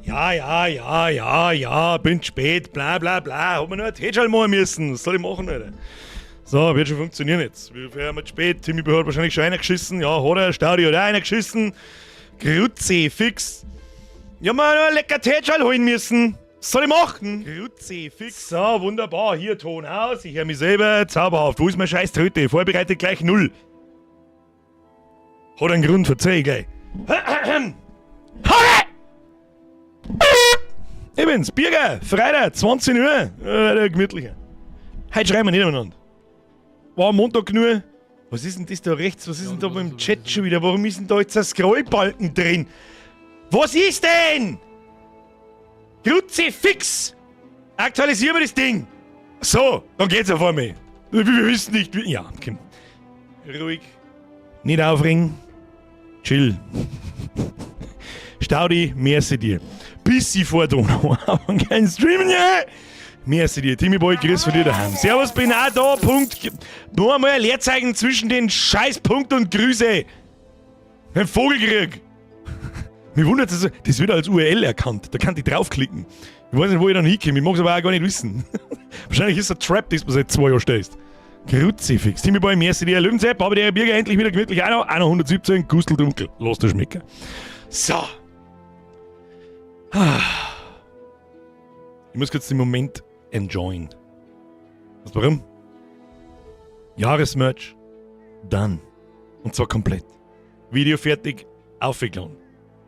Ja, ja, ja, ja, ja, bin spät, bla bla bla. Hab mir nur ein Tätschal machen müssen. Was soll ich machen, Alter? So, wird schon funktionieren jetzt. Wir haben spät. Timmy hat wahrscheinlich schon einer geschissen. Ja, hat er. Staudi hat auch einer geschissen. Kruzifix. Ja, mal nur ein lecker Tätschal holen müssen. Was soll ich machen? Kruzifix. So, wunderbar. Hier Ton aus. Ich höre mich selber. Zauberhaft. Wo ist meine scheiß Tröte? Vorbereitet gleich null. Hat einen Grund, verzeih ich gleich. Hurra! Ich bin's, Birger, Freitag, 20 Uhr. Äh, gemütlicher. Heute schreiben wir nicht miteinander. War am Montag nur. Was ist denn das da rechts? Was ist denn da beim Chat schon wieder? Warum ist denn da jetzt ein Scrollbalken drin? Was ist denn? Kruzifix! Aktualisieren wir das Ding! So, dann geht's ja vor mir. Wir wissen nicht, wie. Ja, komm. Ruhig. Nicht aufregen. Chill. Staudi, merci dir. Bissi vor Donau, aber kein Streamen, ja. Merci dir. Timmy Boy, grüß von dir daheim. Servus, bin auch da. Punkt. Nur einmal ein Leerzeichen zwischen den scheiß Punkt und Grüße. Ein Vogelkrieg. Mich wundert es, das wird als URL erkannt. Da kann ich draufklicken. Ich weiß nicht, wo ich dann hinkomme. Ich mag es aber auch gar nicht wissen. Wahrscheinlich ist es ein Trap, das du seit 2 Jahren stehst. Kruzifix. Timmy Boy, merci dir. Löwensepp, aber der Birger endlich wieder gemütlich. Einer, 117, Gustl dunkel. Lass dir schmecken. So. Ich muss kurz den Moment enjoyen. Weißt du warum? Jahresmerch, done. Und zwar komplett. Video fertig, aufgeladen.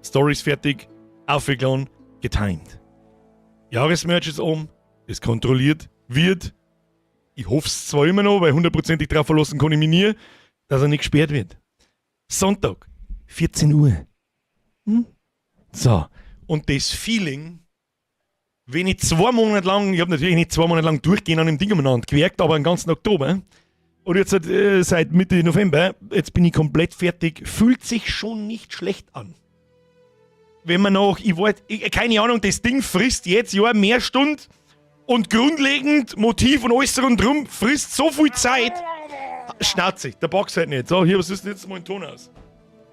Stories fertig, aufgeladen, getimed. Jahresmerch ist oben, ist kontrolliert, wird. Ich hoffe es zwar immer noch, weil hundertprozentig drauf verlassen kann ich mich nie, dass er nicht gesperrt wird. Sonntag, 14 Uhr. Hm? So, und das Feeling, wenn ich 2 Monate lang, ich habe natürlich nicht 2 Monate lang durchgehend an dem Ding umeinander gewerkt, aber den ganzen Oktober. Und jetzt seit Mitte November, jetzt bin ich komplett fertig, fühlt sich schon nicht schlecht an. Wenn man noch, ich wollte, ich, keine Ahnung, das Ding frisst jetzt ja mehr Stunden und grundlegend Motiv und alles rundherum frisst so viel Zeit. Schnauze, der Box halt nicht. So, hier, was ist denn jetzt mal ein Ton aus?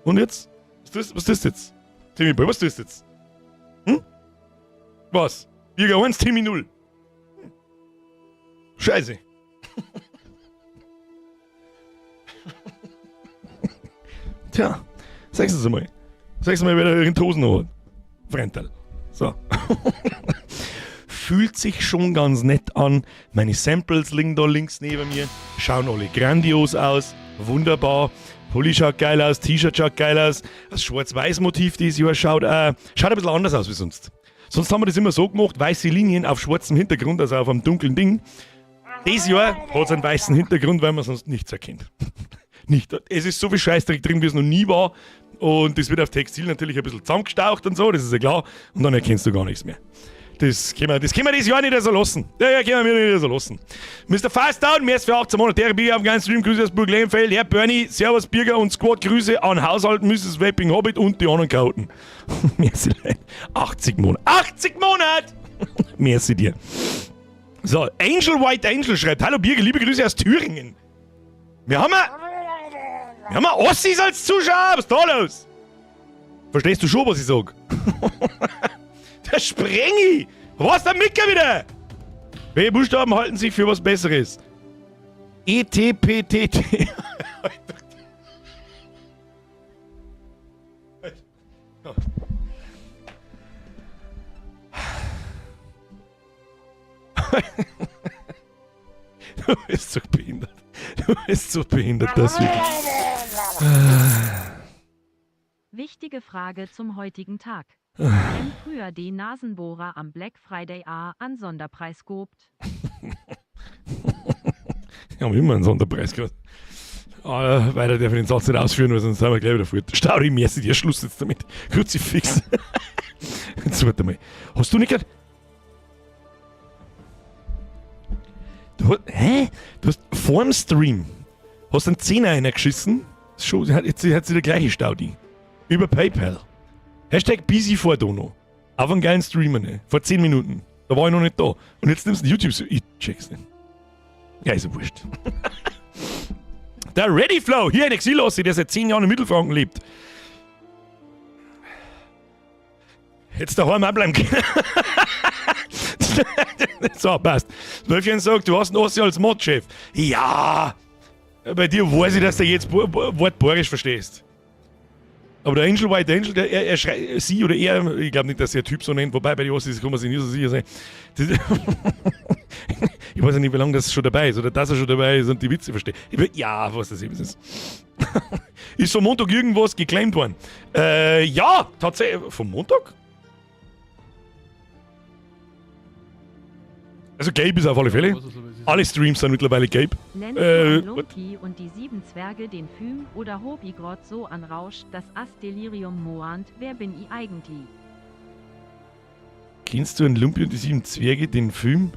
Und jetzt? Was ist das jetzt? Timmy Boy, was ist das jetzt? Hm? Was? Birger 1, Timmy 0. Scheiße. Tja, sag's es einmal. Sag's mal, wer da in Hosen noch hat. Fremdteil. So. Fühlt sich schon ganz nett an. Meine Samples liegen da links neben mir. Schauen alle grandios aus. Wunderbar. Pulli schaut geil aus, T-Shirt schaut geil aus. Das Schwarz-Weiß-Motiv dieses Jahr schaut ein bisschen anders aus wie sonst. Sonst haben wir das immer so gemacht, weiße Linien auf schwarzem Hintergrund, also auf einem dunklen Ding. Dieses Jahr hat's einen weißen Hintergrund, weil man sonst nichts erkennt. Nicht. Es ist so viel Scheißdreck drin, wie es noch nie war. Und das wird auf Textil natürlich ein bisschen zusammengestaucht und so, das ist ja klar. Und dann erkennst du gar nichts mehr. Das können wir dieses Jahr nicht so lassen. Ja, ja, können wir nicht so lassen. Mister Fastdown, mehr als für 18 Monate. Der Birger auf dem ganzen Stream, Grüße aus Burg Lehmfeld. Herr Bernie, Servus Birger und Squad, Grüße an Haushalt, Misses Vaping Hobbit und die anderen Chaoten. Merci, Leute. 80 Monate. 80 Monate! Merci dir. So, Angel White Angel schreibt, hallo Birger, liebe Grüße aus Thüringen. Wir haben ja Ossis als Zuschauer, was ist da los? Verstehst du schon, was ich sag? Der Sprengi! Was, der Micker wieder? Welche Buchstaben halten sich für was Besseres? E, T, P, T, T. Du bist so behindert. Du bist so behindert, das wirklich. Wichtige Frage zum heutigen Tag. Wenn früher die Nasenbohrer am Black Friday A an Sonderpreis gobt. Wir haben immer einen Sonderpreis gehabt. Ah, weiter darf ich den Satz nicht ausführen, weil sonst sind wir gleich wieder fort. Stauri, merci dir, Schluss jetzt damit. Kruzifix. Jetzt warte mal. Hast du nicht grad. Du hast, hä? Du hast vorm Stream hast einen Zehner reingeschissen. Schon, jetzt hat sie der gleiche Staudi. Über PayPal. Hashtag busy vor Dono. Auf einen geilen Streamer, ne? Vor 10 Minuten. Da war ich noch nicht da. Und jetzt nimmst du YouTube so. Ich check's nicht. Ja, ist ja wurscht. Der Ready Flow, hier ein Exil-Ossi, der seit 10 Jahren in Mittelfranken lebt. Hättest daheim auch bleiben können. So, passt. Wölfchen sagt, du hast einen Ossi als Modchef. Ja! Bei dir weiß ich, dass du jetzt Wort Bayerisch verstehst. Aber der Angel White Angel, der, er, er schreit, sie oder er, ich glaube nicht, dass der Typ so nennt, wobei bei den Ossis kann man sich nicht so sicher sein. Das, ich weiß ja nicht, wie lange das schon dabei ist oder dass er schon dabei ist und die Witze versteht. Ich, ja, was das eben ist. Ist vom Montag irgendwas geclaimt worden? Ja, tatsächlich. Vom Montag? Also Gabe ist auf alle Fälle. Alle Streams sind mittlerweile Gabe. Nennst du Lumpi und die sieben Zwerge den Film oder hob i grad so an Rausch, dass as Delirium moant, wer bin i eigentlich? Kennst du einen Lumpi und die sieben Zwerge, den Film?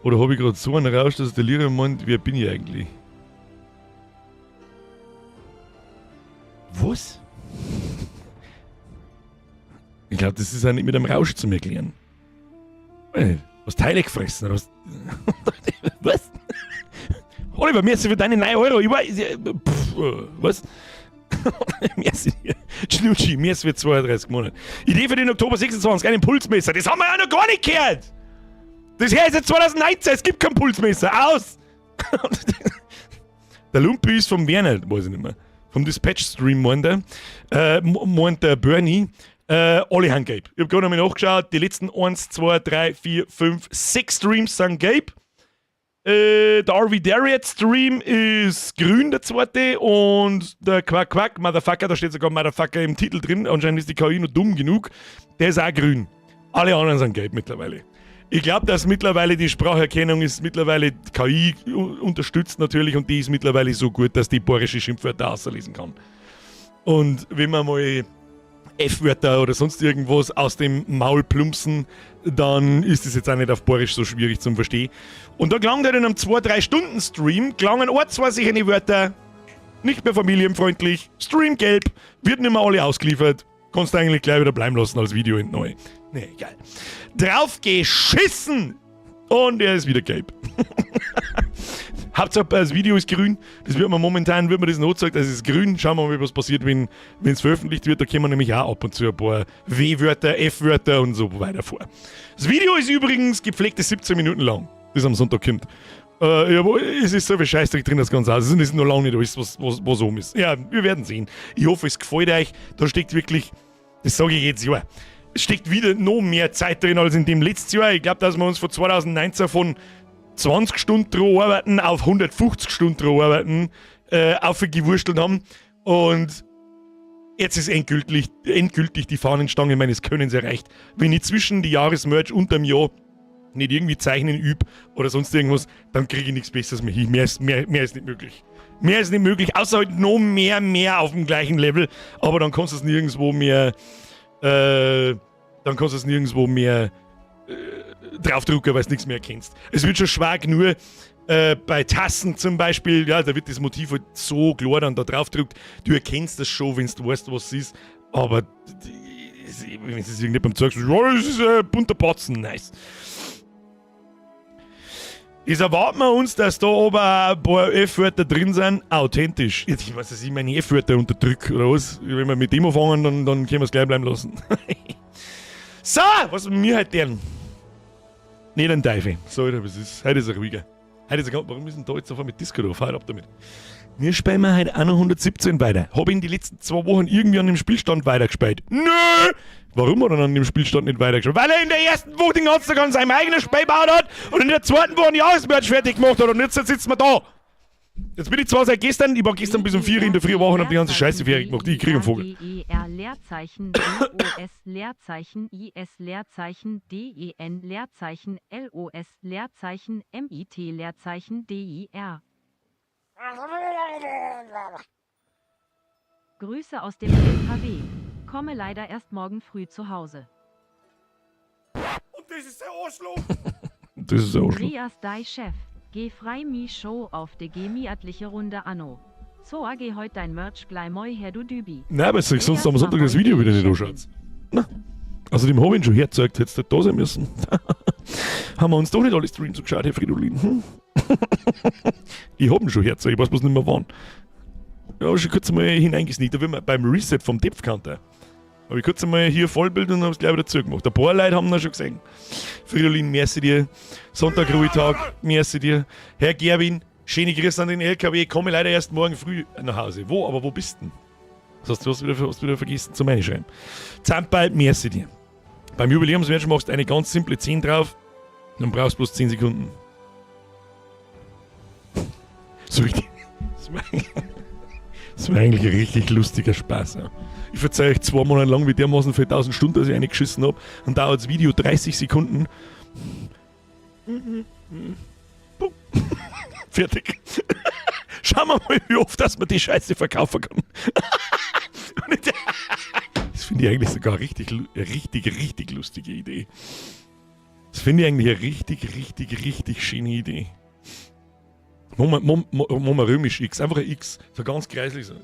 Oder hab ich grad so einen Rausch, dass Delirium meint, wer bin ich eigentlich? Was? Ich glaube, das ist auch nicht mit einem Rausch zu erklären. Was Teile gefressen oder was? Was? Oliver, merci für deine 9 Euro. Ich weiß, pff, was? Merci. Schnutschi, merci für 32 Monate. Idee für den Oktober 26, ein Impulsmesser. Das haben wir ja noch gar nicht gehört. Das her ist jetzt 2019, es gibt kein Pulsmesser. Aus! Der Lumpi ist vom Werner, weiß ich nicht mehr. Vom Dispatch-Stream meint er. Meint der Bernie. Alle haben gelb. Ich hab gerade nochmal nachgeschaut. Die letzten 1, 2, 3, 4, 5, 6 Streams sind gelb. Der RV Dariat Stream ist grün, der zweite. Und der Quack Quack, Motherfucker, da steht sogar Motherfucker im Titel drin. Anscheinend ist die KI noch dumm genug. Der ist auch grün. Alle anderen sind gelb mittlerweile. Ich glaub, dass mittlerweile die Spracherkennung ist mittlerweile KI unterstützt natürlich und die ist mittlerweile so gut, dass die bayerische Schimpfwörter auslesen kann. Und wenn man mal F-Wörter oder sonst irgendwas aus dem Maul plumpsen, dann ist es jetzt auch nicht auf Bayerisch so schwierig zum Verstehen. Und da klang dann in einem 2-3 Stunden Stream, klangen auch zwei solche Wörter, nicht mehr familienfreundlich, Stream gelb, wird nicht mehr alle ausgeliefert, kannst du eigentlich gleich wieder bleiben lassen als Video in neu. Nee, egal. Drauf geschissen! Und er ist wieder gelb. Hauptsache, das Video ist grün. Das wird man momentan, wird man das noch gezeigt, das ist grün. Schauen wir mal, was passiert, wenn es veröffentlicht wird. Da kommen nämlich auch ab und zu ein paar W-Wörter, F-Wörter und so weiter vor. Das Video ist übrigens gepflegte 17 Minuten lang, das am Sonntag kommt. Ja, aber es ist so viel Scheißdreck drin, das Ganze aus. Es ist noch lange nicht alles, was oben ist. Ja, wir werden sehen. Ich hoffe, es gefällt euch. Da steckt wirklich, das sage ich jedes Jahr, es steckt wieder noch mehr Zeit drin als in dem letzten Jahr. Ich glaub, dass wir uns von 2019 von 20 Stunden dran arbeiten auf 150 Stunden dran arbeiten aufgewurstelt haben. Und jetzt ist endgültig die Fahnenstange meines Könnens erreicht. Wenn ich zwischen die Jahresmerch und dem Jahr nicht irgendwie zeichnen üb oder sonst irgendwas, dann kriege ich nichts Besseres mehr hin. Mehr ist nicht möglich. Mehr ist nicht möglich, außer halt noch mehr auf dem gleichen Level. Aber dann kannst du es nirgendwo mehr dann kannst du es nirgendwo mehr draufdrucken, weil du nichts mehr erkennst. Es wird schon schwer genug bei Tassen zum Beispiel, ja, da wird das Motiv halt so klar dann da draufgedruckt. Du erkennst das schon, wenn du weißt, was es ist, aber wenn du es irgendjemandem zeigst, ja, das ist ein bunter Batzen, nice. Das erwarten wir uns, dass da aber ein paar F-Wörter drin sind, authentisch. Jetzt, ich weiß, dass ich meine F-Wörter unterdrück oder was. Wenn wir mit dem anfangen, dann können wir es gleich bleiben lassen. So, was mit mir halt denn? Nicht ein Teufel. So, Alter, was ist? Heute ist er ruhiger. Heute ist er ganz, warum ist denn da jetzt auf einmal mit Disco drauf? Halt ab damit. Wir spielen wir heute auch noch 117 weiter. Hab ich in die letzten 2 Wochen irgendwie an dem Spielstand weitergespielt? Nö! Warum hat er an dem Spielstand nicht weitergespielt? Weil er in der ersten Woche den ganzen Tag an seinem eigenen Spiel gebaut hat und in der zweiten Woche ein Jahresmerch fertig gemacht hat und jetzt sitzen wir da. Jetzt bin ich zwar seit gestern, ich war gestern bis um 4 in der Früh wach und hab die ganze Scheiße fertig gemacht. Ich krieg einen Vogel. D E R Leerzeichen D O S Leerzeichen I S Leerzeichen D E N Leerzeichen L O S Leerzeichen M I T Leerzeichen D I R. Grüße aus dem LKW. Komme leider erst morgen früh zu Hause. Und das ist der Arschloch. Das ist der Arschloch. Andreas, dei Chef. Geh frei mi Show auf de gemiatliche Runde anno. So AG heut dein Merch gleich moi her du Dübi. Nein, weil sich sonst am Sonntag das Video wieder nicht anschaut. Na. Also dem hab ich ihn schon hergezeigt, hättest du da sein müssen. Haben wir uns doch nicht alle Streams so geschaut, Herr Fridolin. Ich hab ihn schon hergezeigt, ich weiß bloß nicht mehr wann. Ja, schon kurz mal hineingesneakt, da sind wir beim Reset vom Depth Counter. Habe ich kurz einmal hier Vollbild und habe es gleich wieder zugemacht. Ein paar Leute haben ihn schon gesehen. Fridolin, merci dir. Sonntag, Ruhetag, merci dir. Herr Gerwin, schöne Grüße an den LKW. Komme leider erst morgen früh nach Hause. Wo? Aber wo bist denn? Das hast du wieder vergessen zu schreiben. Zamperl, merci dir. Beim Jubiläumsmatch machst du eine ganz simple 10 drauf, dann brauchst du bloß 10 Sekunden. So richtig. Das war eigentlich ein richtig lustiger Spaß. Ja. Ich verzeih euch 2 Monate lang, wie dermaßen für 1000 Stunden, dass ich eingeschissen hab. Und dauert das Video 30 Sekunden. Fertig. Schauen wir mal, wie oft dass man die Scheiße verkaufen kann. Das finde ich eigentlich sogar richtig, richtig, richtig lustige Idee. Das finde ich eigentlich eine richtig, richtig, richtig schöne Idee. Machen wir römisch X, einfach ein X, so ganz kreislich so.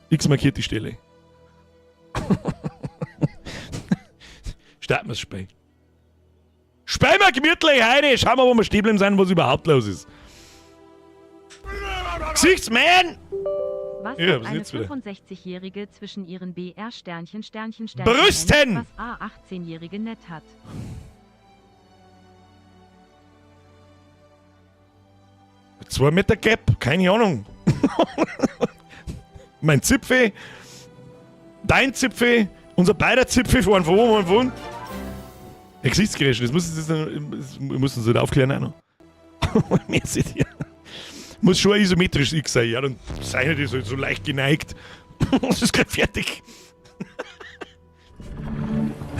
X markiert die Stelle. Starten wir das Spiel. Spielen wir gemütlich rein, schauen wir, wo wir stehen bleiben sind, was überhaupt los ist. Gesichtsman! Was Ja, hat was eine ist jetzt wieder? 65-Jährige zwischen ihren BR Sternchen Sternchen Sternchen Brüsten! N, was A 18-Jährige nett hat? 2 Meter Gap, keine Ahnung. Mein Zipfel, dein Zipfel, unser beider Zipfel fahren von oben und von unten. Ja, Gesichtsgeräusche, das muss uns nicht aufklären auch noch. Mehr seht ihr. Muss schon ein isometrisches X sein, ja, dann zeichnet ihr so leicht geneigt. Das ist gleich fertig.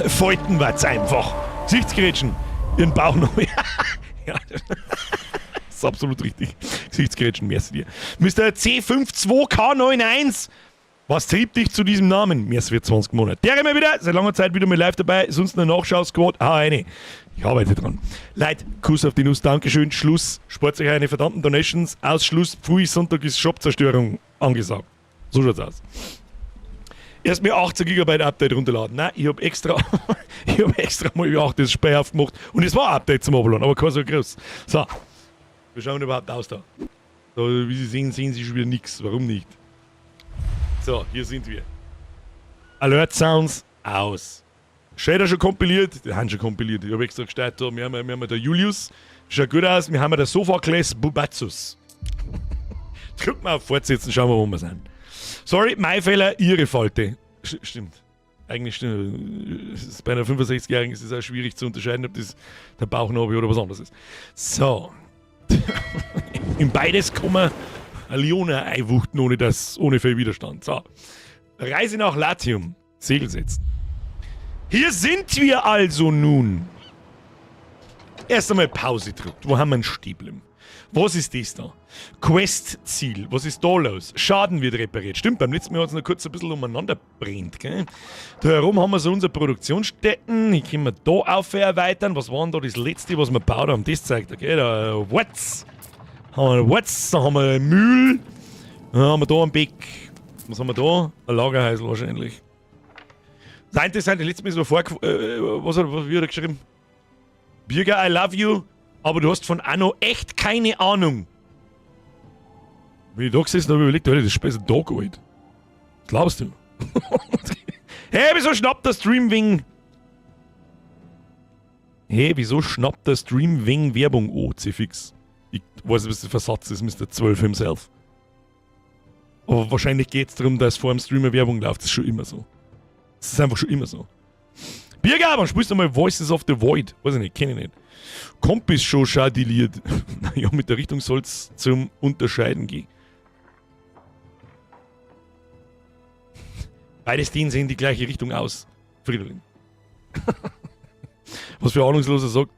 Falten war's einfach. Gesichtsgerätschen, ihren Bauch noch. Ja, das ist absolut richtig. Gesichtsgerätschen, merci dir. Mister C fünf zwei K neun eins. Was trieb dich zu diesem Namen? Mir ist 20 Monate. Der immer wieder, seit langer Zeit wieder mal live dabei. Sonst eine Nachschau-Squad. Ah, eine. Ich arbeite dran. Leute, Kuss auf die Nuss, Dankeschön, Schluss. Spart euch eine verdammten Donations. Ausschluss, Pfui, Sonntag ist Shopzerstörung angesagt. So schaut's aus. Erst mir 18 Gigabyte Update runterladen. Nein, ich hab extra, ich hab extra mal über 8 das Spiel aufgemacht. Und es war ein Update zum Abladen, aber kein so groß. So, wir schauen überhaupt aus da. So, wie Sie sehen, sehen Sie schon wieder nix. Warum nicht? So, hier sind wir. Alert Sounds aus. Shader schon kompiliert? Die haben schon kompiliert. Ich hab extra gestartet, da. Wir haben da Julius. Schaut gut aus. Wir haben da Sophokles Bubatzus. Drück mal auf Fortsetzen, schauen wir, wo wir sind. Sorry, mein Fehler, Ihre Falte. Stimmt. Eigentlich stimmt. Es ist bei einer 65-Jährigen ist es auch schwierig zu unterscheiden, ob das der Bauchnabel oder was anderes ist. So. In beides kann man eine Lione einwuchten, ohne viel Widerstand. So. Reise nach Latium. Segel setzen. Hier sind wir also nun. Erst einmal Pause drückt. Wo haben wir einen Stäblim? Was ist das da? Quest-Ziel. Was ist da los? Schaden wird repariert. Stimmt, beim letzten Mal hat es noch kurz ein bisschen umeinander brennt. Gell? Da herum haben wir so unsere Produktionsstätten. Die können wir da auf erweitern. Was war denn da das letzte, was wir gebaut haben? Das zeigt, okay, da, What's? Haben wir What's? Da haben wir Mühl. Dann haben wir da einen Beck. Was haben wir da? Ein Lagerhäusl wahrscheinlich. Das Interessante, letztes Mal so vor, was hat, was, wie hat er geschrieben? Birger, I love you, aber du hast von Anno echt keine Ahnung. Wenn ich da gesessen habe, überlegt, Alter, das Spiel ist ein Dog, alt. Was glaubst du? Hey, wieso schnappt der Stream wegen... Hey, wieso schnappt der Stream wegen Werbung an, C-Fix? Ich weiß nicht, was der Versatz ist, Mister 12 himself. Aber wahrscheinlich geht's darum, dass vor dem Streamer Werbung läuft. Das ist schon immer so. Das ist einfach schon immer so. Birger, wann spielst du mal Voices of the Void? Weiß ich nicht, kenn ich nicht. Kompis schon schadiliert. Naja, mit der Richtung soll's zum Unterscheiden gehen. Beides Dinge sehen die gleiche Richtung aus. Fridolin. Was für Ahnungsloser sagt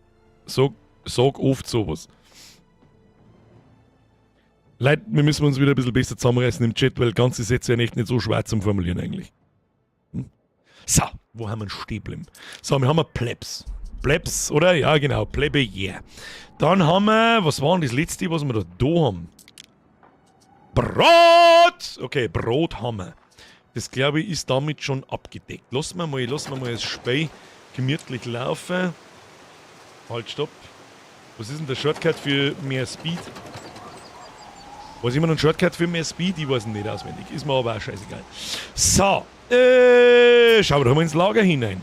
oft sowas. Leute, wir müssen uns wieder ein bisschen besser zusammenreißen im Chat, weil ganze Sätze ja echt nicht so schwer zum Formulieren eigentlich. So, wo haben wir einen Stäblim? So, wir haben ein Plebs. Plebs, oder? Ja, genau, Plebejer. Dann haben wir, was war denn das letzte, was wir da haben? Brot! Okay, Brot haben wir. Das, glaube ich, ist damit schon abgedeckt. Lassen wir mal das Spiel gemütlich laufen. Halt, stopp. Was ist denn der Shortcut für mehr Speed? Was ist immer noch ein Shortcut für mehr Speed? Ich weiß ihn nicht auswendig. Ist mir aber auch scheißegal. So, Schauen wir doch mal ins Lager hinein.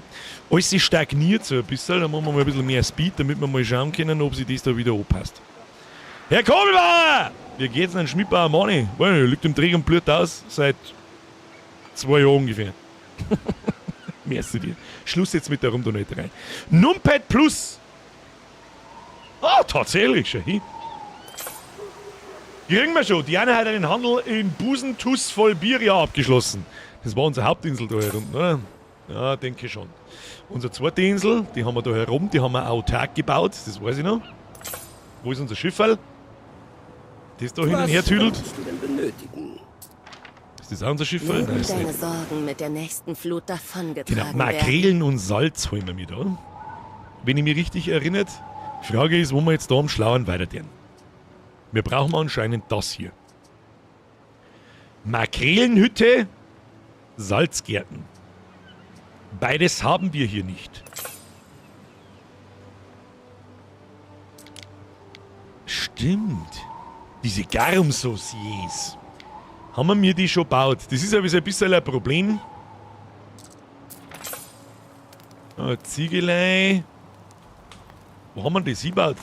Alles stagniert so ein bisschen, da machen wir mal ein bisschen mehr Speed, damit wir mal schauen können, ob sich das da wieder anpasst. Herr Kobelbauer! Wie geht's denn Schmidbauer Mani? Well, liegt im Dreck und blüht aus seit 2 Jahren ungefähr. Merci dir. Schluss jetzt mit der Rumdonaterei. Numpad Plus! Ah, tatsächlich, schau hin. Kriegen wir schon. Diana hat einen Handel in Busentuss voll Bier abgeschlossen. Das war unsere Hauptinsel da hier unten, oder? Ja, denke schon. Unsere zweite Insel, die haben wir da herum, die haben wir autark gebaut, das weiß ich noch. Wo ist unser Schifferl? Das da hin und her tüdelt. Was du denn benötigen? Ist das auch unser Schifferl? Mögen Nein, ist deine nicht. Sorgen mit der nächsten Flut davongetragen Genau, Makrelen und Salz holen wir mir da. Wenn ich mich richtig erinnert. Die Frage ist, wo wir jetzt da am Schlauen weitergehen. Wir brauchen anscheinend das hier. Makrelenhütte, Salzgärten. Beides haben wir hier nicht. Stimmt. Diese Garum-Sauciers. Haben wir mir die schon gebaut? Das ist aber so ein bisschen ein Problem. Ah, Ziegelei. Wo haben wir das hingebaut?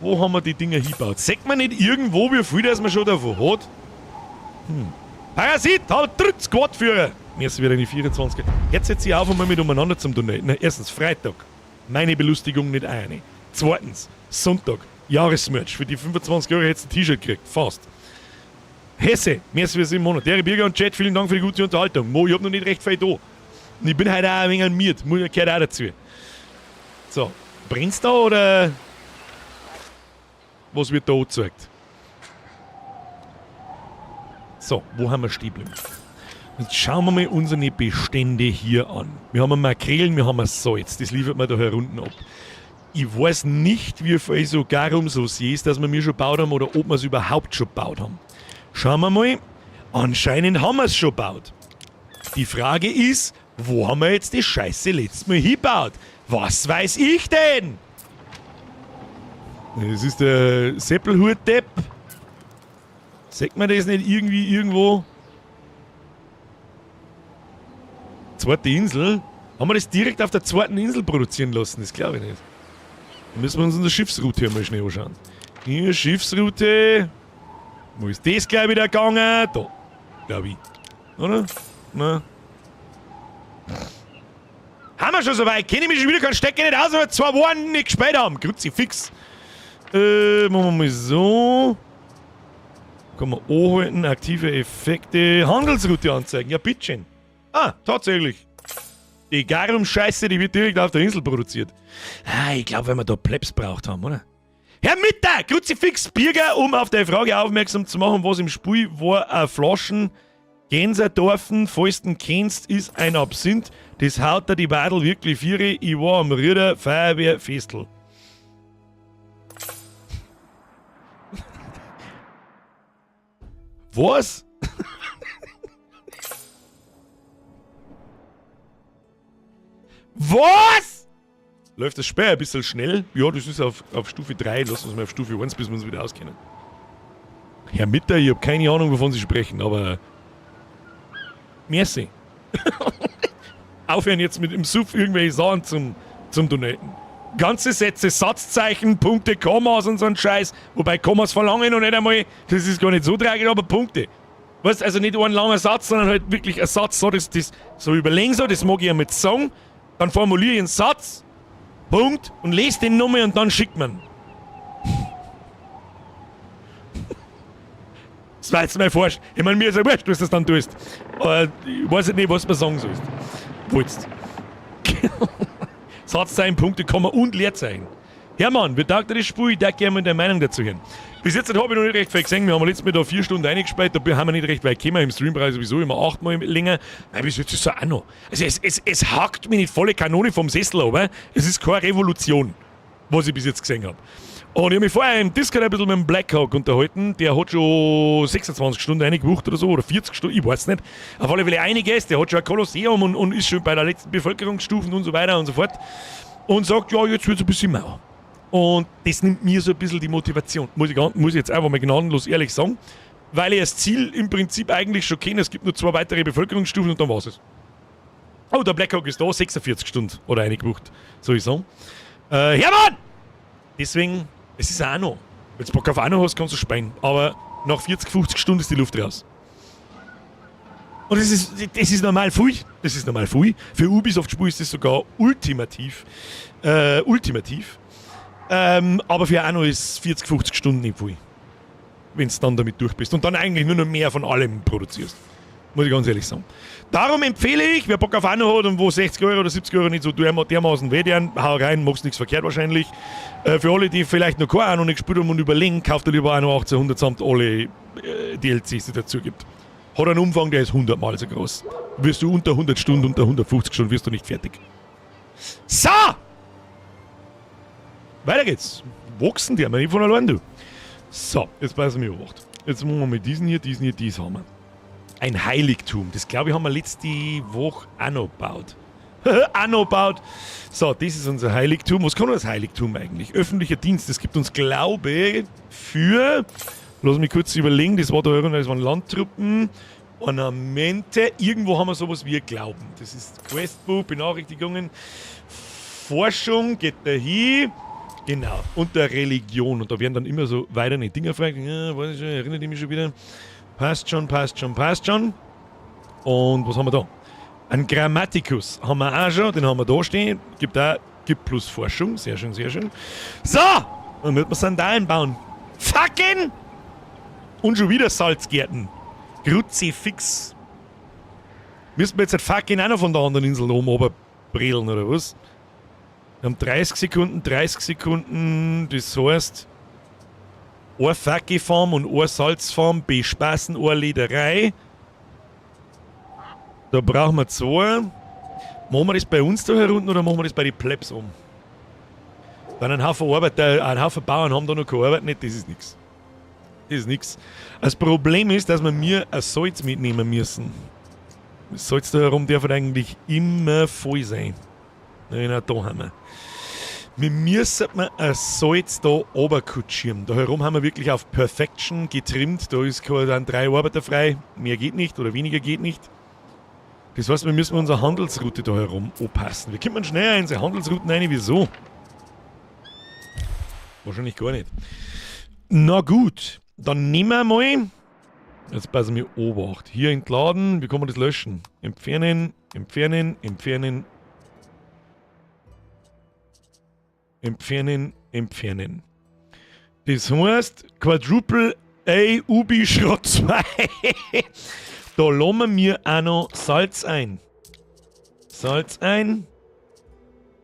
Wo haben wir die Dinger hingebaut? Sagt man nicht irgendwo, wie viel das man schon davon hat? Parasit, halt, dritt Squadführer! Mir ist wieder die 24. Jetzt setze ich auf einmal mit umeinander zum Donaten. Na, erstens, Freitag. Meine Belustigung nicht eine. Zweitens, Sonntag. Jahresmerch. Für die 25 Euro hättest du ein T-Shirt gekriegt. Fast. Hesse, mehr als wir im Monat. Der Birger und Chat, vielen Dank für die gute Unterhaltung. Mo, ich hab noch nicht recht viel da. Und ich bin heute auch ein wenig animiert. Muss, gehört auch dazu. So, brennt's da oder was wird da angezeigt? So, wo haben wir stehen geblieben? Jetzt schauen wir mal unsere Bestände hier an. Wir haben Makrelen, wir haben Salz. Das liefert man da herunten ab. Ich weiß nicht, wie viel so Garum Sauciers, dass wir mir schon gebaut haben oder ob wir es überhaupt schon gebaut haben. Schauen wir mal. Anscheinend haben wir es schon gebaut. Die Frage ist, wo haben wir jetzt die Scheiße letztes Mal hingebaut? Was weiß ich denn? Das ist der Seppelhut-Depp. Sagt man das nicht irgendwie irgendwo? Zweite Insel? Haben wir das direkt auf der zweiten Insel produzieren lassen? Das glaube ich nicht. Dann müssen wir uns unsere Schiffsroute hier mal schnell anschauen. Hier, Schiffsroute. Wo ist das gleich wieder gegangen? Da. Glaube ich. Oder? Na. Haben wir schon soweit? Kenne ich mich schon wieder, keinen Stecker nicht aus, aber 2 Wochen nicht gespielt haben. Kruzifix. Machen wir mal so. Kann man anhalten, aktive Effekte, Handelsroute anzeigen. Ja, bitteschön. Ah, tatsächlich. Die Garum-Scheiße, die wird direkt auf der Insel produziert. Ah, ich glaub, weil wir da Plebs braucht haben, oder? Herr Mitter, Kruzifix Birger, um auf deine Frage aufmerksam zu machen, was im Spiel war, Flaschen Gänserdorfen, falls du ihn kennst, ist ein Absinth. Das haut da die Wadel wirklich viere. Ich war am Rieder Feuerwehrfestel. Was? Was? Läuft das Spiel ein bisschen schnell? Ja, das ist auf Stufe 3. Lass uns mal auf Stufe 1, bis wir uns wieder auskennen. Herr Mitter, ich hab keine Ahnung, wovon Sie sprechen, aber... Merci. Aufhören jetzt mit dem Suff irgendwelche Sachen zum Donaten. Ganze Sätze, Satzzeichen, Punkte, Kommas und so ein Scheiß. Wobei Kommas verlange ich noch nicht einmal. Das ist gar nicht so tragisch, aber Punkte. Weißt, also nicht ein langer Satz, sondern halt wirklich ein Satz. So, das, das, so überlegen so, das mag ich ja mit sagen. Dann formuliere ich einen Satz, Punkt, und lese den nochmal und dann schickt man. Das war jetzt mein Vorsch. Ich mein, mir ist ja wurscht, was du das dann tust. Aber ich weiß nicht, was man sagen sollst. Wolltest. Satzzeichen, Punkte, Komma und Leerzeichen. Hermann, wie taugt dir das Spiel? Ich darf gerne mal deine Meinung dazu hören. Bis jetzt habe ich noch nicht recht viel gesehen. Wir haben letztes Mal da 4 Stunden reingespielt, da haben wir nicht recht weit gekommen. Im Streambereich sowieso immer 8-mal länger. Nein, bis jetzt ist es auch noch. Also es hackt mich nicht volle Kanone vom Sessel, aber es ist keine Revolution, was ich bis jetzt gesehen hab. Und ich hab mich vorher im Discord ein bisschen mit dem Blackhawk unterhalten. Der hat schon 26 Stunden reingebucht oder so, oder 40 Stunden, ich weiß nicht. Auf alle Fälle einiges. Der hat schon ein Kolosseum und ist schon bei der letzten Bevölkerungsstufe und so weiter und so fort. Und sagt, ja, jetzt wird's ein bisschen mau. Und das nimmt mir so ein bisschen die Motivation, muss ich jetzt einfach mal gnadenlos ehrlich sagen, weil ich das Ziel im Prinzip eigentlich schon kenne. Es gibt nur 2 weitere Bevölkerungsstufen und dann war's es. Oh, der Blackhawk ist da, 46 Stunden oder eingebucht, soll ich sagen. Hermann! Deswegen, es ist Anno. Wenn du Bock auf Anno hast, kannst du spielen. Aber nach 40, 50 Stunden ist die Luft raus. Und das ist normal viel. Das ist normal viel. Für Ubisoft-Spiel ist das sogar ultimativ. Ultimativ. Aber für Anno ist 40, 50 Stunden nicht viel. Wenn du dann damit durch bist. Und dann eigentlich nur noch mehr von allem produzierst. Muss ich ganz ehrlich sagen. Darum empfehle ich, wer Bock auf Anno hat und wo 60 € oder 70 € nicht so dermaßen weh tun, hau rein, machst nichts verkehrt wahrscheinlich. Für alle, die vielleicht noch kein Anno nicht gespielt haben und überlegen, kauft ihr lieber Anno 1800 samt alle DLCs, die es dazu gibt. Hat einen Umfang, der ist 100 Mal so groß. Wirst du unter 100 Stunden, unter 150 Stunden wirst du nicht fertig. So! Weiter geht's. Wachsen die, nicht von allein, du. So, jetzt passen wir auf. Jetzt machen wir mit diesen hier, diesen hier, dies haben wir. Ein Heiligtum. Das, glaube ich, haben wir letzte Woche auch noch gebaut. Auch noch gebaut. So, das ist unser Heiligtum. Was kann das Heiligtum eigentlich? Öffentlicher Dienst. Das gibt uns Glaube für. Lass mich kurz überlegen. Das war da, das waren Landtruppen, Ornamente. Irgendwo haben wir sowas wie Glauben. Das ist Questbuch, Benachrichtigungen. Forschung geht da hin. Genau. Und der Religion. Und da werden dann immer so weitere Dinge gefragt. Ja, weiß ich schon, erinnert ich mich schon wieder. Passt schon, passt schon, passt schon. Und was haben wir da? Ein Grammaticus haben wir auch schon, den haben wir da stehen. Gibt auch, gibt plus Forschung. Sehr schön, sehr schön. So! Dann wird man Sandalen bauen. Fucking! Und schon wieder Salzgärten. Kruzifix. Müssen wir jetzt halt fucking auch noch von der anderen Insel oben runterbrillen, oder was? Wir haben 30 Sekunden, 30 Sekunden, das heißt, eine Fackelfarm und eine Salzfarm bespaßen eine Lederei. Da brauchen wir zwei. Machen wir das bei uns da herunten oder machen wir das bei den Plebs um? Dann ein Haufen Arbeiter, ein Haufen Bauern haben da noch keine Arbeit nicht, das ist nichts. Das ist nichts. Das Problem ist, dass wir mir ein Salz mitnehmen müssen. Das Salz da herum darf eigentlich immer voll sein. Na, genau, da haben wir. Wir müssen ein Salz da kutschieren. Da herum haben wir wirklich auf Perfection getrimmt. Da ist dann drei Arbeiter frei. Mehr geht nicht oder weniger geht nicht. Das heißt, wir müssen unsere Handelsroute da herum anpassen. Wie kommt man schnell in unsere Handelsrouten rein? Wieso? Wahrscheinlich gar nicht. Na gut, dann nehmen wir mal. Jetzt passen wir Obacht. Hier entladen. Wie kann man das löschen? Entfernen, entfernen, entfernen. Entfernen, entfernen. Das heißt, Quadruple A Ubi Schrott 2. Da lassen wir auch noch Salz ein. Salz ein.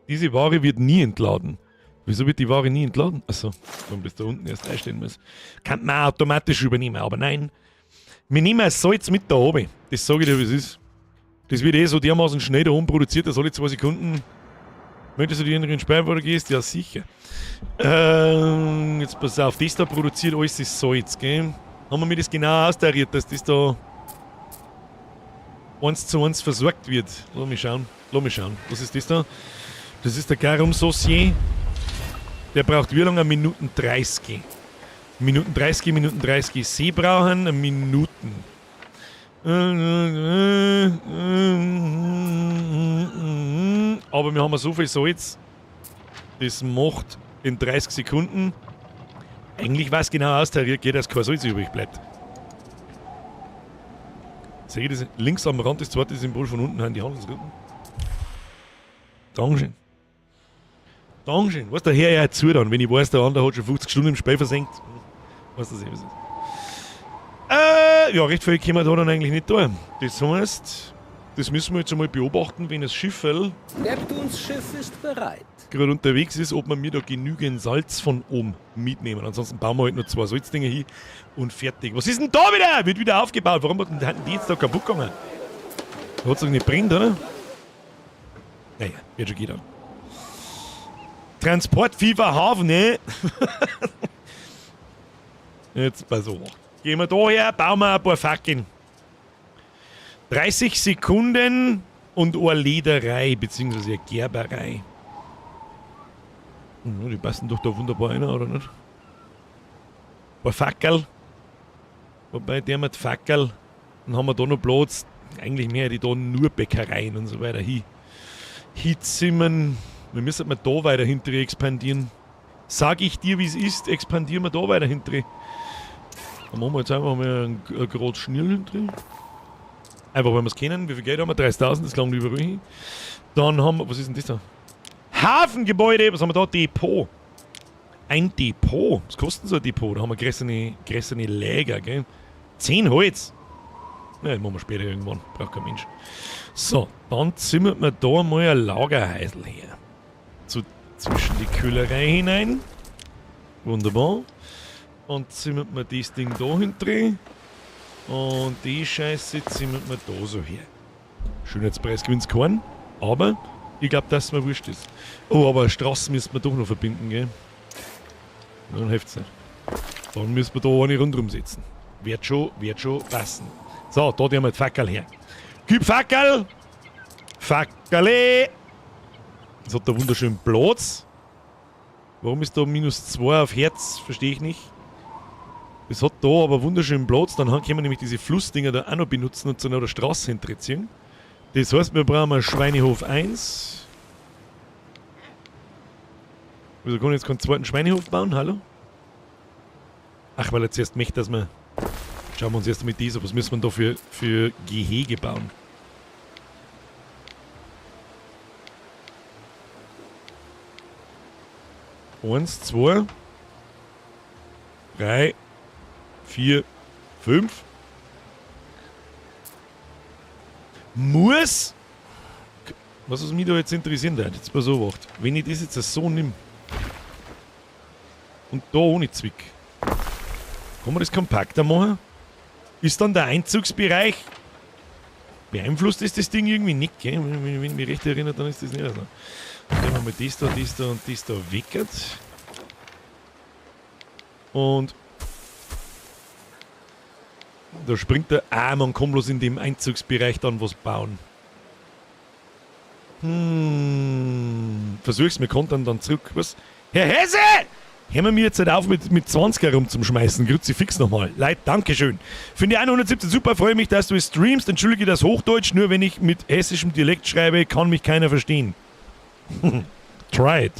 Diese Ware wird nie entladen. Wieso wird die Ware nie entladen? Achso, warum das da unten erst einstellen muss. Kann man automatisch übernehmen, aber nein. Wir nehmen das Salz mit da oben. Das sage ich dir, wie es ist. Das wird eh so dermaßen schnell da oben produziert, dass alle 2 Sekunden. Möchtest du die in den Speicher gehst? Ja, sicher. Jetzt pass auf, das da produziert alles das Salz, gell? Haben wir mir das genau austariert, dass das da eins zu eins versorgt wird. Lass mich schauen. Lass mich schauen. Was ist das da? Das ist der Garum Saucier. Der braucht wie lange? Minuten 30. Minuten 30, Minuten 30. Sie brauchen Minuten. Aber wir haben so viel Salz. Das macht in 30 Sekunden. Eigentlich weiß genau austariert geht, dass kein Salz übrig bleibt. Sehe ich das? Links am Rand das zweite Symbol von unten haben die Handelsrouten. Dankeschön. Dankeschön. Weißt du, der Herr ja zu dann, wenn ich weiß, der andere hat schon 50 Stunden im Spiel versenkt. Weißt du, was ist. Ja, recht viel können wir da dann eigentlich nicht tun. Das heißt, das müssen wir jetzt einmal beobachten, wenn das Schiffel Neptuns Schiff ist bereit. Gerade unterwegs ist, ob wir mir da genügend Salz von oben mitnehmen. Ansonsten bauen wir halt nur zwei Salzdinger hin und fertig. Was ist denn da wieder? Wird wieder aufgebaut. Warum hat denn die jetzt da kaputt gegangen? Da hat es doch nicht brennt, oder? Naja, wird schon gehen. Transport FIFA Hafen, ne? Jetzt pass auf. Gehen wir da her, bauen wir ein paar Fackeln. 30 Sekunden und eine Lederei, beziehungsweise eine Gerberei. Ja, die passen doch da wunderbar rein, oder nicht? Ein paar Fackel. Wobei der mit Fackel, dann haben wir da noch Platz. Eigentlich mehr die da nur Bäckereien und so weiter hinzimmern. Wir müssen mal da weiter hinter expandieren. Sag ich dir, wie es ist, expandieren wir da weiter hinter. Dann machen wir jetzt einfach mal ein Grad Schnürl hinter. Einfach, weil wir es kennen. Wie viel Geld haben wir? 30.000, das klang überall hin. Dann haben wir, was ist denn das da? Hafengebäude, was haben wir da? Depot. Ein Depot. Was kostet denn so ein Depot? Da haben wir größere Läger, gell? 10 Holz. Ne, das machen wir später irgendwann. Braucht kein Mensch. So, dann zimmert man da mal ein Lagerhäusl her. Zwischen die Kühlerei hinein. Wunderbar. Und zimmert man das Ding da hinten. Und die Scheiße zimmert man da so her. Schönheitspreis gewinnt's keinen, aber ich glaub, dass mir wurscht ist. Oh, aber Straßen müssen wir doch noch verbinden, gell? Dann hilft's nicht. Dann müssen wir da eine rundherum setzen. Wird schon passen. So, da nehmen wir die Fackel her. Gib Fackel! Fackerle! Das hat da wunderschönen Platz. Warum ist da -2 auf Herz? Verstehe ich nicht. Es hat da aber wunderschönen Platz. Dann können wir nämlich diese Flussdinger da auch noch benutzen und zu einer Straße hinterziehen. Das heißt, wir brauchen einen Schweinehof 1. Wieso kann ich jetzt keinen zweiten Schweinehof bauen? Hallo? Ach, weil er zuerst möchte, dass wir... Schauen wir uns erst mit dieser. Was müssen wir da für Gehege bauen? Eins, 2, 3, 4, 5. Muss. Was es mich da jetzt interessieren wird, jetzt mal so wacht. Wenn ich das jetzt so nehme und da ohne Zwick, kann man das kompakter machen? Ist dann der Einzugsbereich beeinflusst ist das Ding irgendwie nicht, gell? Wenn ich mich recht erinnere, dann ist das nicht so. Dann nehmen wir mal das da, das da und das da weg. Und da springt der. Ah, man kann bloß in dem Einzugsbereich dann was bauen. Versuch's, wir kontern dann zurück. Was? Herr Hesse! Hören wir jetzt nicht auf, mit 20er rumzuschmeißen. Grüezi fix nochmal. Leute, Dankeschön. Finde 117 super, freue mich, dass du es streamst. Entschuldige das Hochdeutsch, nur wenn ich mit hessischem Dialekt schreibe, kann mich keiner verstehen. Try it.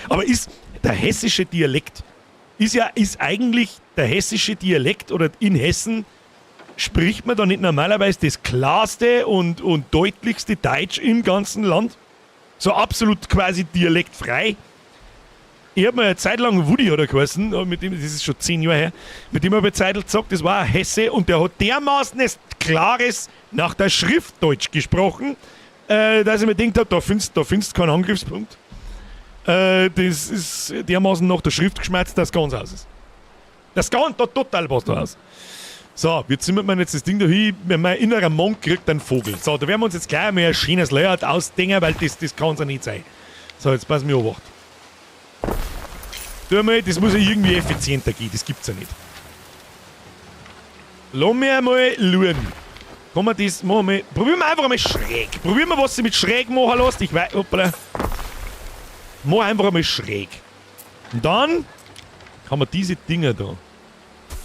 Aber ist der hessische Dialekt, ist eigentlich der hessische Dialekt oder in Hessen spricht man da nicht normalerweise das klarste und deutlichste Deutsch im ganzen Land? So absolut quasi dialektfrei. Ich hab mir eine Zeit lang Woody hat er geheißen, mit dem, das ist schon 10 Jahre her, mit dem habe ich eine Zeit gesagt, das war ein Hesse und der hat dermaßen ein klares, nach der Schrift Deutsch gesprochen, dass ich mir gedacht hab, da findest du keinen Angriffspunkt. Das ist dermaßen nach der Schrift geschmerzt, dass ganz aus ist. Das ganz da total was da aus. So, wie zimmert man jetzt das Ding da hin? Mein innerer Monk kriegt einen Vogel. So, da werden wir uns jetzt gleich mal ein schönes Layout ausdenken, weil das kann's ja nicht sein. So, jetzt pass mir auf. Tu mal, das muss ja irgendwie effizienter gehen, das gibt's ja nicht. Lass mich einmal schauen. Kann man das, machen wir, probieren wir einfach einmal schräg. Probieren wir, was sie mit schräg machen lässt. Ich weiß, hoppala. Mach einfach einmal schräg. Und dann haben wir diese Dinger da.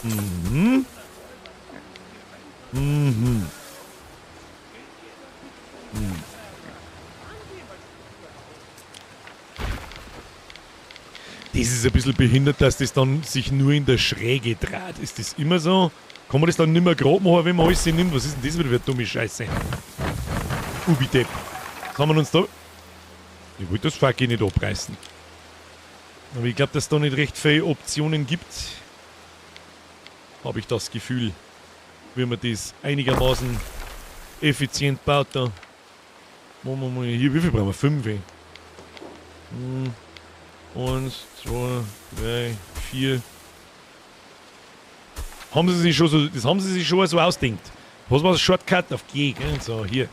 Mhm. Mhm. Mhm. Das ist ein bisschen behindert, dass das dann sich nur in der Schräge dreht. Ist das immer so? Kann man das dann nicht mehr gerade machen, wenn man alles nimmt? Was ist denn das wieder für eine dumme Scheiße? Ubidepp. Was haben wir uns da? Ich wollte das fucking nicht abreißen. Aber ich glaube, dass es da nicht recht viele Optionen gibt. Habe ich das Gefühl. Wie man das einigermaßen effizient baut da. Machen wir mal hier, wie viel brauchen wir? 5. 1, 2, 3, 4. Haben sie sich schon so, das haben sie sich schon so ausdenkt. Was war das Shortcut? Auf G, gell? So, hier.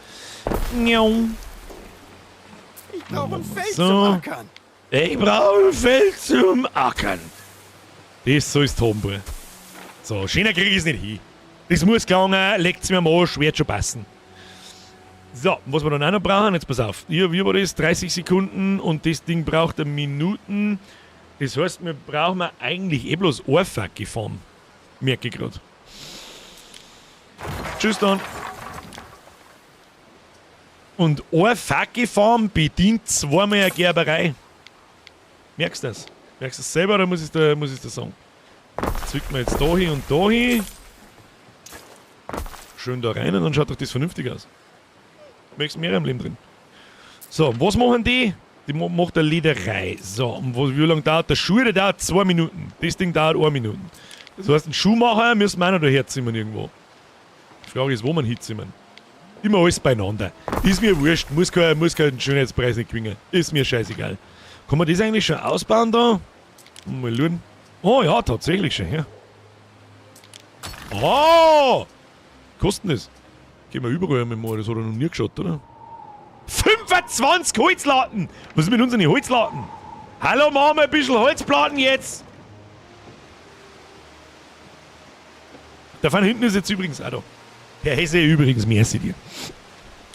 Ich brauche ein Feld So. zum Ackern. Ich brauche ein Feld zum Ackern. Das soll's haben, Bruder. So, schöner krieg ich's nicht hin. Das muss gelangen, legt's mir am Arsch, wird schon passen. So, was wir dann auch noch brauchen, jetzt pass auf. Hier, wie war das? 30 Sekunden und das Ding braucht eine Minuten. Das heißt, wir brauchen eigentlich eh bloß eine Fackel fahren. Merke ich grad. Tschüss dann. Und eine Fackelfarm bedient zweimal eine Gerberei. Merkst du das? Merkst du das selber oder muss ich dir sagen? Zwickt man jetzt da hin und da hin. Schön da rein und dann schaut doch das vernünftig aus. Möchtest mehr im Leben drin. So, was machen die? Die macht eine Lederei. So, und wie lange dauert der Schuh? Der dauert 2 Minuten. Das Ding dauert 1 Minute. Das heißt, einen Schuhmacher müssen wir auch noch da herzimmern irgendwo. Die Frage ist, wo man hinzimmern. Immer alles beieinander. Ist mir wurscht, muss keinen Schönheitspreis nicht gewinnen. Ist mir scheißegal. Kann man das eigentlich schon ausbauen da? Mal schauen. Oh ja, tatsächlich schon, ja. Oh! Kosten das? Gehen wir überall einmal mal, das hat er noch nie geschaut, oder? 25 Holzlatten! Was ist mit unseren Holzlatten? Hallo, machen wir ein bisschen Holzplatten jetzt! Der von hinten ist jetzt übrigens auch da. Herr Hesse übrigens, merci dir.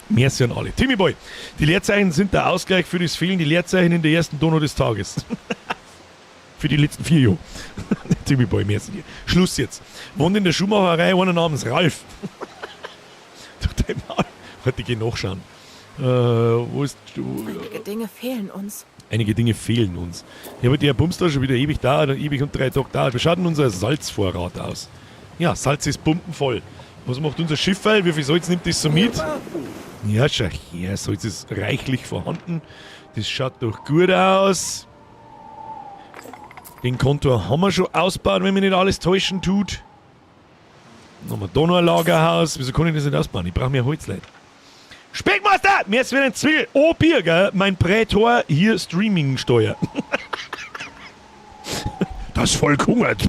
Merci an alle. Timmy Boy, die Leerzeichen sind der Ausgleich für das Fehlen, die Leerzeichen in der ersten Donau des Tages. Für die letzten 4 Jahre. Timmy Boy, merci dir. Schluss jetzt. Wohnt in der Schuhmacherei einer namens Ralf. Durch dein Maul. Warte, ich geh nachschauen. Wo ist. Einige Dinge fehlen uns. Einige Dinge fehlen uns. Ja, aber der Bums da schon wieder ewig da, ewig und 3 Tage da. Wie schaut denn unser Salzvorrat aus? Ja, Salz ist pumpenvoll. Was macht unser Schiff? Wie viel Salz nimmt das so mit? Ja, schau her, Salz ist reichlich vorhanden. Das schaut doch gut aus. Den Kontor haben wir schon ausgebaut, wenn mich nicht alles täuschen tut. Dann haben wir da noch ein Lagerhaus. Wieso kann ich das nicht ausbauen? Ich brauche mehr Holz, Leute. Speckmeister! Mir ist wieder ein Zwiebel. Oh, Bier, gell? Mein Prätor hier Streaming-Steuer. Das Volk hungert.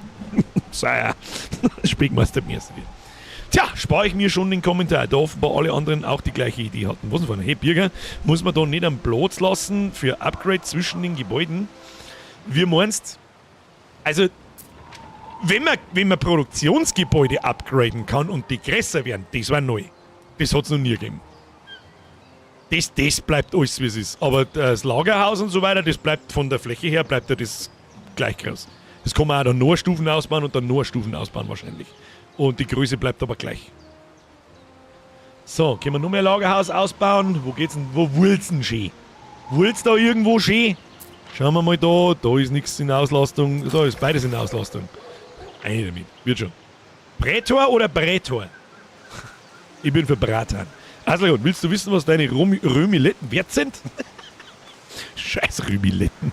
Sei Speckmeister, mir ist wieder. Tja, spare ich mir schon den Kommentar, da offenbar alle anderen auch die gleiche Idee hatten. Was denn von? Hey Birger, muss man da nicht am Platz lassen für Upgrade zwischen den Gebäuden? Wie meinst? Also, wenn man Produktionsgebäude upgraden kann und die größer werden, das war neu. Das hat es noch nie gegeben. Das bleibt alles, wie es ist. Aber das Lagerhaus und so weiter, das bleibt von der Fläche her, bleibt ja das gleich groß. Das kann man auch dann noch Stufen ausbauen und dann noch Stufen ausbauen wahrscheinlich. Und die Größe bleibt aber gleich. So, können wir noch mehr Lagerhaus ausbauen? Wo geht's denn? Wo wollt's denn schön? Wollt's da irgendwo schön? Schauen wir mal da. Da ist nichts in Auslastung. Da ist beides in Auslastung. Eine damit. Wird schon. Prätor oder Prätor? Ich bin für Bratan. Also gut, willst du wissen, was deine Römiletten wert sind? Scheiß Römiletten.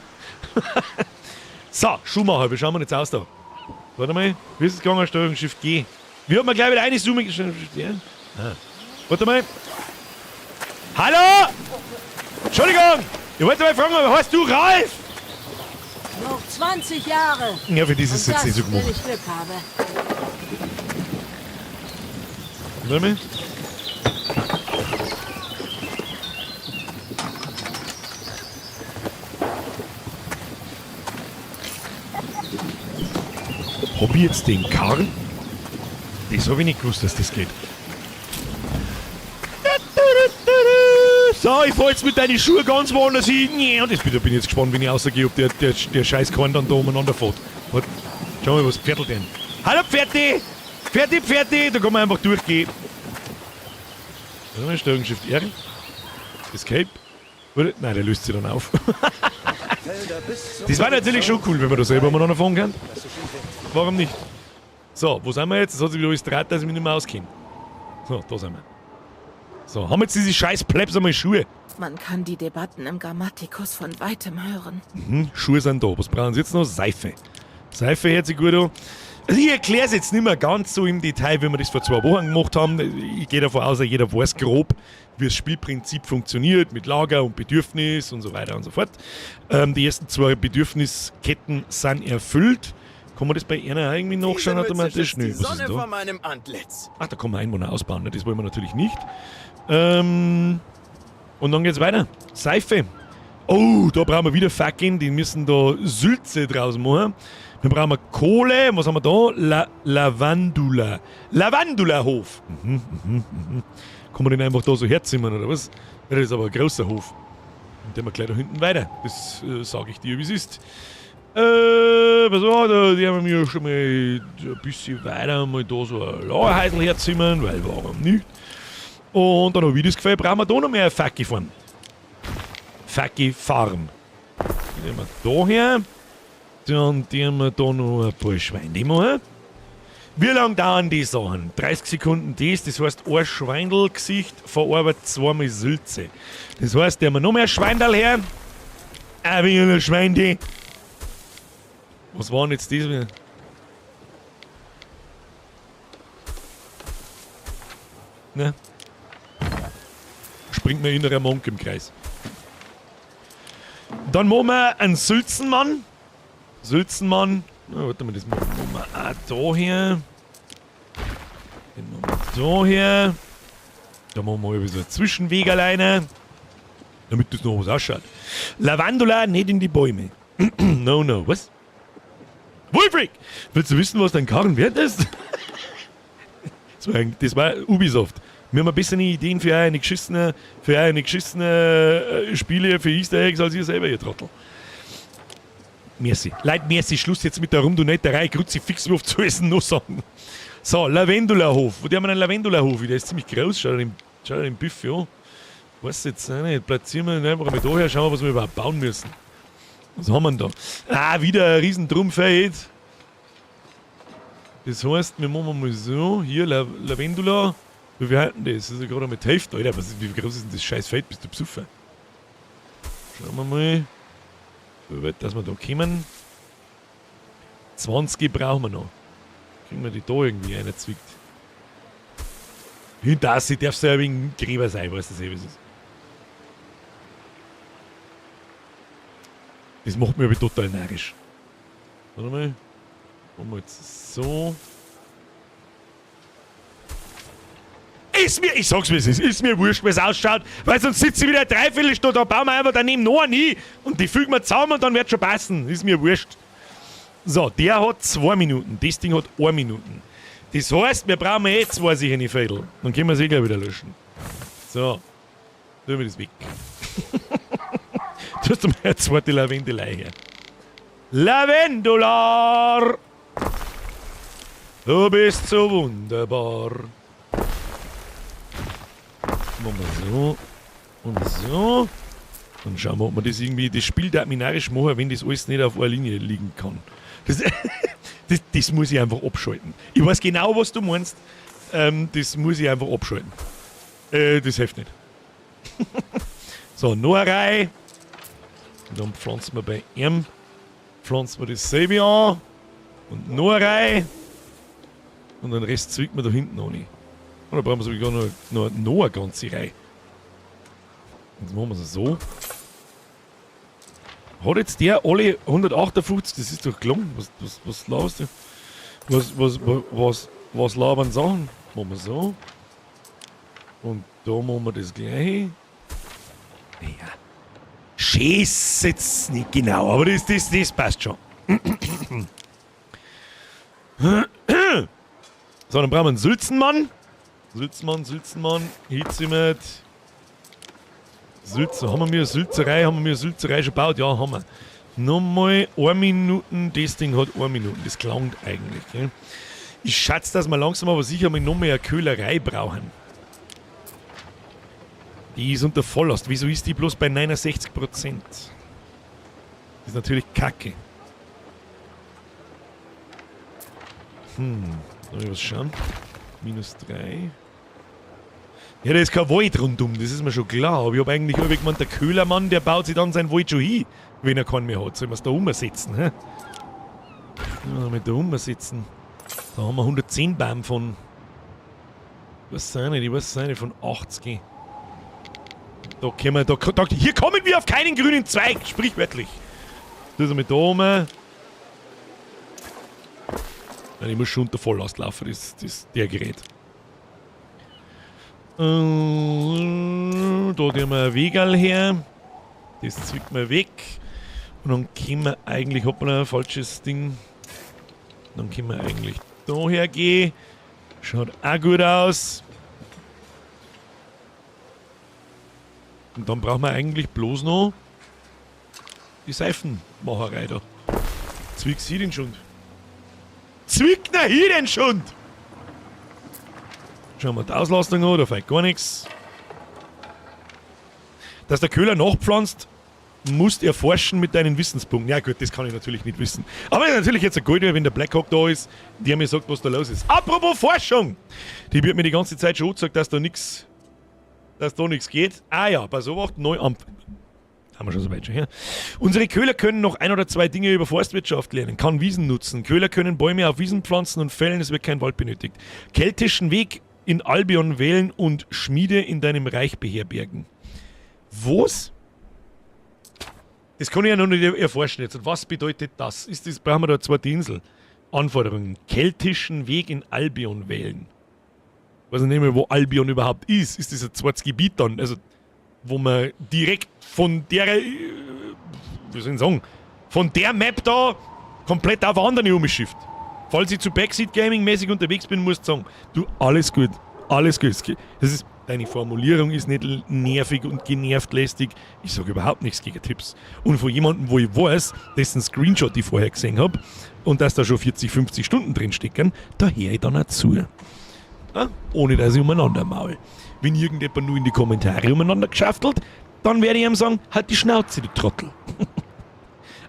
So, Schuhmacher, wie schauen wir jetzt aus da? Warte mal, wie ist es gegangen? Steuerung Shift G. Wie hat man gleich wieder eine Zoom? Ah. Warte mal. Hallo! Entschuldigung! Ich wollte mal fragen, heißt du Ralf? Noch 20 Jahre. Ja, für dieses ist jetzt nicht so gemacht. Wenn ich Glück habe. Warte mal. Hab ich jetzt den Karren? Das hab ich nicht gewusst, dass das geht. So, ich fahr jetzt mit deinen Schuhen ganz woanders hin. Und das, da bin ich jetzt gespannt, wenn ich rausgehe, ob der scheiß Karren dann da umeinander fährt. Warte, schau mal, was pferdelt denn? Hallo Pferdi! Pferdi, Pferdi! Da kann man einfach durchgehen. Warte mal, Steuerung Shift R. Escape. Nein, der löst sich dann auf. Das war natürlich schon cool, wenn man da selber umeinander fahren kann. Warum nicht? So, wo sind wir jetzt? Das hat sich wieder alles gedreht, dass ich mich nicht mehr auskenne. So, da sind wir. So, haben wir jetzt diese scheiß Plebs einmal Schuhe? Man kann die Debatten im Grammaticus von weitem hören. Mhm, Schuhe sind da. Was brauchen Sie jetzt noch? Seife. Seife hört sich gut an. Also ich erkläre es jetzt nicht mehr ganz so im Detail, wie wir das vor 2 Wochen gemacht haben. Ich gehe davon aus, jeder weiß grob, wie das Spielprinzip funktioniert, mit Lager und Bedürfnis und so weiter und so fort. Die ersten 2 Bedürfnisketten sind erfüllt. Kann man das bei einer irgendwie nachschauen automatisch? Nö, was ist da? Ach, da kann man Einwohner ausbauen, ne? Das wollen wir natürlich nicht. Und dann geht's weiter. Seife. Oh, da brauchen wir wieder Fackeln, die müssen da Sülze draus machen. Dann brauchen wir Kohle. Was haben wir da? Lavandula. Lavandula-Hof. Kann man den einfach da so herzimmern, oder was? Das ist aber ein großer Hof. Und den wir gleich da hinten weiter. Das sage ich dir, wie es ist. Was war da? Die haben wir schon mal ein bisschen weiter mal da so ein Lagerhäusl herzimmern, weil warum nicht? Und dann habe ich das Gefühl, brauchen wir da noch mehr eine Facki-Farm. Facki-Farm. Nehmen wir da her. Dann tun wir da noch ein paar Schweine machen. Wie lange dauern die Sachen? 30 Sekunden das heißt ein Schweindelgesicht verarbeitet zweimal Sülze. Das heißt, der haben wir noch mehr Schweindel her. Ein wenig Schweinde. Was war denn jetzt das wieder? Ne? Springt mir innerer Monk im Kreis. Dann machen wir einen Sülzenmann. Sülzenmann. Na, warte mal, das machen wir auch da her. Den machen wir da her. Da machen wir über so einen Zwischenweg alleine. Damit das noch was ausschaut. Lavandula nicht in die Bäume. No, no. Was? Wolfric! Willst du wissen, was dein Karren wert ist? Das war Ubisoft. Wir haben ein bisschen Ideen für eine geschissene Spiele, für Easter Eggs, als ihr selber, ihr Trottel. Merci. Leute, merci. Schluss jetzt mit der Rumdonetterei. Kruzifixwurf zu essen, noch sagen. So, Lavendula-Hof. Wo haben wir einen Lavendula-Hof? Der ist ziemlich groß. Schaut den Buffet an. Weiß jetzt auch nicht. Platzieren wir ihn einfach mal da her. Schauen wir, was wir überhaupt bauen müssen. Was haben wir denn da? Ah, wieder ein riesen Trumpfeld. Das heißt, wir machen mal so. Hier, Lavendula. Wie viel halten das? Das ist ja gerade mit Hälfte. Alter, wie groß ist denn das scheiß Feld? Bist du besoffen? Schauen wir mal. Wie weit, dass wir da kommen. 20 brauchen wir noch. Kriegen wir die da irgendwie reingezwickt. Hinter sie darf ja wegen Gräber sein, weißt du, wie es ist. Das macht mich aber total narrisch. Warte mal. Machen wir jetzt so. Ist mir, ich sag's wie es ist, ist mir wurscht, wie es ausschaut, weil sonst sitze ich wieder eine Dreiviertelstunde, da bauen wir einfach daneben noch einen hin und die fügen wir zusammen und dann wird schon passen. Ist mir wurscht. So, der hat 2 Minuten, das Ding hat 1 Minute. Das heißt, wir brauchen eh 2 sichere Fädel. Dann können wir es eh gleich wieder löschen. So, tun wir das weg. Du hast mal eine zweite Lavendelei her. Lavendular! Du bist so wunderbar. Machen wir so und so. Dann schauen wir, ob wir das irgendwie, das Spiel darf mich narrisch machen, wenn das alles nicht auf einer Linie liegen kann. Das muss ich einfach abschalten. Ich weiß genau, was du meinst. Das muss ich einfach abschalten. Das hilft nicht. So, noch eine Reihe. Und dann pflanzen wir bei ihm. Pflanzen wir dasselbe an. Und noch eine Reihe. Und den Rest zwickt wir da hinten noch nicht. Und da brauchen wir sogar noch eine ganze Reihe. Jetzt machen wir es so. Hat jetzt der alle 158? Das ist doch gelungen. Was laberst du? Was labern Sachen? Machen wir so. Und da machen wir das gleiche. Naja. Scheiß jetzt nicht genau, aber das passt schon. So, dann brauchen wir einen Sülzenmann. Sülzenmann, Hitzimet. Sülze, haben wir Sülzerei, schon gebaut? Ja, haben wir. Nochmal 1 Minute, das Ding hat 1 Minute, das klangt eigentlich. Gell? Ich schätze, dass wir langsam aber sicher mal noch mehr eine Köhlerei brauchen. Die ist unter Volllast. Wieso ist die bloß bei 69%? Das ist natürlich Kacke. Soll ich was schauen? Minus 3. Ja, da ist kein Wald rundum, das ist mir schon klar. Aber ich hab eigentlich immer gemeint, der Köhlermann, der baut sich dann sein Wald schon hin, wenn er keinen mehr hat. Sollen wir es da umsetzen, hä? Ja, mit da umsetzen. Da haben wir 110 Baum von. Was sind die? Was sind die? Von 80. Da können wir, da, hier kommen wir auf keinen grünen Zweig, sprichwörtlich. Das ist mit da oben. Nein, ich muss schon unter Volllast laufen, das ist der Gerät. Da tun wir ein Wegerl her. Das zwickt wir weg. Und dann können wir eigentlich, hoppla, ein falsches Ding. Dann können wir eigentlich da hergehen. Schaut auch gut aus. Und dann brauchen wir eigentlich bloß noch die Seifenmacherei da. Zwick sie den Schund. Zwick na hier den Schund! Schauen wir die Auslastung an, da fällt gar nichts. Dass der Köhler nachpflanzt, musst erforschen mit deinen Wissenspunkten. Ja gut, das kann ich natürlich nicht wissen. Aber natürlich jetzt ein Gold, wenn der Blackhawk da ist, der mir sagt, was da los ist. Apropos Forschung! Die wird mir die ganze Zeit schon angezeigt, dass da nichts geht. Ah ja, pass auf, neu am... Haben wir schon so weit schon her. Unsere Köhler können noch ein oder zwei Dinge über Forstwirtschaft lernen. Kann Wiesen nutzen. Köhler können Bäume auf Wiesen pflanzen und fällen, es wird kein Wald benötigt. Keltischen Weg in Albion wählen und Schmiede in deinem Reich beherbergen. Was? Das kann ich ja noch nicht erforschen jetzt. Und was bedeutet das? Ist das, brauchen wir da eine zweite Insel? Anforderungen. Keltischen Weg in Albion wählen. Ich weiß nicht mehr, wo Albion überhaupt ist. Ist das ein zweites Gebiet dann? Also, wo man direkt von der, wie soll ich sagen, von der Map da komplett auf andere umschifft. Falls ich zu Backseat Gaming mäßig unterwegs bin, musst du sagen, du, alles gut, alles gut. Das ist, deine Formulierung ist nicht nervig und genervt lästig. Ich sage überhaupt nichts gegen Tipps. Und von jemandem, wo ich weiß, dessen Screenshot ich vorher gesehen habe und dass da schon 40, 50 Stunden drin stecken, da höre ich dann auch zu. Ja? Ohne dass ich umeinander maul. Wenn irgendjemand nur in die Kommentare umeinander geschaftelt, dann werde ich ihm sagen, halt die Schnauze, du Trottel.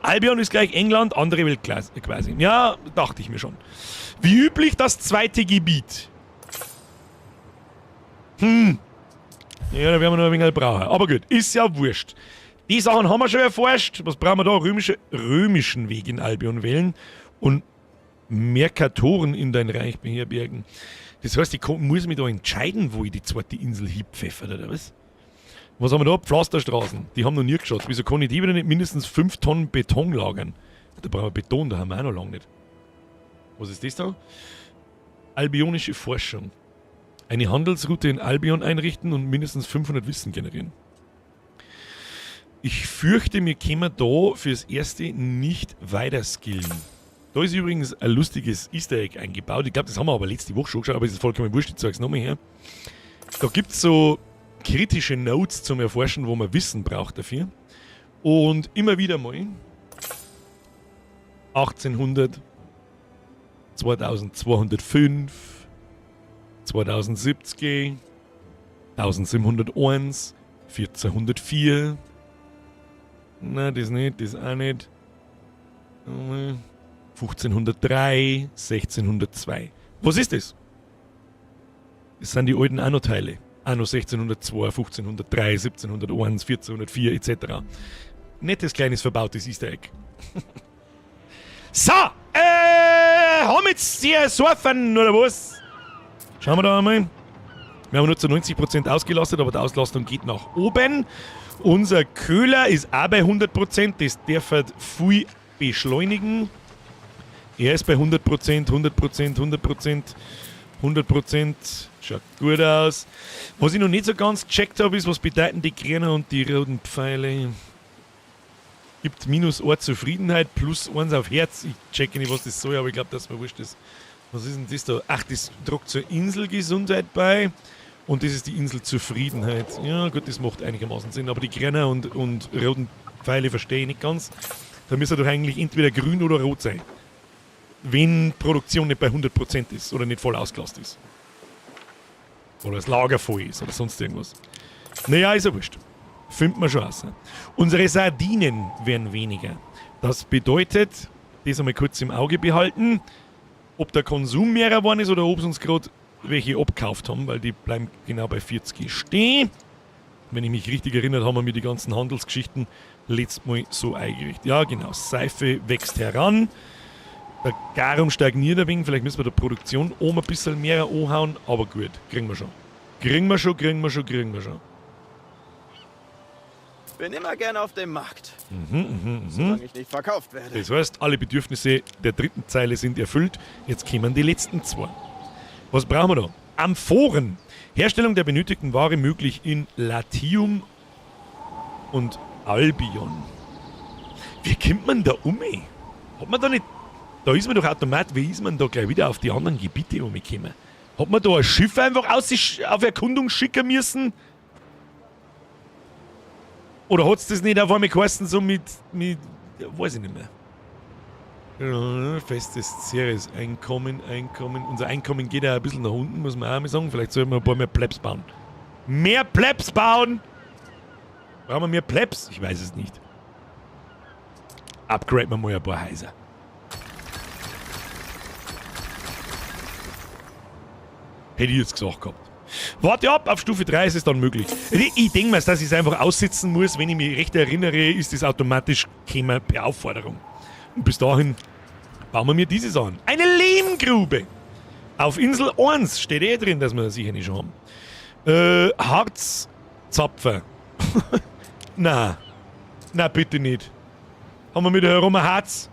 Albion ist gleich England, andere Welt quasi. Ja, dachte ich mir schon. Wie üblich das zweite Gebiet. Ja, da werden wir noch ein wenig brauchen. Aber gut, ist ja wurscht. Die Sachen haben wir schon erforscht. Was brauchen wir da? Römischen Weg in Albion wählen und Merkatoren in dein Reich beherbergen. Das heißt, ich muss mich da entscheiden, wo ich die zweite Insel hinpfeffert, oder was? Was haben wir da? Pflasterstraßen. Die haben noch nie geschaut. Wieso kann ich die wieder nicht mindestens 5 Tonnen Beton lagern? Da brauchen wir Beton, da haben wir auch noch lange nicht. Was ist das da? Albionische Forschung. Eine Handelsroute in Albion einrichten und mindestens 500 Wissen generieren. Ich fürchte, wir können da fürs Erste nicht weiter skillen. Da ist übrigens ein lustiges Easter Egg eingebaut. Ich glaube, das haben wir aber letzte Woche schon geschaut, aber es ist vollkommen wurscht, ich zeig's nochmal her. Da gibt es so kritische Notes zum Erforschen, wo man Wissen braucht dafür. Und immer wieder mal 1800, 2205, 2070, 1701, 1404. Nein, das nicht, das auch nicht. 1503, 1602. Was ist das? Das sind die alten Anno-Teile. Anno 1602, 1503, 1701, 1404 etc. Nettes kleines verbautes Easter Egg. So, haben jetzt die Surfen oder was? Schauen wir da einmal. Wir haben nur zu 90% ausgelastet, aber die Auslastung geht nach oben. Unser Köhler ist auch bei 100%, das darf viel beschleunigen. Er ist bei 100%, 100%, 100%, 100%. Schaut gut aus. Was ich noch nicht so ganz gecheckt habe, ist, was bedeuten die grünen und die roten Pfeile. Gibt minus 1 Zufriedenheit, plus 1 auf Herz. Ich checke nicht, was das soll, aber ich glaube, dass mir wurscht ist. Was ist denn das da? Ach, das tragt zur Inselgesundheit bei. Und das ist die Insel Zufriedenheit. Ja, gut, das macht einigermaßen Sinn. Aber die grünen und roten Pfeile verstehe ich nicht ganz. Da müsste doch eigentlich entweder grün oder rot sein. Wenn Produktion nicht bei 100% ist oder nicht voll ausgelastet ist. Oder das Lager voll ist oder sonst irgendwas. Naja, ist ja wurscht. Findet man schon raus. Unsere Sardinen werden weniger. Das bedeutet, das einmal kurz im Auge behalten, ob der Konsum mehr geworden ist oder ob sie uns gerade welche abgekauft haben, weil die bleiben genau bei 40 stehen. Wenn ich mich richtig erinnere, haben wir mir die ganzen Handelsgeschichten letztes Mal so eingerichtet. Ja, genau. Seife wächst heran. Der Garum stagniert ein wenig. Vielleicht müssen wir der Produktion oben ein bisschen mehr anhauen, aber gut, kriegen wir schon. Kriegen wir schon, kriegen wir schon, kriegen wir schon. Bin immer gern auf dem Markt. Solange ich nicht verkauft werde. Das heißt, alle Bedürfnisse der dritten Zeile sind erfüllt. Jetzt kommen die letzten zwei. Was brauchen wir da? Amphoren. Herstellung der benötigten Ware möglich in Latium und Albion. Wie kommt man da um? Hat man da nicht... Da ist man doch automatisch... Wie ist man da gleich wieder auf die anderen Gebiete umgekommen? Hat man da ein Schiff einfach auf Erkundung schicken müssen? Oder hat's das nicht auf einmal geheißen, so mit... Weiß ich nicht mehr. Festes Ceres. Einkommen, Einkommen. Unser Einkommen geht ja ein bisschen nach unten, muss man auch mal sagen. Vielleicht sollten wir ein paar mehr Plebs bauen. Mehr Plebs bauen! Brauchen wir mehr Plebs? Ich weiß es nicht. Upgraden wir mal ein paar Häuser. Hätte ich jetzt gesagt gehabt. Warte ab, auf Stufe 3 ist es dann möglich. Ich denke mir, dass ich es einfach aussitzen muss. Wenn ich mich recht erinnere, ist es automatisch gekommen per Aufforderung. Und bis dahin bauen wir mir dieses an. Eine Lehmgrube! Auf Insel 1 steht eh drin, dass wir das sicher nicht haben. Harzzapfer. Na. Na, bitte nicht. Haben wir wieder herum ein Harz?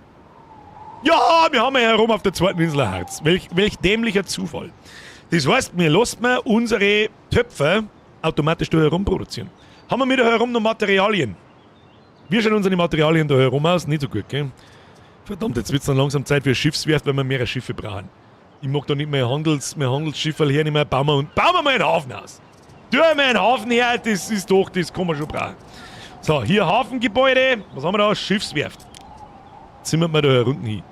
Ja, wir haben ja herum auf der zweiten Insel ein Harz. Welch dämlicher Zufall. Das heißt, wir lassen wir unsere Töpfer automatisch da herum produzieren. Haben wir wieder herum noch Materialien? Wie schauen unsere Materialien da herum aus? Nicht so gut, gell? Verdammt, jetzt wird's dann langsam Zeit für eine Schiffswerft, weil wir mehrere Schiffe brauchen. Ich mag da nicht mehr Handelschifferl hernehmen. Bauen wir mal einen Hafen aus. Tun wir einen Hafen her, das ist doch, das kann man schon brauchen. So, hier Hafengebäude. Was haben wir da? Schiffswerft. Zimmern wir da herunten hin.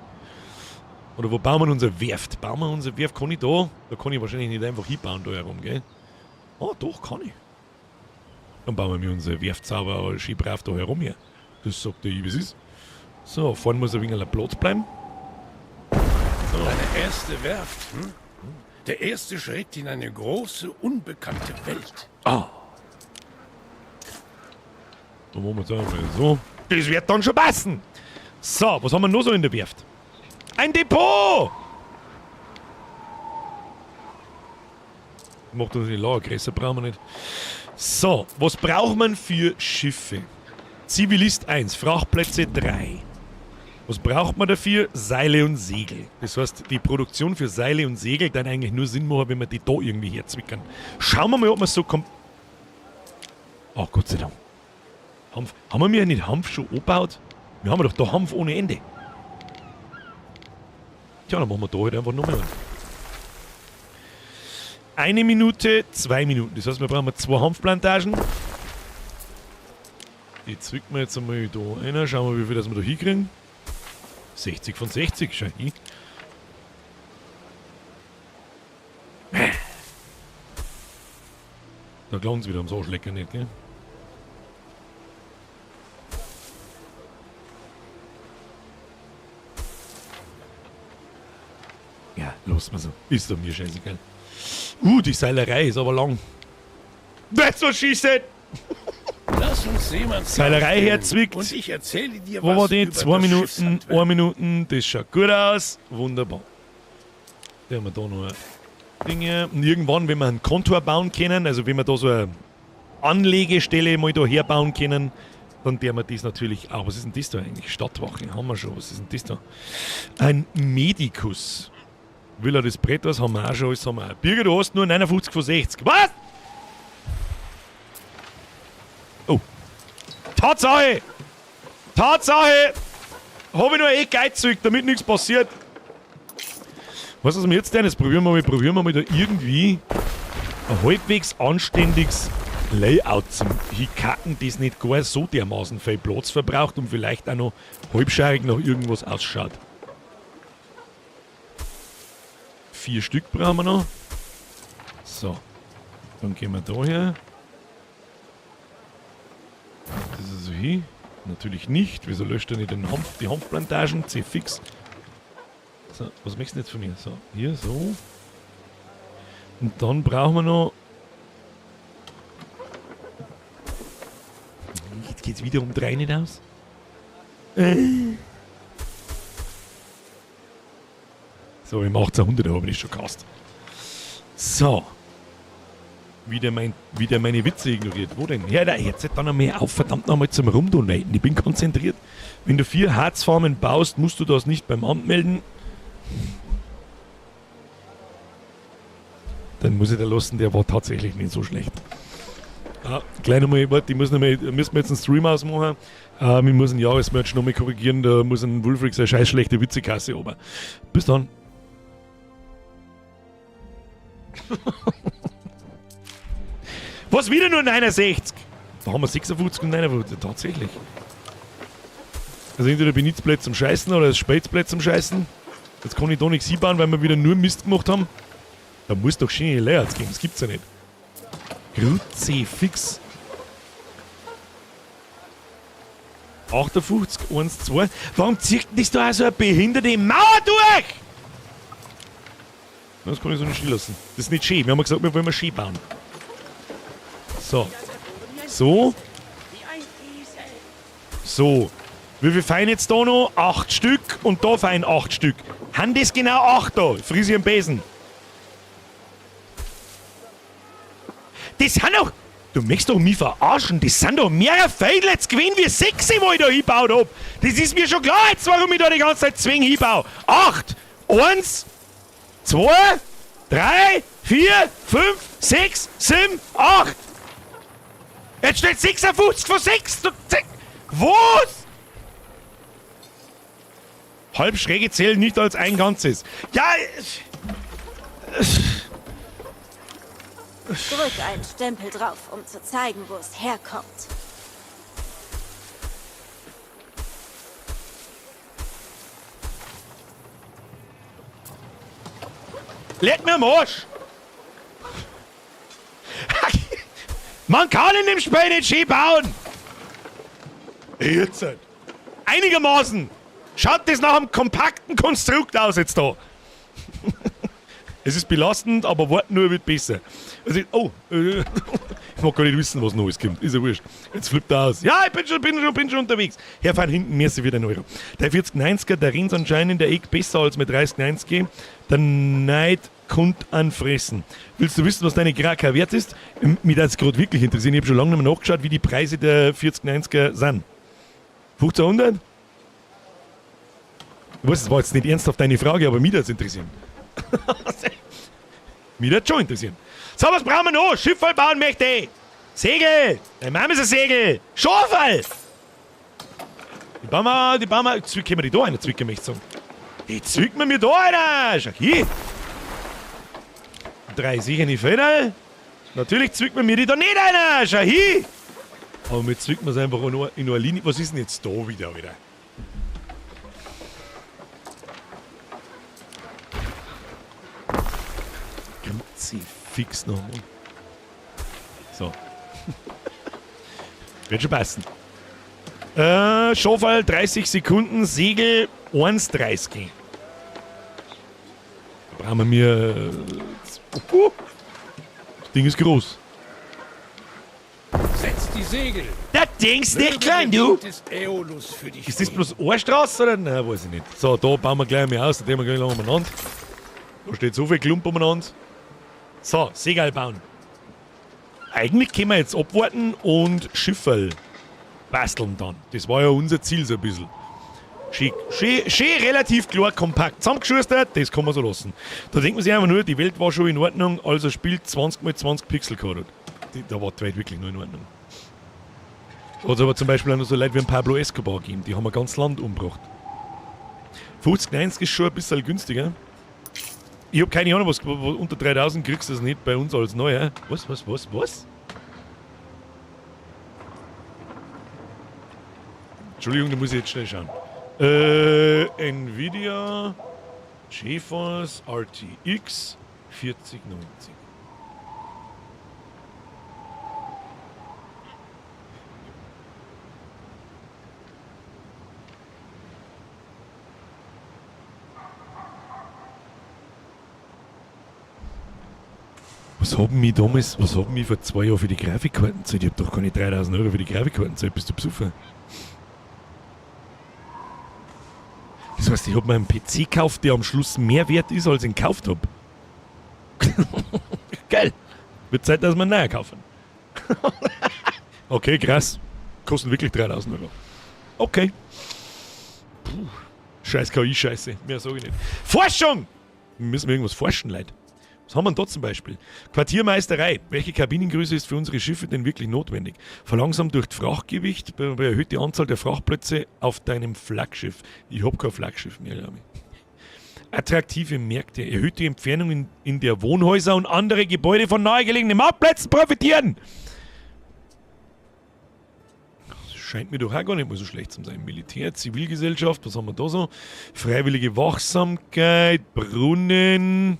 Oder wo bauen wir unsere Werft? Bauen wir unsere Werft? Kann ich da? Da kann ich wahrscheinlich nicht einfach hinbauen da herum, gell? Oh, doch, kann ich. Dann bauen wir mir unsere Werftzauber schön brav da herum hier. Das sagt der ich, wie es ist. So, vorne muss ein wenig ein Platz bleiben. So. Deine erste Werft, hm? Der erste Schritt in eine große, unbekannte Welt. Ah. Dann machen wir es einmal so. Das wird dann schon passen. So, was haben wir noch so in der Werft? Ein Depot! Macht uns die Lager größer, brauchen wir nicht. So, was braucht man für Schiffe? Zivilist 1, Frachtplätze 3. Was braucht man dafür? Seile und Segel. Das heißt, die Produktion für Seile und Segel dann eigentlich nur Sinn machen, wenn wir die da irgendwie herzwickern. Schauen wir mal, ob wir so kommen. Oh, Gott sei Dank. Hanf. Haben wir mir nicht Hanf schon angebaut? Wir haben doch da Hanf ohne Ende. Tja, dann machen wir da halt einfach nochmal einen. 1 Minute, 2 Minuten. Das heißt, wir brauchen 2 Hanfplantagen. Die zwicken wir jetzt einmal da rein. Schauen wir, wie viel das wir da hinkriegen. 60 von 60, schau hin. Da glauben sie wieder ums Arschlecken nicht, gell? Ja, los mal so. Ist doch mir scheißegal. Die Seilerei ist aber lang. That's what she said! Lass uns jemand Seilerei herzwickt. Und ich erzähle dir Wo war was die? über 2 das Minuten, Schiffshandwerk. 1 Minuten. Das schaut gut aus. Wunderbar. Da haben wir da noch Dinge. Und irgendwann, wenn wir einen Kontor bauen können, also wenn wir da so eine Anlegestelle mal da herbauen können, dann werden wir das natürlich auch. Was ist denn das da eigentlich? Stadtwache haben wir schon. Was ist denn das da? Ein Medikus. Villa des Prätors haben wir auch schon, alles haben wir auch. Birger, du hast nur 59 von 60. Was? Oh. Tatsache! Tatsache! Hab ich nur eh Geizzeug, damit nichts passiert. Weißt du, was wir jetzt tun? Jetzt probieren wir mal da irgendwie ein halbwegs anständiges Layout zum Hikacken, das nicht gar so dermaßen viel Platz verbraucht und vielleicht auch noch halbscheirig nach irgendwas ausschaut. 4 Stück brauchen wir noch. So. Dann gehen wir da her. Das ist so hin. Natürlich nicht. Wieso löscht er nicht den Hanf, die Hanfplantagen? C fix. So, was möchtest du jetzt von mir? So, hier, so. Und dann brauchen wir noch. Jetzt geht's wieder um 3 nicht aus. So, im 1800er habe ich das schon gehasst. So. Wieder meine Witze ignoriert. Wo denn? Ja, da, jetzt dann noch mehr auf, verdammt nochmal zum Rumdonaten. Ich bin konzentriert. Wenn du 4 Harzfarmen baust, musst du das nicht beim Amt melden. Dann muss ich da lassen, der war tatsächlich nicht so schlecht. Ah, gleich nochmal, warte, ich muss noch mal, müssen wir jetzt einen Stream ausmachen. Wir müssen einen Jahresmerch nochmal korrigieren, da muss ein Wulfric seine scheiß schlechte Witzekasse oben. Bis dann. Was, wieder nur 69? Da haben wir 56 und 59, tatsächlich. Also entweder bin ich zu blöd zum Scheißen oder es spät zu blöd zum Scheißen. Jetzt kann ich da nichts hinbauen, weil wir wieder nur Mist gemacht haben. Da muss doch schöne Layouts geben, das gibt's ja nicht. Kruzifix. 58, 1, 2. Warum zieht denn das da auch so eine behinderte Mauer durch? Das kann ich so nicht stehen lassen. Das ist nicht schön. Wir haben ja gesagt, wir wollen mal schön bauen. So. So. So. Wie viel fein jetzt da noch? 8 Stück und da fein 8 Stück. Haben das genau 8 da? Friss ich einen Besen. Das sind doch... Du möchtest doch mich verarschen. Das sind doch mehrere Feldl jetzt gewesen wie 6, wo ich da hingebaut hab. Das ist mir schon klar jetzt, warum ich da die ganze Zeit zwing hinbaue. 8, 1, 2, 3, 4, 5, 6, 7, 8. Jetzt steht 56 von 6. Was? Halbschräge zählen nicht als ein Ganzes. Ja. Drück einen Stempel drauf, um zu zeigen, wo es herkommt. Leck mir am Arsch! Man kann in dem Spiel nicht Ski bauen! Jetzt halt. Einigermaßen! Schaut das nach einem kompakten Konstrukt aus jetzt da! Es ist belastend, aber warten nur wird besser. Also, oh, ich mag gar nicht wissen, was Neues kommt. Ist ja wurscht. Jetzt flippt er aus. Ja, ich bin schon unterwegs. Herfahren hinten, merci für den Euro. Der 4090er, der rennt anscheinend in der Eck besser als mit 3090. Der Neid kommt an Fressen. Willst du wissen, was deine Kraka wert ist? Mich würde es gerade wirklich interessieren. Ich hab schon lange nicht mehr nachgeschaut, wie die Preise der 4090er sind. 1500? Ich weiß, das war jetzt nicht ernsthaft deine Frage, aber mich würde es interessieren. Mich würde schon interessieren. So, was brauchen wir noch? Schiffall bauen möchte ich. Segel! Deine Mama ist ein Segel! Schafall! Die bauen wir, die bauen wir. Zwick können wir die da eine zwicken, möchte ich sagen. Die zwicken wir mir da einer! Schau hier! 3 sichere Felder. Natürlich zwickt man mir die da nicht einer! Schau hier! Aber wir zwicken es einfach in eine Linie. Was ist denn jetzt da wieder, Alter? Fix nochmal. So. Wird schon passen. Schafall 30 Sekunden, Segel 1,30. Da brauchen wir mir. Das Ding ist groß. Setz die Segel. Das Ding ist nicht klein, du! Des Aeolus für dich Ist das bloß eine Straße oder? Nein, weiß ich nicht. So, da bauen wir gleich mal aus, da drehen wir gleich lang umeinander. Da steht so viel Klump umeinander. So, Segel bauen. Eigentlich können wir jetzt abwarten und Schifferl basteln dann. Das war ja unser Ziel so ein bisschen. Schön, schön, schön relativ klar, kompakt zusammengeschustert, das kann man so lassen. Da denkt man sich einfach nur, die Welt war schon in Ordnung, also spielt 20×20 Pixel gehabt. Da war die Welt wirklich nur in Ordnung. Da hat es aber zum Beispiel auch noch so Leute wie ein Pablo Escobar gegeben, die haben ein ganzes Land umgebracht. 50,90 ist schon ein bisschen günstiger. Ich hab keine Ahnung, was unter 3000 kriegst du das nicht bei uns als neu. Was? Entschuldigung, da muss ich jetzt schnell schauen. Nvidia GeForce RTX 4090. Was haben mich damals, was haben mich vor 2 Jahren für die Grafikkarten gezahlt? Ich hab doch keine 3000 Euro für die Grafikkarten gezahlt, bist du besoffen? Das heißt, ich hab mir einen PC gekauft, der am Schluss mehr wert ist, als ich ihn gekauft hab. Geil! Wird Zeit, dass wir einen neuen kaufen. Okay, krass. Kosten wirklich 3000 Euro. Okay. Puh. Scheiß KI-Scheiße. Mehr sag ich nicht. Forschung! Wir müssen irgendwas forschen, Leute. Was haben wir denn da zum Beispiel? Quartiermeisterei. Welche Kabinengröße ist für unsere Schiffe denn wirklich notwendig? Verlangsamt durch Frachtgewicht, erhöht die Anzahl der Frachtplätze auf deinem Flaggschiff. Ich hab kein Flaggschiff mehr, glaub ich. Attraktive Märkte. Erhöht die Entfernung in der Wohnhäuser und andere Gebäude von nahegelegenen Marktplätzen profitieren. Scheint mir doch auch gar nicht mal so schlecht zu sein. Militär, Zivilgesellschaft, was haben wir da so? Freiwillige Wachsamkeit, Brunnen.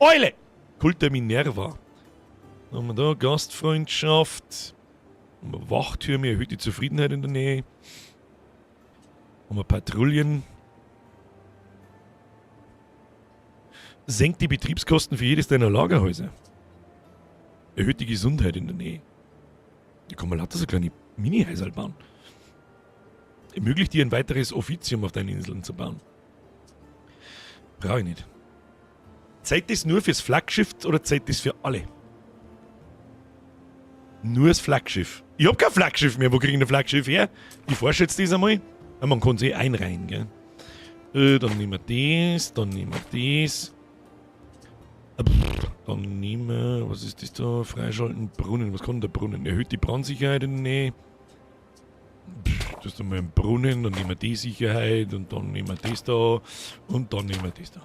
Eule! Kult der Minerva. Dann haben wir da Gastfreundschaft. Haben wir Wachtürme, erhöht die Zufriedenheit in der Nähe. Haben wir Patrouillen. Senkt die Betriebskosten für jedes deiner Lagerhäuser. Erhöht die Gesundheit in der Nähe. Da kann man lauter so kleine Mini-Häuser bauen. Ermöglicht dir ein weiteres Offizium auf deinen Inseln zu bauen. Brauche ich nicht. Zeigt das nur fürs Flaggschiff oder zeigt das für alle? Nur das Flaggschiff. Ich hab kein Flaggschiff mehr. Wo krieg ich ein Flaggschiff her? Ich forsche jetzt das einmal. Ja, man kann sie einreihen, gell? Dann nehmen wir das, dann nehmen wir das. Dann nehmen wir, was ist das da? Freischalten, Brunnen. Was kann der Brunnen? Erhöht die Brandsicherheit in der Nähe. Pff, das ist einmal ein Brunnen, dann nehmen wir die Sicherheit und dann nehmen wir das da und dann nehmen wir das da.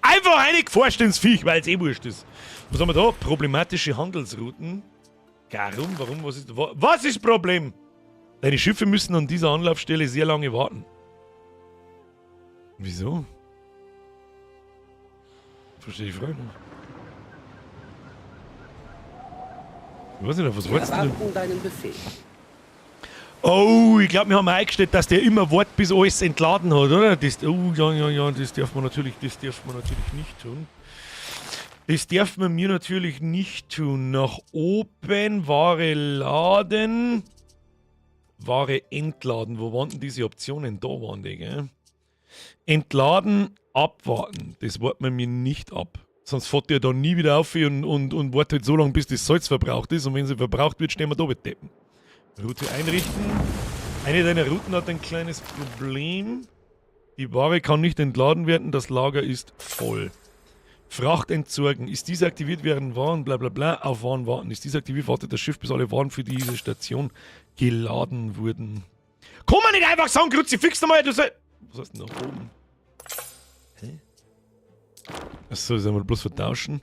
Einfach reingeforscht ins Viech, weil es eh wurscht ist. Was haben wir da? Problematische Handelsrouten. Warum? Warum? Was ist, was ist das Problem? Deine Schiffe müssen an dieser Anlaufstelle sehr lange warten. Wieso? Verstehe die Frage nicht. Ich weiß nicht, auf was wartest du denn? Erwarten deinen Befehl. Oh, ich glaub, wir haben eingestellt, dass der immer wartet, bis alles entladen hat, oder? Das, oh, ja, ja, ja, das darf man natürlich, das darf man natürlich nicht tun. Das darf man mir natürlich nicht tun. Nach oben, Ware laden, Ware entladen. Wo waren denn diese Optionen? Da waren die, gell? Entladen, abwarten. Das wartet man mir nicht ab. Sonst fährt der da nie wieder auf und wartet halt so lange, bis das Salz verbraucht ist. Und wenn sie verbraucht wird, stehen wir da mit Deppen. Route einrichten. Eine deiner Routen hat ein kleines Problem. Die Ware kann nicht entladen werden, das Lager ist voll. Fracht entsorgen. Ist dies aktiviert, während Waren, bla bla bla, auf Waren warten. Ist dies aktiviert, wartet das Schiff, bis alle Waren für diese Station geladen wurden. Kann man nicht einfach sagen, Kruzifix nochmal, du soll. Was heißt denn nach oben? Hä? Achso, das haben wir bloß vertauschen.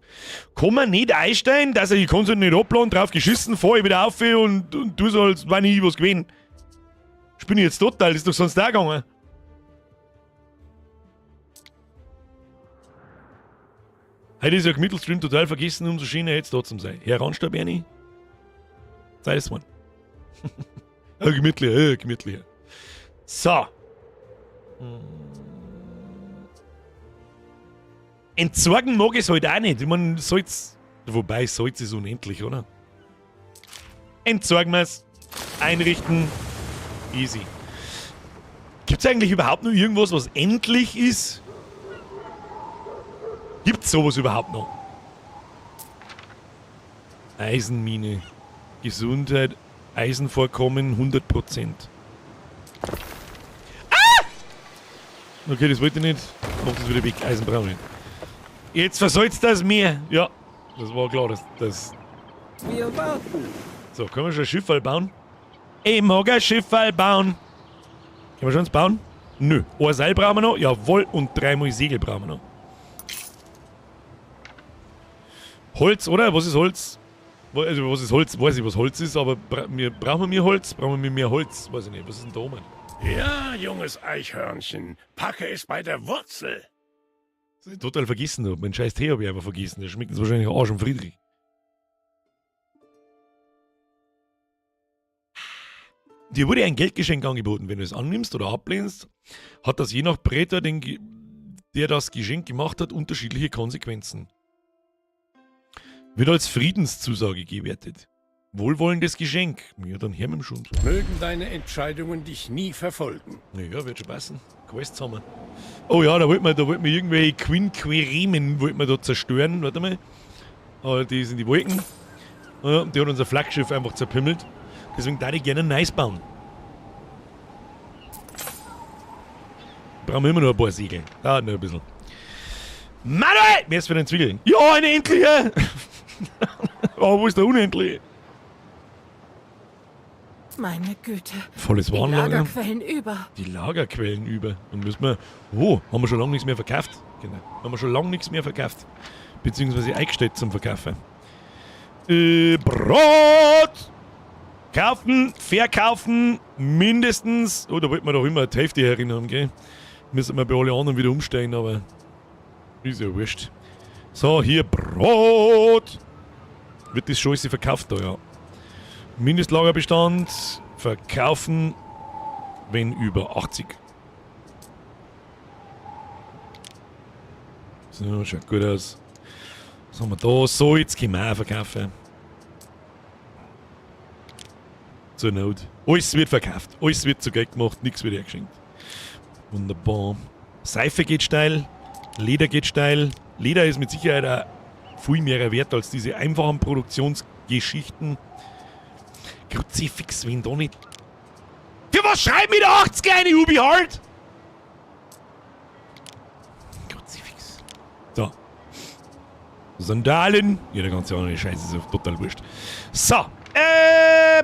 Kann man nicht einstellen, dass er die Konsole nicht abladen, drauf geschissen, fahr ich wieder auf und du sollst, wenn ich was gewinne. Spinne ich jetzt total, das ist doch sonst auch gegangen. Heute ist ja Mittelstream total vergessen, umso schöner hätte es trotzdem sein. Herr Randstadt, Bernie. Sei es one. Ja, gemütlich, gemütlich. So. Entsorgen mag ich es halt auch nicht. Ich mein, Salz. Wobei, Salz ist unendlich, oder? Entsorgen wir's. Einrichten. Easy. Gibt's eigentlich überhaupt noch irgendwas, was endlich ist? Gibt's sowas überhaupt noch? Eisenmine. Gesundheit. Eisenvorkommen 100%. Ah! Okay, das wollte ich nicht. Mach das wieder weg. Eisen brauche ich nicht. Jetzt versalzt das mir. Ja, das war klar, dass das. Wir warten. So, können wir schon ein Schiffall bauen? Ich mag ein Schiffall bauen. Können wir schon eins bauen? Nö. Ein Seil brauchen wir noch. Jawohl. Und 3-mal Segel brauchen wir noch. Holz, oder? Was ist Holz? Also, was ist Holz? Weiß ich, was Holz ist, aber brauchen wir mehr Holz? Brauchen wir mehr Holz? Weiß ich nicht. Was ist denn da oben? Ja, junges Eichhörnchen. Packe es bei der Wurzel. Das hab ich total vergessen. Mein scheiß Tee hab ich einfach vergessen. Der schmeckt jetzt wahrscheinlich Arsch und Friedrich. Dir wurde ein Geldgeschenk angeboten. Wenn du es annimmst oder ablehnst, hat das je nach Prätor, der das Geschenk gemacht hat, unterschiedliche Konsequenzen. Wird als Friedenszusage gewertet. Wohlwollendes Geschenk. Ja, dann her mit dem Schund. Mögen deine Entscheidungen dich nie verfolgen. Naja, wird schon passen. Quests haben wir. Oh ja, da wollten wir, da wollten wir irgendwelche Quinqueremen wollten wir da zerstören. Warte mal. Oh, die sind die Wolken. Ja, die hat unser Flaggschiff einfach zerpimmelt. Deswegen darf ich gerne ein neues bauen. Brauchen wir immer noch ein paar Segel. Dauert noch ein bisschen. Manuel! Wer ist für den Zwiebeln? Ja, eine endliche! Oh, wo ist der Unendliche? Meine Güte. Volles Die Warenlager. Lagerquellen über. Die Lagerquellen über. Dann müssen wir. Oh, haben wir schon lange nichts mehr verkauft? Genau. Haben wir schon lange nichts mehr verkauft. Beziehungsweise eingestellt zum Verkaufen. Brot! Kaufen, verkaufen, mindestens. Oh, da wollten wir doch immer die Hälfte erinnern, gell? Müssen wir bei allen anderen wieder umsteigen, aber ist ja wurscht. So, hier Brot. Wird das Scheiße verkauft da, ja. Mindestlagerbestand, verkaufen, wenn über 80. So, schaut gut aus. Was haben wir da? So, jetzt können wir auch verkaufen. Zur Not. Alles wird verkauft, alles wird zu Geld gemacht, nichts wird hergeschenkt. Wunderbar. Seife geht steil, Leder geht steil. Leder ist mit Sicherheit auch viel mehr wert als diese einfachen Produktionsgeschichten. Kruzifix, wenn da nicht. Für was schreiben wir da 80 eine Ubi halt? Kruzifix. So. Sandalen. Ja, der ganze andere Scheiß ist ja total wurscht. So.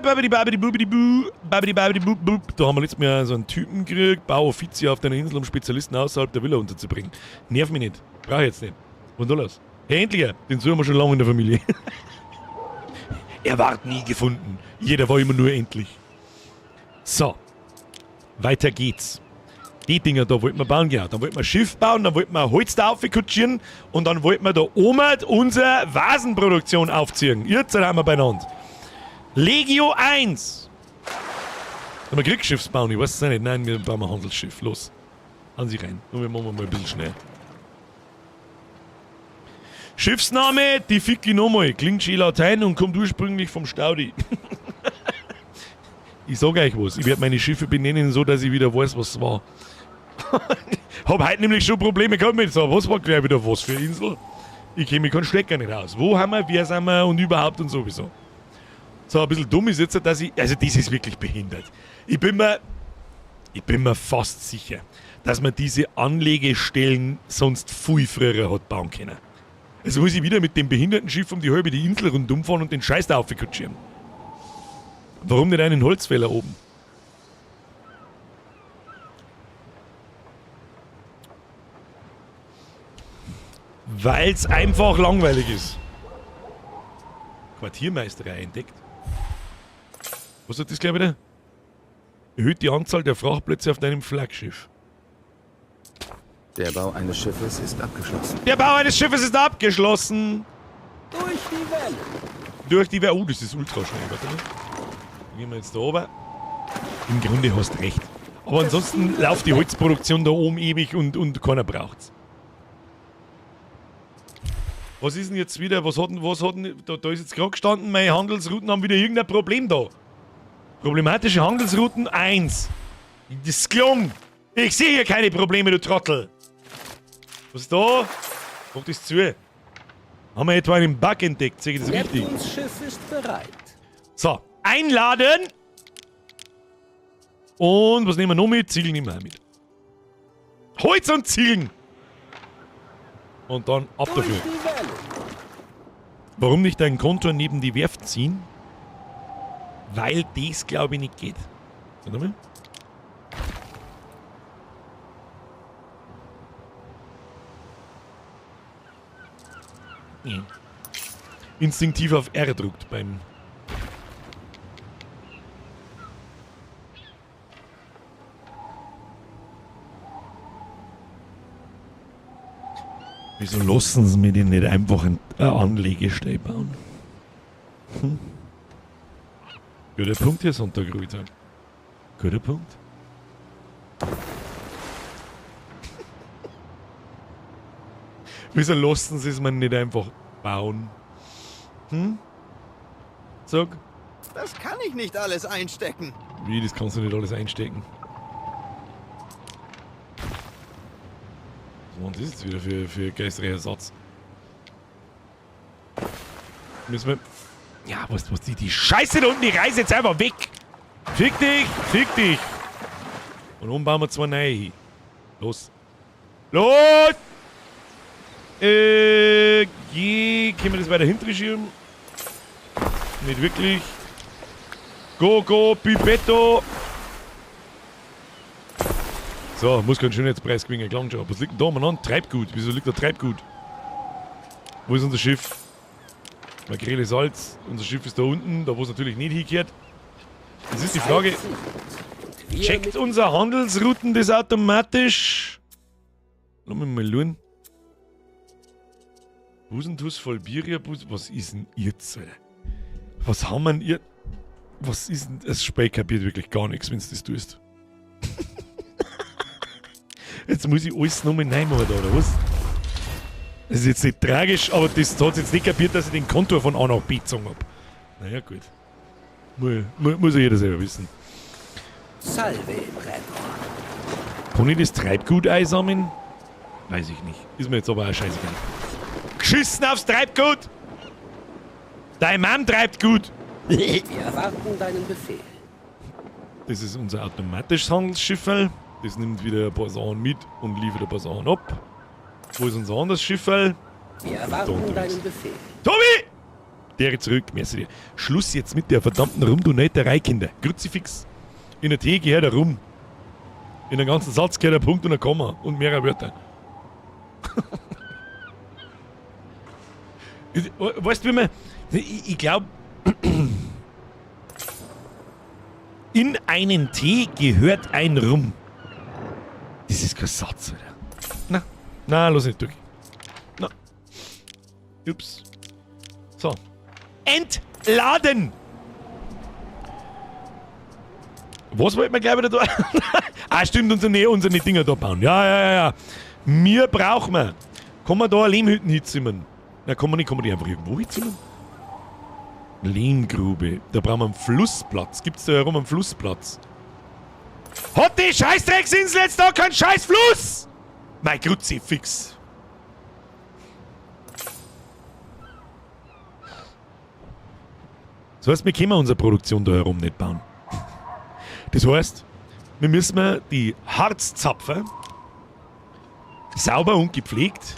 Babidi babidi bubidi bu, babidi babidi bub bub. Da haben wir letztes Mal so einen Typen gekriegt. Bau Offizier auf deiner Insel, um Spezialisten außerhalb der Villa unterzubringen. Nerv mich nicht. Brauch ich jetzt nicht. Was ist da los? Hey, endlich! Den suchen wir schon lange in der Familie. Er ward nie gefunden. Jeder war immer nur endlich. So. Weiter geht's. Die Dinger da wollten wir bauen, genau. Dann wollten wir ein Schiff bauen, dann wollten wir Holz da aufkutschieren und dann wollten wir da oben unsere Vasenproduktion aufziehen. Jetzt sind wir beieinander. Legio 1! Sollen wir Kriegsschiffs bauen? Ich weiß es nicht. Nein, wir bauen ein Handelsschiff. Los. An Sie rein. Nur wir machen mal ein bisschen schnell. Schiffsname, die fick ich nochmal. Klingt schön Latein und kommt ursprünglich vom Staudi. Ich sag euch was, ich werd meine Schiffe benennen, so dass ich wieder weiß, was es war. Hab heute nämlich schon Probleme gehabt mit so, was war gleich wieder was für Insel? Ich kenn mich keinen Stecker nicht aus. Wo haben wir, wer sind wir und überhaupt und sowieso. So, ein bisschen dumm ist jetzt, dass ich, also das ist wirklich behindert. Ich bin mir fast sicher, dass man diese Anlegestellen sonst viel früher hat bauen können. Also muss ich wieder mit dem Behindertenschiff um die halbe die Insel rundum fahren und den Scheiß da aufkutschieren. Warum nicht einen Holzfäller oben? Weil's einfach langweilig ist. Quartiermeisterei entdeckt. Was hat das gleich wieder? Erhöht die Anzahl der Frachtplätze auf deinem Flaggschiff. Der Bau eines Schiffes ist abgeschlossen. Der Bau eines Schiffes ist abgeschlossen. Durch die Welle. Durch die Welle. Oh, das ist ultra schnell. Warte mal. Dann gehen wir jetzt da oben. Im Grunde hast du recht. Aber ansonsten läuft die Holzproduktion da oben ewig und keiner braucht's. Was ist denn jetzt wieder? Was hat denn, was hat denn, da, da ist jetzt gerade gestanden, meine Handelsrouten haben wieder irgendein Problem da. Problematische Handelsrouten 1. Das ist gelungen. Ich sehe hier keine Probleme, du Trottel. Was ist da? Mach das zu. Haben wir etwa einen Bug entdeckt? Sehe ich das richtig? Neptuns Schiff ist bereit. So, einladen. Und was nehmen wir noch mit? Ziegeln nehmen wir auch mit. Holz und Ziegeln. Und dann ab dafür. Warum nicht dein Kontor neben die Werft ziehen? Weil das, glaube ich, nicht geht. Warte mal. Nee. Instinktiv auf R drückt beim... Wieso lassen sie mir denn nicht einfach eine Anlegestelle bauen? Hm? Guter Punkt hier, Sonntag, Ruhetag. Guter Punkt. Wieso lassen sie es mir nicht einfach bauen? Hm? Sag. Das kann ich nicht alles einstecken. Wie, das kannst du nicht alles einstecken? Was war denn das jetzt wieder für geistreicher Satz? Müssen wir... Ja, was, was, die Scheiße da unten, die reißt jetzt einfach weg! Fick dich! Fick dich! Und oben bauen wir zwei neue hin. Los! Los! Geh, können wir das weiter hinten schieben? Nicht wirklich. Go, go, Pipetto! So, muss keinen Schönheitspreis gewinnen, klang schon. Was liegt denn da umeinander? Treibgut. Wieso liegt da Treibgut? Wo ist unser Schiff? Makrele Salz. Unser Schiff ist da unten, da wo es natürlich nicht hingehört. Das ist die Frage. Checkt unser Handelsrouten das automatisch? Lass mich mal schauen. Busentus voll Bier, was ist denn jetzt, Alter? Was haben wir denn ihr? Was ist denn? Das Spiel kapiert wirklich gar nichts, wenn du das tust. Jetzt muss ich alles nochmal neu machen da, oder was? Das ist jetzt nicht tragisch, aber das hat jetzt nicht kapiert, dass ich den Kontur von A nach B gezogen hab. Naja, gut. Muss ja jeder selber wissen. Salve, Prätor. Kann ich das Treibgut einsammeln? Weiß ich nicht. Ist mir jetzt aber auch scheißegal. Geschissen aufs Treibgut! Dein Mann treibt gut! Wir erwarten deinen Befehl. Das ist unser automatisches Handelsschifferl. Das nimmt wieder ein paar Sachen mit und liefert ein paar Sachen ab. Wo ist unser anderes Schifferl? Wir erwarten deinen Befehl. Tobi! Der zurück, merci dir. Schluss jetzt mit der verdammten Rumdonäterei, Kinder. Kruzifix. In der Tee gehört er rum. In einem ganzen Satz gehört ein Punkt und ein Komma und mehrere Wörter. Weißt du, wie man. Ich glaube, in einen Tee gehört ein Rum. Das ist kein Satz, Alter. Na, na, lass nicht durch. Na. Ups. So. Entladen! Was wollten wir gleich wieder da? Ah, stimmt, unsere Dinger da bauen. Ja, ja, ja, ja. Mir brauchen wir. Kann man da Lehmhütten hinzimmern? Na, kann man nicht, kann man die einfach irgendwo hinzimmern? Lehmgrube. Da brauchen wir einen Flussplatz. Gibt's da herum einen Flussplatz? Hat die Scheißdrecksinsel jetzt da keinen Scheißfluss? Mein Kruzifix. Das heißt, wir können unsere Produktion da herum nicht bauen. Das heißt, wir müssen die Harzzapfer sauber und gepflegt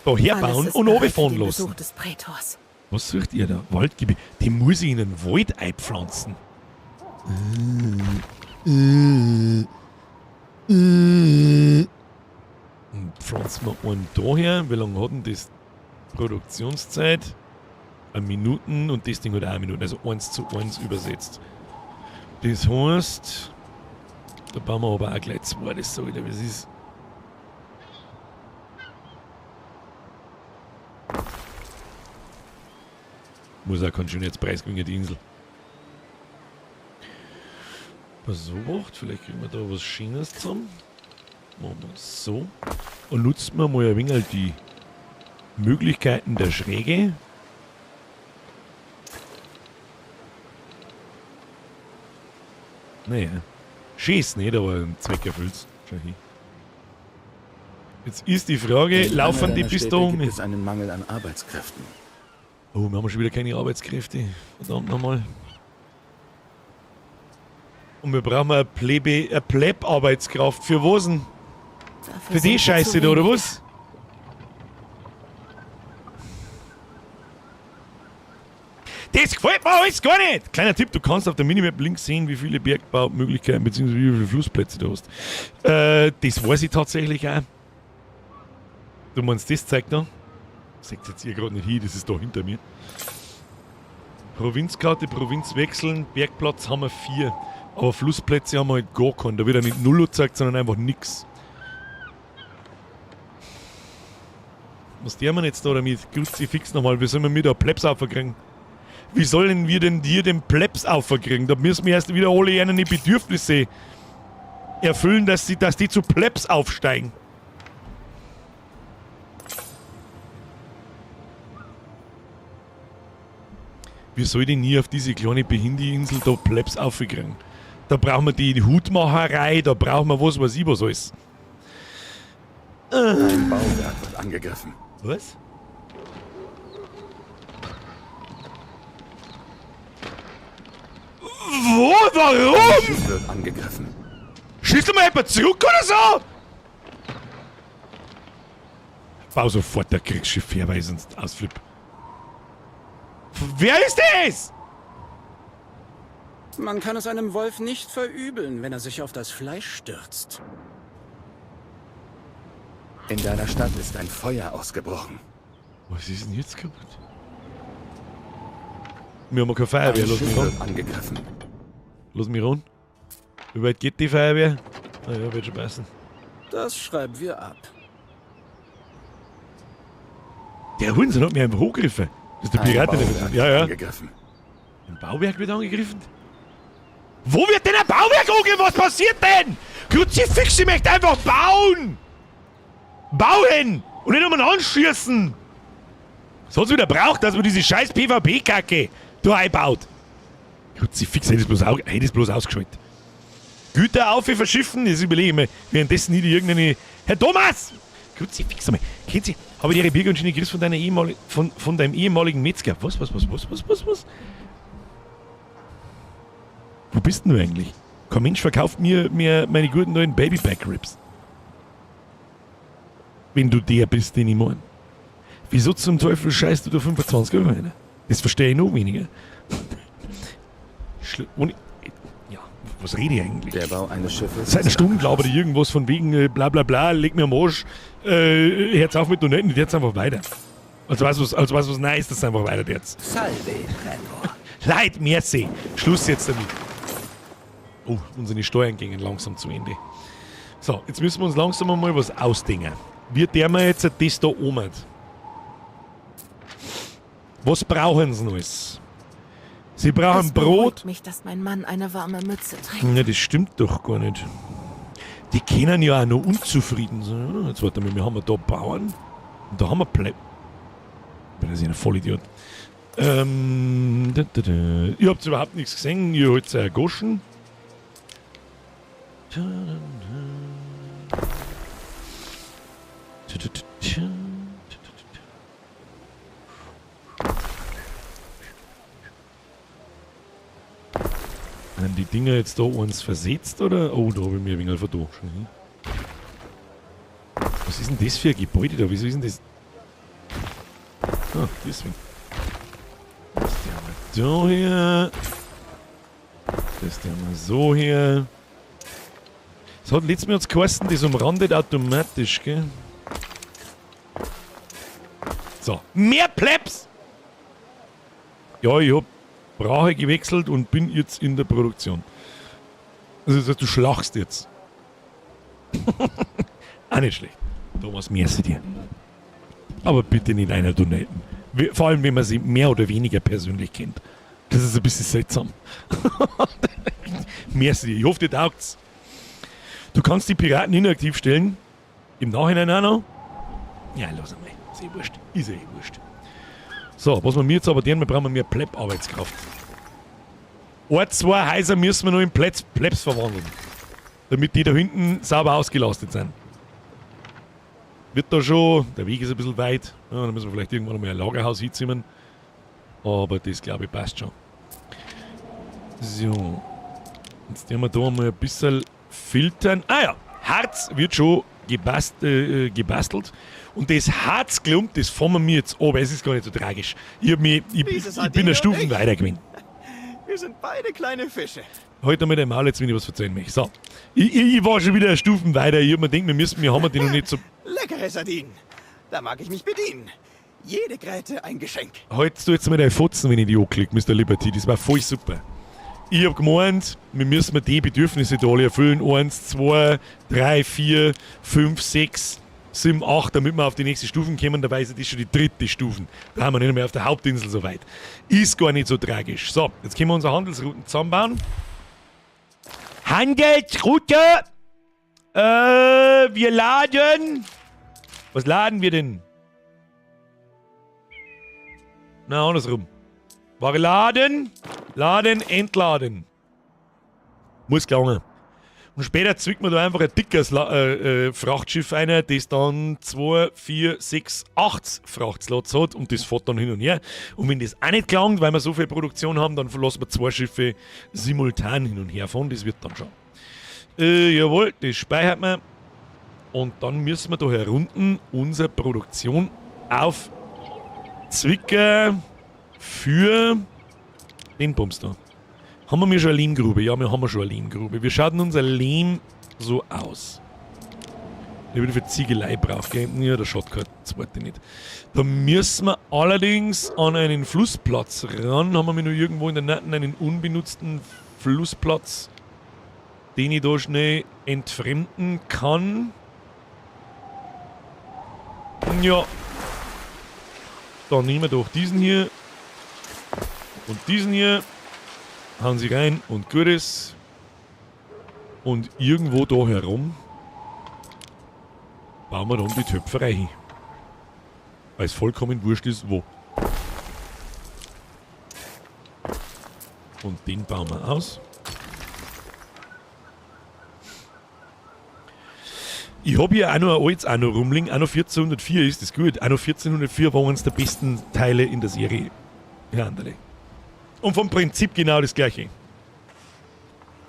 da herbauen und runterfahren lassen. Des Prätors. Was sucht ihr da? Waldgebiet. Die muss ich in einen Wald einpflanzen. Und pflanzen wir einen da her. Wie lange hat denn das Produktionszeit? 1 Minuten und das Ding hat auch 1 Minute. Also 1:1 übersetzt. Das heißt, da bauen wir aber auch gleich 2. Das sag ich dir, wie es ist. Muss auch keinen Schönheitspreis gewinnen, die Insel. Was so macht, vielleicht kriegen wir da was Schönes zusammen. Machen wir so. Und nutzen wir mal ein wenig die Möglichkeiten der Schräge. Naja. Schön ist nicht, aber einen Zweck erfüllt. Schau hin. Jetzt ist die Frage, In laufen einer die deiner bis Städte da um? Gibt es einen Mangel an Arbeitskräften? Oh, wir haben schon wieder keine Arbeitskräfte. Verdammt nochmal. Und wir brauchen eine Pleb-Arbeitskraft. Für was denn? Dafür Für die sind wir Scheiße zu da, oder wenig. was? Das gefällt mir alles gar nicht! Kleiner Tipp, du kannst auf der Minimap links sehen, wie viele Bergbaumöglichkeiten bzw. wie viele Flussplätze du hast. Das weiß ich tatsächlich auch. Du meinst das zeigt da? Seht jetzt ihr gerade nicht hin, das ist da hinter mir. Provinzkarte, Provinz wechseln, Bergplatz haben wir 4. Aber Flussplätze haben wir halt gar keinen. Da wird ja nicht 0 gezeigt, sondern einfach nix. Was tun wir jetzt da damit? Kruzifix nochmal, wie sollen wir mit da Plebs aufkriegen? Wie sollen wir denn dir den Plebs aufkriegen? Da müssen wir erst wieder alle ihre Bedürfnisse erfüllen, dass die zu Plebs aufsteigen. Wie soll denn nie auf diese kleine Behindi-Insel da Plebs aufkriegen? Da brauchen wir die Hutmacherei, da brauchen wir was weiß ich was alles. Ein Bauwerk wird angegriffen. Was? Wo? Warum? Ein Schiff wird angegriffen. Schießt du mal jemand zurück oder so? Bau sofort der Kriegsschiff her, weil ich sonst ausflipp. Wer ist das? Man kann es einem Wolf nicht verübeln, wenn er sich auf das Fleisch stürzt. In deiner Stadt ist ein Feuer ausgebrochen. Was ist denn jetzt kaputt? Wir haben keine Feuerwehr. Ein Lass mich Schiff ran. wird angegriffen. Lass mich ran. Wie weit geht die Feuerwehr? Na ja, wird schon passen. Das schreiben wir ab. Der Hurensohn hat mich einfach hochgegriffen. Das ist der Ein Pirat, der Bauwerk Ja, ja. angegriffen. Ein Bauwerk wird angegriffen? Wo wird denn ein Bauwerk angegriffen? Was passiert denn? Kruzifix, ich möchte einfach bauen! Bauen! Und nicht um anschießen! Was hat's wieder braucht, dass man diese scheiß PvP-Kacke da einbaut? Kruzifix, hätte ich bloß ausgeschaltet. Güter auf, wir verschiffen, das überlege ich mir. Währenddessen nicht irgendeine. Herr Thomas! Kruzifix einmal. Kennt Sie, habe ich Ihre Biergutscheine gekriegt von, deiner von deinem ehemaligen Metzger? Was? Wo bist denn du eigentlich? Kein Mensch verkauft mir meine guten neuen Baby-Back-Ribs. Wenn du der bist, den ich meine. Wieso zum Teufel scheißt du da 25 Euro rein? Das verstehe ich noch weniger. Ja, was rede ich eigentlich? Der Bau eines Schiffes. Seit einer Stunde glaube ich irgendwas von wegen bla bla bla, leg mir am Arsch, hört's auf mit Donaten, jetzt einfach weiter. Also weißt du was, nein, ist das einfach weiter jetzt. Salve, Prätor. Leid, merci. Schluss jetzt damit. Oh, unsere Steuern gingen langsam zu Ende. So, jetzt müssen wir uns langsam mal was ausdenken. Wie der wir jetzt das da oben? Was brauchen sie noch alles? Sie brauchen Es Brot. beruhigt mich, dass mein Mann eine warme Mütze trägt. Ja, das stimmt doch gar nicht. Die können ja auch noch unzufrieden sein, oder? Jetzt warte mal, wir haben da Bauern. Und da haben wir Pleb. Bin das ein Vollidiot. Da. Ihr habt überhaupt nichts gesehen, ihr holt euch Goschen. Sind die Dinger jetzt da eins versetzt oder? Oh, da habe ich mir ein wenig verdorben. Was ist denn das für ein Gebäude da? Wieso ist denn das? Ah, deswegen. Das der mal da her. Das der mal so her. Das hat letztes Mal uns geheißen, das umrandet automatisch, gell? So, mehr Plebs! Ja, ich hab Brache gewechselt und bin jetzt in der Produktion. Also das heißt, du schlachst jetzt. Auch nicht schlecht. Thomas, merci dir. Aber bitte nicht einer donaten. Vor allem, wenn man sie mehr oder weniger persönlich kennt. Das ist ein bisschen seltsam. Merci dir. Ich hoffe, dir taugt's. Du kannst die Piraten inaktiv stellen. Im Nachhinein auch noch. Ja, lass einmal. Ist eh wurscht. Ist eh wurscht. So, was wir mir jetzt aber deren, wir brauchen mehr Pleb-Arbeitskraft. Ein, zwei Häuser müssen wir noch in Plebs verwandeln. Damit die da hinten sauber ausgelastet sind. Wird da schon, der Weg ist ein bisschen weit. Ja, da müssen wir vielleicht irgendwann einmal ein Lagerhaus hinziehen. Aber das, glaube ich, passt schon. So. Jetzt werden wir da mal ein bisschen filtern. Ah ja, Harz wird schon gebastelt. Und das Harzklump, das fahren wir mir jetzt ab. Es ist gar nicht so tragisch. Ich bin eine Stufe weiter gewesen. Wir sind beide kleine Fische. Heute mit dem Maul, jetzt wenn ich was verzeihen möchte. So. Ich war schon wieder eine Stufe weiter. Ich hab mir gedacht, wir haben die noch nicht so. Leckere Sardinen. Da mag ich mich bedienen. Jede Gräte ein Geschenk. Haltst du jetzt mal deine Fotzen, wenn ich die anklicke, Mr. Liberty. Das war voll super. Ich hab gemeint, wir müssen die Bedürfnisse da alle erfüllen. 1, 2, 3, 4, 5, 6, 7, 8, damit wir auf die nächste Stufe kommen. Dabei ist das schon die dritte Stufe. Da haben wir nicht mehr auf der Hauptinsel so weit. Ist gar nicht so tragisch. So, jetzt können wir unsere Handelsrouten zusammenbauen. Handelsroute! Wir laden. Was laden wir denn? Na, andersrum. Ware laden, laden, entladen. Muss gelangen. Und später zwickt man da einfach ein dickes Frachtschiff ein, das dann 2, 4, 6, 8 Frachtslots hat und das fährt dann hin und her. Und wenn das auch nicht gelangt, weil wir so viel Produktion haben, dann lassen wir 2 Schiffe simultan hin und her fahren. Das wird dann schon. Jawohl, das speichert man. Und dann müssen wir da herunten unsere Produktion auf Zwicker für den Bums da. Haben wir schon eine Lehmgrube? Ja, wir haben schon eine Lehmgrube. Wie schaut denn unser Lehm so aus? Ich würde für Ziegelei brauchen, gell? Ja, der Shotcut, zweite nicht. Da müssen wir allerdings an einen Flussplatz ran. Haben wir noch irgendwo in der Nähe einen unbenutzten Flussplatz, den ich da schnell entfremden kann? Ja. Dann nehmen wir doch diesen hier. Und diesen hier. Hauen sie rein und gut ist. Und irgendwo da herum bauen wir dann die Töpferei hin. Weil es vollkommen wurscht ist, wo. Und den bauen wir aus. Ich hab hier auch noch ein altes Anno rumliegen. Anno 1404 ist das gut. Anno 1404 war eines der besten Teile in der Serie. Ja, Anderle. Und vom Prinzip genau das gleiche.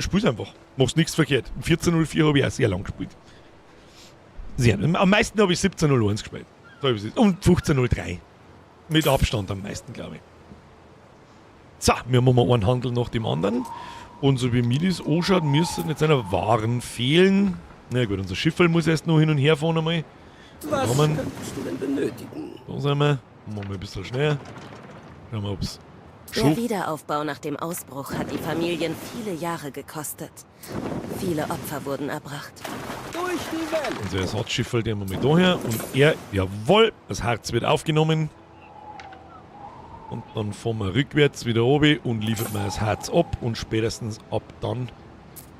Spiel's einfach. Machst nichts verkehrt. 1404 habe ich auch sehr lang gespielt. Sehr. Am meisten habe ich 1701 gespielt. So ist es. Und 1503. Mit Abstand am meisten, glaube ich. So, wir machen einen Handel nach dem anderen. Und so wie mir das anschaut, müssen jetzt einer Waren fehlen. Na gut, unser Schiffel muss erst noch hin und her fahren einmal. Was Kommen. könntest du denn benötigen? Da sind wir. Machen wir ein bisschen schneller. Schauen wir, ob's Der schon. Wiederaufbau nach dem Ausbruch hat die Familien viele Jahre gekostet. Viele Opfer wurden erbracht. Durch die Welle. Unser Ersatzschiffel, den haben wir mal da her. Und er, jawohl, das Harz wird aufgenommen. Und dann fahren wir rückwärts wieder runter und liefert mir das Harz ab. Und spätestens ab dann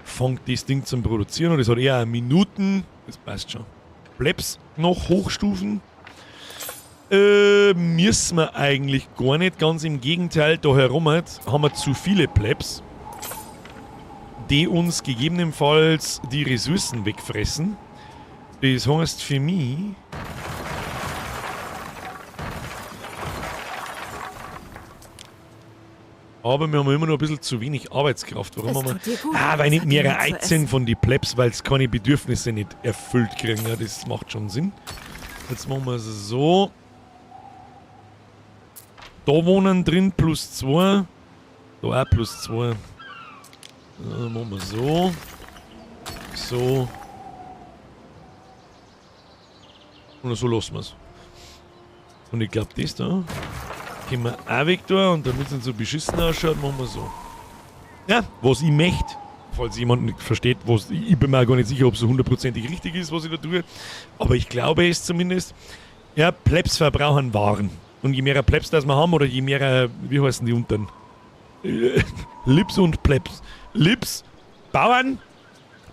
fängt das Ding zum Produzieren. Und das hat eher Minuten. Das passt schon. Plebs noch hochstufen. Müssen wir eigentlich gar nicht. Ganz im Gegenteil, da herum halt, haben wir zu viele Plebs, die uns gegebenenfalls die Ressourcen wegfressen. Das heißt für mich, aber wir haben immer noch ein bisschen zu wenig Arbeitskraft. Warum Es haben wir. tut dir gut, Ah, weil nicht Sardinen mehrere zu Einzelne essen. von die Plebs, weil es keine Bedürfnisse nicht erfüllt kriegen. Ja, das macht schon Sinn. Jetzt machen wir es so. Da wohnen drin plus 2. Da auch plus 2. Dann machen wir so. So. Und so lassen wir's. Und ich glaub, das da können wir auch weg da. Und damit es nicht so beschissen ausschaut, machen wir so. Ja, was ich möchte. Falls jemand nicht versteht, was ich bin mir auch gar nicht sicher, ob es so hundertprozentig richtig ist, was ich da tue. Aber ich glaube es zumindest. Ja, Plebs verbrauchen Waren. Und je mehr Plebs das wir haben, oder je mehr, wie heißen die unten? Lips und Plebs. Lips, Bauern,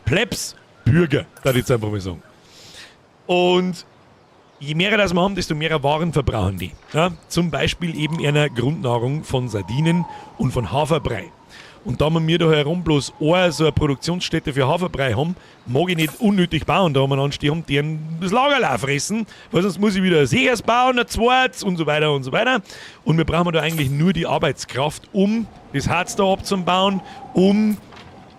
Plebs, Bürger, darf ich jetzt einfach mal sagen. Und je mehr das wir haben, desto mehr Waren verbrauchen die. Ja, zum Beispiel eben einer Grundnahrung von Sardinen und von Haferbrei. Und da wir mir da herum bloß eine, so eine Produktionsstätte für Haferbrei haben, mag ich nicht unnötig bauen, da haben wir einen haben, die das Lagerl fressen, weil sonst muss ich wieder ein Segers bauen, ein zweites und so weiter und so weiter. Und wir brauchen da eigentlich nur die Arbeitskraft, um das Harz da abzubauen, um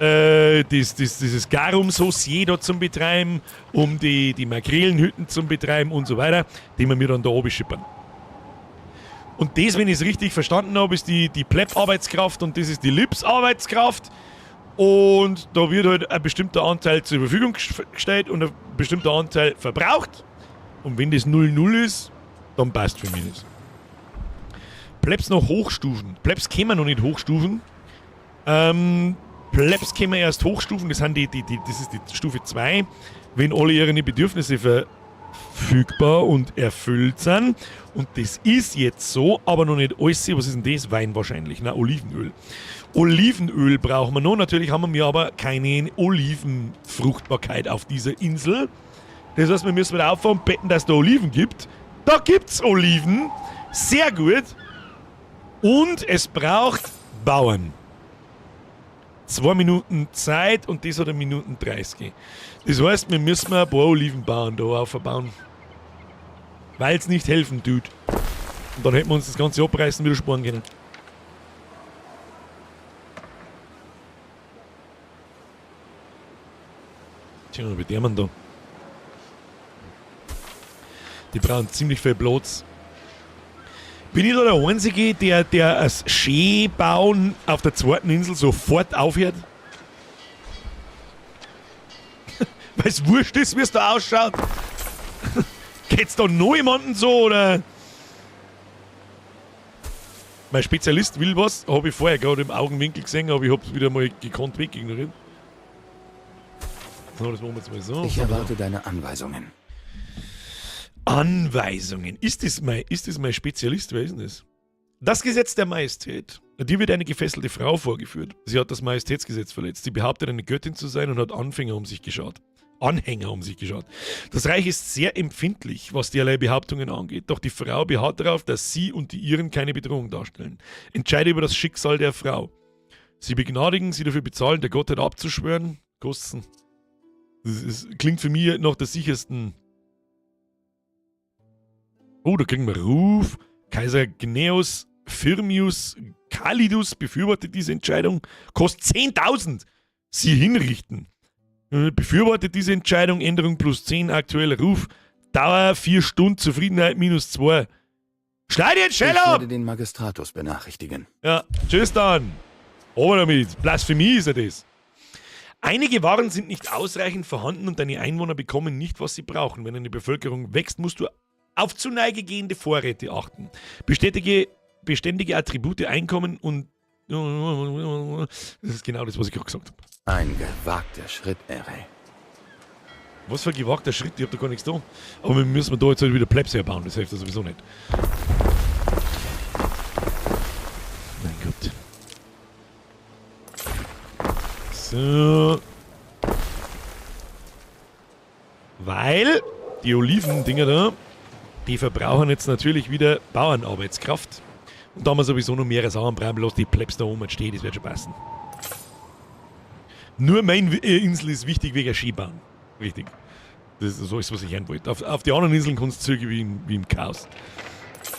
dieses Garum-Saucier da zum Betreiben, um die Makrelenhütten zum Betreiben und so weiter, die wir mir dann da oben schippern. Und das, wenn ich es richtig verstanden habe, ist die Pleb-Arbeitskraft und das ist die Lips-Arbeitskraft. Und da wird halt ein bestimmter Anteil zur Verfügung gestellt und ein bestimmter Anteil verbraucht. Und wenn das 0,0 ist, dann passt für mich das. Plebs noch hochstufen. Plebs können wir noch nicht hochstufen. Plebs können wir erst hochstufen, das, sind das ist die Stufe 2, wenn alle ihre Bedürfnisse verfügbar und erfüllt sind. Und das ist jetzt so, aber noch nicht alles. Was ist denn das? Wein wahrscheinlich. Na, Olivenöl. Olivenöl brauchen wir noch. Natürlich haben wir aber keine Olivenfruchtbarkeit auf dieser Insel. Das heißt, wir müssen wieder auffahren und beten, dass es da Oliven gibt. Da gibt's Oliven. Sehr gut. Und es braucht Bauern. 2 Minuten Zeit und das hat 1 Minute 30. Das heißt, wir müssen ein paar Olivenbauern da aufbauen. Weil's nicht helfen tut. Und dann hätten wir uns das ganze Abreißen wieder sparen können. Tja, wie der man da. Die brauchen ziemlich viel Platz. Bin ich da der Einzige, der das Skibauen auf der zweiten Insel sofort aufhört? Weil es wurscht ist, wie es da ausschaut. Geht's da noch jemandem so, oder? Mein Spezialist will was, habe ich vorher gerade im Augenwinkel gesehen, aber ich hab's wieder mal gekonnt wegignoriert. So, das machen wir jetzt mal so. Ich erwarte deine Anweisungen. Anweisungen. Ist das mein Spezialist? Wer ist denn das? Das Gesetz der Majestät. Dir wird eine gefesselte Frau vorgeführt. Sie hat das Majestätsgesetz verletzt. Sie behauptet, eine Göttin zu sein und hat Anhänger um sich geschaut. Das Reich ist sehr empfindlich, was derlei Behauptungen angeht. Doch die Frau beharrt darauf, dass sie und die ihren keine Bedrohung darstellen. Entscheide über das Schicksal der Frau. Sie begnadigen, sie dafür bezahlen, der Gottheit abzuschwören. Kosten. Das klingt für mich nach der sichersten. Oh, da kriegen wir Ruf. Kaiser Gnaeus Firmius Calidus befürwortet diese Entscheidung. Kostet 10.000. Sie hinrichten. Befürwortet diese Entscheidung. Änderung plus 10. Aktueller Ruf. Dauer 4 Stunden. Zufriedenheit minus 2. Schneid den Schell Ich ab! werde den Magistratus benachrichtigen. Ja, tschüss dann. Over damit. Blasphemie ist ja das. Einige Waren sind nicht ausreichend vorhanden und deine Einwohner bekommen nicht, was sie brauchen. Wenn eine Bevölkerung wächst, musst du auf zu Neige gehende Vorräte achten. Beständige Attribute, Einkommen und... Das ist genau das, was ich gerade gesagt habe. Ein gewagter Schritt, Erei. Was für ein gewagter Schritt, ich hab da gar nichts da. Aber wir müssen da jetzt halt wieder Plebs herbauen, das hilft ja sowieso nicht. Mein Gott. So. Weil die Olivendinger da, die verbrauchen jetzt natürlich wieder Bauernarbeitskraft. Und da haben wir sowieso noch mehrere Sachen brauchen, bloß die Plebs da oben stehen, das wird schon passen. Nur meine Insel ist wichtig wegen Skibahn. Richtig. Das ist so alles, was ich hören wollte. Auf die anderen Inseln kannst du züge wie im Chaos.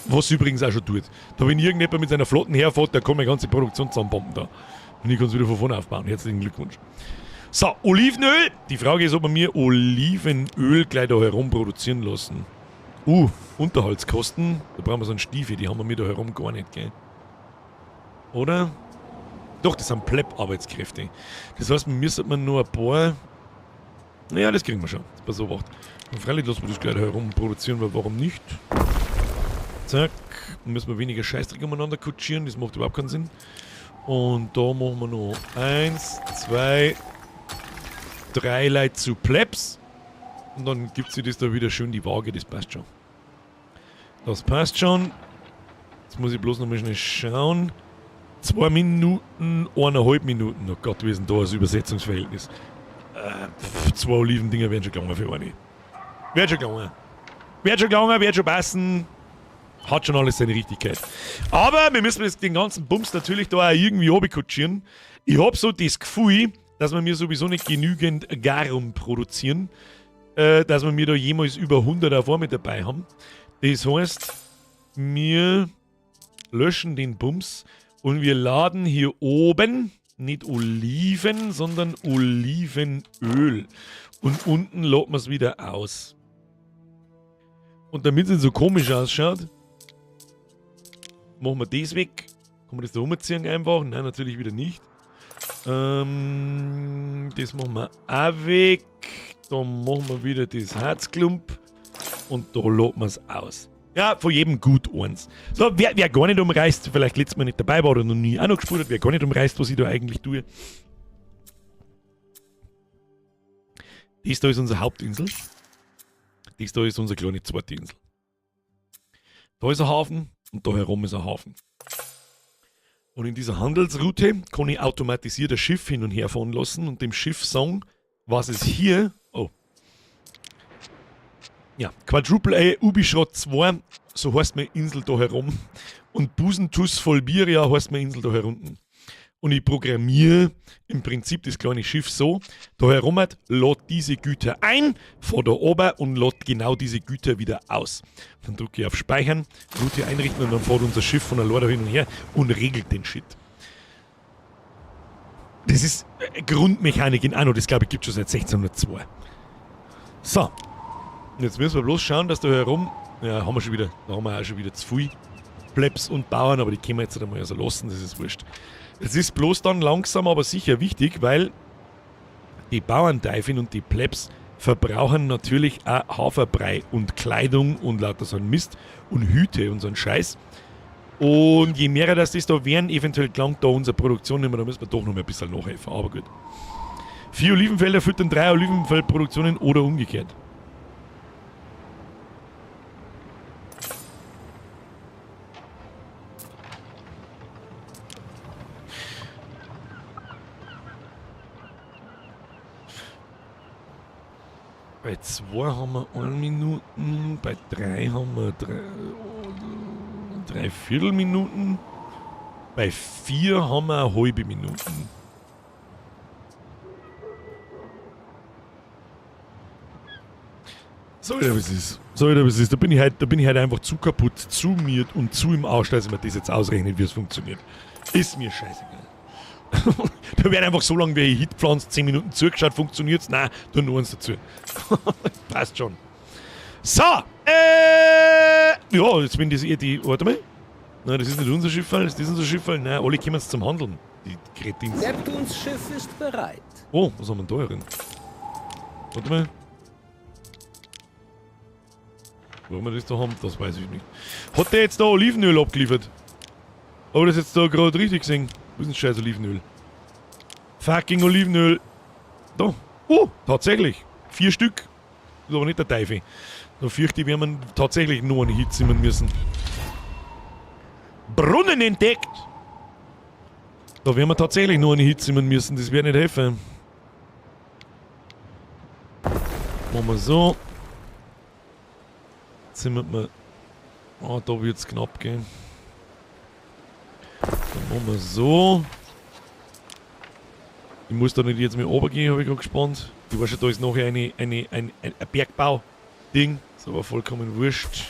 Was übrigens auch schon tut. Da, wenn irgendjemand mit seiner Flotten herfährt, der kann meine ganze Produktion zusammenpumpen da. Und ich kann es wieder von vorne aufbauen. Herzlichen Glückwunsch. So, Olivenöl. Die Frage ist, ob wir mir Olivenöl gleich da herum produzieren lassen. Unterhaltskosten. Da brauchen wir so einen Stiefel, die haben wir mir da herum gar nicht, gell? Oder? Doch, das sind Pleb-Arbeitskräfte. Das heißt, wir müssen nur ein paar... Naja, das kriegen wir schon. Pass auf, acht. Und freilich lassen wir das gleich da herum produzieren, weil warum nicht? Zack. Dann müssen wir weniger Scheißdreck umeinander kutschieren, das macht überhaupt keinen Sinn. Und da machen wir noch 1, 2, 3 Leute zu Plebs. Und dann gibt sich das da wieder schön die Waage, das passt schon. Das passt schon. Jetzt muss ich bloß noch mal schnell schauen. 2 Minuten, 1,5 Minuten. Oh Gott, wie ist denn da das Übersetzungsverhältnis? 2 Olivendinger werden schon gegangen für eine. Wird schon gegangen. Wird schon gegangen, wird schon passen. Hat schon alles seine Richtigkeit. Aber wir müssen jetzt den ganzen Bums natürlich da auch irgendwie runterkutschieren. Ich hab so das Gefühl, dass wir mir sowieso nicht genügend Garum produzieren, dass wir mir da jemals über 100 auf einmal dabei haben. Das heißt, wir löschen den Bums und wir laden hier oben nicht Oliven, sondern Olivenöl. Und unten laden wir es wieder aus. Und damit es nicht so komisch ausschaut, machen wir das weg. Kann man das da umziehen einfach? Nein, natürlich wieder nicht. Das machen wir auch weg. Da machen wir wieder das Herzklump. Und da laden wir es aus. Ja, von jedem gut eins. So, wer gar nicht umreißt, vielleicht letztes Mal nicht dabei war oder noch nie auch noch gespielt hat, wer gar nicht umreißt, was ich da eigentlich tue. Das da ist unsere Hauptinsel. Das da ist unsere kleine zweite Insel. Da ist ein Hafen und da herum ist ein Hafen. Und in dieser Handelsroute kann ich automatisiert ein Schiff hin und her fahren lassen und dem Schiff sagen, was es hier... Oh. Ja, Quadruple A Ubischrott 2, so heißt meine Insel da herum. Und Busentuss Volbiria heißt meine Insel da herunten. Und ich programmiere im Prinzip das kleine Schiff so, da herum hat, lad diese Güter ein, fahr da oben und lad genau diese Güter wieder aus. Dann drücke ich auf Speichern, Route einrichten und dann fährt unser Schiff von der Lade hin und her und regelt den Shit. Das ist Grundmechanik in Anno, das glaube ich gibt schon seit 1602. So, jetzt müssen wir bloß schauen, dass da herum, ja, haben wir schon wieder, da haben wir auch schon wieder zu viel Plebs und Bauern, aber die können wir jetzt einmal so lassen, das ist wurscht. Es ist bloß dann langsam, aber sicher wichtig, weil die Bauernteifen und die Plebs, verbrauchen natürlich auch Haferbrei und Kleidung und lauter so ein Mist und Hüte und so ein Scheiß. Und je mehr das ist, da werden eventuell gelangt da unsere Produktion nicht mehr, da müssen wir doch noch mal ein bisschen nachhelfen, aber gut. 4 Olivenfelder füttern 3 Olivenfeldproduktionen oder umgekehrt. Bei 2 haben wir 1 Minute, bei 3 haben wir 3 Viertelminuten, bei 4 haben wir eine halbe Minute. So, ja, was ist. So, ja, was ist. Da bin ich halt einfach zu kaputt, zu miert und zu im Arsch, dass ich mir das jetzt ausrechne, wie es funktioniert. Ist mir scheißegal. Da wird einfach so lange, wie ich Hitpflanze, 10 Minuten zugeschaut, funktioniert's? Nein, tu nur eins dazu. Passt schon. So, ja, jetzt bin das eher die. Warte mal. Nein, das ist nicht unser Schiff, das ist unser Schiff. Nein, alle kommen jetzt zum Handeln. Die Kretins. Neptuns Schiff ist bereit. Oh, was haben wir denn da drin? Warte mal. Warum wir das da haben, das weiß ich nicht. Hat der jetzt da Olivenöl abgeliefert? Hab ich das jetzt da gerade richtig gesehen? Wo ist denn scheiß Olivenöl? Fucking Olivenöl. Da. Oh, tatsächlich. 4 Stück. Ist aber nicht der Teufel. Da fürchte ich, werden wir tatsächlich nur einen Hit zimmern müssen. Brunnen entdeckt! Da werden wir tatsächlich nur einen Hit zimmern müssen. Das wird nicht helfen. Machen wir so. Zimmert man. Oh, da wird's knapp gehen. Dann machen wir so. Ich muss da nicht jetzt mehr runtergehen, habe ich gerade gespannt. Ich weiß schon, da ist nachher ein Bergbau-Ding. Ist aber vollkommen wurscht.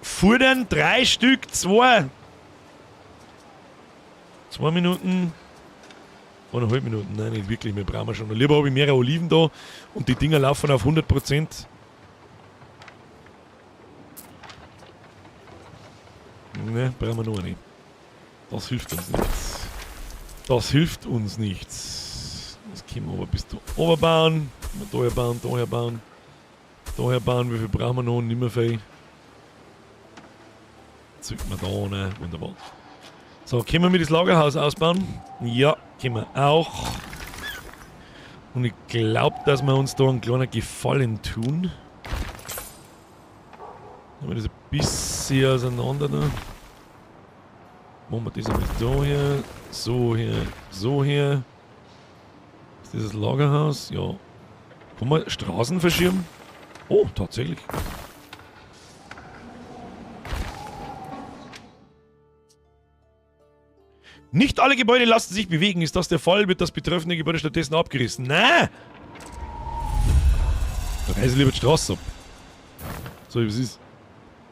Fudern 3 Stück, 2. 2 Minuten. 1,5 Minuten. Nein, nicht wirklich, wir brauchen schon. Lieber habe ich mehrere Oliven da und die Dinger laufen auf 100%. Ne, brauchen wir noch eine. Das hilft uns nichts. Das hilft uns nichts. Das können wir aber bis da runterbauen. Da her bauen, da her bauen. Da her bauen. Wie viel brauchen wir noch? Nimmer viel. Zücken wir da rein. Wunderbar. So, können wir mir das Lagerhaus ausbauen? Ja, können wir auch. Und ich glaub, dass wir uns da einen kleinen Gefallen tun. Nehmen wir das ein bisschen auseinander da. Machen wir das einmal da her, so her, so her. Ist das das Lagerhaus? Ja. Kann man Straßen verschieben? Oh, tatsächlich. Nicht alle Gebäude lassen sich bewegen. Ist das der Fall, wird das betreffende Gebäude stattdessen abgerissen. Nein! Da reiße ich lieber die Straße ab. So, was ist?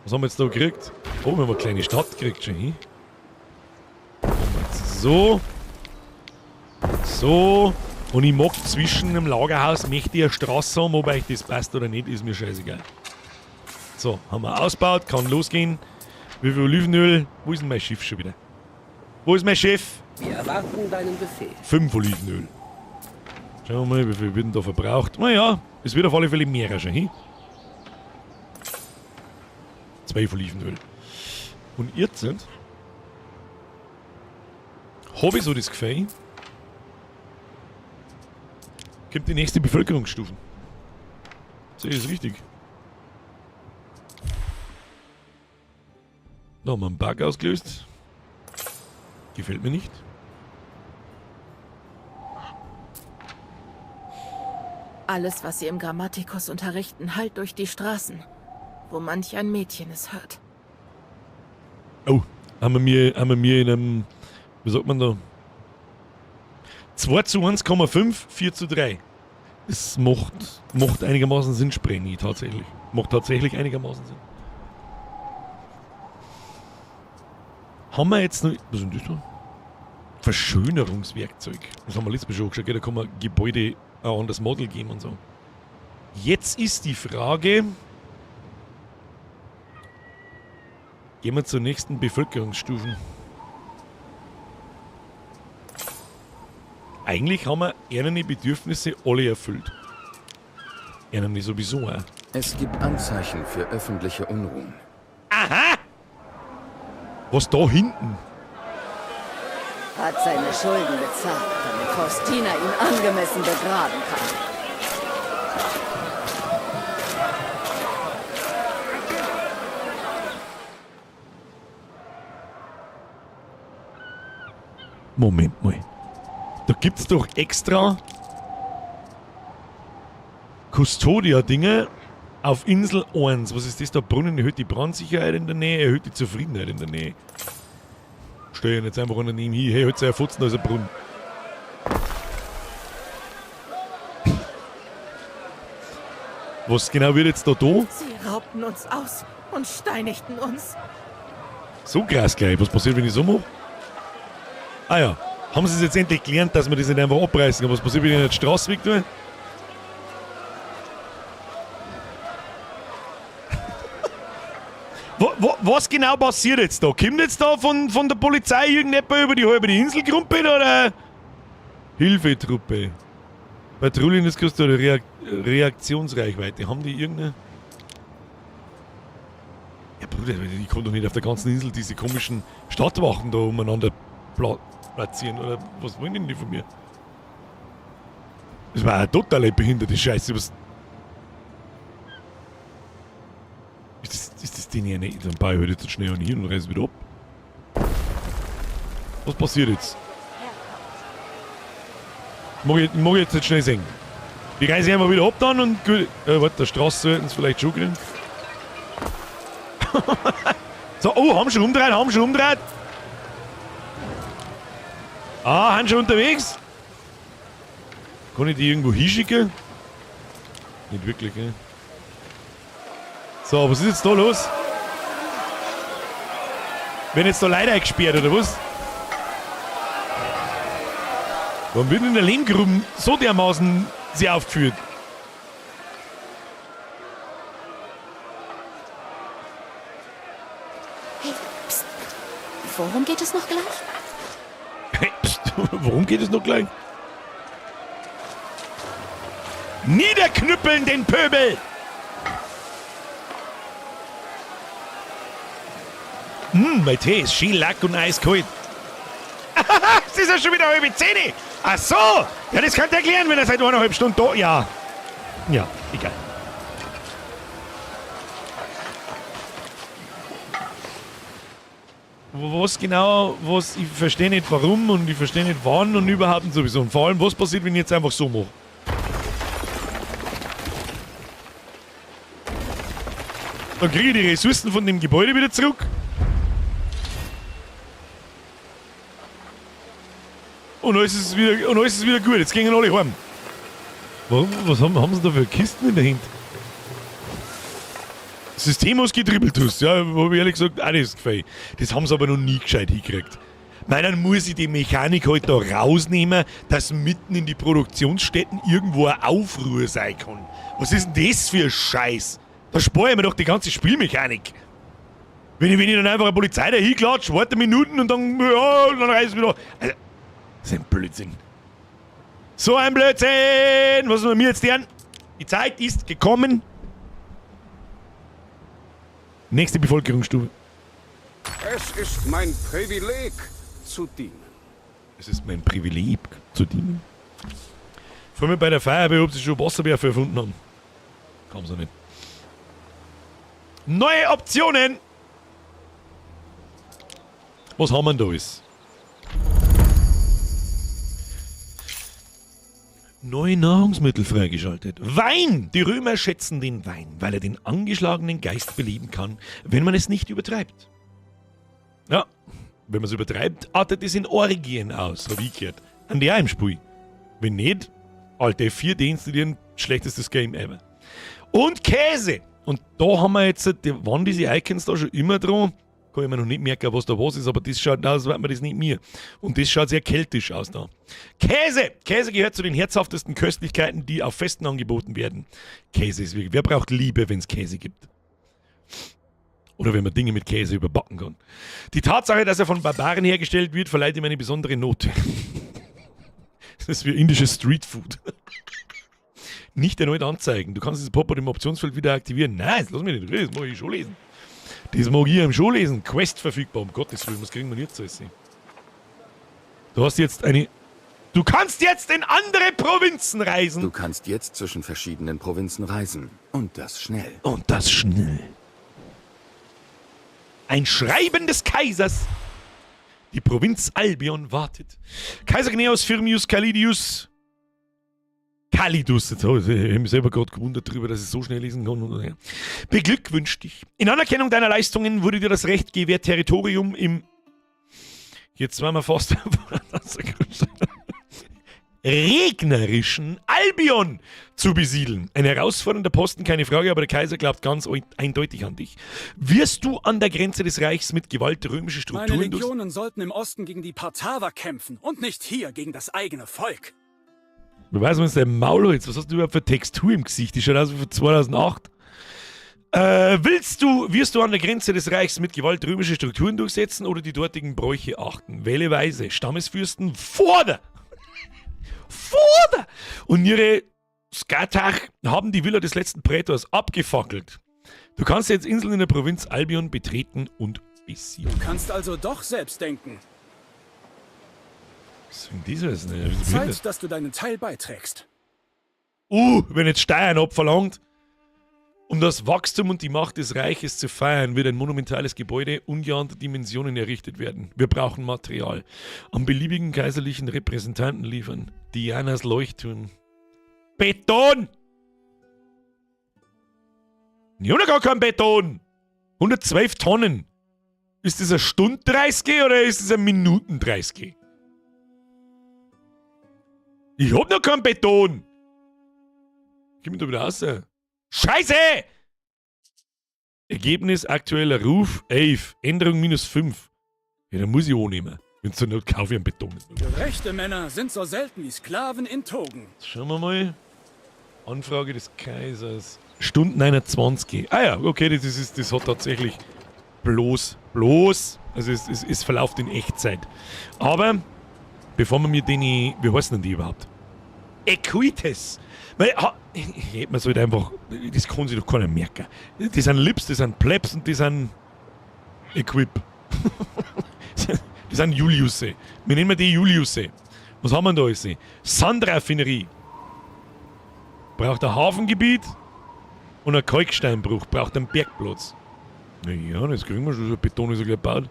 Was haben wir jetzt da gekriegt? Oh, wir haben eine kleine Stadt gekriegt schon hin. So. So. Und ich mag zwischen dem Lagerhaus möchte ich eine Straße haben, ob euch das passt oder nicht, ist mir scheißegal. So, haben wir ausgebaut, kann losgehen. Wie viel Olivenöl? Wo ist denn mein Schiff schon wieder? Wo ist mein Schiff? Wir erwarten deinen Befehl. 5 Olivenöl. Schauen wir mal, wie viel wird denn da verbraucht? Naja, es wird auf alle Fälle mehr schon hin. 12 Olivenöl. Und ihr sind? Hab ich so das Gefühl? Kommt die nächste Bevölkerungsstufe. Sehe ich das richtig? Da haben wir einen Bug ausgelöst. Gefällt mir nicht. Alles, was sie im Grammaticus unterrichten, hallt durch die Straßen, wo manch ein Mädchen es hört. Oh, haben wir mir in einem, wie sagt man da? 2 zu 1,5, 4 zu 3. Es macht einigermaßen Sinn, Spreni, tatsächlich. Macht tatsächlich einigermaßen Sinn. Haben wir jetzt noch... Was ist denn das da? Verschönerungswerkzeug. Das haben wir letztes Mal schon angeschaut, gell? Da kann man Gebäude auch an das Model geben und so. Jetzt ist die Frage... Gehen wir zur nächsten Bevölkerungsstufe. Eigentlich haben wir ihre Bedürfnisse alle erfüllt. Ihre sowieso auch. Es gibt Anzeichen für öffentliche Unruhen. Aha! Was da hinten? Hat seine Schulden bezahlt, damit Faustina ihn angemessen begraben kann. Moment mal. Da gibt's doch extra Custodia-Dinge auf Insel 1. Was ist das da? Brunnen erhöht die Brandsicherheit in der Nähe, erhöht die Zufriedenheit in der Nähe. Stell ich jetzt einfach daneben hin. Hey, heute sei ein Futzen, da ist ein Brunnen. Was genau wird jetzt da da? Sie raubten uns aus und steinigten uns. So krass gleich. Was passiert, wenn ich so mache? Ah ja. Haben sie es jetzt endlich gelernt, dass man das nicht einfach abreißen kann? Was passiert, wenn ich nicht die Straße weg tue? Was genau passiert jetzt da? Kommt jetzt da von der Polizei irgendjemand über die halbe Insel gerumpelt oder? Hilfetruppe. Patrouillen des Custodia, Reaktionsreichweite. Haben die irgendeine... Ja Bruder, die kommen doch nicht auf der ganzen Insel diese komischen Stadtwachen da umeinander platzieren. Oder was wollen denn die von mir? Das war eine totale behinderte Scheiße. Was ist das Ding ja nicht? Dann baue ich halt jetzt schnell an hier und reiß wieder ab. Was passiert jetzt? Mag ich jetzt nicht schnell sehen. Die reiße ich einfach wieder ab dann und gut. Warte, der Straße sollten sie vielleicht schon kriegen. So, oh, haben schon umgedreht, Ah, haben schon unterwegs? Kann ich die irgendwo hinschicken? Nicht wirklich, ne? So, was ist jetzt da los? Werden jetzt da Leute eingesperrt, oder was? Warum wird in der Lehmgrube so dermaßen sie aufgeführt? Hey, pst. Worum geht es noch gleich? Hey, pst. Worum geht es noch gleich? Niederknüppeln den Pöbel! Mein Tee ist schön lack und eiskalt. Es ist ja schon wieder 9:30. Ach so! Ja, das kann ich erklären, wenn er seit 1,5 Stunden da... Ja. Ja, egal. Was genau, was... Ich verstehe nicht warum und ich verstehe nicht wann und überhaupt und sowieso. Und vor allem, was passiert, wenn ich jetzt einfach so mache? Dann kriege ich die Ressourcen von dem Gebäude wieder zurück. Und alles ist wieder, gut. Jetzt gehen alle heim. Warum, was haben sie da für Kisten in der Hand? System ausgedribbelt hast. Ja, hab ich ehrlich gesagt auch nicht gefallen. Das haben sie aber noch nie gescheit hingekriegt. Nein, dann muss ich die Mechanik halt da rausnehmen, dass mitten in die Produktionsstätten irgendwo ein Aufruhr sein kann. Was ist denn das für ein Scheiß? Da spare ich mir doch die ganze Spielmechanik. Wenn ich dann einfach eine Polizei da hinklatsche, warte Minuten und dann, ja, dann reiß ich wieder. Also, das ist ein Blödsinn. So ein Blödsinn! Was wollen wir jetzt lernen? Die Zeit ist gekommen. Nächste Bevölkerungsstufe. Es ist mein Privileg zu dienen. Es ist mein Privileg zu dienen. Vor allem bei der Feuerwehr, ob sie schon Wasserwerfer erfunden haben. Kam sie nicht. Neue Optionen! Was haben wir denn da alles? Neue Nahrungsmittel freigeschaltet. Wein! Die Römer schätzen den Wein, weil er den angeschlagenen Geist beleben kann, wenn man es nicht übertreibt. Ja, wenn man es übertreibt, artet es in Orgien aus, hab ich gehört. An der im Spiel. Wenn nicht, Alte 4 deinstallieren, schlechtestes Game ever. Und Käse! Und da haben wir jetzt, waren diese Icons da schon immer dran? Kann ich mir noch nicht merken, was da was ist, aber das schaut aus, als wäre das nicht mir. Und das schaut sehr keltisch aus da. Käse! Käse gehört zu den herzhaftesten Köstlichkeiten, die auf Festen angeboten werden. Käse ist wirklich... Wer braucht Liebe, wenn es Käse gibt? Oder wenn man Dinge mit Käse überbacken kann. Die Tatsache, dass er von Barbaren hergestellt wird, verleiht ihm eine besondere Note. Das ist wie indisches Streetfood. Nicht erneut anzeigen. Du kannst dieses Pop-up im Optionsfeld wieder aktivieren. Nein, das lass mich nicht. Das mag ich schon lesen. Das mag ich schon lesen. Quest verfügbar. Um Gottes Willen, was kriegen wir jetzt alles? Du hast jetzt eine... Du kannst jetzt in andere Provinzen reisen. Du kannst jetzt zwischen verschiedenen Provinzen reisen. Und das schnell. Und das schnell. Ein Schreiben des Kaisers. Die Provinz Albion wartet. Kaiser Gnaeus Firmius Calidius. Calidus, jetzt habe ich mich selber gerade gewundert darüber, dass ich so schnell lesen kann. Beglückwünscht dich. In Anerkennung deiner Leistungen wurde dir das Recht gewährt, Territorium im... Jetzt waren wir fast... regnerischen Albion zu besiedeln. Ein herausfordernder Posten, keine Frage, aber der Kaiser glaubt ganz eindeutig an dich. Wirst du an der Grenze des Reichs mit Gewalt römische Strukturen... Meine Legionen sollten im Osten gegen die Partaver kämpfen und nicht hier gegen das eigene Volk. Wer weiß, was dein Maul jetzt? Was hast du überhaupt für Textur im Gesicht? Die schaut aus wie von 2008. Wirst du an der Grenze des Reichs mit Gewalt römische Strukturen durchsetzen oder die dortigen Bräuche achten? Wähle weise. Stammesfürsten forder! Forder! Und ihre Skatach haben die Villa des letzten Prätors abgefackelt. Du kannst jetzt Inseln in der Provinz Albion betreten und besiedeln. Du kannst also doch selbst denken. Was ist denn das denn? Zeit, dass du deinen Teil beiträgst. Wenn jetzt Steuern abverlangt. Um das Wachstum und die Macht des Reiches zu feiern, wird ein monumentales Gebäude ungeahnter Dimensionen errichtet werden. Wir brauchen Material. Am beliebigen kaiserlichen Repräsentanten liefern. Dianas Leuchtturm. Beton! Ich hab noch gar keinen Beton! 112 Tonnen! Ist das eine Stunde 30 oder ist das eine Minuten 30? Ich hab noch keinen Beton! Gib mir da wieder raus. Scheiße! Ergebnis aktueller Ruf 11. Änderung minus 5. Ja, dann muss ich auch nehmen. Wenn zur Not kaufe ich einen Beton. Gerechte Männer sind so selten wie Sklaven in Togen. Schauen wir mal. Anfrage des Kaisers. Stunden 21. Ah ja, okay, das hat tatsächlich bloß. Also es verläuft in Echtzeit. Aber, bevor wir mir den... Wie heißen denn die überhaupt? Equites. Weil, man sollte einfach, das kann sich doch keiner merken. Die sind Lips, die sind Plebs und die sind Equip. Die sind Juliusse. Wir nennen die Juliusse. Was haben wir da alles? Sandraffinerie. Braucht ein Hafengebiet und ein Kalksteinbruch. Braucht einen Bergplatz. Naja, das kriegen wir schon. So Beton ist ja gleich gebaut.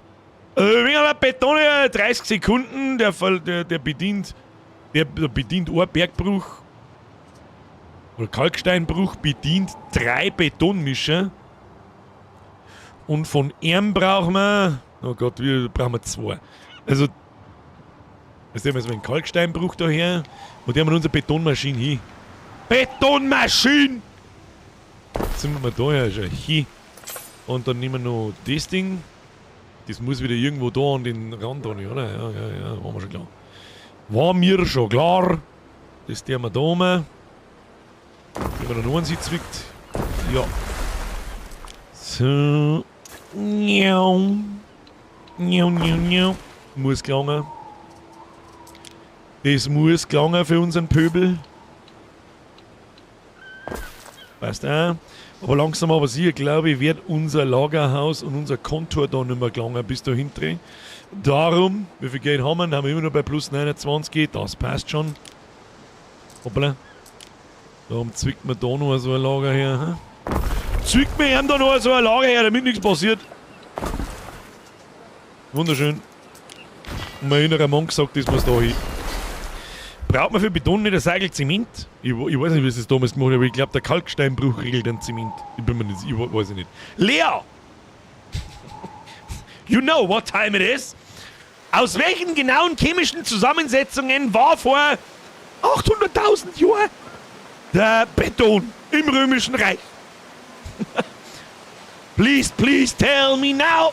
Wegen einer Beton, 30 Sekunden, der bedient ein Bergbruch. Oder Kalksteinbruch bedient 3 Betonmischer. Und von ihm brauchen wir... Oh Gott, wir brauchen wir 2. Also... Jetzt nehmen wir so einen Kalksteinbruch da her. Und der haben wir unsere Betonmaschine hin. Betonmaschine! Jetzt sind wir da her schon hin. Und dann nehmen wir noch das Ding. Das muss wieder irgendwo da an den Rand an, oder? Ja, war mir schon klar. War mir schon klar. Das tun wir da oben. Wenn man noch einen Sitz zwickt. Ja. So. Miau. Miau, miau, miau. Muss gelangen. Das muss gelangen für unseren Pöbel. Passt auch. Aber langsam aber sicher, glaube ich, wird unser Lagerhaus und unser Kontor da nicht mehr gelangen bis dahin drehen. Darum, wie viel Geld haben wir? Haben wir immer noch bei plus 29. Das passt schon. Hoppala. Darum zwickt man da noch so ein Lager her. Hm? Zwickt mir ihm da noch so ein Lager her, damit nichts passiert. Wunderschön. Und mein innerer Mann gesagt, das muss da hin. Braucht man für Beton nicht ein Seigel Zement? Ich weiß nicht, wie sie das damals gemacht haben, aber ich glaube, der Kalksteinbruch regelt den Zement. Ich bin mir nicht, ich weiß nicht. Lea! You know what time it is? Aus welchen genauen chemischen Zusammensetzungen war vor 800.000 Jahren der Beton im Römischen Reich? Please, please tell me now!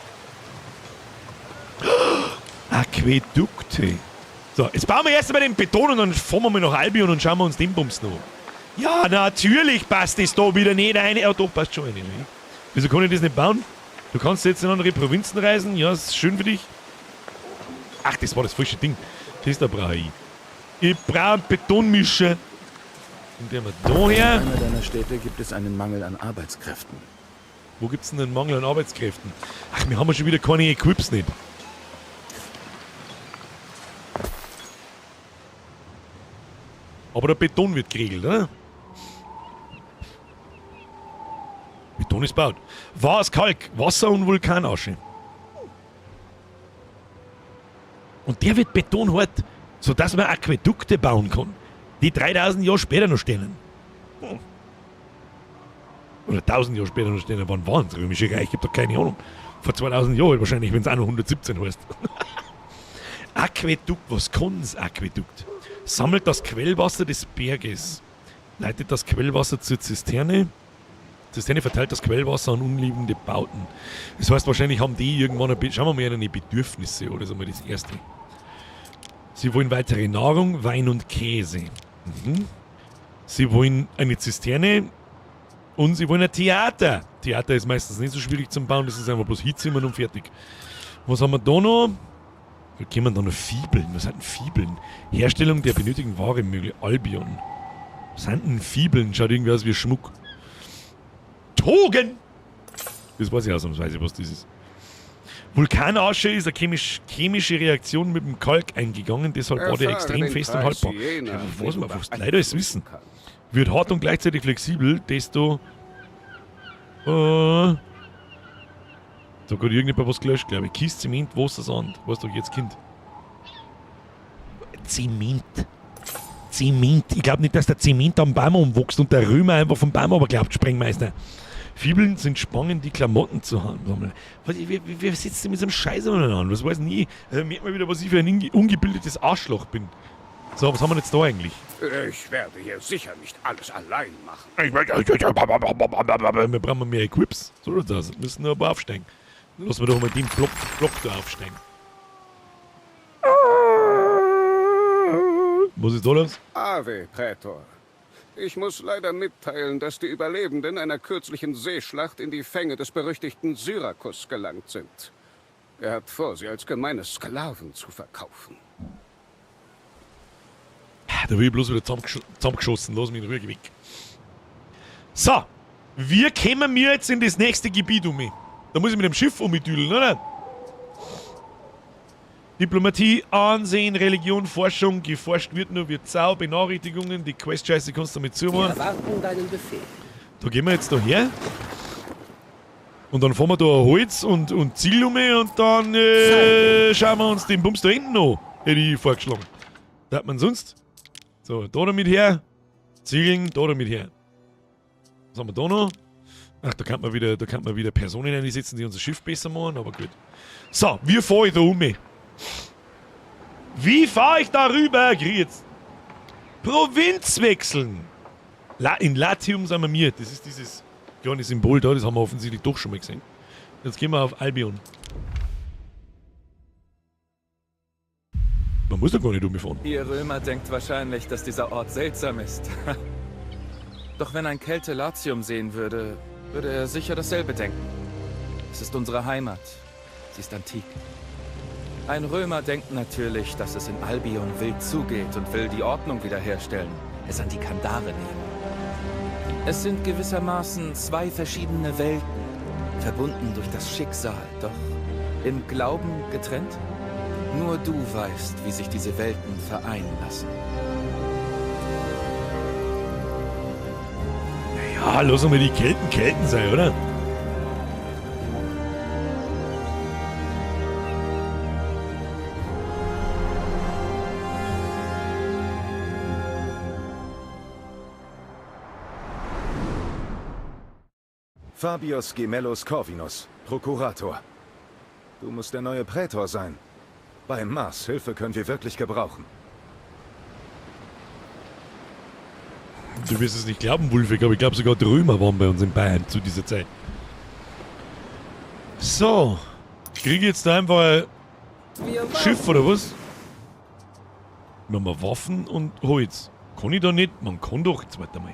Aquädukte. So, jetzt bauen wir erst einmal den Beton und dann fahren wir mal nach Albion und schauen wir uns den Bums noch an. Ja, natürlich passt das da wieder nicht rein. Ja, doch, passt schon rein. Ne? Wieso kann ich das nicht bauen? Du kannst jetzt in andere Provinzen reisen. Ja, ist schön für dich. Ach, das war das falsche Ding. Das da brauche ich. Ich brauche einen Betonmischer. Und den wir da her. In einer deiner Städte gibt es einen Mangel an Arbeitskräften. Wo gibt's denn einen Mangel an Arbeitskräften? Ach, wir haben ja schon wieder keine Equips nicht. Aber der Beton wird geregelt, oder? Beton ist baut. Was Kalk, Wasser und Vulkanasche. Und der wird betonhart, sodass man Aquädukte bauen kann, die 3000 Jahre später noch stehen. Oder 1000 Jahre später noch stehen. Wann waren das Römische Reich? Ich hab doch keine Ahnung. Vor 2000 Jahren wahrscheinlich, wenn es auch noch 117 heißt. Aquädukt, was kann das Aquädukt? Sammelt das Quellwasser des Berges. Leitet das Quellwasser zur Zisterne. Zisterne verteilt das Quellwasser an umliegende Bauten. Das heißt, wahrscheinlich haben die irgendwann ein schauen wir mal ihre Bedürfnisse, oder? Das ist einmal das Erste. Sie wollen weitere Nahrung, Wein und Käse. Mhm. Sie wollen eine Zisterne und sie wollen ein Theater. Theater ist meistens nicht so schwierig zum Bauen, das ist einfach bloß Hinzimmern und fertig. Was haben wir da noch? Da können wir da noch Fibeln. Was sind denn Fibeln? Herstellung der benötigten Ware möglich. Albion. Was sind denn Fibeln? Schaut irgendwie aus wie Schmuck. Togen! Das weiß ich ausnahmsweise, was das ist. Vulkanasche ist eine chemische Reaktion mit dem Kalk eingegangen, deshalb war der Erfahre extrem den fest und Preis haltbar. jener, Ja, den was du man fast leider alles wissen. kannst. Wird hart und gleichzeitig flexibel, desto. Da hat irgendjemand was gelöscht, glaube ich. Kies, Zement, Wasser, Sand. Was doch jetzt Kind? Zement. Zement. Ich glaube nicht, dass der Zement am Baum umwächst und der Römer einfach vom Baum aber glaubt, Sprengmeister. Fibeln sind Spangen, die Klamotten zu haben. Wer sitzt denn mit so einem Scheiß an? Was weiß ich? Also, merkt man wieder, was ich für ein ungebildetes Arschloch bin. So, was haben wir denn jetzt da eigentlich? Ich werde hier sicher nicht alles allein machen. Wir brauchen mehr Equips. So schaut's aus. Wir müssen nur ein paar aufsteigen. Lassen wir doch mal den Block da aufsteigen. Was ist da los? Ave, Prätor. Ich muss leider mitteilen, dass die Überlebenden einer kürzlichen Seeschlacht in die Fänge des berüchtigten Syrakus gelangt sind. Er hat vor, sie als gemeine Sklaven zu verkaufen. Da will ich bloß wieder zusammengeschossen. Lass mich in Ruhe, weg. So, wir kommen mir jetzt in das nächste Gebiet um. Da muss ich mit dem Schiff umdüdeln, oder? Diplomatie, Ansehen, Religion, Forschung. Geforscht wird nur, wird Zau, Benachrichtigungen. Die Quest-Scheiße kannst du damit zumachen. Wir erwarten deinen Befehl. Da gehen wir jetzt da her. Und dann fahren wir da Holz und Ziegel um und dann schauen wir uns den Bums da hinten an. Hätte ich vorgeschlagen. Da hat man sonst. So, da damit her. Ziegeln, da damit her. Was haben wir da noch? Ach, da kann man wieder Personen einsetzen, die unser Schiff besser machen, aber gut. So, wie fahre ich da um? Wie fahre ich da rüber? Grüezi. Provinz wechseln. In Latium sind wir mir. Das ist dieses kleine Symbol da, das haben wir offensichtlich doch schon mal gesehen. Jetzt gehen wir auf Albion. Man muss doch gar nicht umfahren. Ihr Römer denkt wahrscheinlich, dass dieser Ort seltsam ist. Doch wenn ein Kelte Latium sehen würde, würde er sicher dasselbe denken. Es ist unsere Heimat. Sie ist antik. Ein Römer denkt natürlich, dass es in Albion wild zugeht und will die Ordnung wiederherstellen, es an die Kandare nehmen. Es sind gewissermaßen zwei verschiedene Welten, verbunden durch das Schicksal, doch im Glauben getrennt? Nur du weißt, wie sich diese Welten vereinen lassen. Naja, lass mal die Kelten Kelten sein, oder? Fabius Gemellus Corvinus, Prokurator. Du musst der neue Prätor sein. Bei Mars, Hilfe können wir wirklich gebrauchen. Du wirst es nicht glauben, Wulfig, aber ich glaube sogar die Römer waren bei uns in Bayern zu dieser Zeit. So. Kriege ich jetzt da einfach ein Schiff oder was? Wir haben Waffen und Holz. Kann ich da nicht? Man kann doch. Jetzt warte mal.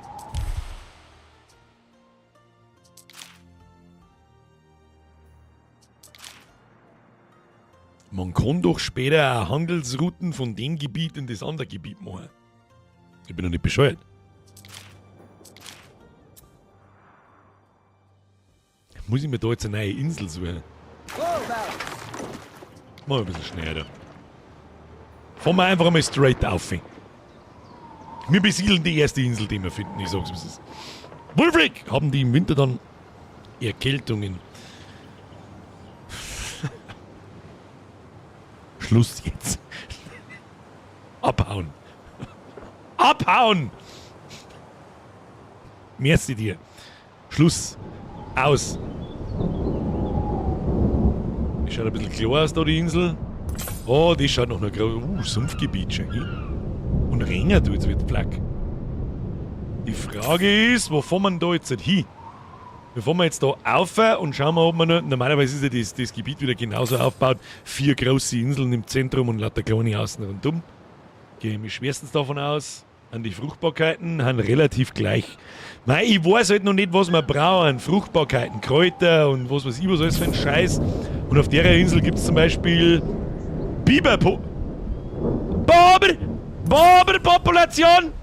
Man kann doch später auch Handelsrouten von dem Gebiet in das andere Gebiet machen. Ich bin doch nicht bescheuert. Muss ich mir da jetzt eine neue Insel suchen? Machen wir ein bisschen schneller. Fahren wir einfach einmal straight auf. Wir besiedeln die erste Insel, die wir finden. Ich sag's, wie es ist. Wulfric! Haben die im Winter dann Erkältungen? Schluss jetzt. Abhauen. Abhauen! Merci dir. Schluss. Aus. Die schaut ein bisschen klar aus da, die Insel. Oh, die schaut noch groß. Sumpfgebiet schon. Und Regen tut jetzt wird flack. Die Frage ist, wo fahren wir denn da jetzt hin? Wir fahren jetzt da auf und schauen mal, ob wir noch. Normalerweise ist ja das Gebiet wieder genauso aufgebaut. 4 große Inseln im Zentrum und lauter kleine außen rundum. Gehe ich schwerstens davon aus. An die Fruchtbarkeiten sind relativ gleich. Nein, ich weiß halt noch nicht, was wir brauchen. Fruchtbarkeiten, Kräuter und was weiß ich, was alles für ein Scheiß. Und auf der Insel gibt's zum Beispiel Biberpo... Bober! Boberpopulation!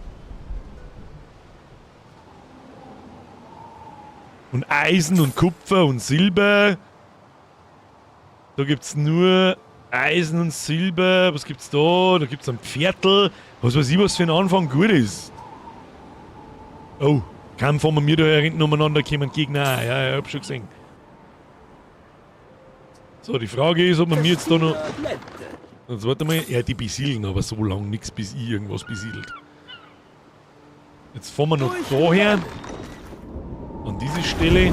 Und Eisen und Kupfer und Silber. Da gibt's nur Eisen und Silber. Was gibt's da? Da gibt's ein Pferdl. Was weiß ich, was für ein Anfang gut ist. Oh, kaum fahren wir mir da hinten umeinander, kommen Gegner auch. Ja, ja, hab schon gesehen. So, die Frage ist, ob man mir jetzt da noch... Jetzt warte mal. Ja, die besiedeln aber so lange nix, bis ich irgendwas besiedelt. Jetzt fahren wir noch daher. An diese Stelle.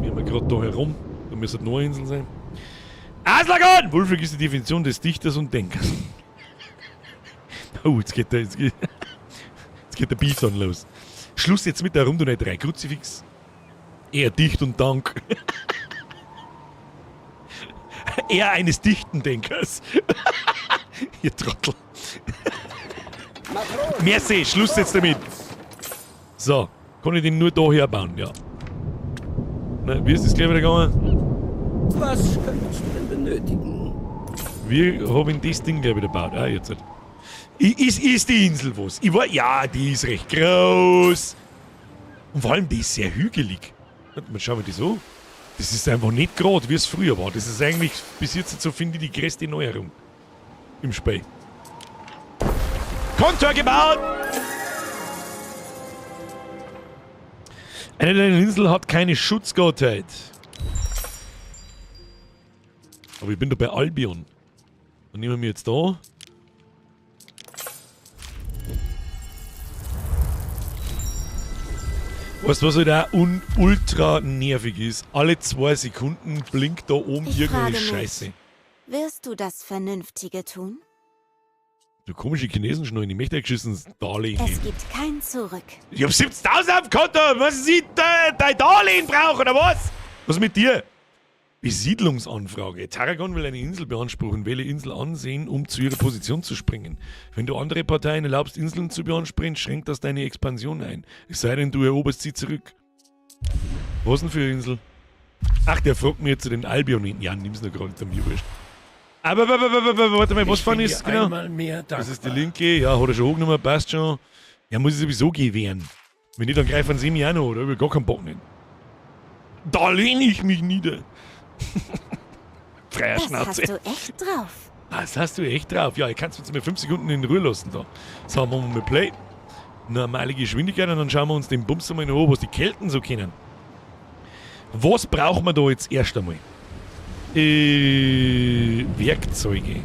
Wir haben ja grad da herum. Da müsste noch eine Insel sein. Aslagon! Wulfric ist die Definition des Dichters und Denkers. Oh, jetzt geht der Beef dann los. Schluss jetzt mit der Runde nicht 3. Kruzifix. Er dicht und Dank. Er eines dichten Denkers. Ihr Trottel. Merci, Schluss jetzt damit. So, kann ich den nur da herbauen, ja. Na, wie ist das gleich wieder gegangen? Was könntest du denn benötigen? Wie hab ich das Ding gleich wieder gebaut? Ah, jetzt halt. Ist die Insel was? Ich war, ja, die ist recht groß. Und vor allem, die ist sehr hügelig. Warte mal, schauen wir das an. Das ist einfach nicht grad, wie es früher war. Das ist eigentlich bis jetzt, so finde ich, die größte Neuerung im Spiel. Kontor gebaut! Eine deiner Inseln hat keine Schutzgottheit. Aber ich bin da bei Albion. Dann nehmen wir jetzt da. Weißt du, was halt auch ultra nervig ist? Alle 2 Sekunden blinkt da oben Ich irgendeine frage mich, Scheiße. Wirst du das Vernünftige tun? Du komische Chinesen schon noch in die Mächte geschissen, Darlehen. Es gibt kein Zurück. Ich hab 70.000 auf dem Konto! Was ist dein Darlehen brauchen, oder was? Was mit dir? Besiedlungsanfrage. Tarragon will eine Insel beanspruchen. Wähle Insel ansehen, um zu ihrer Position zu springen. Wenn du andere Parteien erlaubst, Inseln zu beanspruchen, schränkt das deine Expansion ein. Es sei denn, du eroberst sie zurück. Was denn für eine Insel? Ach, der fragt mir jetzt zu den Albion. Ja, nimm's nur gerade, ist mir wurscht. Aber, warte mal, was Ich fahren bin ist? dir Genau. einmal mehr Das ist die dankbar. linke. Ja, hat er schon angenommen, passt schon. Ja, muss ich sowieso gewähren. Wenn nicht, dann greifen sie mich auch noch, oder? Ich hab gar keinen Bock nicht. Da lehne ich mich nieder. Freier Das Schnauze. hast du echt drauf. Das hast du echt drauf. Ja, ich kann's jetzt mal 5 Sekunden in Ruhe lassen da. So, machen wir mal Play. Normale Geschwindigkeit und dann schauen wir uns den Bums einmal noch an, was die Kelten so kennen. Was brauchen wir da jetzt erst einmal? Werkzeuge.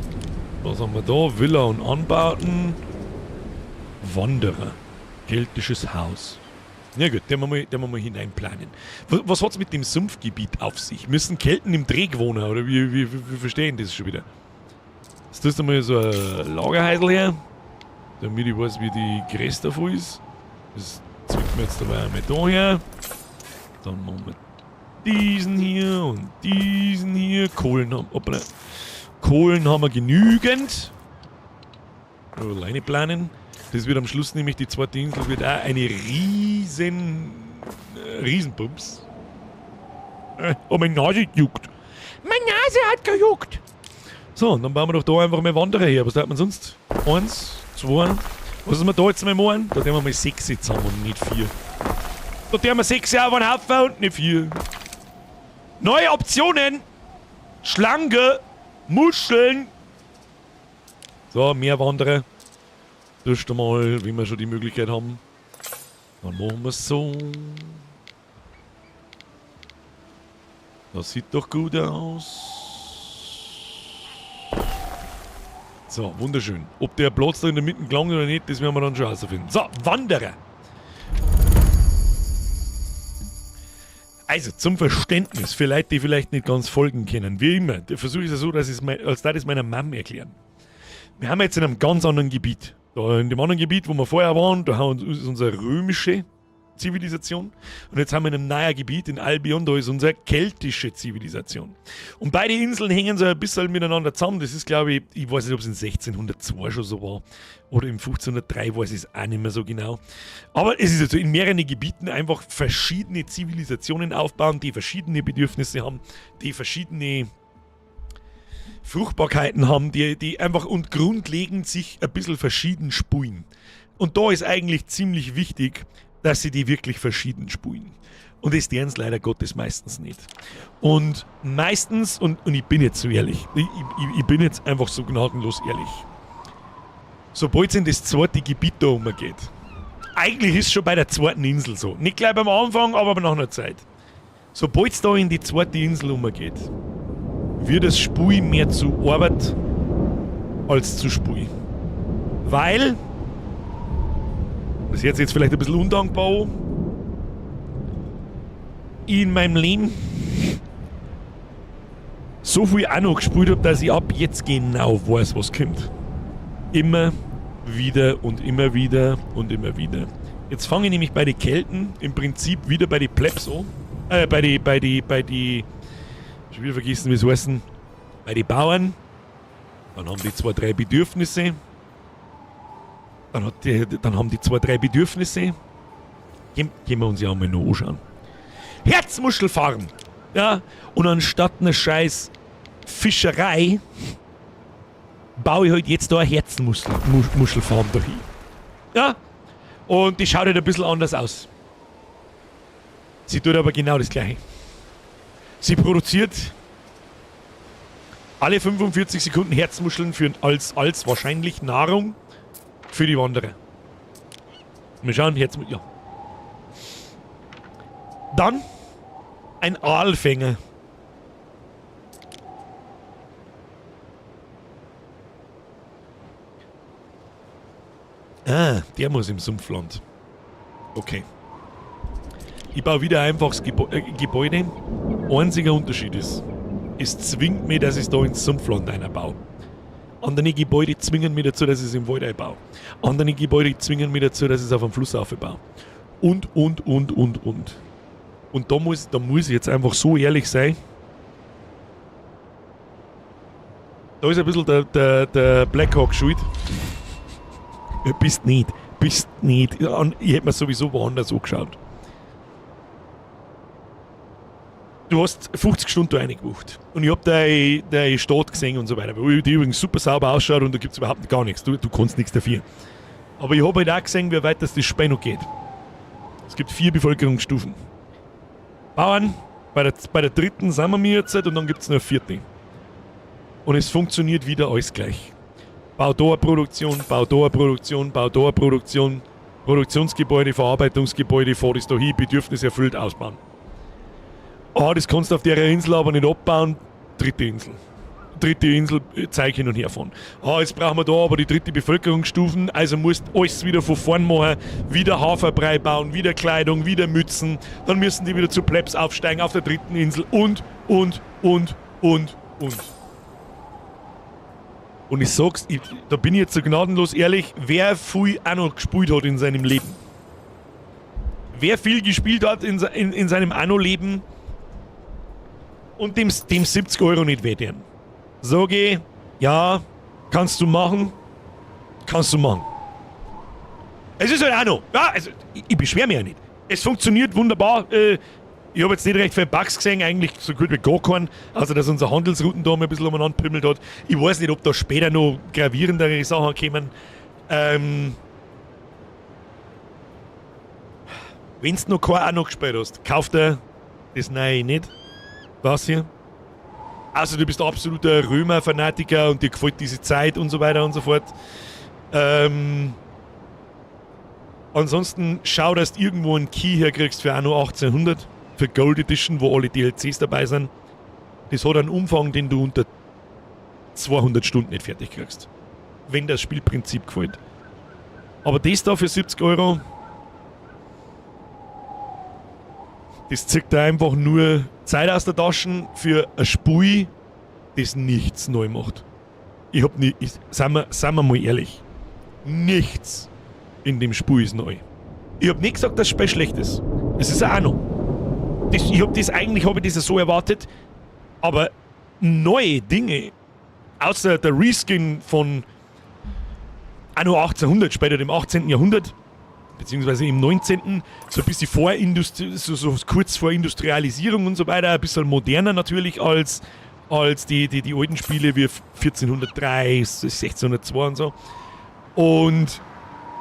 Was haben wir da? Villa und Anbauten. Wanderer. Keltisches Haus. Na gut, den wir mal hineinplanen. Was hat's mit dem Sumpfgebiet auf sich? Müssen Kelten im Dreck wohnen, oder wie verstehen das schon wieder? Jetzt tust du mal so ein Lagerheisel her, damit ich weiß, wie die Größe davon ist. Das zwickt mir jetzt dabei einmal da her. Dann machen wir diesen hier und diesen hier. Kohlen haben, hoppala. Kohlen haben wir genügend. Alleine planen. Das wird am Schluss nämlich, die zweite Insel wird auch eine Riesenbums. Oh, meine Nase juckt. Meine Nase hat gejuckt. So, und dann bauen wir doch da einfach mal Wanderer her. Was darf man sonst? Eins, zwei. Was ist wir da jetzt mal machen? Da tun wir mal 6 zusammen und nicht 4. Da tun wir 6 auf einen Haufen und nicht 4. Neue Optionen! Schlange, Muscheln. So, mehr Wanderer. Dürfte mal, wie wir schon die Möglichkeit haben. Dann machen wir es so. Das sieht doch gut aus. So, wunderschön. Ob der Platz da in der Mitte gelangt oder nicht, das werden wir dann schon herausfinden. So, Wanderer. Also, zum Verständnis, für Leute, die vielleicht nicht ganz folgen können, wie immer, versuche ich es ja so, dass ich es als da das meiner Mom erklären. Wir haben jetzt in einem ganz anderen Gebiet. Da in dem anderen Gebiet, wo wir vorher waren, da haben wir unsere römische Zivilisation. Und jetzt haben wir in einem neuen Gebiet, in Albion, da ist unsere keltische Zivilisation. Und beide Inseln hängen so ein bisschen miteinander zusammen. Das ist, glaube ich, ich weiß nicht, ob es in 1602 schon so war oder im 1503, weiß ich es auch nicht mehr so genau. Aber es ist also in mehreren Gebieten einfach verschiedene Zivilisationen aufbauen, die verschiedene Bedürfnisse haben, die verschiedene Fruchtbarkeiten haben, die einfach und grundlegend sich ein bisschen verschieden spulen. Und da ist eigentlich ziemlich wichtig, dass sie die wirklich verschieden spulen. Und das tun sie leider Gottes meistens nicht. Und meistens, und ich bin jetzt so ehrlich, ich bin jetzt einfach so gnadenlos ehrlich, sobald es in das zweite Gebiet da umgeht, eigentlich ist es schon bei der zweiten Insel so. Nicht gleich beim Anfang, aber nach einer Zeit. Sobald es da in die zweite Insel umgeht, wird das Spiel mehr zu Arbeit als zu Spiel. Weil, das hört sich jetzt vielleicht ein bisschen undankbar an, ich in meinem Leben so viel auch noch gespielt hab, dass ich ab jetzt genau weiß, was kommt. Immer wieder und immer wieder und immer wieder. Jetzt fange ich nämlich bei den Kelten im Prinzip wieder bei den Plebs an. Bei die, schon wieder vergessen, wie es heißen. Bei den Bauern. Dann haben die 2, 3 Bedürfnisse. Dann haben die 2, 3 Bedürfnisse. Gehen wir uns ja mal noch anschauen. Herzmuschelfarm. Ja, und anstatt einer scheiß Fischerei baue ich halt jetzt da eine Herzmuschelfarm dahin. Ja, und die schaut halt ein bisschen anders aus. Sie tut aber genau das Gleiche. Sie produziert alle 45 Sekunden Herzmuscheln als wahrscheinlich Nahrung für die Wanderer. Wir schauen Herzmuscheln. Ja. Dann ein Aalfänger. Ah, der muss im Sumpfland. Okay. Ich baue wieder ein einfaches Gebäude. Einziger Unterschied ist, es zwingt mich, dass ich da ins Sumpfland einbaue. Andere Gebäude zwingen mich dazu, dass ich es im Wald einbaue. Andere Gebäude zwingen mich dazu, dass ich es auf dem Fluss aufbaue. Und. Und da muss ich jetzt einfach so ehrlich sein. Da ist ein bisschen der Blackhawk schuld. Bist nicht. Bist nicht. Ich hätte mir sowieso woanders angeschaut. Du hast 50 Stunden da reingebucht. Und ich hab deine Stadt gesehen und so weiter. Wo die übrigens super sauber ausschaut und da gibt's überhaupt gar nichts. Du kannst nichts dafür. Aber ich hab halt auch gesehen, wie weit das Spiel noch geht. Es gibt 4 Bevölkerungsstufen. Bauern, bei der dritten sind wir jetzt und dann gibt's noch eine 4. Und es funktioniert wieder alles gleich. Bau da eine Produktion, bau da eine Produktion, bau da eine Produktion, Produktionsgebäude, Verarbeitungsgebäude, fahr das da hin, Bedürfnis erfüllt, ausbauen. Ah, das kannst du auf der Insel aber nicht abbauen. Dritte Insel. Dritte Insel, Zeug hin und her fahren. Ah, jetzt brauchen wir da aber die dritte Bevölkerungsstufen, also musst alles wieder von vorn machen, wieder Haferbrei bauen, wieder Kleidung, wieder Mützen, dann müssen die wieder zu Plebs aufsteigen auf der dritten Insel und. Und ich sag's, da bin ich jetzt so gnadenlos ehrlich, wer viel auch noch gespielt hat in seinem Leben. Wer viel gespielt hat in seinem Anno-Leben und dem 70 Euro nicht wehtun. Sag ich, ja, kannst du machen, kannst du machen. Es ist halt auch noch, ja, also, ich beschwere mich ja nicht. Es funktioniert wunderbar, Ich habe jetzt nicht recht viele Bugs gesehen, eigentlich so gut wie gar keinen, außer dass unser Handelsrouten da mal ein bisschen umeinander pimmelt hat. Ich weiß nicht, ob da später noch gravierendere Sachen kommen. Wenn du noch kein Anno gespielt hast, kauf dir das neue nicht. Das hier. Also du bist absoluter Römer-Fanatiker und dir gefällt diese Zeit und so weiter und so fort. Ansonsten schau, dass du irgendwo einen Key herkriegst für Anno 1800, für Gold Edition, wo alle DLCs dabei sind. Das hat einen Umfang, den du unter 200 Stunden nicht fertig kriegst. Wenn das Spielprinzip gefällt. Aber das da für 70 Euro, das zieht da einfach nur Zeit aus der Tasche für ein Spiel, das nichts neu macht. Ich hab nie, ich, seien wir, seien wir mal ehrlich, nichts in dem Spiel ist neu. Ich hab nicht gesagt, dass das Spiel schlecht ist. Es ist auch noch. Das, ich hab das eigentlich, hab ich das so erwartet, aber neue Dinge, außer der Reskin von Anno 1800, später im 18. Jahrhundert, beziehungsweise im 19., so ein bisschen vor Industrie, so, so kurz vor Industrialisierung und so weiter, ein bisschen moderner natürlich als die alten Spiele wie 1403, 1602 und so. Und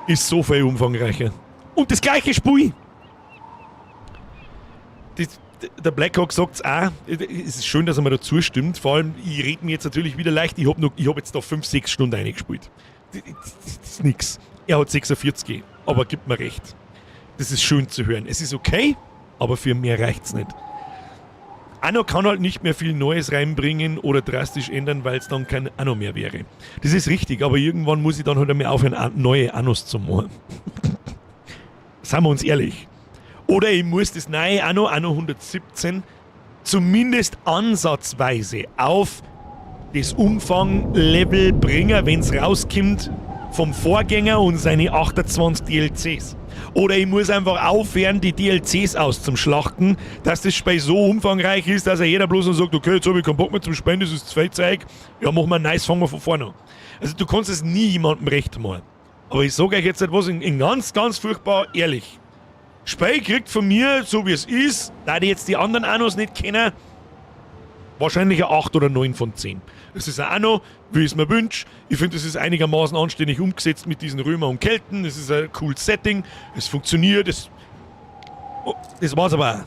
ist so viel umfangreicher. Und das gleiche Spiel! Der Blackhawk sagt's auch, es ist schön, dass er mir da zustimmt, vor allem, ich red mir jetzt natürlich wieder leicht, ich hab jetzt da 5, 6 Stunden eingespielt. Das ist nix. Er hat 46, aber gibt mir recht. Das ist schön zu hören. Es ist okay, aber für mehr reicht's nicht. Anno kann halt nicht mehr viel Neues reinbringen oder drastisch ändern, weil's dann kein Anno mehr wäre. Das ist richtig, aber irgendwann muss ich dann halt einmal aufhören, neue Annos zu machen. Seien wir uns ehrlich. Oder ich muss das neue Anno, Anno 117, zumindest ansatzweise auf das Umfanglevel bringen, wenn's rauskommt, vom Vorgänger und seine 28 D L Cs. Oder ich muss einfach aufhören, die D L Cs auszuschlachten, dass das Spiel so umfangreich ist, dass ja jeder bloß noch sagt, okay, jetzt hab ich keinen Bock mehr zum Spielen, das ist zu viel Zeug. Ja, machen wir nice, fangen wir von vorne an. Also du kannst es nie jemandem recht machen. Aber ich sag euch jetzt etwas in ganz, ganz furchtbar ehrlich. Spiel kriegt von mir, so wie es ist, da die jetzt die anderen Annos nicht kennen, wahrscheinlich eine 8 oder 9 von 10. Es ist ein Anno, wie ich es mir wünsch. Ich finde, es ist einigermaßen anständig umgesetzt mit diesen Römer und Kelten. Es ist ein cooles Setting, es funktioniert. Es, oh, das war's aber auch.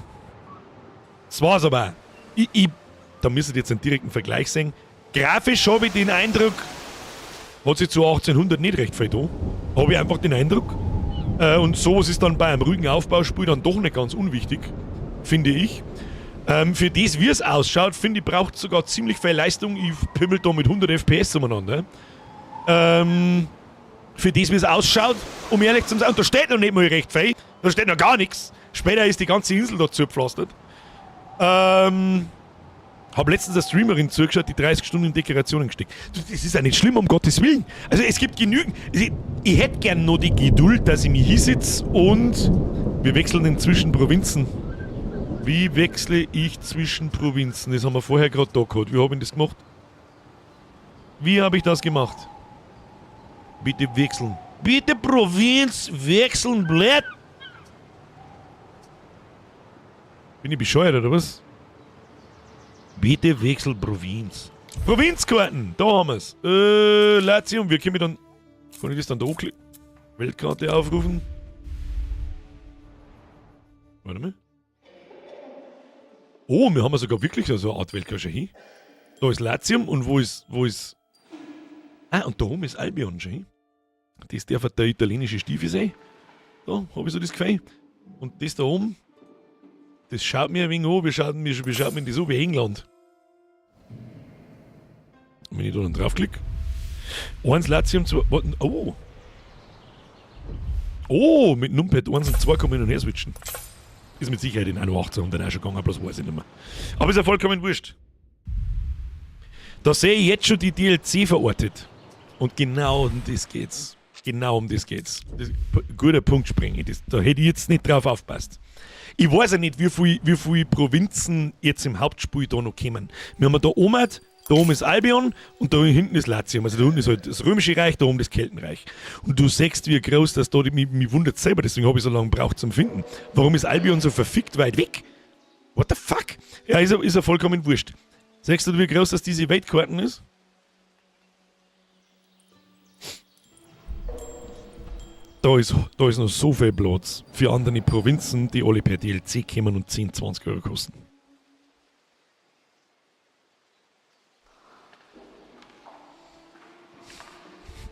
Das war's aber auch. Da müsstet ihr jetzt einen direkten Vergleich sehen. Grafisch habe ich den Eindruck, hat sich zu 1800 nicht recht viel da. Habe ich einfach den Eindruck. Und sowas ist dann bei einem ruhigen Aufbauspiel dann doch nicht ganz unwichtig, finde ich. Für das, wie es ausschaut, finde ich, braucht es sogar ziemlich viel Leistung. Ich pimmel da mit 100 FPS umeinander. Für das, wie es ausschaut, um ehrlich zu sein, und da steht noch nicht mal recht viel, da steht noch gar nichts. Später ist die ganze Insel da zugepflastert. Hab letztens eine Streamerin zugeschaut, die 30 Stunden in Dekorationen gesteckt. Du, das ist ja nicht schlimm, um Gottes Willen. Also es gibt genügend. Also ich hätte gern noch die Geduld, dass ich mich hinsitze und wir wechseln inzwischen Provinzen. Wie wechsle ich zwischen Provinzen? Das haben wir vorher grad da gehabt. Wie hab ich das gemacht? Wie hab ich das gemacht? Bitte wechseln. Bitte Provinz wechseln, blöd! Bin ich bescheuert oder was? Bitte wechsel Provinz. Provinzkarten, da haben wir's. Latium, wir können dann. Kann ich das dann da anklicken? Weltkarte aufrufen. Warte mal. Oh, wir haben ja sogar wirklich so eine Art Weltkarte schon hin. Da ist Latium und wo ist, wo ist. Ah, und da oben ist Albion schon hin. Das darf der italienische Stiefel sein. Da hab ich so das Gefühl. Und das da oben, das schaut mir ein wenig an, wie schaut mir das an wie England. Und wenn ich da dann draufklick. 1 Latium, 2, warten, oh. Oh, mit Numpad 1 und 2 kann man hin und her switchen. Ist mit Sicherheit in Anno 1800 auch schon gegangen, bloß weiß ich nicht mehr. Aber ist ja vollkommen wurscht. Da sehe ich jetzt schon die DLC verortet. Und genau um das geht's. Genau um das geht's. Das ist ein guter Punkt, Sprengi. Da hätte ich jetzt nicht drauf aufgepasst. Ich weiß ja nicht, wie viel Provinzen jetzt im Hauptspiel da noch kommen. Wir haben da oben, da oben ist Albion und da hinten ist Latium. Also da unten ist halt das Römische Reich, da oben das Keltenreich. Und du siehst, wie groß das da, mich wundert selber, deswegen habe ich so lange gebraucht zum Finden. Warum ist Albion so verfickt weit weg? What the fuck? Ja, ist ja vollkommen wurscht. Siehst du, wie groß das diese Weltkarten ist? Da ist noch so viel Platz für andere Provinzen, die alle per DLC kommen und 10, 20 Euro kosten.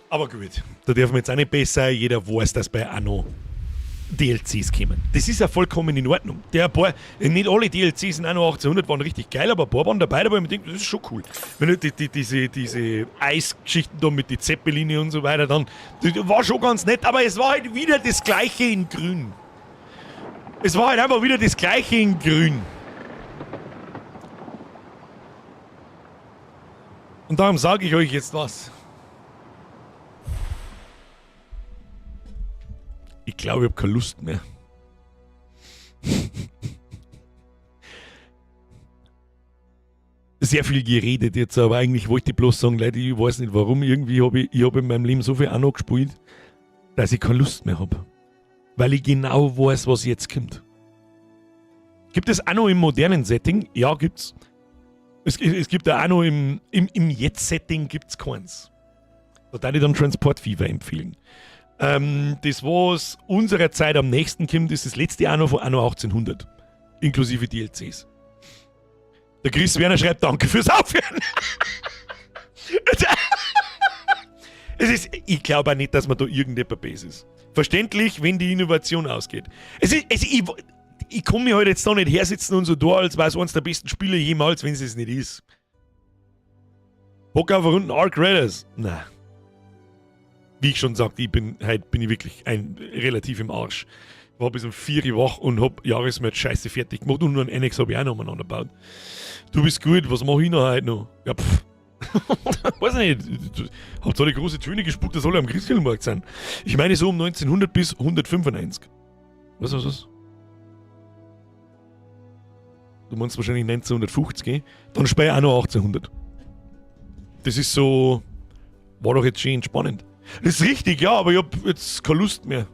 Aber gut, da dürfen wir jetzt auch nicht besser sein. Jeder weiß, dass bei Anno DLCs kommen. Das ist ja vollkommen in Ordnung. Nicht alle DLCs in Anno 1800 waren richtig geil, aber ein paar waren dabei, aber ich mir denke, das ist schon cool. Wenn du diese Eisgeschichten da mit den Zeppeline und so weiter, dann, das war schon ganz nett, aber es war halt wieder das Gleiche in Grün. Es war halt einfach wieder das Gleiche in Grün. Und darum sage ich euch jetzt was. Ich glaube, ich hab keine Lust mehr. Sehr viel geredet jetzt, aber eigentlich wollte ich bloß sagen, Leute, ich weiß nicht warum, irgendwie hab ich hab in meinem Leben so viel Anno gespielt, dass ich keine Lust mehr hab. Weil ich genau weiß, was jetzt kommt. Gibt es Anno im modernen Setting? Ja, gibt's. Es gibt auch Anno im Jetzt-Setting gibt's keins. Da darf ich dann Transport Fever empfehlen. Das, was unserer Zeit am nächsten kommt, ist das letzte Anno von Anno 1800. Inklusive DLCs. Der Chris Werner schreibt, danke fürs Aufhören. Ich glaube auch nicht, dass man da irgendetwas besser ist. Verständlich, wenn die Innovation ausgeht. Ich kann mich halt jetzt da nicht hersitzen und so da, als wäre es eines der besten Spiele jemals, wenn es es nicht ist. Bock auf Runden Arc Raiders? Nein. Wie ich schon sagte, heute bin ich wirklich relativ im Arsch. Ich war bis um 4 Uhr wach und hab Jahresmerch scheiße fertig gemacht und nur ein Annex hab ich auch noch umeinander gebaut. Du bist gut, was mach ich noch heute noch? Ja, pff. Weiß nicht. Habt alle große Töne gespuckt, dass alle am Christkindlmarkt sind. Ich meine so um 1900 bis 195. Was? Du meinst wahrscheinlich 1950, gell? Dann spiel ich auch noch 1800. Das ist so... War doch jetzt schön entspannend. Das ist richtig, ja, aber ich hab jetzt keine Lust mehr.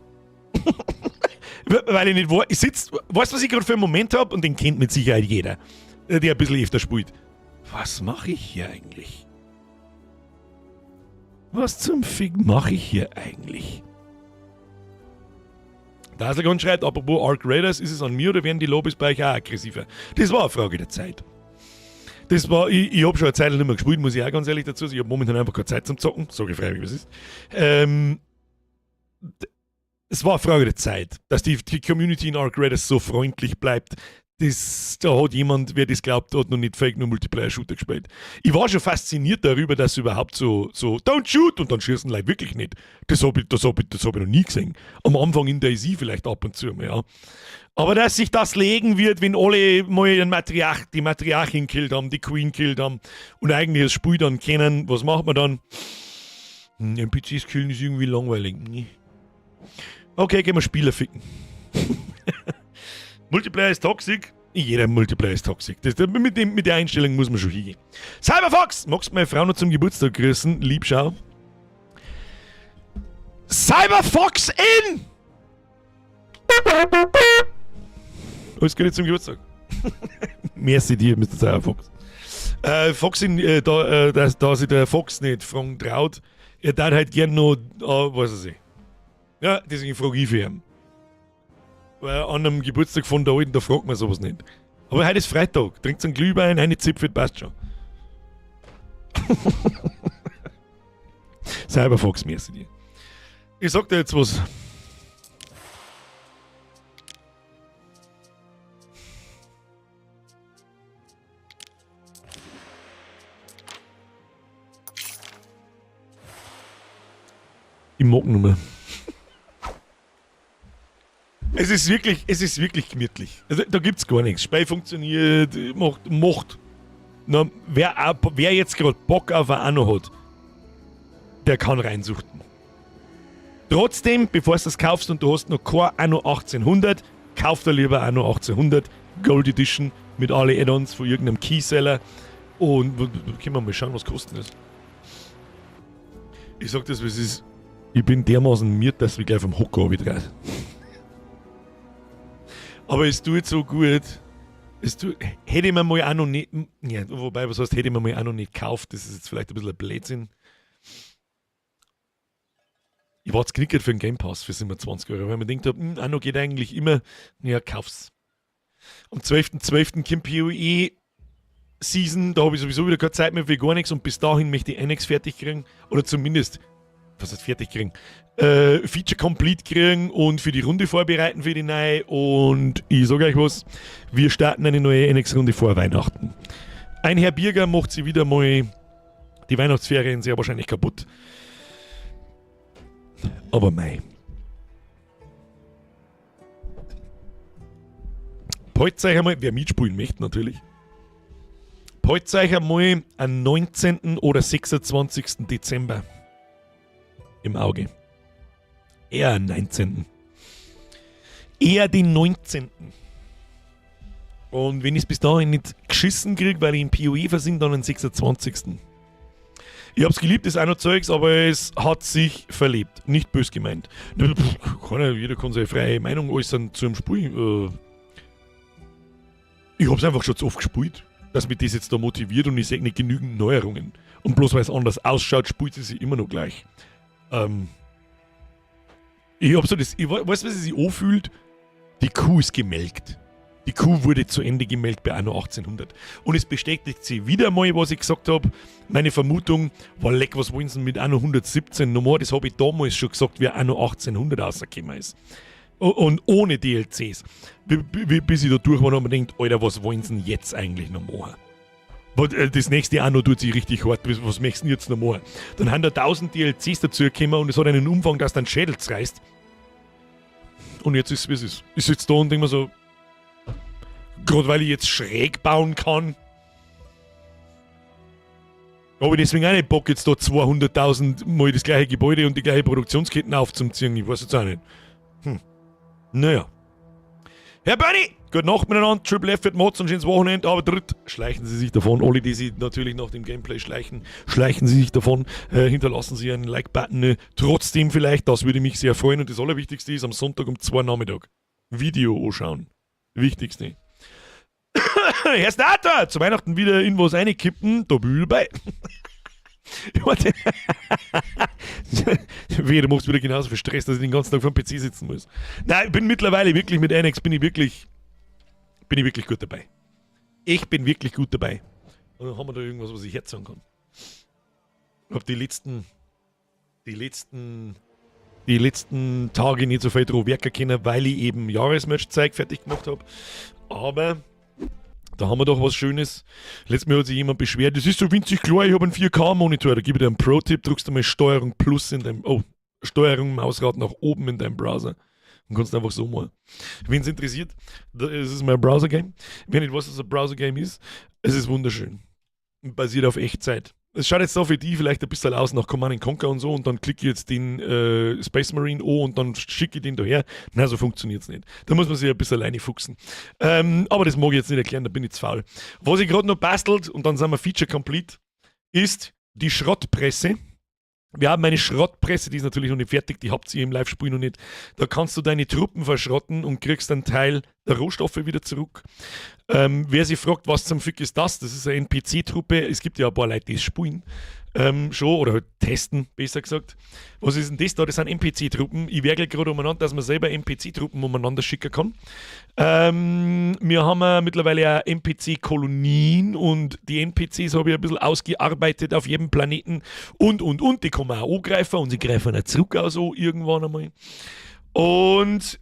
Weil ich nicht weiß, ich sitz, weißt du, was ich gerade für einen Moment hab? Und den kennt mit Sicherheit jeder, der ein bisschen öfter spielt. Was mache ich hier eigentlich? Was zum Fick mache ich hier eigentlich? Der Haselgon schreibt, apropos Arc Raiders, ist es an mir oder werden die Lobbys bei euch auch aggressiver? Das war eine Frage der Zeit. Das war, ich hab schon eine Zeit lang nicht mehr gespielt, muss ich auch ganz ehrlich dazu sagen. Ich hab momentan einfach keine Zeit zum Zocken, sag ich freiwillig, was ist. Es war eine Frage der Zeit, dass die Community in Arc Raiders so freundlich bleibt. Da hat jemand, wer das glaubt, hat noch nicht Fake nur Multiplayer-Shooter gespielt. Ich war schon fasziniert darüber, dass überhaupt so Don't shoot! Und dann schießen Leute wirklich nicht. Das hab ich noch nie gesehen. Am Anfang in DayZ vielleicht ab und zu mal, ja. Aber dass sich das legen wird, wenn alle mal den Matriarch, die Matriarchin killt haben, die Queen killt haben und eigentlich das Spiel dann kennen, was macht man dann? NPCs killen ist irgendwie langweilig. Nee. Okay, gehen wir Spieler ficken. Multiplayer ist toxic. Jeder Multiplayer ist toxic. Mit der Einstellung muss man schon hingehen. Cyberfox! Magst du meine Frau noch zum Geburtstag grüßen? Liebschau. Cyberfox in! Alles Gute zum Geburtstag. Merci dir, Mr. Cyberfox. Fox in, da sich der Fox nicht fragen traut, er darf halt gern noch, weiß ich nicht. Ja, deswegen frage ich für ihn. Weil an einem Geburtstag von der Alten, da fragt man sowas nicht. Aber heute ist Freitag. Trinkt einen Glühwein, eine Zipfel, passt schon. Cyberfox, merci dir. Ich sag dir jetzt was. Ich mag nur mehr. Es ist wirklich gemütlich. Also, da gibt's gar nichts. Spiel funktioniert, macht. Na, wer jetzt gerade Bock auf ein Anno hat, der kann reinsuchten. Trotzdem, bevor du das kaufst und du hast noch kein Anno 1800, kauf dir lieber Anno 1800 Gold Edition mit alle Add-ons von irgendeinem Keyseller. Und können wir mal schauen, was kostet das. Ich sag das, wie es ist. Ich bin dermaßen miert, dass wir gleich vom Hocker wieder. Aber es tut so gut. Es tu, hätte ich mir mal auch noch nicht, ja, wobei, was heißt, hätte ich mir mal auch noch nicht gekauft, das ist jetzt vielleicht ein bisschen ein Blödsinn. Ich war jetzt knickert für den Game Pass für 27 Euro, weil man denkt, Anno geht eigentlich immer, ja, kauf's. Am 12.12. kommt PoE Season, da habe ich sowieso wieder keine Zeit mehr für gar nichts und bis dahin möchte ich Annex fertig kriegen oder zumindest, was heißt fertig kriegen, Feature complete kriegen und für die Runde vorbereiten für die neue und ich sage euch was, wir starten eine neue Annex-Runde vor Weihnachten. Ein Herr Birger macht sie wieder mal die Weihnachtsferien sehr wahrscheinlich kaputt. Aber mei. Behaltet euch einmal, wer mitspielen möchte natürlich, behaltet euch einmal am 19. oder 26. Dezember im Auge. Eher am 19. Eher den 19. Und wenn ich es bis dahin nicht geschissen kriege, weil ich in PoE versinke, dann am 26. Ich hab's geliebt, das Anno Zeugs, aber es hat sich verlebt. Nicht bös gemeint. Jeder kann seine freie Meinung äußern zu einem Spiel. Ich hab's einfach schon zu oft gespielt, dass mich das jetzt da motiviert und ich seh nicht genügend Neuerungen. Und bloß weil es anders ausschaut, spielt sie sich immer noch gleich. Ich hab so das, ich weiß, was es sich anfühlt? Die Kuh ist gemelkt. Die Kuh wurde zu Ende gemelkt bei Anno 1800. Und es bestätigt sich wieder mal, was ich gesagt hab. Meine Vermutung war, leck, was wollen sie denn mit Anno 117 nochmal? Das hab ich damals schon gesagt, wie Anno 1800 rausgekommen ist. Und ohne D L Cs. Bis ich da durch war und mir denkt, Alter, was wollen sie denn jetzt eigentlich noch machen? Was das nächste Anno tut sich richtig hart, was möchtest du denn jetzt noch machen? Dann haben da 1000 D L Cs dazu gekommen und es hat einen Umfang, dass dein Schädel zerreißt. Und jetzt ist es, wie es ist. Ich sitze da und denk mir so, grad weil ich jetzt schräg bauen kann, hab ich deswegen auch nicht Bock, jetzt da 200.000 mal das gleiche Gebäude und die gleiche Produktionsketten aufzuziehen. Ich weiß jetzt auch nicht. Naja. Herr Bernie, gute Nacht miteinander. Triple F wird Mods und schönes Wochenende. Aber dritt, schleichen Sie sich davon. Alle, die sich natürlich nach dem Gameplay schleichen, schleichen Sie sich davon. Hinterlassen Sie einen Like-Button. Trotzdem vielleicht, das würde mich sehr freuen. Und das Allerwichtigste ist, am Sonntag um 2 Nachmittag Video anschauen. Wichtigste. Herr Starter, zu Weihnachten wieder in was reinkippen, da bin ich dabei. Warte. Wehe, du machst wieder genauso viel Stress, dass ich den ganzen Tag vor dem PC sitzen muss. Nein, ich bin mittlerweile wirklich mit Annex, bin ich wirklich gut dabei. Ich bin wirklich gut dabei. Und dann haben wir da irgendwas, was ich herzagen kann. Ich hab die letzten Tage nicht so viel drauf werken können, weil ich eben Jahresmerch-Zeug fertig gemacht hab. Aber da haben wir doch was Schönes. Letztes Mal hat sich jemand beschwert, das ist so winzig klar, ich hab einen 4K-Monitor. Da gebe ich dir einen Pro-Tipp, drückst du mal Steuerung Plus in deinem, oh, Steuerung Mausrad nach oben in deinem Browser. Und kannst einfach so machen. Wen's interessiert, das ist mein Browser-Game. Wer nicht weiß, was ein Browser-Game ist, es ist wunderschön. Und basiert auf Echtzeit. Es schaut jetzt so für die vielleicht ein bisschen aus nach Command and Conquer und so und dann klicke ich jetzt den Space Marine an und dann schicke ich den daher. Na, so funktioniert's nicht. Da muss man sich ein bisschen alleine fuchsen. Aber das mag ich jetzt nicht erklären, da bin ich zu faul. Was ich gerade noch bastelt, und dann sind wir Feature complete, ist die Schrottpresse. Wir haben eine Schrottpresse, die ist natürlich noch nicht fertig, die habt ihr im Live-Spiel noch nicht. Da kannst du deine Truppen verschrotten und kriegst einen Teil der Rohstoffe wieder zurück. Wer sich fragt, was zum Fick ist das? Das ist eine N P C-Truppe. Es gibt ja ein paar Leute, die es spielen. Schon, oder halt testen, besser gesagt. Was ist denn das da? Das sind N P C-Truppen. Ich werkel gerade umeinander, dass man selber N P C-Truppen umeinander schicken kann. Wir haben ja mittlerweile auch N P C-Kolonien und die N P Cs habe ich ein bisschen ausgearbeitet auf jedem Planeten und. Die kann man auch angreifen und sie greifen auch zurück auch so irgendwann einmal. Und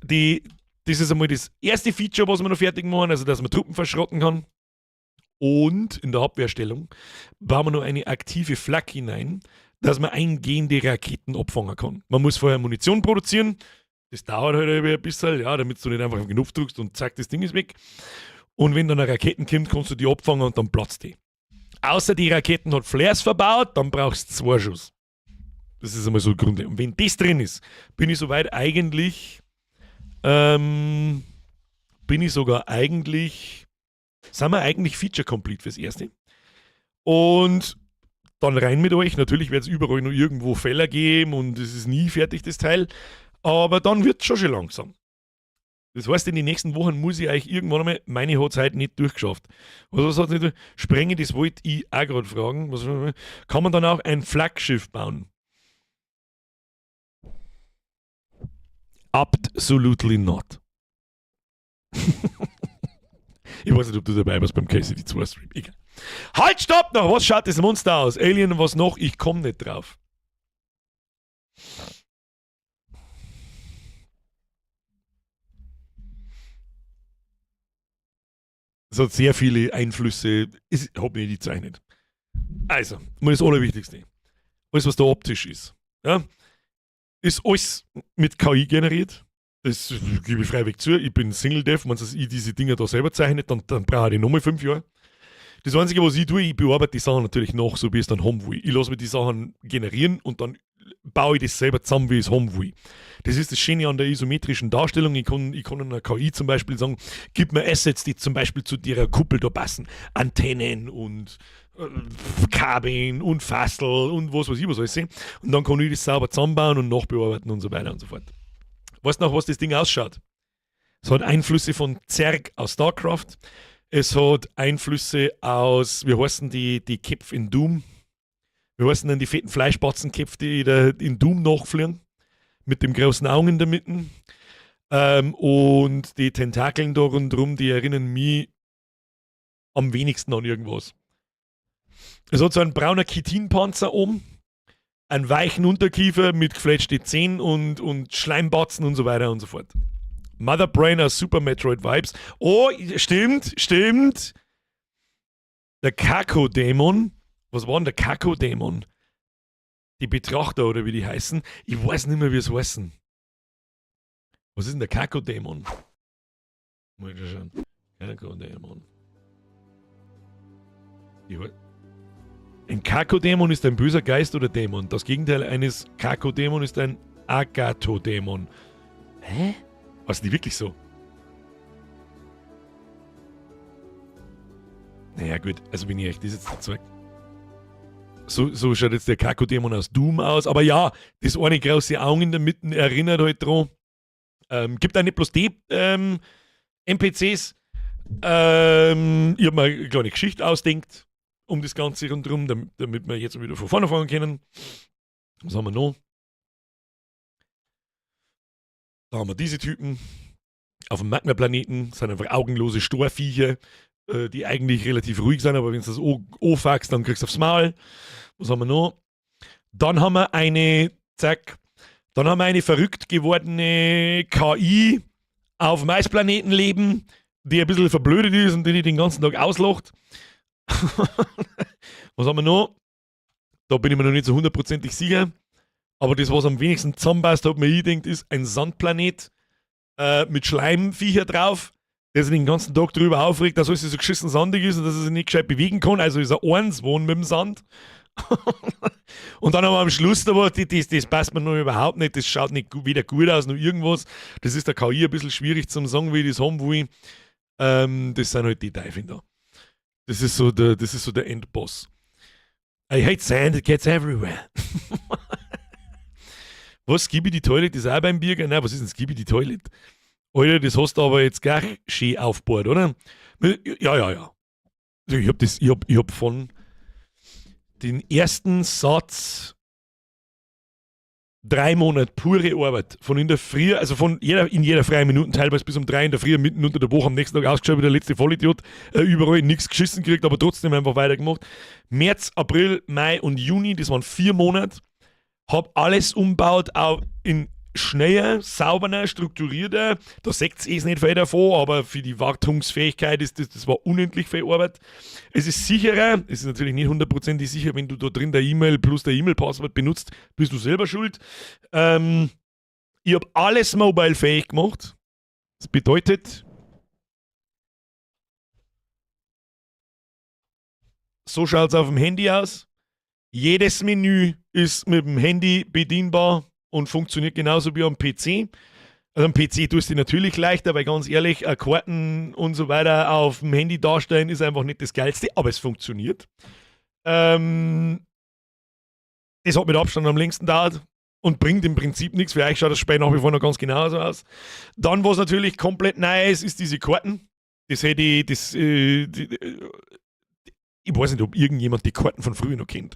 das ist einmal das erste Feature, was wir noch fertig machen, also dass man Truppen verschrotten kann. Und in der Abwehrstellung bauen wir noch eine aktive Flak hinein, dass man eingehende Raketen abfangen kann. Man muss vorher Munition produzieren. Das dauert halt ein bisschen, ja, damit du nicht einfach auf den Knopf drückst und zack, das Ding ist weg. Und wenn dann eine Raketen kommt, kannst du die abfangen und dann platzt die. Außer die Raketen hat Flares verbaut, dann brauchst du 2 Schuss. Das ist einmal so grundlegend. Und wenn das drin ist, bin ich soweit eigentlich bin ich sogar eigentlich, sind wir eigentlich Feature complete fürs Erste. Und dann rein mit euch. Natürlich wird's überall noch irgendwo Fehler geben und es ist nie fertig, das Teil. Aber dann wird's schon schön langsam. Das heißt, in den nächsten Wochen muss ich euch irgendwann einmal, meine hat es heute nicht durchgeschafft. Was hat's nicht Sprenge, das wollte ich auch gerade fragen. Was, kann man dann auch ein Flaggschiff bauen? Absolutely not. Ich weiß nicht, ob du dabei warst beim KCD 2 Stream. Egal. Halt, stopp! Nach was schaut das Monster aus? Alien, was noch? Ich komme nicht drauf. Es hat sehr viele Einflüsse. Ich habe mir die gezeichnet. Also, mal das Allerwichtigste. Alles, was da optisch ist, ja, ist alles mit KI generiert. Das gebe ich freiwillig zu. Ich bin Single Dev. Wenn ich diese Dinger da selber zeichne, dann brauche ich nochmal 5 Jahre. Das Einzige, was ich tue, ich bearbeite die Sachen natürlich nach, so wie ich es dann haben will. Ich lasse mir die Sachen generieren und dann baue ich das selber zusammen, wie ich es haben will. Das ist das Schöne an der isometrischen Darstellung. Ich kann einer KI zum Beispiel sagen, gib mir Assets, die zum Beispiel zu der Kuppel da passen. Antennen und Kabeln und Fassel und was weiß ich was alles. Und dann kann ich das sauber zusammenbauen und nachbearbeiten und so weiter und so fort. Weißt du noch, was das Ding ausschaut? Es hat Einflüsse von Zerg aus StarCraft. Es hat Einflüsse aus, wie heißen die Köpfe in Doom? Wie heißen denn die fetten Fleischbatzenköpfe, die da in Doom nachfliegen? Mit dem großen Augen in der Mitte. Und die Tentakeln da rundherum, die erinnern mich am wenigsten an irgendwas. Es hat so einen brauner Chitinpanzer oben, einen weichen Unterkiefer mit gefletschten Zähnen und Schleimbatzen und so weiter und so fort. Mother Brain aus Super Metroid Vibes. Oh, stimmt, stimmt. Der Kakodämon. Was war denn der Kakodämon? Die Betrachter oder wie die heißen. Ich weiß nicht mehr, wie es heißen. Was ist denn der Kakodämon? Mal schauen. Kakodämon. Ein Kakodämon ist ein böser Geist oder Dämon. Das Gegenteil eines Kakodämon ist ein Agathodämon. Hä? Was ist die wirklich so? Naja, gut, also bin ich echt, das ist jetzt der Zeug. So schaut jetzt der Kakodämon aus Doom aus. Aber ja, das eine große Augen in der Mitte erinnert halt dran. Gibt auch nicht bloß die NPCs. Ich habe mir eine kleine Geschichte ausdenkt um das Ganze rundherum, damit wir jetzt wieder von vorne fangen können. Was haben wir noch? Da haben wir diese Typen auf dem Magma-Planeten, sind einfach augenlose Storviecher, die eigentlich relativ ruhig sind, aber wenn du das anfuckst, dann kriegst du aufs Maul. Was haben wir noch? Dann haben wir eine, zack, dann haben wir eine verrückt gewordene KI auf dem Eisplaneten leben, die ein bisschen verblödet ist und die den ganzen Tag auslacht. Was haben wir noch? Da bin ich mir noch nicht so hundertprozentig sicher. Aber das, was am wenigsten zusammenpasst, hat mir ich gedacht, ist ein Sandplanet mit Schleimviecher drauf, der sich den ganzen Tag darüber aufregt, dass alles so geschissen sandig ist und dass er sich nicht gescheit bewegen kann. Also ist er eins wohnen mit dem Sand. Und dann haben wir am Schluss aber, das passt mir noch überhaupt nicht, das schaut nicht weder gut aus noch irgendwas. Das ist der KI ein bisschen schwierig zum sagen, wie ich das haben will. Das sind halt die Teufel da. Das ist so der Endboss. I hate sand, it gets everywhere. Was, Skibidi Toilet ist auch beim Birger? Nein, was ist denn Skibidi Toilet? Alter, das hast du aber jetzt gleich schön aufgebaut, oder? Ja. Ich hab das, ich hab von den ersten Satz 3 Monate pure Arbeit. Von in der Früh, also in jeder freien Minute, teilweise bis um 3 in der Früh, mitten unter der Woche, am nächsten Tag ausgeschaut wie der letzte Vollidiot, überall nichts geschissen gekriegt, aber trotzdem einfach weitergemacht. März, April, Mai und Juni, das waren 4 Monate, hab alles umbaut, auch in schneller, sauberer, strukturierter. Da seht ihr es nicht viel davon, aber für die Wartungsfähigkeit ist das, das war unendlich viel Arbeit. Es ist sicherer, es ist natürlich nicht hundertprozentig sicher, wenn du da drin der E-Mail plus der E-Mail-Passwort benutzt, bist du selber schuld. Ich habe alles mobile-fähig gemacht. Das bedeutet, so schaut es auf dem Handy aus. Jedes Menü ist mit dem Handy bedienbar und funktioniert genauso wie am PC. Also am PC tust du natürlich leichter, weil ganz ehrlich, Karten und so weiter auf dem Handy darstellen ist einfach nicht das Geilste, aber es funktioniert. Das hat mit Abstand am längsten gedauert. Und bringt im Prinzip nichts. Für euch schaut das Spiel nach wie vor noch ganz genauso aus. Dann, was natürlich komplett neu ist, ist diese Karten. Das hätte ich, das, die, ich weiß nicht, ob irgendjemand die Karten von früher noch kennt.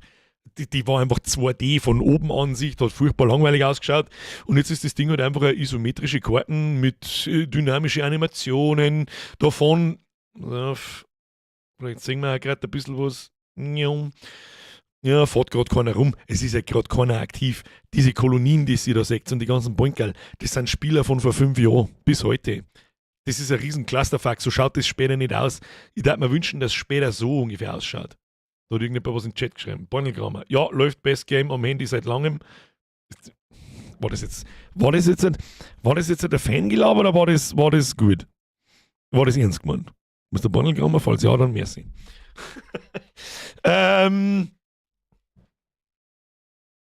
Die war einfach 2D von oben Ansicht, hat furchtbar langweilig ausgeschaut. Und jetzt ist das Ding halt einfach eine isometrische Karten mit dynamischen Animationen. Davon, ja, vielleicht sehen wir auch gerade ein bisschen was. Ja, fährt gerade keiner rum. Es ist ja gerade keiner aktiv. Diese Kolonien, die sie da seht und die ganzen Poinkerl, das sind Spieler von vor 5 Jahren bis heute. Das ist ein riesen Clusterfuck, so schaut das später nicht aus. Ich würde mir wünschen, dass es später so ungefähr ausschaut. Da hat irgendjemand was in den Chat geschrieben. Bornelgrammer. Ja, läuft Best Game am Handy seit langem. War das jetzt ein Fangelaber oder war das gut? War das ernst gemeint? Muss der Bornelgrammer? Falls ja, dann merci.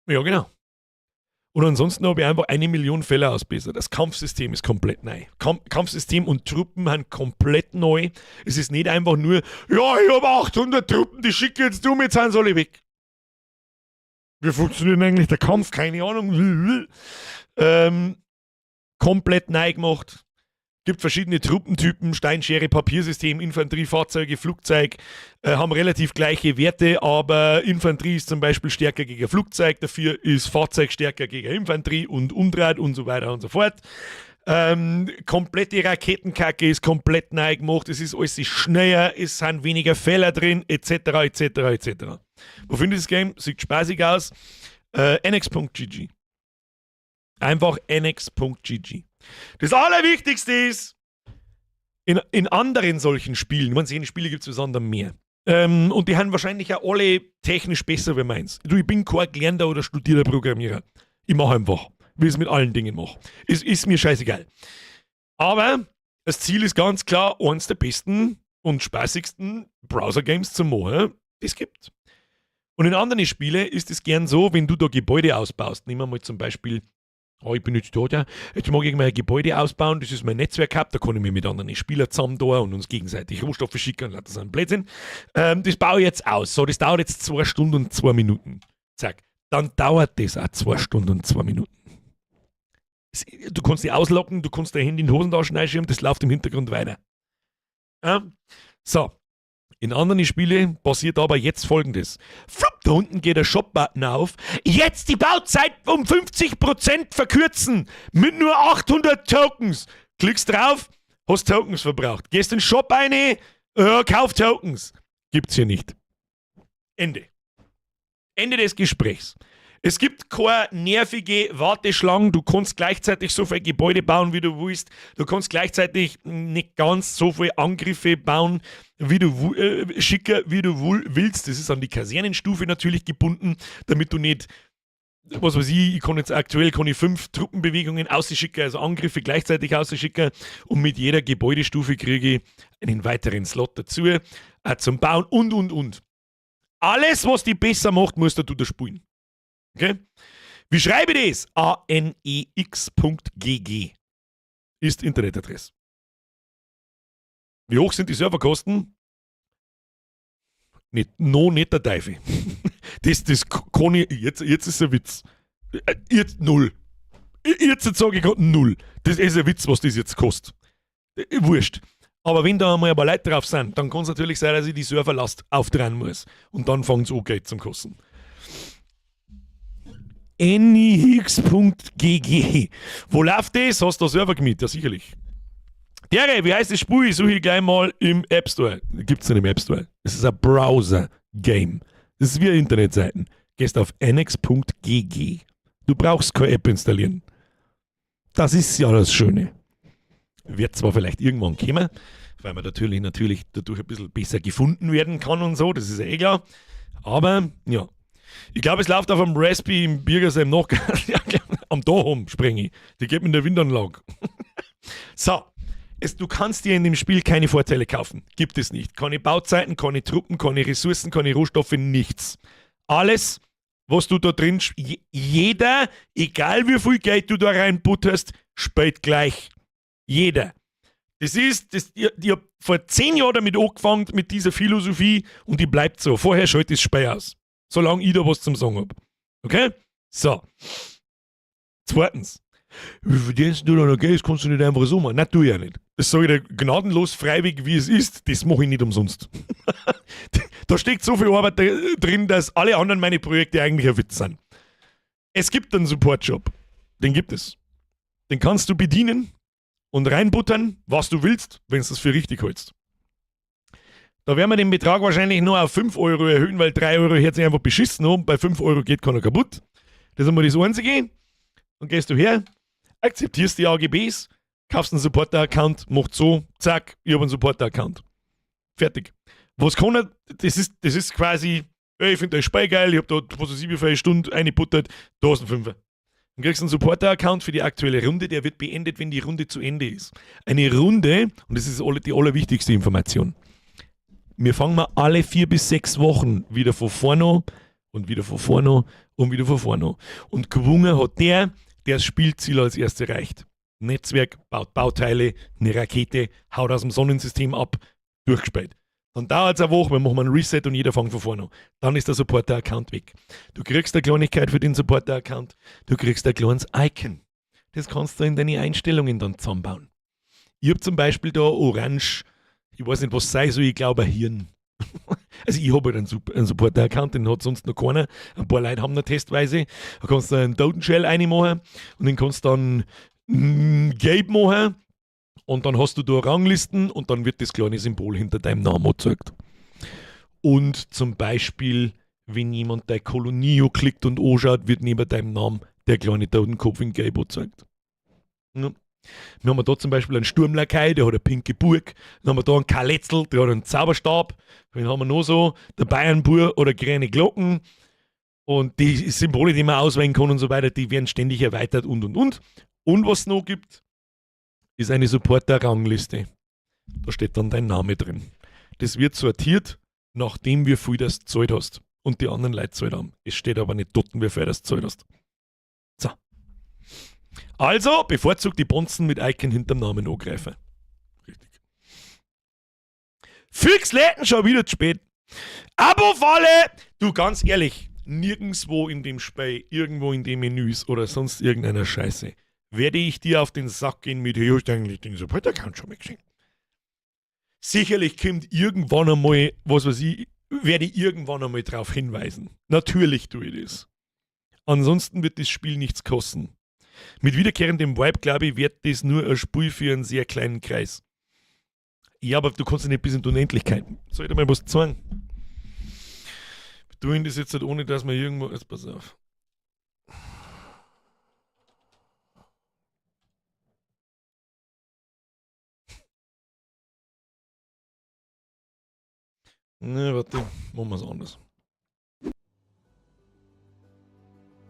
Ja, genau. Und ansonsten habe ich einfach 1 Million Fehler ausbessert. Das Kampfsystem ist komplett neu. Kampfsystem und Truppen sind komplett neu. Es ist nicht einfach nur, ja, ich habe 800 Truppen, die schicke jetzt du, jetzt sind sie alle weg. Wie funktioniert denn eigentlich der Kampf? Keine Ahnung. Komplett neu gemacht. Gibt verschiedene Truppentypen, Steinschere, Papiersystem, Infanterie, Fahrzeuge, Flugzeug, haben relativ gleiche Werte, aber Infanterie ist zum Beispiel stärker gegen Flugzeug, dafür ist Fahrzeug stärker gegen Infanterie und umdreht und so weiter und so fort. Komplette Raketenkacke ist komplett neu gemacht, es ist alles schneller, es sind weniger Fehler drin, etc., etc., etc. Wo findet das Game? Sieht spaßig aus. Anex.gg. Einfach anex.gg. Das Allerwichtigste ist, in anderen solchen Spielen, ich meine, solche Spiele gibt es besonders mehr. Und die haben wahrscheinlich auch alle technisch besser wie meins. Du, ich bin kein gelernter oder studierter Programmierer. Ich mache einfach, wie ich es mit allen Dingen mache. Es ist mir scheißegal. Aber das Ziel ist ganz klar, eins der besten und spaßigsten Browser-Games zu machen, die es gibt. Und in anderen Spielen ist es gern so, wenn du da Gebäude ausbaust. Nehmen wir mal zum Beispiel, oh, ich bin jetzt da, ja, jetzt mag ich mein Gebäude ausbauen, das ist mein Netzwerk-Hub, da kann ich mich mit anderen Spielern zusammen da und uns gegenseitig Rohstoffe schicken und lauter so ein Blödsinn. Das baue ich jetzt aus. So, das dauert jetzt 2 Stunden und 2 Minuten. Zack. Dann dauert das auch 2 Stunden und 2 Minuten. Du kannst dich ausloggen, du kannst dein Handy in die Hosentasche reinschieben, das läuft im Hintergrund weiter. Ja? So. In anderen Spielen passiert aber jetzt Folgendes. Flupp, da unten geht der Shop-Button auf. Jetzt die Bauzeit um 50% verkürzen. Mit nur 800 Tokens. Klickst drauf, hast Tokens verbraucht. Gehst in den Shop eine, kauf Tokens. Gibt's hier nicht. Ende. Ende des Gesprächs. Es gibt keine nervige Warteschlangen. Du kannst gleichzeitig so viel Gebäude bauen, wie du willst. Du kannst gleichzeitig nicht ganz so viele Angriffe bauen, wie du schicken, wie du willst. Das ist an die Kasernenstufe natürlich gebunden, damit du nicht, was weiß ich, ich kann jetzt aktuell kann ich fünf Truppenbewegungen ausschicken, also Angriffe gleichzeitig ausschicken, und mit jeder Gebäudestufe kriege ich einen weiteren Slot dazu, zum Bauen und und. Alles, was die besser macht, musst du da spielen. Okay? Wie schreibe ich das? anex.gg ist Internetadresse. Wie hoch sind die Serverkosten? Nicht, no, nicht der Teufel. Das kann ich, jetzt ist ein Witz. Jetzt null. Jetzt sage ich gerade null. Das ist ein Witz, was das jetzt kostet. Wurscht. Aber wenn da einmal ein paar Leute drauf sind, dann kann es natürlich sein, dass ich die Serverlast aufdrehen muss. Und dann fängt es an, Geld zum Kosten. anex.gg. Wo läuft das? Hast du da Server gemietet? Ja, sicherlich. Dere, wie heißt das Spiel? Suche ich gleich mal im App Store. Gibt es nicht im App Store. Es ist ein Browser-Game. Das ist wie eine Internetseiten. Gehst auf anex.gg. Du brauchst keine App installieren. Das ist ja das Schöne. Wird zwar vielleicht irgendwann kommen, weil man natürlich dadurch ein bisschen besser gefunden werden kann und so, das ist ja eh klar. Aber ja. Ich glaube, es läuft auf einem Raspi im Birger im Nachgarten. Ja, am Dachom springe ich. Die geht mit der Windanlage. So. Du kannst dir in dem Spiel keine Vorteile kaufen. Gibt es nicht. Keine Bauzeiten, keine Truppen, keine Ressourcen, keine Rohstoffe, nichts. Alles, was du da drin, jeder, egal wie viel Geld du da reinbutterst, spielt gleich. Jeder. Das ist, das, ich hab vor 10 Jahren damit angefangen, mit dieser Philosophie, und die bleibt so. Vorher schalte ich das Spiel aus. Solange ich da was zum Sagen hab. Okay? So. Zweitens, wie verdienst du da noch Geld? Das kannst du nicht einfach so machen. Nein, tu ich ja nicht. Das sage ich dir gnadenlos freiwillig, wie es ist. Das mache ich nicht umsonst. Da steckt so viel Arbeit drin, dass alle anderen meine Projekte eigentlich ein Witz sind. Es gibt einen Support-Job. Den gibt es. Den kannst du bedienen und reinbuttern, was du willst, wenn du es für richtig hältst. Da werden wir den Betrag wahrscheinlich nur auf 5 Euro erhöhen, weil 3 Euro hört sich einfach beschissen an. Bei 5 Euro geht keiner kaputt. Das ist einmal das Einzige. Dann gehst du her, akzeptierst die AGBs, kaufst einen Supporter-Account, macht so, zack, ich hab einen Supporter-Account. Fertig. Was kann er, das ist quasi, ey, ich find das Spiel geil, ich hab da, was weiß ich, wie viele Stunden reingebuttert, da ist ein Fünfer. Dann kriegst du einen Supporter-Account für die aktuelle Runde, der wird beendet, wenn die Runde zu Ende ist. Eine Runde, und das ist die allerwichtigste Information, wir fangen mal alle 4 bis 6 Wochen wieder von vorne an und wieder von vorne an und wieder von vorne an. Und gewonnen hat der, der das Spielziel als erstes erreicht. Netzwerk, baut Bauteile, eine Rakete, haut aus dem Sonnensystem ab, durchgespielt. Dann dauert's eine Woche, wir machen einen Reset und jeder fängt von vorne an. Dann ist der Supporter-Account weg. Du kriegst eine Kleinigkeit für den Supporter-Account, du kriegst ein kleines Icon. Das kannst du in deine Einstellungen dann zusammenbauen. Ich hab zum Beispiel da orange, ich weiß nicht, was sei soll, ich glaube ein Hirn. Also ich hab halt einen Supporter-Account, den hat sonst noch keiner. Ein paar Leute haben noch testweise. Da kannst du einen Totenshell reinmachen und den kannst du dann gelb machen. Und dann hast du da Ranglisten und dann wird das kleine Symbol hinter deinem Namen angezeigt. Und zum Beispiel, wenn jemand deine Kolonie klickt und anschaut, wird neben deinem Namen der kleine Totenkopf in Gelb angezeigt. Ja. Wir haben da zum Beispiel einen Sturmlakai, der hat eine pinke Burg. Dann haben wir da einen Kaletzel, der hat einen Zauberstab. Dann haben wir noch so der Bayernbur oder grüne Glocken. Und die Symbole, die man auswählen kann und so weiter, die werden ständig erweitert und, und, und. Und was es noch gibt, ist eine Supporter-Rangliste. Da steht dann dein Name drin. Das wird sortiert, nachdem wie viel das gezahlt hast und die anderen Leute gezahlt haben. Es steht aber nicht dort, wie viel das gezahlt hast. So. Also, bevorzugt die Bonzen mit Icon hinterm Namen angreifen. Richtig. Fix Läden schon wieder zu spät. Abo-Falle! Du, ganz ehrlich, nirgendwo in dem Spiel, irgendwo in den Menüs oder sonst irgendeiner Scheiße werde ich dir auf den Sack gehen mit, hey, hast du eigentlich den Support-Account schon mal gesehen? Sicherlich kommt irgendwann einmal, was weiß ich, werde ich irgendwann einmal drauf hinweisen. Natürlich tue ich das. Ansonsten wird das Spiel nichts kosten. Mit wiederkehrendem Vibe, glaube ich, wird das nur ein Spiel für einen sehr kleinen Kreis. Ja, aber du kannst ja nicht bis in die Unendlichkeit. Soll ich dir mal was zeigen? Wir tun das jetzt halt ohne, dass wir irgendwo... Jetzt pass auf. Ne, warte, machen wir's anders.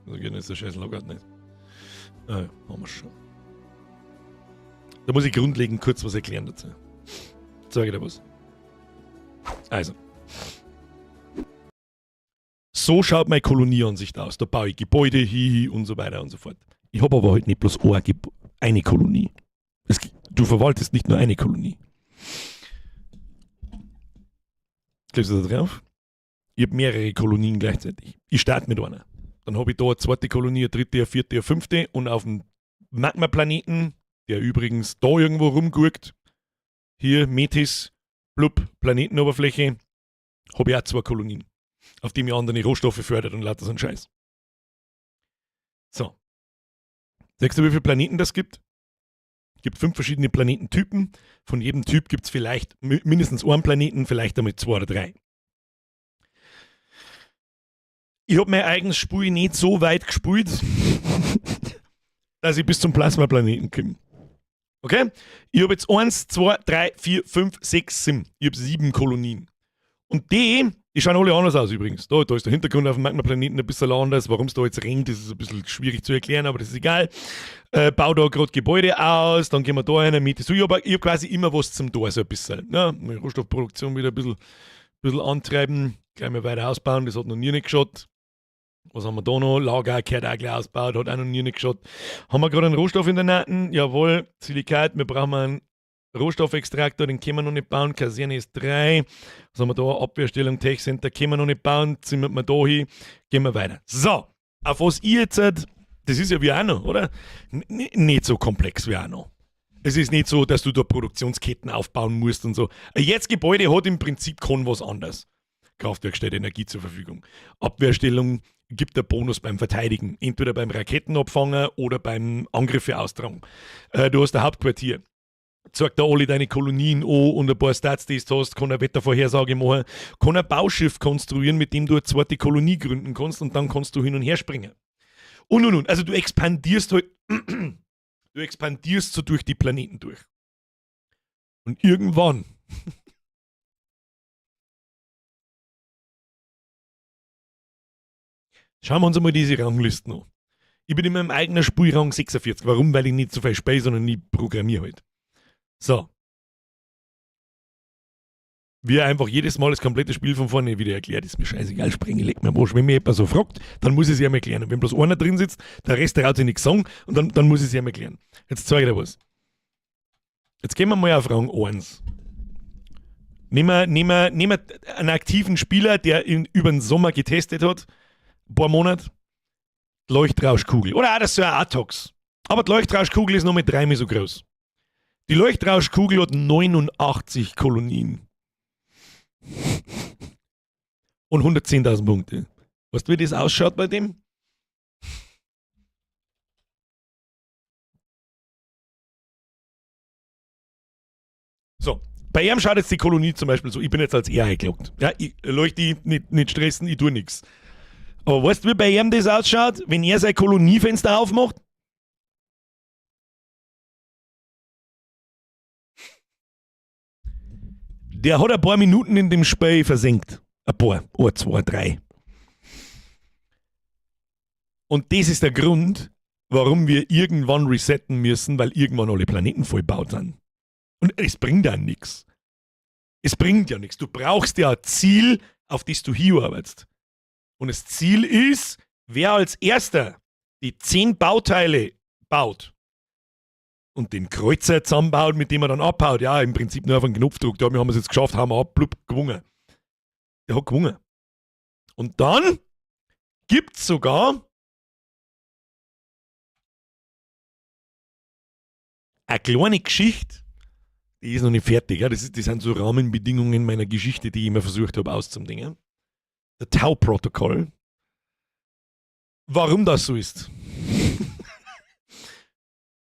So geht jetzt der scheiß Logout nicht. Ah, ja, haben wir schon. Da muss ich grundlegend kurz was erklären dazu. Zeige dir was. Also. So schaut meine Kolonieansicht aus. Da baue ich Gebäude, hihi und so weiter und so fort. Ich hab aber halt nicht bloß eine Kolonie. Du verwaltest nicht nur eine Kolonie. Klickst du da drauf? Ich hab mehrere Kolonien gleichzeitig. Ich starte mit einer. Dann hab ich da eine zweite Kolonie, eine dritte, eine vierte, eine fünfte und auf dem Magma-Planeten, der übrigens da irgendwo rumgurkt, hier Metis, blub, Planetenoberfläche, hab ich auch 2 Kolonien, auf die mir andere Rohstoffe fördert und lauter so einen Scheiß. So. Sagst du, wie viele Planeten das gibt? Es gibt 5 verschiedene Planetentypen. Von jedem Typ gibt's vielleicht mindestens einen Planeten, vielleicht einmal 2 oder 3. Ich hab mein eigenes Spiel nicht so weit gespielt, dass ich bis zum Plasma-Planeten komme. Okay? Ich hab jetzt 1, 2, 3, 4, 5, 6, 7. Ich hab 7 Kolonien. Und die schauen alle anders aus übrigens. Da ist der Hintergrund auf dem Magma-Planeten ein bisschen anders. Warum's da jetzt regnet, das ist ein bisschen schwierig zu erklären, aber das ist egal. Bau da grad Gebäude aus, dann gehen wir da rein mit. So, ich hab quasi immer was zum Tor, so ein bisschen. Ja, meine Rohstoffproduktion wieder ein bisschen antreiben, gleich mal weiter ausbauen, das hat noch nie nicht geschaut. Was haben wir da noch? Lager gehört auch gleich ausgebaut, hat auch noch nie nicht geschaut. Haben wir gerade einen Rohstoff in der Naten? Jawohl, Silikat, wir brauchen einen Rohstoffextraktor, den können wir noch nicht bauen. Kaserne ist 3. Was haben wir da? Abwehrstellung, Tech Center können wir noch nicht bauen. Zimmern wir da hin. Gehen wir weiter. So, auf was ich jetzt Das ist ja wie auch noch, oder? Nicht so komplex wie auch noch. Es ist nicht so, dass du da Produktionsketten aufbauen musst und so. Jetzt Gebäude hat im Prinzip kein was anderes. Kraftwerk stellt Energie zur Verfügung. Abwehrstellung gibt der Bonus beim Verteidigen. Entweder beim Raketenabfangen oder beim Angriffe austragen. Du hast ein Hauptquartier. Zeigt da alle deine Kolonien an und ein paar Stats, die du hast, kann eine Wettervorhersage machen, kann ein Bauschiff konstruieren, mit dem du eine zweite Kolonie gründen kannst und dann kannst du hin und her springen. Und und und. Also du expandierst halt, du expandierst so durch die Planeten durch. Und irgendwann schauen wir uns einmal diese Ranglisten an. Ich bin in meinem eigenen Spielrang 46. Warum? Weil ich nicht so viel spiele, sondern ich programmiere halt. So. Wie einfach jedes Mal das komplette Spiel von vorne wieder erklärt, ist mir scheißegal, sprenge, leck mir am Arsch. Wenn mir jemand so fragt, dann muss ich es ihm erklären. Und wenn bloß einer drin sitzt, der Rest traut sich nichts sagen und dann muss ich es ihm erklären. Jetzt zeige ich dir was. Jetzt gehen wir mal auf Rang 1. Nehmen wir einen aktiven Spieler, der über den Sommer getestet hat, ein paar Monate, die Leuchtrauschkugel. Oder auch das so ein Atox. Aber die Leuchtrauschkugel ist noch mit dreimal so groß. Die Leuchtrauschkugel hat 89 Kolonien. Und 110.000 Punkte. Weißt du, wie das ausschaut bei dem? So, bei ihm schaut jetzt die Kolonie zum Beispiel so, ich bin jetzt als er eingeloggt. Ja, ich leuchte die nicht stressen, ich tue nix. Aber weißt du, wie bei ihm das ausschaut, wenn er sein Koloniefenster aufmacht? Der hat ein paar Minuten in dem Spiel versenkt. Ein paar. 1, 2, 3. Und das ist der Grund, warum wir irgendwann resetten müssen, weil irgendwann alle Planeten vollgebaut sind. Und es bringt ja nix. Es bringt ja nix. Du brauchst ja ein Ziel, auf das du hinarbeitest. Und das Ziel ist, wer als erster die 10 Bauteile baut und den Kreuzer zusammenbaut, mit dem er dann abhaut. Ja, im Prinzip nur auf einen Knopfdruck. Da haben wir es jetzt geschafft, haben wir ab, blub, gewonnen. Der hat gewonnen. Und dann gibt's sogar eine kleine Geschichte, die ist noch nicht fertig. Ja? Das sind so Rahmenbedingungen meiner Geschichte, die ich immer versucht habe auszudingen. Der Tau-Protokoll. Warum das so ist?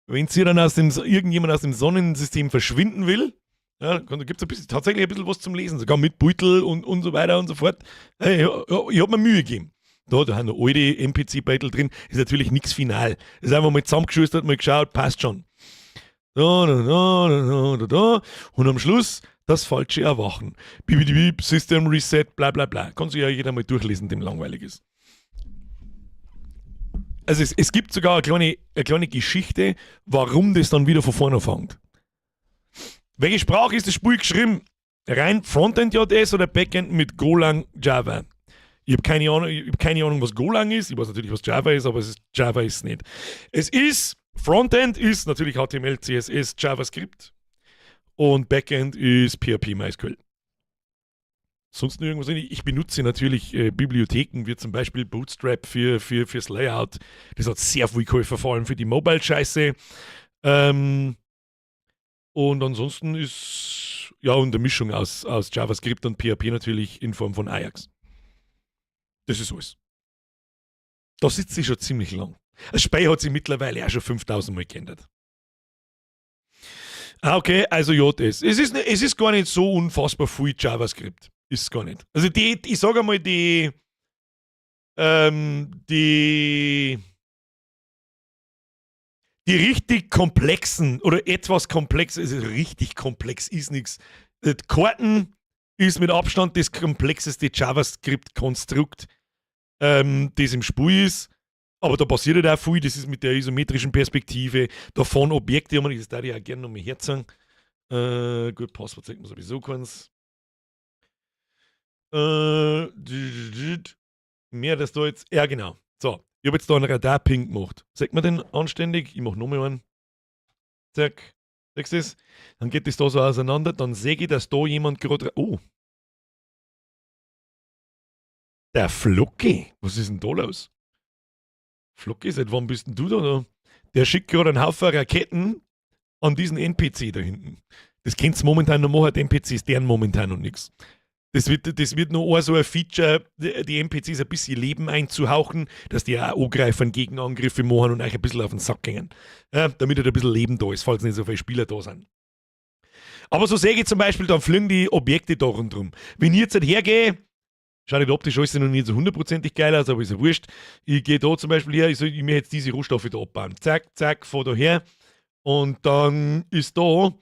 Wenn sie dann irgendjemand aus dem Sonnensystem verschwinden will, ja, da gibt's ein bisschen, tatsächlich ein bisschen was zum Lesen, sogar mit Beutel und so weiter und so fort. Hey, ich hab mir Mühe gegeben. Da haben noch alte N P C-Beutel drin, ist natürlich nix final. Ist einfach mal zusammengeschustert, mal geschaut, passt schon. Da, da, da, da, da, da. Und am Schluss das falsche Erwachen. Bibidibib, System Reset, bla bla bla. Kann sich ja jeder mal durchlesen, dem langweilig ist. Also es gibt sogar eine kleine Geschichte, warum das dann wieder von vorne anfängt. Welche Sprache ist das Spiel geschrieben? Rein Frontend JS oder Backend mit Golang Java? Ich hab keine Ahnung, ich hab keine Ahnung, was Golang ist. Ich weiß natürlich, was Java ist, aber Java ist es nicht. Frontend ist natürlich HTML, CSS, JavaScript und Backend ist PHP MySQL. Sonst noch irgendwas? Ich benutze natürlich Bibliotheken, wie zum Beispiel Bootstrap fürs Layout. Das hat sehr viel geholfen, vor allem für die Mobile-Scheiße. Und ansonsten ist, ja, und eine Mischung aus JavaScript und PHP natürlich in Form von Ajax. Das ist alles. Da sitze ich schon ziemlich lang. Das Spiel hat sich mittlerweile auch schon 5000 Mal geändert. Ah, okay, also JS. Es ist gar nicht so unfassbar viel JavaScript. Ist es gar nicht. Also die, ich sag einmal, die, die, die richtig komplexen oder etwas komplex, also richtig komplex ist nix. Die Karten ist mit Abstand das komplexeste JavaScript-Konstrukt, das im Spiel ist. Aber da passiert halt auch viel, das ist mit der isometrischen Perspektive, da fahren Objekte, das darf ich auch gerne nochmal herzeigen. Gut, Passwort sagt man sowieso keins. Mehr, dass da jetzt, ja genau. So, ich hab jetzt da einen Radar-Ping gemacht. Sagt man den anständig? Ich mach nochmal einen. Zack. Siehst du das? Dann geht das da so auseinander, dann sehe ich, dass da jemand gerade oh. Der Flocki. Was ist denn da los? Flocki, seit wann bist denn du da? Da? Der schickt gerade einen Haufen Raketen an diesen NPC da hinten. Das könnt's momentan noch machen, die NPCs deren momentan noch nix. Das wird noch so ein Feature, die NPCs ein bisschen Leben einzuhauchen, dass die auch angreifen, Gegenangriffe machen und euch ein bisschen auf den Sack gehen. Ja, damit halt ein bisschen Leben da ist, falls nicht so viele Spieler da sind. Aber so sehe ich zum Beispiel, dann fliegen die Objekte da rundherum. Wenn ich jetzt halt hergehe, schaut nicht optisch alles noch nicht so hundertprozentig geil aus, aber ist ja wurscht. Ich gehe da zum Beispiel her, ich soll mir jetzt diese Rohstoffe da abbauen. Zack, zack, fahr da her. Und dann ist da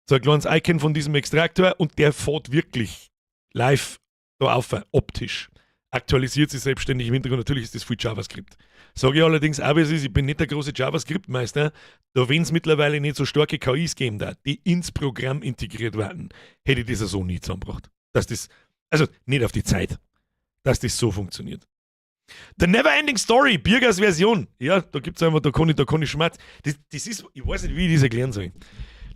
so ein kleines Icon von diesem Extraktor und der fährt wirklich live da auf, optisch. Aktualisiert sich selbstständig im Hintergrund. Natürlich ist das viel JavaScript. Sage ich allerdings auch, wie es ist, ich bin nicht der große JavaScript-Meister. Da, wenn es mittlerweile nicht so starke KIs geben da, die ins Programm integriert werden, hätte ich das so nie zusammengebracht. Dass das, also nicht auf die Zeit, dass das so funktioniert. The Neverending Story, Birgers Version. Ja, da gibt's einfach, da kann ich Schmerz. Das ist, ich weiß nicht, wie ich das erklären soll.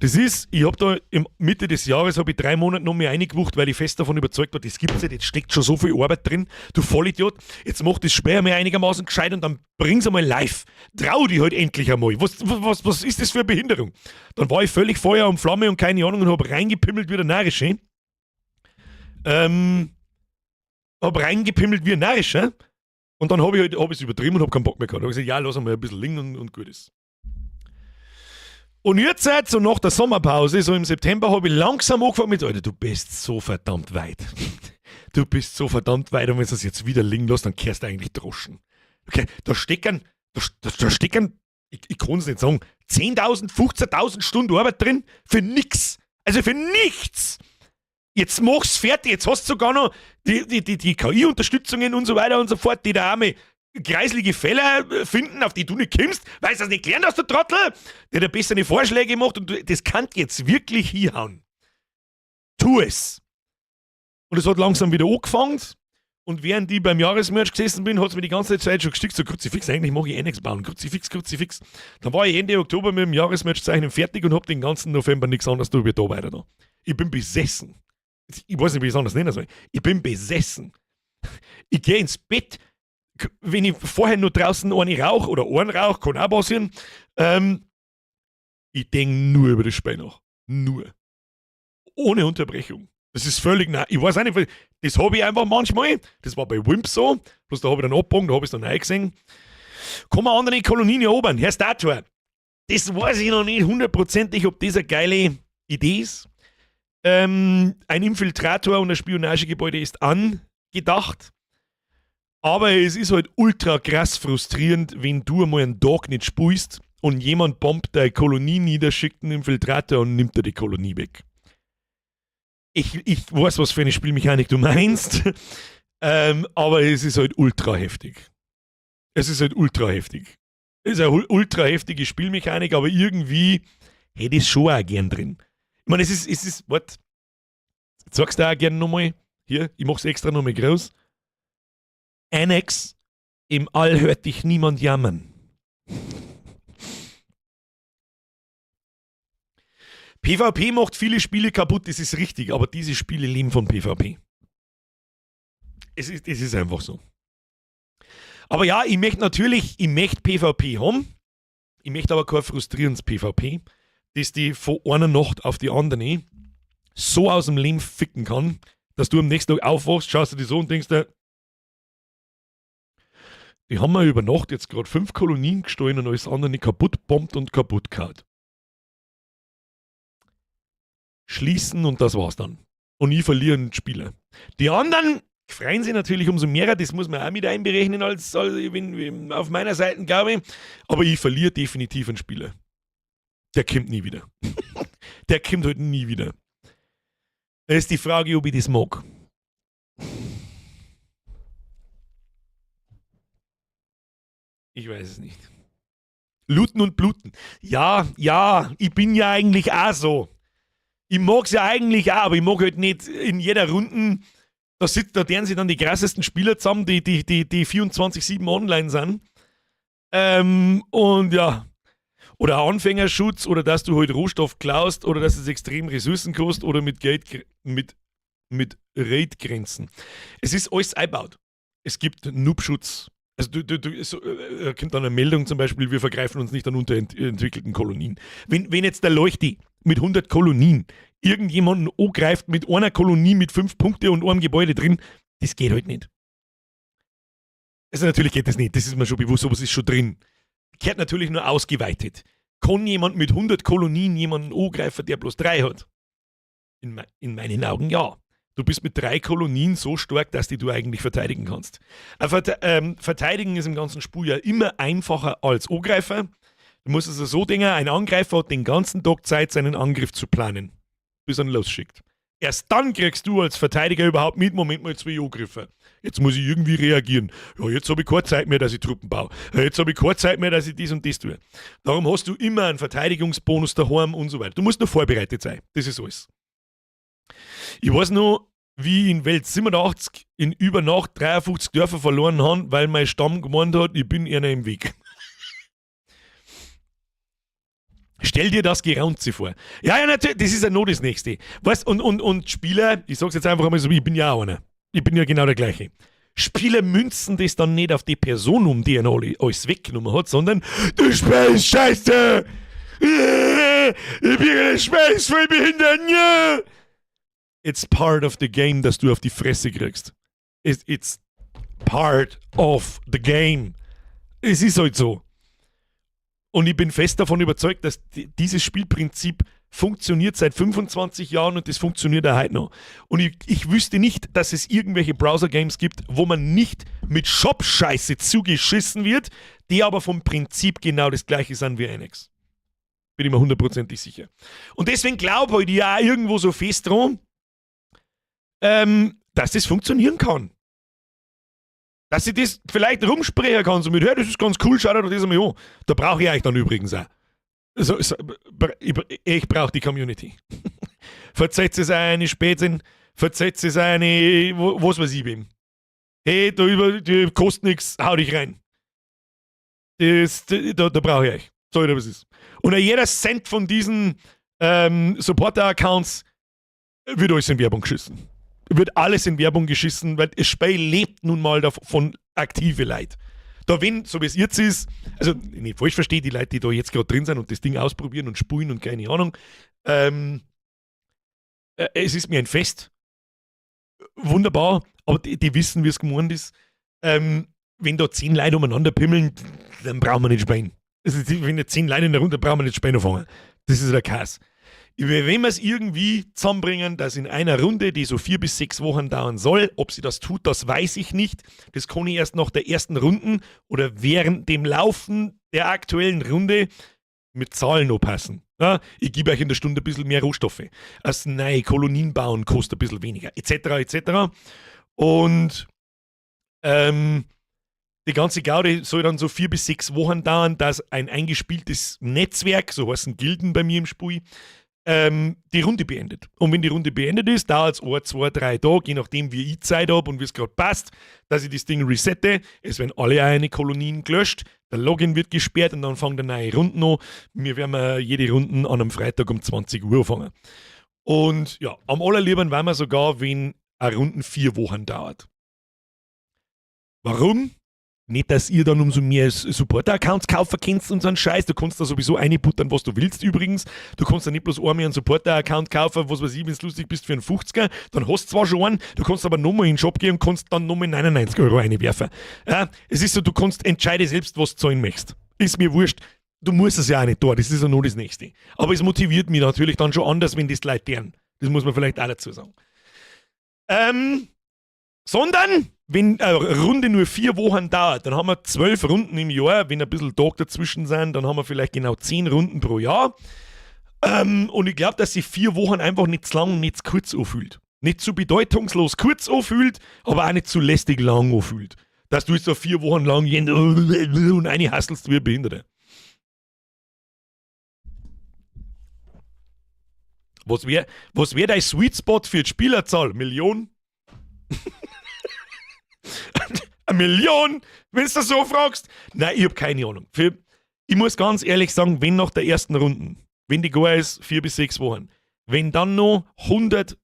Das ist, ich hab da im Mitte des Jahres habe ich 3 Monate noch mehr reingewucht, weil ich fest davon überzeugt war, das gibt's nicht, jetzt steckt schon so viel Arbeit drin, du Vollidiot, jetzt mach das Spiel einmal einigermaßen gescheit und dann bring's einmal live. Trau dich halt endlich einmal. Was ist das für eine Behinderung? Dann war ich völlig Feuer und Flamme und keine Ahnung und hab reingepimmelt wie der Narische. Hab reingepimmelt wie ein Narischer. Und dann habe ich halt, hab ich's übertrieben und hab keinen Bock mehr gehabt. Da hab ich gesagt, ja, lass einmal ein bisschen liegen und gut ist. Und jetzt, so nach der Sommerpause, so im September, habe ich langsam angefangen mit, Alter, du bist so verdammt weit. Du bist so verdammt weit und wenn du das jetzt wieder liegen lässt, dann kehrst du eigentlich droschen. Okay, da stecken, ich kann es nicht sagen, 10.000, 15.000 Stunden Arbeit drin für nix. Also für nichts. Jetzt mach's fertig, jetzt hast du sogar noch die KI-Unterstützungen und so weiter und so fort, die da einmal kreislige Fehler finden, auf die du nicht kommst, weil du das nicht gelernt hast, du Trottel, der dir bessere Vorschläge macht und du, das kann jetzt wirklich hinhauen. Tu es. Und es hat langsam wieder angefangen. Und während ich beim Jahresmerch gesessen bin, hat es mir die ganze Zeit schon gestickt, so Kruzifix, eigentlich mag ich Annex bauen, Kruzifix, Kruzifix. Dann war ich Ende Oktober mit dem Jahresmerch-Zeichnen fertig und hab den ganzen November nichts anderes da wie da weiter da. Ich bin besessen. Ich weiß nicht, wie ich es anders nennen soll. Ich bin besessen. Ich gehe ins Bett, wenn ich vorher nur draußen eine rauch oder einen rauch, kann auch passieren, ich denke nur über das Spiel nach. Nur. Ohne Unterbrechung. Das ist völlig, nein, ich weiß auch nicht, das habe ich einfach manchmal. Das war bei Wimp so, bloß da habe ich dann abgebogen, da habe ich es dann eingesehen. Kann man andere Kolonien erobern? Herr Stator, das weiß ich noch nicht hundertprozentig, ob das eine geile Idee ist. Ein Infiltrator und ein Spionagegebäude ist angedacht. Aber es ist halt ultra krass frustrierend, wenn du einmal einen Tag nicht spielst und jemand bombt deine Kolonie nieder, schickt einen Infiltrator und nimmt dir die Kolonie weg. Ich weiß, was für eine Spielmechanik du meinst, aber es ist halt ultra heftig. Es ist halt ultra heftig. Es ist eine ultra heftige Spielmechanik, aber irgendwie hätte ich es schon auch gern drin. Ich meine, es ist, warte, sagst du auch gern nochmal, hier, ich mach's extra nochmal groß. Annex, im All hört dich niemand jammern. PvP macht viele Spiele kaputt, das ist richtig, aber diese Spiele leben von PvP. Es ist einfach so. Aber ja, ich möchte natürlich, ich möchte PvP haben. Ich möchte aber kein frustrierendes PvP, das die von einer Nacht auf die andere so aus dem Leben ficken kann, dass du am nächsten Tag aufwachst, schaust du dir so und denkst dir, die haben mir über Nacht jetzt gerade fünf Kolonien gestohlen und alles andere kaputt bombt und kaputt gehauen. Schließen und das war's dann. Und ich verliere einen Spieler. Die anderen freuen sich natürlich umso mehr, das muss man auch mit einberechnen, als wenn, auf meiner Seite, glaube ich. Aber ich verliere definitiv einen Spieler. Der kommt nie wieder. Der kommt halt nie wieder. Da ist die Frage, ob ich das mag. Ich weiß es nicht. Looten und bluten. Ja, ja, ich bin ja eigentlich auch so. Ich mag's ja eigentlich auch, aber ich mag halt nicht in jeder Runden, da deren sich dann die krassesten Spieler zusammen, die 24/7 online sind. Und ja, oder Anfängerschutz oder dass du halt Rohstoff klaust oder dass es extrem Ressourcen kostet oder mit Geld, mit Raid-Grenzen. Es ist alles eingebaut. Es gibt Noob-Schutz. Also du, du, du, so, kommt dann eine Meldung zum Beispiel, wir vergreifen uns nicht an unterentwickelten Kolonien. Wenn jetzt der Leuchti mit 100 Kolonien irgendjemanden angreift mit einer Kolonie mit 5 Punkte und einem Gebäude drin, das geht halt nicht. Also natürlich geht das nicht, das ist mir schon bewusst, sowas ist schon drin. Gehört natürlich nur ausgeweitet. Kann jemand mit 100 Kolonien jemanden angreifen, der bloß 3 hat? In meinen Augen ja. Du bist mit 3 Kolonien so stark, dass die du eigentlich verteidigen kannst. Verteidigen ist im ganzen Spiel ja immer einfacher als Angreifer. Du musst es so denken, ein Angreifer hat den ganzen Tag Zeit, seinen Angriff zu planen, bis er ihn losschickt. Erst dann kriegst du als Verteidiger überhaupt mit, Moment mal, 2 Angriffe. Jetzt muss ich irgendwie reagieren. Ja, jetzt habe ich keine Zeit mehr, dass ich Truppen baue. Ja, jetzt habe ich keine Zeit mehr, dass ich dies und das tue. Darum hast du immer einen Verteidigungsbonus daheim und so weiter. Du musst nur vorbereitet sein. Das ist alles. Ich weiß noch, wie ich in Welt 87 in über Nacht 53 Dörfer verloren habe, weil mein Stamm gemeint hat, ich bin einer im Weg. Stell dir das Geraunze vor. Ja, ja, natürlich, das ist ja noch das Nächste. Weißt, und Spieler, ich sag's jetzt einfach einmal so, ich bin ja auch einer. Ich bin ja genau der gleiche. Spieler münzen das dann nicht auf die Person um, die ihnen alles weggenommen hat, sondern du spielst Scheiße! Ich bin ein Scheiß voll behindert! Ja! It's part of the game, dass du auf die Fresse kriegst. It's part of the game. Es ist halt so. Und ich bin fest davon überzeugt, dass dieses Spielprinzip funktioniert seit 25 Jahren und das funktioniert auch heute noch. Und ich wüsste nicht, dass es irgendwelche Browser-Games gibt, wo man nicht mit Shop-Scheiße zugeschissen wird, die aber vom Prinzip genau das gleiche sind wie Annex. Bin ich mir hundertprozentig sicher. Und deswegen glaube ich ja irgendwo so fest dran, dass das funktionieren kann. Dass ich das vielleicht rumsprechen kann, so mit, hey, das ist ganz cool, schau dir das einmal an. Da brauche ich euch dann übrigens auch. Ich brauche die Community. Verzeiht es eine Spätsinn, verzeiht es eine, was weiß ich wem. Hey, da über, die kostet nix, hau dich rein. Da brauche ich euch. So oder was ist. Und jeder Cent von diesen Supporter-Accounts wird alles in Werbung geschissen. Wird alles in Werbung geschissen, weil das Spiel lebt nun mal davon aktive Leute. Da wenn, so wie es jetzt ist, also nicht falsch verstehe, die Leute, die da jetzt gerade drin sind und das Ding ausprobieren und spulen und keine Ahnung, es ist mir ein Fest. Wunderbar, aber die wissen, wie es gemeint ist. Wenn da 10 Leute umeinander pimmeln, dann brauchen wir nicht spielen. Also, wenn da 10 Leute in der Runde, brauchen wir nicht spielen anfangen. Das ist der Kass. Wenn wir es irgendwie zusammenbringen, dass in einer Runde, die so 4 bis 6 Wochen dauern soll, ob sie das tut, das weiß ich nicht. Das kann ich erst nach der ersten Runde oder während dem Laufen der aktuellen Runde mit Zahlen anpassen. Ja, ich gebe euch in der Stunde ein bisschen mehr Rohstoffe. Als neue Kolonien bauen kostet ein bisschen weniger, et cetera, et cetera. Und die ganze Gaudi soll dann so 4 bis 6 Wochen dauern, dass ein eingespieltes Netzwerk, so heißen Gilden bei mir im Spiel, die Runde beendet. Und wenn die Runde beendet ist, dauert's 1, 2, 3 Tage, je nachdem wie ich Zeit hab und wie's grad passt, dass ich das Ding resette. Es werden alle eine Kolonien gelöscht, der Login wird gesperrt und dann fangen die neue Runden an. Wir werden jede Runde an einem Freitag um 20 Uhr anfangen. Und ja, am allerliebsten wären wir sogar, wenn eine Runde 4 Wochen dauert. Warum? Nicht, dass ihr dann umso mehr Supporter-Accounts kaufen könnt und so einen Scheiß. Du kannst da sowieso einbuttern, was du willst übrigens. Du kannst da nicht bloß einmal einen Supporter-Account kaufen, was weiß ich, wenn's lustig bist, für einen 50er. Dann hast du zwar schon einen, du kannst aber nochmal in den Shop gehen und kannst dann nochmal 99 Euro reinwerfen. Ja, es ist so, du kannst entscheiden selbst, was du zahlen möchtest. Ist mir wurscht. Du musst es ja auch nicht da, das ist ja nur das Nächste. Aber es motiviert mich natürlich dann schon anders, wenn das Leute deren. Das muss man vielleicht auch dazu sagen. Sondern, wenn eine Runde nur 4 Wochen dauert, dann haben wir 12 Runden im Jahr. Wenn ein bisschen Tag dazwischen sind, dann haben wir vielleicht genau 10 Runden pro Jahr. Und ich glaub, dass sich 4 Wochen einfach nicht zu lang und nicht zu kurz anfühlt. Nicht zu bedeutungslos kurz anfühlt, aber auch nicht zu lästig lang anfühlt. Dass du jetzt so 4 Wochen lang jeden und eine hasselst wie ein Behinderter. Was wär dein Sweet Spot für die Spielerzahl? Million? 1 Million, wenn du das so fragst? Nein, ich hab keine Ahnung. Ich muss ganz ehrlich sagen, wenn nach der ersten Runde, wenn die gar ist, 4 bis 6 Wochen, wenn dann noch 100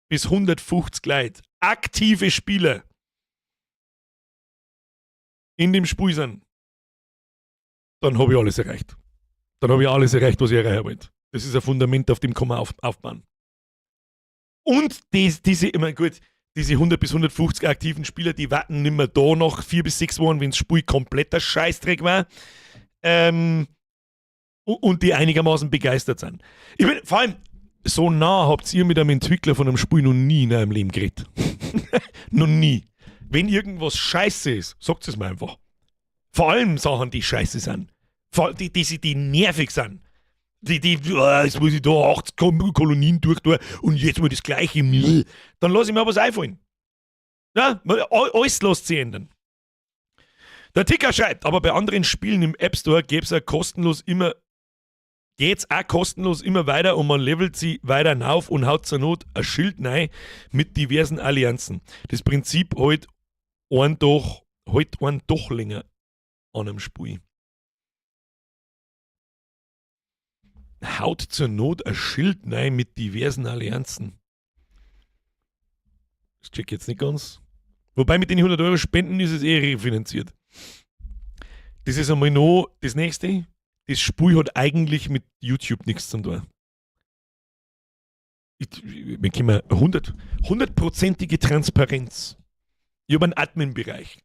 bis 150 Leute, aktive Spieler, in dem Spiel sind, dann habe ich alles erreicht. Dann habe ich alles erreicht, was ich erreichen wollte. Das ist ein Fundament, auf dem kann man aufbauen. Und diese, ich meine, gut, diese 100 bis 150 aktiven Spieler, die warten nicht mehr da noch 4 bis 6 Wochen, wenn das Spiel kompletter Scheißdreck war. Und die einigermaßen begeistert sind. Ich bin, vor allem, so nah habt ihr mit einem Entwickler von einem Spiel noch nie in eurem Leben geredet. Noch nie. Wenn irgendwas scheiße ist, sagt es mir einfach. Vor allem Sachen, die scheiße sind. Vor, die, die, die nervig sind. Die, oh, jetzt muss ich da 80 Kolonien durch und jetzt mal das Gleiche. Dann lass ich mir was einfallen. Ja, alles lässt sich ändern. Der Ticker schreibt, aber bei anderen Spielen im App Store gäbe es kostenlos immer, geht's auch kostenlos immer weiter und man levelt sie weiter auf und haut zur Not ein Schild rein mit diversen Allianzen. Das Prinzip halt einen doch länger an einem Spiel. Haut zur Not ein Schild rein mit diversen Allianzen. Das check ich jetzt nicht ganz. Wobei mit den 100 € Spenden ist es eh refinanziert. Das ist einmal noch das nächste. Das Spiel hat eigentlich mit YouTube nichts zu tun. Wir können 100-prozentige Transparenz. Ich habe einen Admin-Bereich.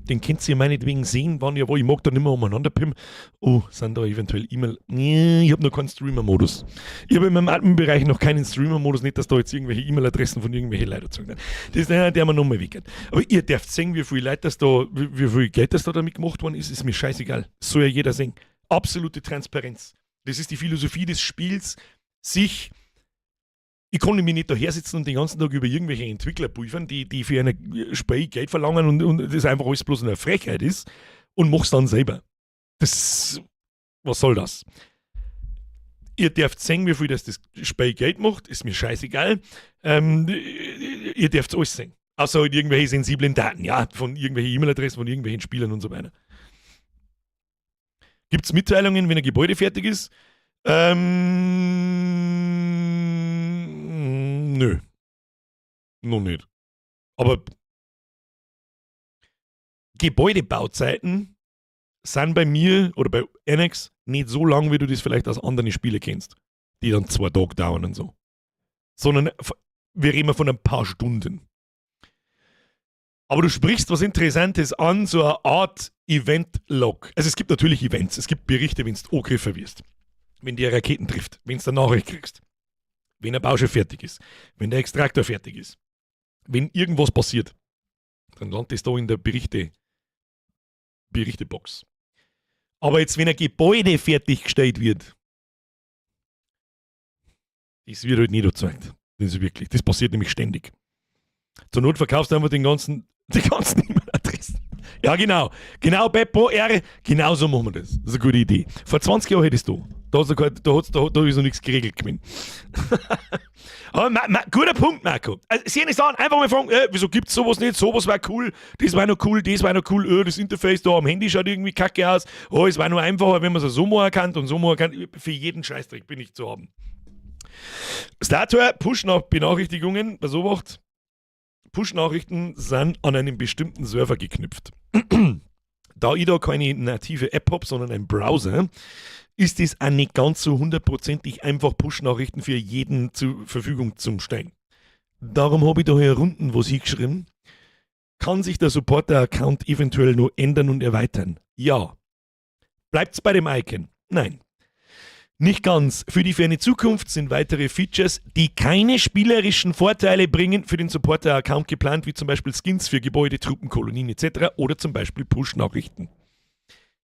Den könnt ihr meinetwegen sehen, wann ihr wo. Ich mag da nicht mehr umeinander pimmen. Oh, sind da eventuell E-Mail? Nee, ich habe noch keinen Streamer-Modus. Ich habe in meinem Admin-Bereich noch keinen Streamer-Modus, nicht, dass da jetzt irgendwelche E-Mail-Adressen von irgendwelchen Leuten gezogen werden. Das ist einer, der mir nochmal weggeht. Aber ihr dürft sehen, wie viel Leute das da, wie viel Geld das da damit gemacht worden ist, ist mir scheißegal. Soll ja jeder sehen. Absolute Transparenz. Das ist die Philosophie des Spiels, sich ich kann mich nicht daher sitzen und den ganzen Tag über irgendwelche Entwickler prüfen, die für eine Spiel Geld verlangen und das einfach alles bloß eine Frechheit ist und mach's dann selber. Was soll das? Ihr dürft sehen, wie viel das Spiel Geld macht, ist mir scheißegal. Ihr dürft alles sehen. Außer halt irgendwelche sensiblen Daten, ja, von irgendwelchen E-Mail-Adressen, von irgendwelchen Spielern und so weiter. Gibt's Mitteilungen, wenn ein Gebäude fertig ist? Nö. Noch nicht. Aber Gebäudebauzeiten sind bei mir oder bei Annex nicht so lang, wie du das vielleicht aus anderen Spielen kennst, die dann 2 Tage dauern und so. Sondern wir reden von ein paar Stunden. Aber du sprichst was Interessantes an, so eine Art Event-Log. Also es gibt natürlich Events, es gibt Berichte, wenn du angegriffen wirst, wenn dir Raketen trifft, wenn du eine Nachricht kriegst, wenn ein Bauschiff fertig ist, wenn der Extraktor fertig ist, wenn irgendwas passiert, dann landet es da in der Berichtebox. Aber jetzt, wenn ein Gebäude fertiggestellt wird, das wird halt nicht gezeigt. Das ist wirklich, das passiert nämlich ständig. Zur Not verkaufst du einfach die ganzen E-Mail-Adressen. Ja, genau. Genau, Beppo R. Genau so machen wir das. Das ist eine gute Idee. Vor 20 Jahren hättest du. Da, hat's noch kein- da, hat's- da, da ist noch nichts geregelt gewesen. Aber ma, ma, guter Punkt, Marco. Also, Sie nicht sagen, einfach mal fragen, wieso gibt's sowas nicht? Sowas war cool, das war noch cool, das war noch cool, das Interface da am Handy schaut irgendwie kacke aus. Oh, es war nur einfacher, wenn man es so machen kann und so machen kann. Für jeden Scheißdreck bin ich zu haben. Stator, Push-Benachrichtigungen, pass auf, Push-Nachrichten sind an einen bestimmten Server geknüpft. Da ich da keine native App habe, sondern einen Browser, ist es auch nicht ganz so hundertprozentig einfach, Push-Nachrichten für jeden zur Verfügung zu stellen. Darum habe ich da hier unten was hingeschrieben. Kann sich der Supporter-Account eventuell nur ändern und erweitern? Ja. Bleibt's bei dem Icon? Nein. Nicht ganz. Für die ferne Zukunft sind weitere Features, die keine spielerischen Vorteile bringen, für den Supporter-Account geplant, wie zum Beispiel Skins für Gebäude, Truppen, Kolonien etc. oder zum Beispiel Push-Nachrichten.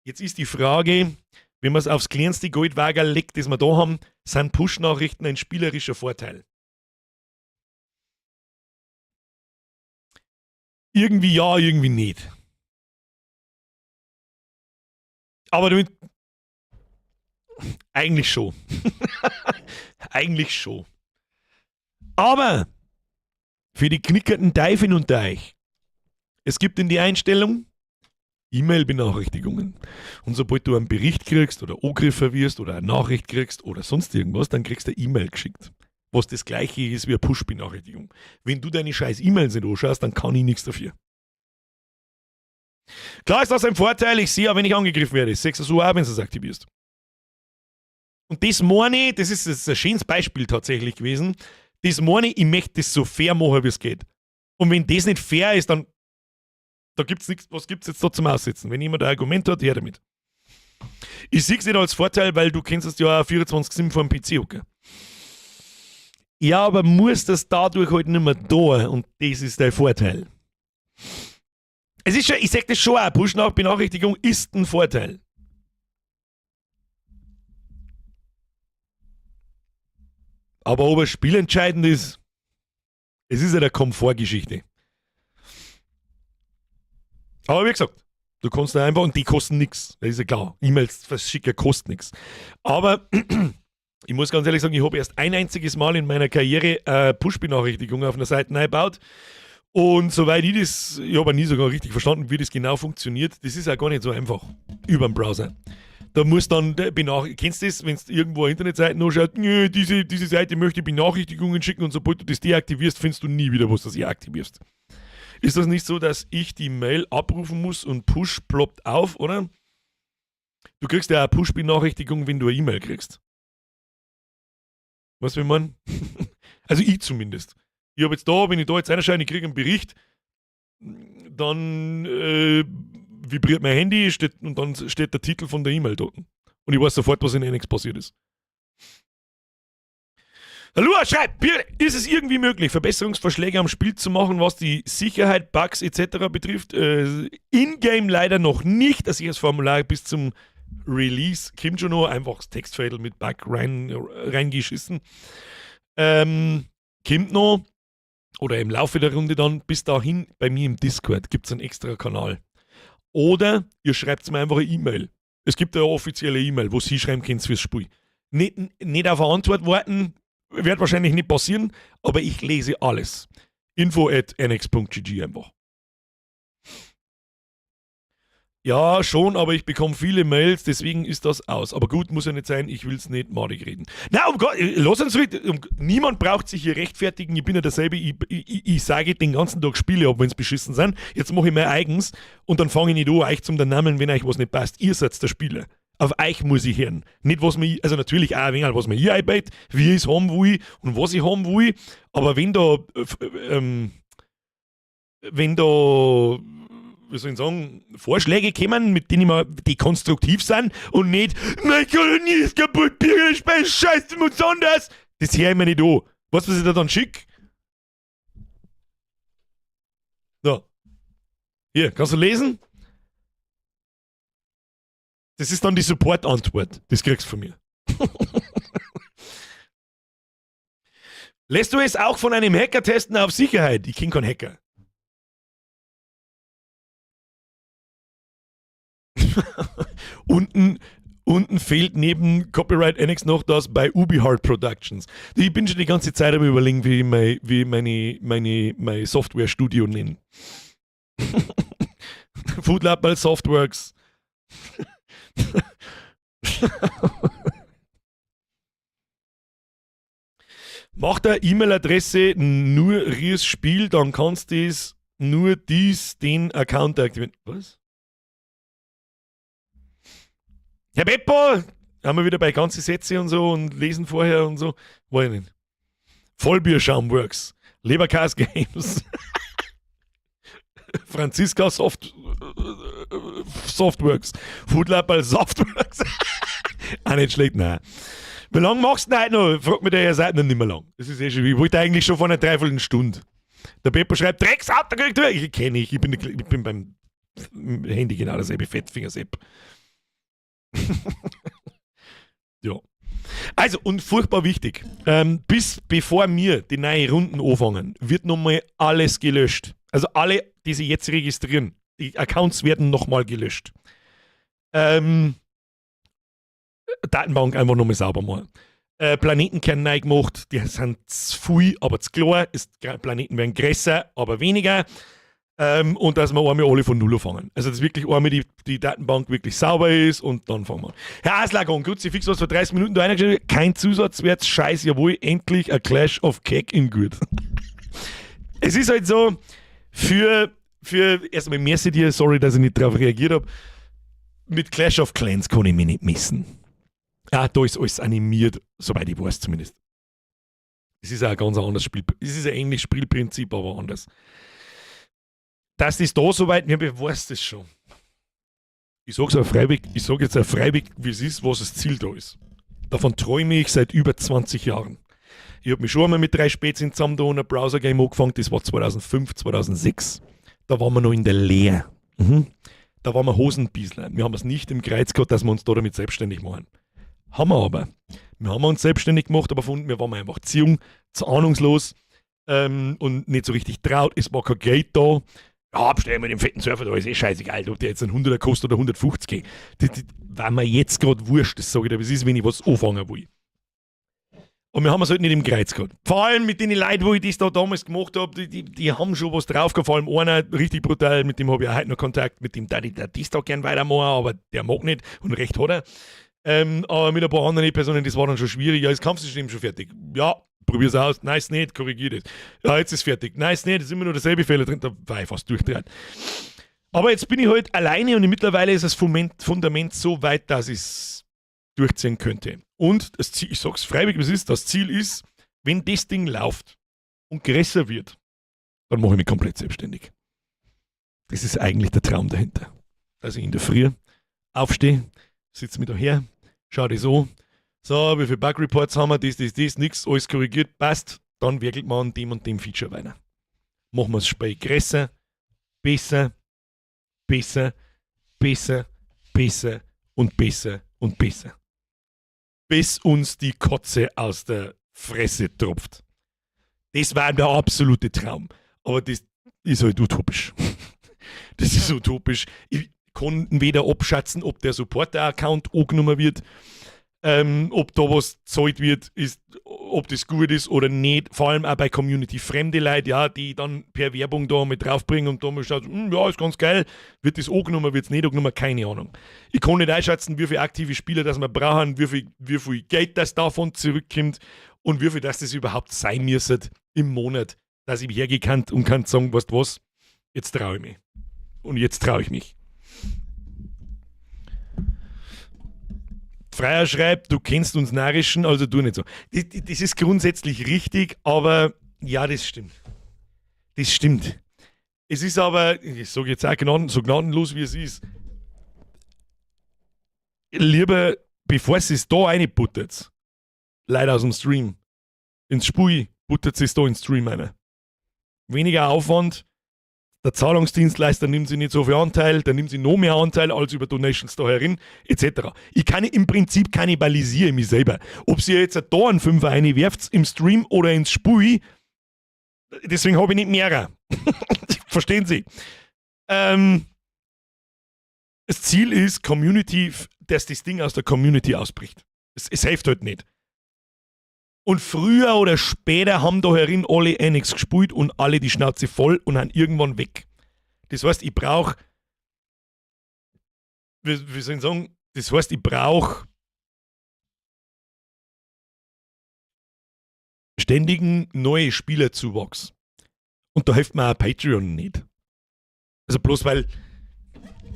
Jetzt ist die Frage, wenn man es aufs kleinste Goldwagerl legt, das wir da haben, sind Push-Nachrichten ein spielerischer Vorteil? Irgendwie ja, irgendwie nicht. Aber damit. Eigentlich schon. Eigentlich schon. Aber für die knickerten Teufel unter euch, es gibt in die Einstellung E-Mail-Benachrichtigungen. Und sobald du einen Bericht kriegst oder angegriffen wirst oder eine Nachricht kriegst oder sonst irgendwas, dann kriegst du eine E-Mail geschickt. Was das gleiche ist wie eine Push-Benachrichtigung. Wenn du deine scheiß E-Mails nicht anschaust, dann kann ich nichts dafür. Klar ist das ein Vorteil, ich sehe ja, wenn ich angegriffen werde. 6 Uhr auch, wenn du es aktivierst. Und das meine ich, das ist ein schönes Beispiel tatsächlich gewesen. Das meine ich, ich möchte das so fair machen, wie es geht. Und wenn das nicht fair ist, dann da gibt's nichts, was gibt's jetzt da zum Aussetzen? Wenn jemand ein Argument hat, her damit. Ich sehe es nicht als Vorteil, weil du kennst es ja auch 24/7 vor dem PC hocken. Ja, aber muss das dadurch halt nicht mehr da und das ist der Vorteil. Es ist schon, ich sag das schon auch, Push-Benachrichtigung ist ein Vorteil. Aber ob er spielentscheidend ist, es ist ja eine Komfortgeschichte. Aber wie gesagt, du kannst da einfach, und die kosten nichts, das ist ja klar. E-Mails verschicken kostet nichts. Aber ich muss ganz ehrlich sagen, ich habe erst ein einziges Mal in meiner Karriere Push-Benachrichtigung auf einer Seite eingebaut. Und soweit ich das, ich habe nie sogar richtig verstanden, wie das genau funktioniert, das ist auch gar nicht so einfach über den Browser. Da muss dann, kennst du das, wenn du irgendwo eine Internetseite anschaut, nö, diese Seite möchte Benachrichtigungen schicken und sobald du das deaktivierst, findest du nie wieder, was du das aktivierst. Ist das nicht so, dass ich die Mail abrufen muss und Push ploppt auf, oder? Du kriegst ja eine Push-Benachrichtigung, wenn du eine E-Mail kriegst. Weißt du, wie ich mein? Also ich zumindest. Ich hab jetzt da, wenn ich da jetzt reinschaue, ich kriege einen Bericht, dann vibriert mein Handy steht, und dann steht der Titel von der E-Mail dort. Und ich weiß sofort, was in NX passiert ist. Hallo, schreibt, ist es irgendwie möglich, Verbesserungsvorschläge am Spiel zu machen, was die Sicherheit, Bugs et cetera betrifft? In-game leider noch nicht, dass ich das Formular bis zum Release kommt schon noch, einfach das Textfeld mit Bug reingeschissen. Kommt noch, oder im Laufe der Runde dann, bis dahin bei mir im Discord gibt's einen extra Kanal. Oder ihr schreibt mir einfach eine E-Mail. Es gibt ja eine offizielle E-Mail, wo Sie schreiben könnt fürs Spiel. Nicht auf eine Antwort warten, wird wahrscheinlich nicht passieren, aber ich lese alles. Info at n x punkt g g einfach. Ja, schon, aber ich bekomme viele Mails, deswegen ist das aus. Aber gut, muss ja nicht sein, ich will's nicht madig reden. Na, um Gott, lass uns reden. Niemand braucht sich hier rechtfertigen, ich bin ja derselbe, ich sage den ganzen Tag Spiele ab, wenn's beschissen sind. Jetzt mache ich mein eigens und dann fange ich nicht an, euch zum Namen, wenn euch was nicht passt. Ihr seid der Spieler. Auf euch muss ich hören. Nicht, was mir, also natürlich auch ein wenig, was mir hier einbaut, wie ich's haben will und was ich haben will, aber wenn da wenn da, wie soll ich sagen, Vorschläge kommen, mit denen ich die konstruktiv sind und nicht, meine Kolonie ist kaputt, Bier, Speis, Scheiße, muss anders, das höre ich mir nicht an. Weißt du, was ich da dann schick? So. Hier, kannst du lesen? Das ist dann die Support-Antwort. Das kriegst du von mir. Lässt du es auch von einem Hacker testen auf Sicherheit? Ich kenn keinen Hacker. Unten fehlt neben Copyright NX noch das bei Ubihard Productions. Ich bin schon die ganze Zeit am Überlegen, wie ich mein Software-Studio nenne. Foodlab bei Softworks. Mach der E-Mail-Adresse nur Ries Spiel, dann kannst du es nur dies, den Account aktivieren. Was? Herr Beppo, haben wir wieder bei ganzen Sätze und so und lesen vorher und so. Weiß ich nicht. Vollbierschaumworks, Leberkas Games, Franziska Softworks, Foodlab bei Softworks. Auch nicht schlecht, nein. Wie lange machst du denn heute noch? Fragt mich der Herr Seidner nicht mehr lang. Das ist eh schon, ich wollte eigentlich schon vor einer Dreiviertelstunde. Der Beppo schreibt, Drecksauto kriegt du. Ich kenne ich, ich bin beim Handy genau dasselbe, Fettfingersepp. Ja. Also, und furchtbar wichtig, bis bevor wir die neuen Runden anfangen, wird nochmal alles gelöscht. Also alle, die sich jetzt registrieren, die Accounts werden nochmal gelöscht. Datenbank einfach nochmal sauber machen. Planetenkern neu gemacht, die sind zu viel, aber zu klar. Planeten werden größer, aber weniger. Und dass wir einmal alle von Null anfangen. Also, dass wirklich einmal die Datenbank wirklich sauber ist und dann fangen wir an. Herr Aslagon, Kruzifix, was vor 30 Minuten da reingestellt hat, kein Zusatzwert, scheiße, jawohl, endlich a Clash of Cake in Good. Es ist halt so, für Für erstmal merci dir, sorry, dass ich nicht darauf reagiert habe. Mit Clash of Clans kann ich mich nicht messen. Ah, da ist alles animiert, soweit ich weiß zumindest. Es ist auch ein ganz anderes Spiel. Es ist ein ähnliches Spielprinzip, aber anders. Dass das da soweit, mir weiß das schon. Ich sag's auch freiwillig, ich sag jetzt auch freiwillig, wie es ist, was das Ziel da ist. Davon träume ich seit über 20 Jahren. Ich habe mich schon einmal mit drei Spätzchen zusammen da und ein Browser-Game angefangen, das war 2005, 2006. Da waren wir noch in der Lehre. Da waren wir Hosenbiesler. Wir haben es nicht im Kreuz gehabt, dass wir uns da damit selbstständig machen. Haben wir aber. Wir haben uns selbstständig gemacht, aber von wir waren einfach zu jung, zu ahnungslos und nicht so richtig traut. Es war kein Geld da. Ja, bestell mal den fetten Server da, ist eh scheißegal, ob der jetzt ein 100er kostet oder 150. Das war mir jetzt gerade wurscht, das sage ich dir, was ist, wenn ich was anfangen will. Und wir haben es halt nicht im Kreuz gehabt. Vor allem mit den Leuten, wo ich das da damals gemacht habe, die haben schon was drauf gehabt. Vor allem einer, richtig brutal, mit dem habe ich auch heute noch Kontakt, mit dem darf ich das da gern weitermachen, aber der mag nicht und recht hat er. Aber mit ein paar anderen Personen, das war dann schon schwierig. Ja, ist das Kampfsystem schon fertig? Ja, probier's aus. Nein, ist nicht, korrigier das. Ja, jetzt ist fertig. Nein, ist nicht, ist immer nur derselbe Fehler drin. Da war ich fast durchdreht. Aber jetzt bin ich halt alleine und mittlerweile ist das Fundament so weit, dass ich es durchziehen könnte. Und das Ziel, ich sag's freiwillig, was ist, das Ziel ist, wenn das Ding läuft und größer wird, dann mache ich mich komplett selbstständig. Das ist eigentlich der Traum dahinter. Dass ich in der Früh aufstehe, sitze mich da her, schau das an, so, wie viele Bug-Reports haben wir, das, das, das, nix, alles korrigiert, passt, dann werkelt man an dem und dem Feature weiter. Machen wir das Spiel größer, besser, besser, besser, besser und besser und besser. Bis uns die Kotze aus der Fresse tropft. Das war der absolute Traum. Aber das ist halt utopisch. Das ist utopisch. Ich kann weder abschätzen, ob der Supporter-Account angenommen wird, ob da was gezahlt wird, ist, ob das gut ist oder nicht. Vor allem auch bei Community-fremde Leute, ja, die dann per Werbung da mit draufbringen und da mal schaut, ja, ist ganz geil, wird das angenommen, wird es nicht angenommen, keine Ahnung. Ich kann nicht einschätzen, wie viele aktive Spieler das wir brauchen, wie viel Geld das davon zurückkommt und wie viel das, das überhaupt sein müsste im Monat, dass ich hergehen kann und kann sagen, weißt du was, jetzt traue ich mich. Und jetzt traue ich mich. Freier schreibt, du kennst uns Narischen, also du nicht so. Das ist grundsätzlich richtig, aber ja, das stimmt. Das stimmt. Es ist aber, ich sage jetzt auch so gnadenlos, wie es ist, lieber, bevor es da reinbuttert, leider aus dem Stream, ins Spiel, buttert es da ins Stream rein. Weniger Aufwand, der Zahlungsdienstleister nimmt sich nicht so viel Anteil, der nimmt sich noch mehr Anteil als über Donations da herin, et cetera. Ich kann im Prinzip kannibalisiere mich selber. Ob sie jetzt da einen Fünfer reinwerft im Stream oder ins Spiel, deswegen habe ich nicht mehrer. Verstehen Sie? Das Ziel ist, Community, dass das Ding aus der Community ausbricht. Es hilft halt nicht. Und früher oder später haben da herin alle NX gespielt und alle die Schnauze voll und sind irgendwann weg. Das heißt, ich brauch, wie soll ich sagen, das heißt, ich brauch ständigen neuen Spielerzuwachs. Und da hilft mir auch Patreon nicht. Also bloß weil,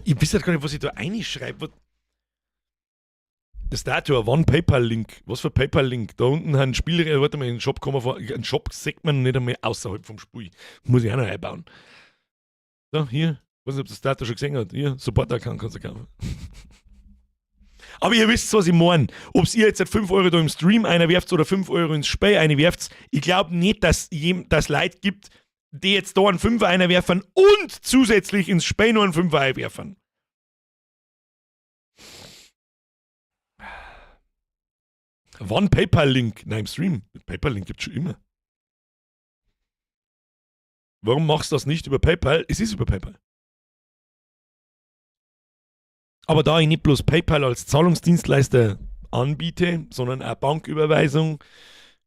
ich weiß halt gar nicht, was ich da reinschreibe. Das Statue, One PayPal-Link. Was für PayPal-Link? Da unten ein Spiel, warte mal, in den Shop kommen wir vor. Einen Shop sieht man nicht einmal außerhalb vom Spiel. Muss ich auch noch einbauen. So, hier. Ich weiß nicht, ob das Statue schon gesehen hat. Hier, Support-Account kannst du kaufen. Aber ihr wisst, was ich meine. Ob ihr jetzt 5 Euro da im Stream einwerft oder 5 Euro ins Spiel einwerft, ich glaub nicht, dass es Leute gibt, die jetzt da einen 5er einwerfen und zusätzlich ins Spiel noch einen 5er einwerfen. Wann PayPal-Link? Nein, im Stream. PayPal-Link gibt's schon immer. Warum machst du das nicht über PayPal? Es ist über PayPal. Aber da ich nicht bloß PayPal als Zahlungsdienstleister anbiete, sondern auch Banküberweisung,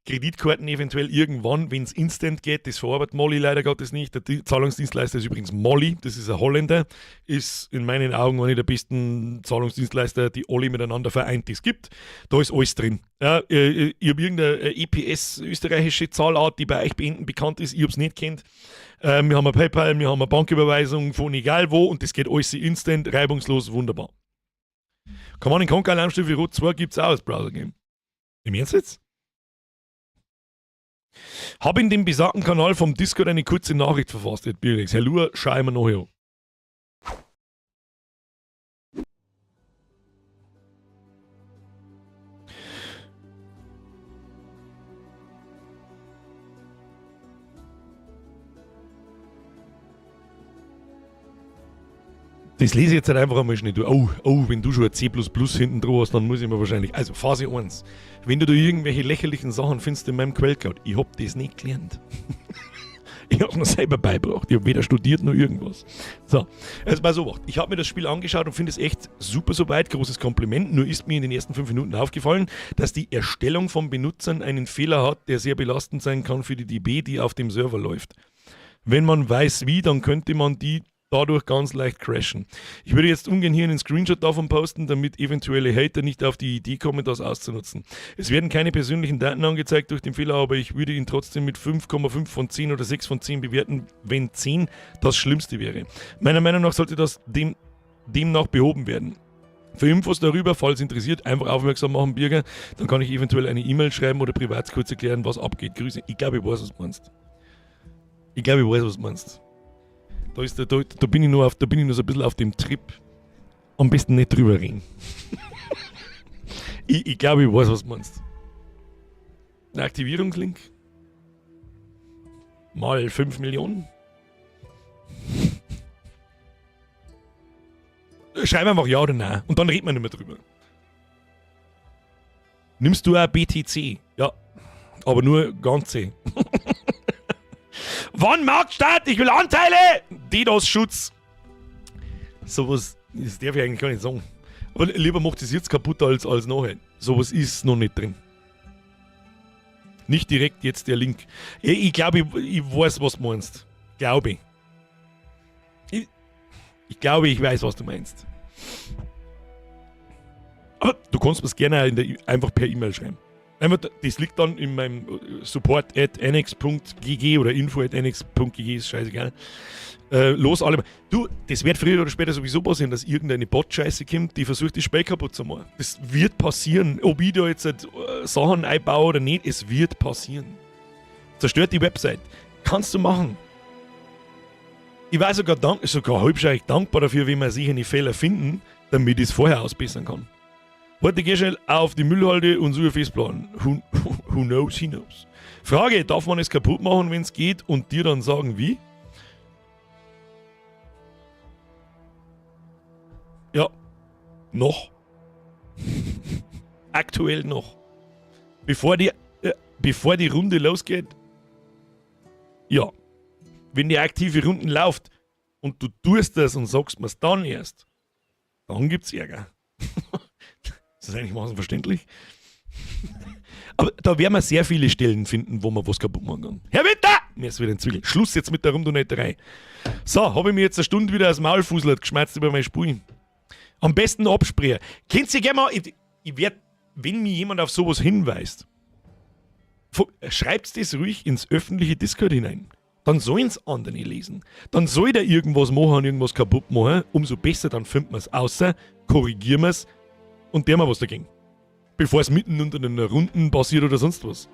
Kreditkarten eventuell irgendwann, wenn es instant geht, das verarbeitet Mollie leider Gottes nicht. Der Zahlungsdienstleister ist übrigens Mollie, das ist ein Holländer, ist in meinen Augen einer der besten Zahlungsdienstleister, die alle miteinander vereint, die es gibt. Da ist alles drin. Ja, ich hab irgendeine EPS, österreichische Zahlart, die bei euch bekannt ist, ich hab's nicht kennt. Wir haben eine PayPal, wir haben eine Banküberweisung von egal wo und das geht alles instant, reibungslos, wunderbar. Command & Conquer Alarmstufe Rot 2 gibt's auch als Browser-Game. Im Ernst jetzt? Hab in dem besagten Kanal vom Discord eine kurze Nachricht verfasst, at Birgex. Herr Lur, schau immer noch her. Das lese ich jetzt halt einfach einmal schnell durch. Oh, oh, wenn du schon ein C plus plus hinten dran hast, dann muss ich mir wahrscheinlich. Also Phase 1. Wenn du da irgendwelche lächerlichen Sachen findest in meinem Quellcode, ich hab das nicht gelernt. Ich hab's mir selber beigebracht. Ich hab weder studiert noch irgendwas. So, also pass auf. Ich hab mir das Spiel angeschaut und finde es echt super soweit. Großes Kompliment. Nur ist mir in den ersten 5 Minuten aufgefallen, dass die Erstellung von Benutzern einen Fehler hat, der sehr belastend sein kann für die DB, die auf dem Server läuft. Wenn man weiß wie, dann könnte man die dadurch ganz leicht crashen. Ich würde jetzt ungern hier einen Screenshot davon posten, damit eventuelle Hater nicht auf die Idee kommen, das auszunutzen. Es werden keine persönlichen Daten angezeigt durch den Fehler, aber ich würde ihn trotzdem mit 5,5 von 10 oder 6 von 10 bewerten, wenn 10 das Schlimmste wäre. Meiner Meinung nach sollte das demnach behoben werden. Für Infos darüber, falls interessiert, einfach aufmerksam machen, Birger. Dann kann ich eventuell eine E-Mail schreiben oder privat kurz erklären, was abgeht. Grüße. Ich glaube, ich weiß, was du meinst. Ich glaube, ich weiß, was du meinst. Da ist der, da, da bin ich nur auf, da bin ich nur so ein bisschen auf dem Trip. Am besten nicht drüber reden. Ich glaube, ich weiß, was du meinst. Ein Aktivierungslink? Mal 5 Millionen? Schreib einfach ja oder nein. Und dann redet man nicht mehr drüber. Nimmst du auch BTC? Ja. Aber nur ganze. Wann Marktstart? Ich will Anteile! DDoS-Schutz. Sowas, das darf ich eigentlich gar nicht sagen. Aber lieber macht es jetzt kaputt als nachher. Sowas ist noch nicht drin. Nicht direkt jetzt der Link. Ich glaube, ich weiß, was du meinst. Glaube ich. Ich glaube, ich weiß, was du meinst. Aber du kannst mir's gerne einfach per E-Mail schreiben. Einfach, das liegt dann in meinem support at annex punkt g g oder info at annex punkt g g, ist scheißegal. Los, alle. Du, das wird früher oder später sowieso passieren, dass irgendeine Bot-Scheiße kommt, die versucht, das Spiel kaputt zu machen. Das wird passieren. Ob ich da jetzt halt Sachen einbaue oder nicht, es wird passieren. Zerstört die Website. Kannst du machen. Ich war sogar halbscheidig dankbar dafür, wenn wir sicher die Fehler finden, damit ich's vorher ausbessern kann. Warte, geh schnell auf die Müllhalde und suche Festplatten. Who knows, he knows. Frage, darf man es kaputt machen, wenn's geht und dir dann sagen, wie? Ja, noch. Aktuell noch. Bevor die Runde losgeht, ja. Wenn die aktive Runden läuft und du tust das und sagst mir's dann erst, dann gibt's Ärger. Das ist eigentlich mal verständlich. Aber da werden wir sehr viele Stellen finden, wo man was kaputt machen kann. Herr Winter! Mir ist wieder ein Zwiegel. Schluss jetzt mit der Rumdonetterei. So, hab ich mir jetzt eine Stunde wieder aus dem Maul fuselt, geschmerzt über mein Spulen. Am besten absprechen. Könnt ihr gerne mal, ich, ich werd, wenn mir jemand auf sowas hinweist, schreibt das ruhig ins öffentliche Discord hinein. Dann sollen's andere lesen. Dann soll der irgendwas machen und irgendwas kaputt machen. Umso besser, dann finden wir's außer, korrigieren wir's und der mal was dagegen. Bevor es mitten unter einer Runden passiert oder sonst was.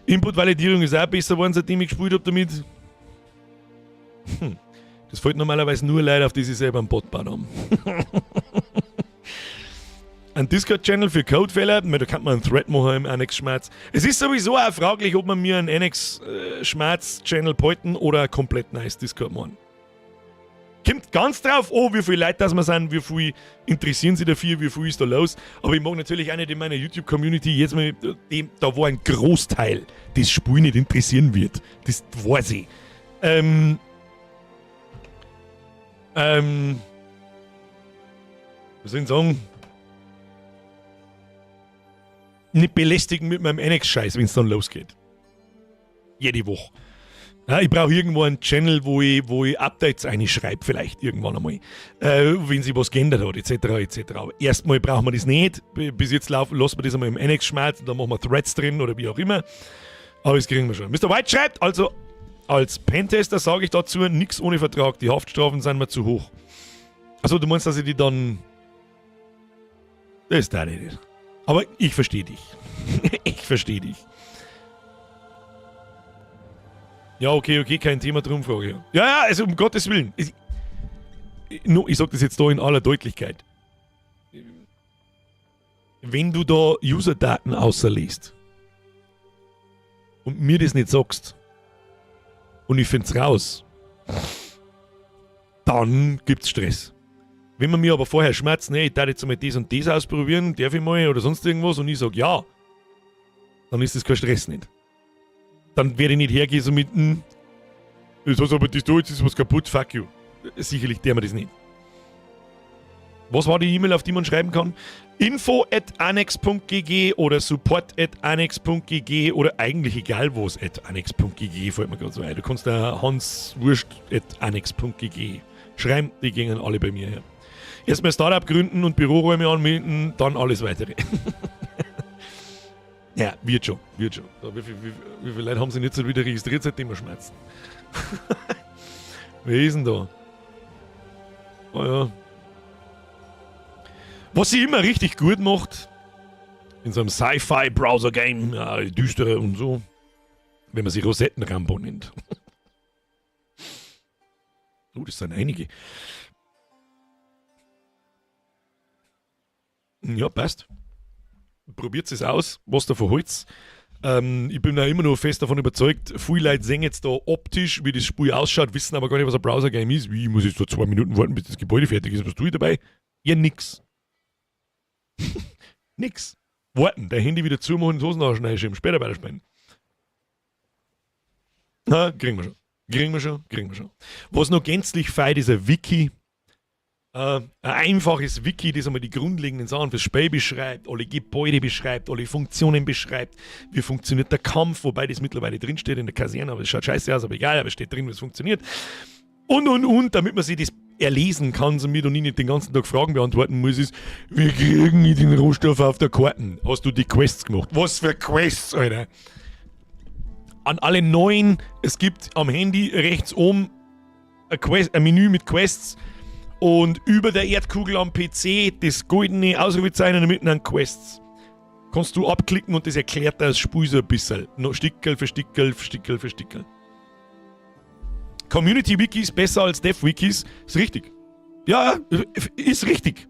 Input-Validierung ist auch besser geworden, seitdem ich gespielt hab damit. Das fällt normalerweise nur Leute auf, die sich selber einen Bot gebaut haben. Ein Discord-Channel für Codefehler, da kann man einen Thread machen im Annex-Schmerz. Es ist sowieso auch fraglich, ob man mir einen Annex-Schmerz-Channel behalten oder ein komplett neues Discord machen. Kommt ganz drauf an, wie viele Leute das wir sind, wie viel interessieren sich dafür, wie viel ist da los. Aber ich mag natürlich auch nicht in meiner YouTube-Community jetzt mal, dem, da wo ein Großteil das Spiel nicht interessieren wird. Das weiß ich. Was soll ich denn sagen? Nicht belästigen mit meinem Annex-Scheiß, wenn es dann losgeht. Jede Woche. Ja, ich brauche irgendwo einen Channel, wo ich Updates einschreibe, vielleicht irgendwann einmal, wenn sich was geändert hat, etc. etc. Aber erstmal brauchen wir das nicht. Bis jetzt lassen wir das einmal im Annex schmerzen, da machen wir Threads drin oder wie auch immer. Aber das kriegen wir schon. Mr. White schreibt, also als Pentester sage ich dazu, nichts ohne Vertrag, die Haftstrafen sind mir zu hoch. Also du meinst, dass ich die dann. Das ist da nicht. Aber ich verstehe dich. Ich verstehe dich. Ja, okay, kein Thema drum, Frage. Ja, also um Gottes Willen. Ich sag das jetzt da in aller Deutlichkeit. Wenn du da User-Daten außerliest und mir das nicht sagst und ich find's raus, dann gibt's Stress. Wenn man mir aber vorher schmerzt, nee, ich darf jetzt mal das und das ausprobieren, darf ich mal oder sonst irgendwas und ich sag ja, dann ist das kein Stress nicht. Dann werde ich nicht hergehen so mit, jetzt hast aber das da, jetzt ist was kaputt, fuck you. Sicherlich der mir das nicht. Was war die E-Mail, auf die man schreiben kann? info@annex.gg oder support@annex.gg oder eigentlich egal was @annex.gg, fällt mir gerade so ein. Du kannst da hanswurscht@annex.gg schreiben, die gingen alle bei mir her. Erstmal Startup gründen und Büroräume anmieten, dann alles weitere. Ja, wird schon, wird schon. Wie viele Leute haben sich jetzt schon wieder registriert, seitdem wir schmerzen? Wer ist denn da? Oh ja. Was sie immer richtig gut macht, in so einem Sci-Fi-Browser-Game, ja, düstere und so, wenn man sie Rosetten-Rambo nennt. Oh, das sind einige. Ja, passt. Probiert es aus, was davon holt's. Ich bin da immer noch fest davon überzeugt, viele Leute sehen jetzt da optisch, wie das Spiel ausschaut, wissen aber gar nicht, was ein Browser-Game ist. Wie, ich muss jetzt da 2 Minuten warten, bis das Gebäude fertig ist. Was tue ich dabei? Ja, nix. Nix. Warten, dein Handy wieder zumachen und Hosen reinschieben, später weiterspielen. Na, kriegen wir schon. Kriegen wir schon, kriegen wir schon. Was noch gänzlich fehlt, ist ein Wiki. Ein einfaches Wiki, das einmal die grundlegenden Sachen fürs Spiel beschreibt, alle Gebäude beschreibt, alle Funktionen beschreibt, wie funktioniert der Kampf, wobei das mittlerweile drinsteht in der Kaserne, aber es schaut scheiße aus, aber egal, aber es steht drin, wie es funktioniert. Und, damit man sich das erlesen kann, somit und ich nicht den ganzen Tag Fragen beantworten muss, ist, wie kriegen ich den Rohstoff auf der Karten? Hast du die Quests gemacht? Was für Quests, Alter? An alle Neuen, es gibt am Handy rechts oben ein, Quest, ein Menü mit Quests und über der Erdkugel am PC das goldene Ausrufezeichen mitten an Quests. Kannst du abklicken und das erklärt das Spiel so ein bisschen. Noch Stickerl für Stickerl für Stickerl für Stickerl. Community Wikis besser als Dev Wikis, ist richtig. Ja, ist richtig.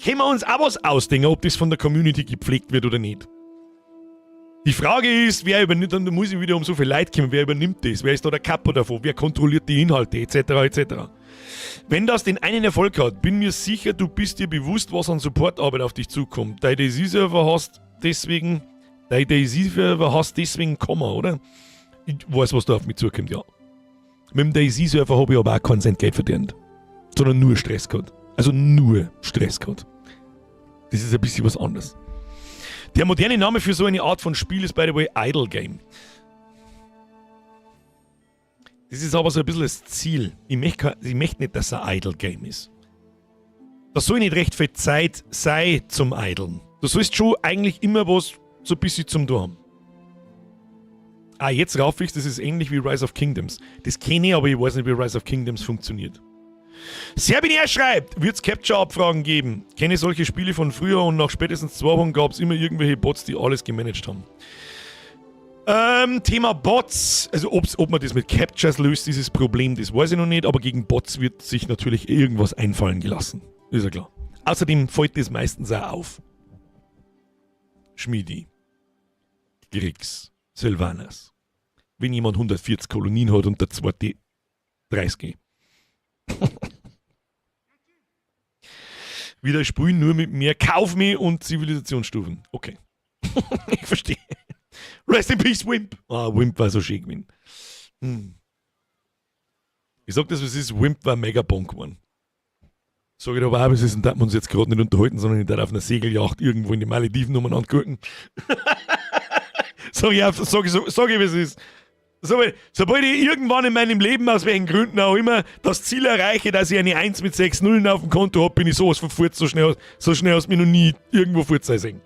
Können wir uns auch was ausdenken, ob das von der Community gepflegt wird oder nicht? Die Frage ist, wer übernimmt, dann muss ich wieder um so viel Leid kümmern, wer übernimmt das? Wer ist da der Capo davon? Wer kontrolliert die Inhalte, etc., etc.? Wenn das den einen Erfolg hat, bin mir sicher, du bist dir bewusst, was an Supportarbeit auf dich zukommt. Dein DayZ-Server hast deswegen, dein DayZ-Server hast deswegen Komma, oder? Ich weiß, was da auf mich zukommt, ja. Mit dem DayZ-Server habe ich aber auch keinen Cent Geld verdient. Sondern nur Stress gehabt. Also nur Stress gehabt. Das ist ein bisschen was anderes. Der moderne Name für so eine Art von Spiel ist, by the way, Idle Game. Das ist aber so ein bisschen das Ziel. Ich möchte nicht, dass es ein Idle Game ist. Da soll nicht recht viel Zeit sein zum Idlen. Du sollst schon eigentlich immer was so ein bisschen zum tun haben. Ah, jetzt raff ich, das ist ähnlich wie Rise of Kingdoms. Das kenne ich, aber ich weiß nicht, wie Rise of Kingdoms funktioniert. Serbinier schreibt, wird es Captcha-Abfragen geben? Kenne solche Spiele von früher und nach spätestens 2 Wochen gab es immer irgendwelche Bots, die alles gemanagt haben. Thema Bots, also ob man das mit Captchas löst, dieses Problem, das weiß ich noch nicht, aber gegen Bots wird sich natürlich irgendwas einfallen gelassen. Ist ja klar. Außerdem fällt das meistens auch auf. Schmiedi. Grix. Sylvanas. Wenn jemand 140 Kolonien hat und der zweite 30. Wieder spielen nur mit mehr Kauf mich und Zivilisationsstufen. Okay. Ich verstehe. Rest in Peace, Wimp. Ah, Wimp war so schön gewesen. Ich sag das, was ist, Wimp war mega bonk geworden. Sag ich aber auch, es ist, und da wir uns jetzt gerade nicht unterhalten, sondern ich darf auf einer Segelyacht irgendwo in die Malediven umeinander gucken. Sag ich, sag ich, sag ich, wie es ist. Sobald, sobald ich irgendwann in meinem Leben, aus welchen Gründen auch immer, das Ziel erreiche, dass ich eine 1 mit 6 Nullen auf dem Konto habe, bin ich sowas von fort, so schnell hast du mich noch nie irgendwo fort sein sehen.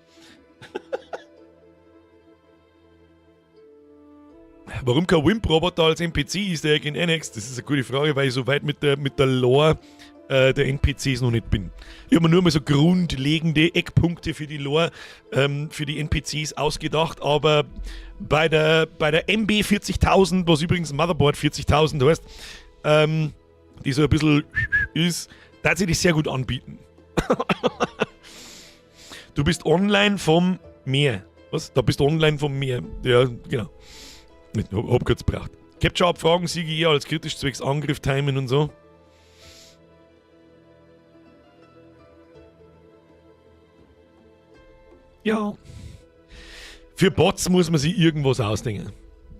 Warum kein Wimp-Roboter als NPC ist, der in NX? Das ist eine gute Frage, weil ich so weit mit der Lore der NPCs noch nicht bin. Ich habe mir nur mal so grundlegende Eckpunkte für die Lore, für die NPCs ausgedacht, aber bei der MB 40000, was übrigens Motherboard 40000 heißt, die so ein bisschen ist, da hat sich das sehr gut anbieten. Du bist online vom Meer. Was? Da bist du online vom Meer. Ja, genau. Hab kurz gebraucht. Captcha-Abfragen sehe ich eher als kritisch zwecks Angriff timen und so. Ja. Für Bots muss man sich irgendwas ausdenken.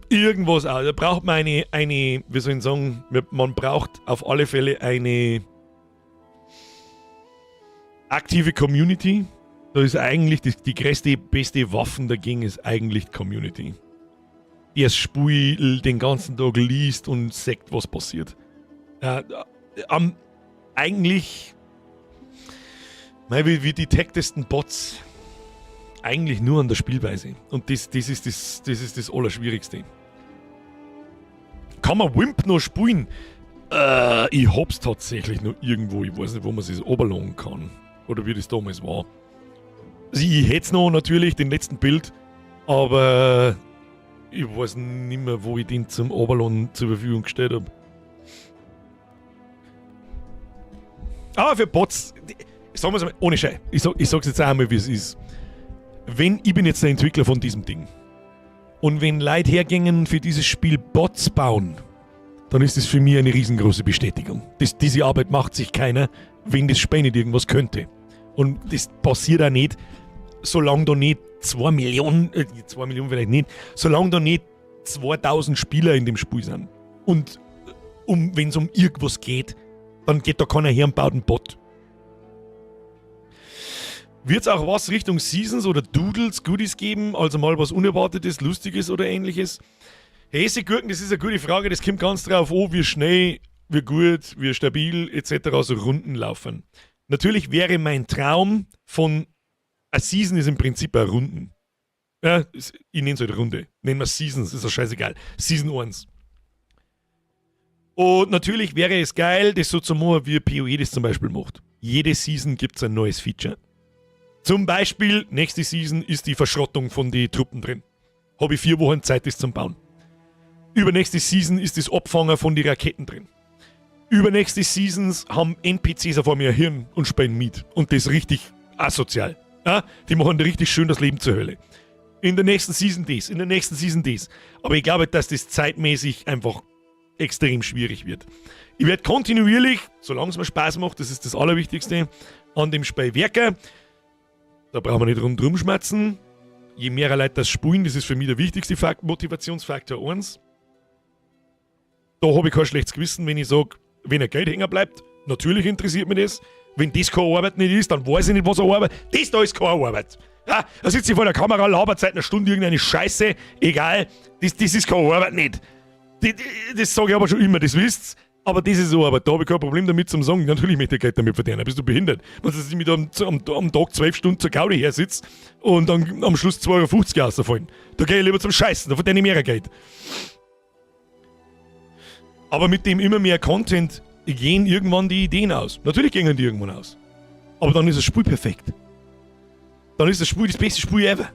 Irgendwas aus. Da braucht man eine, wie soll ich sagen, man braucht auf alle Fälle eine aktive Community. Da ist eigentlich die größte, beste Waffen dagegen ist eigentlich die Community. Die das Spiel den ganzen Tag liest und sagt, was passiert. Eigentlich, mei, wie detectest den Bots? Eigentlich nur an der Spielweise. Und das ist das Allerschwierigste. Kann man Wimp noch spielen? Ich hab's tatsächlich noch irgendwo. Ich weiß nicht, wo man es runterladen kann. Oder wie das damals war. Also ich hätte es noch natürlich, den letzten Build, aber ich weiß nicht mehr, wo ich den zum Runterladen zur Verfügung gestellt habe. Aber für Bots, sagen wir es mal, ohne Schei, ich sag's jetzt auch einmal, wie es ist. Wenn, ich bin jetzt der Entwickler von diesem Ding. Und wenn Leute hergehen für dieses Spiel Bots bauen, dann ist das für mich eine riesengroße Bestätigung. Diese Arbeit macht sich keiner, wenn das Spiel nicht irgendwas könnte. Und das passiert auch nicht, solange da nicht 2 Millionen, 2 Millionen vielleicht nicht, solange da nicht 2000 Spieler in dem Spiel sind. Und wenn es um irgendwas geht, dann geht da keiner her und baut einen Bot. Wird es auch was Richtung Seasons oder Doodles, Goodies geben? Also mal was Unerwartetes, Lustiges oder Ähnliches? Hey, Gurken, das ist eine gute Frage. Das kommt ganz drauf an, wie schnell, wie gut, wie stabil etc. so Runden laufen. Natürlich wäre mein Traum von a Season ist im Prinzip eine Runden. Ja, ich nenne es halt Runde. Nennen wir Seasons, ist doch scheißegal. Season 1. Und natürlich wäre es geil, das so zu machen, wie PoE das zum Beispiel macht. Jede Season gibt es ein neues Feature. Zum Beispiel, nächste Season ist die Verschrottung von den Truppen drin. Habe ich 4 Wochen Zeit, das zum Bauen. Übernächste Season ist das Abfangen von den Raketen drin. Übernächste Seasons haben NPCs auf einmal ein Hirn und spielen mit. Und das richtig asozial. Ja, die machen richtig schön das Leben zur Hölle. In der nächsten Season das, in der nächsten Season das. Aber ich glaube, dass das zeitmäßig einfach extrem schwierig wird. Ich werde kontinuierlich, solange es mir Spaß macht, das ist das Allerwichtigste, an dem Spiel werken. Da brauchen wir nicht rundherum schmatzen. Je mehr Leute das spielen, das ist für mich der wichtigste Fakt, Motivationsfaktor 1. Da habe ich kein schlechtes Gewissen, wenn ich sage, wenn ein Geld hängen bleibt, natürlich interessiert mich das. Wenn das keine Arbeit nicht ist, dann weiß ich nicht, was eine Arbeit ist. Das da ist keine Arbeit. Ja, da sitze ich vor der Kamera, labert seit einer Stunde irgendeine Scheiße, egal, das ist keine Arbeit nicht. Das sage ich aber schon immer, das wisst. Aber das ist so, aber da habe ich kein Problem damit zum Sagen, natürlich möchte ich Geld damit verdienen. Bist du behindert? Wenn du mit am Tag 12 Stunden zur Gaudi her sitzt und dann am Schluss 2,50 Euro rausfallen. Da gehe ich lieber zum Scheißen, da verdiene ich mehr Geld. Aber mit dem immer mehr Content gehen irgendwann die Ideen aus. Natürlich gehen die irgendwann aus. Aber dann ist das Spiel perfekt. Dann ist das Spiel das beste Spiel ever.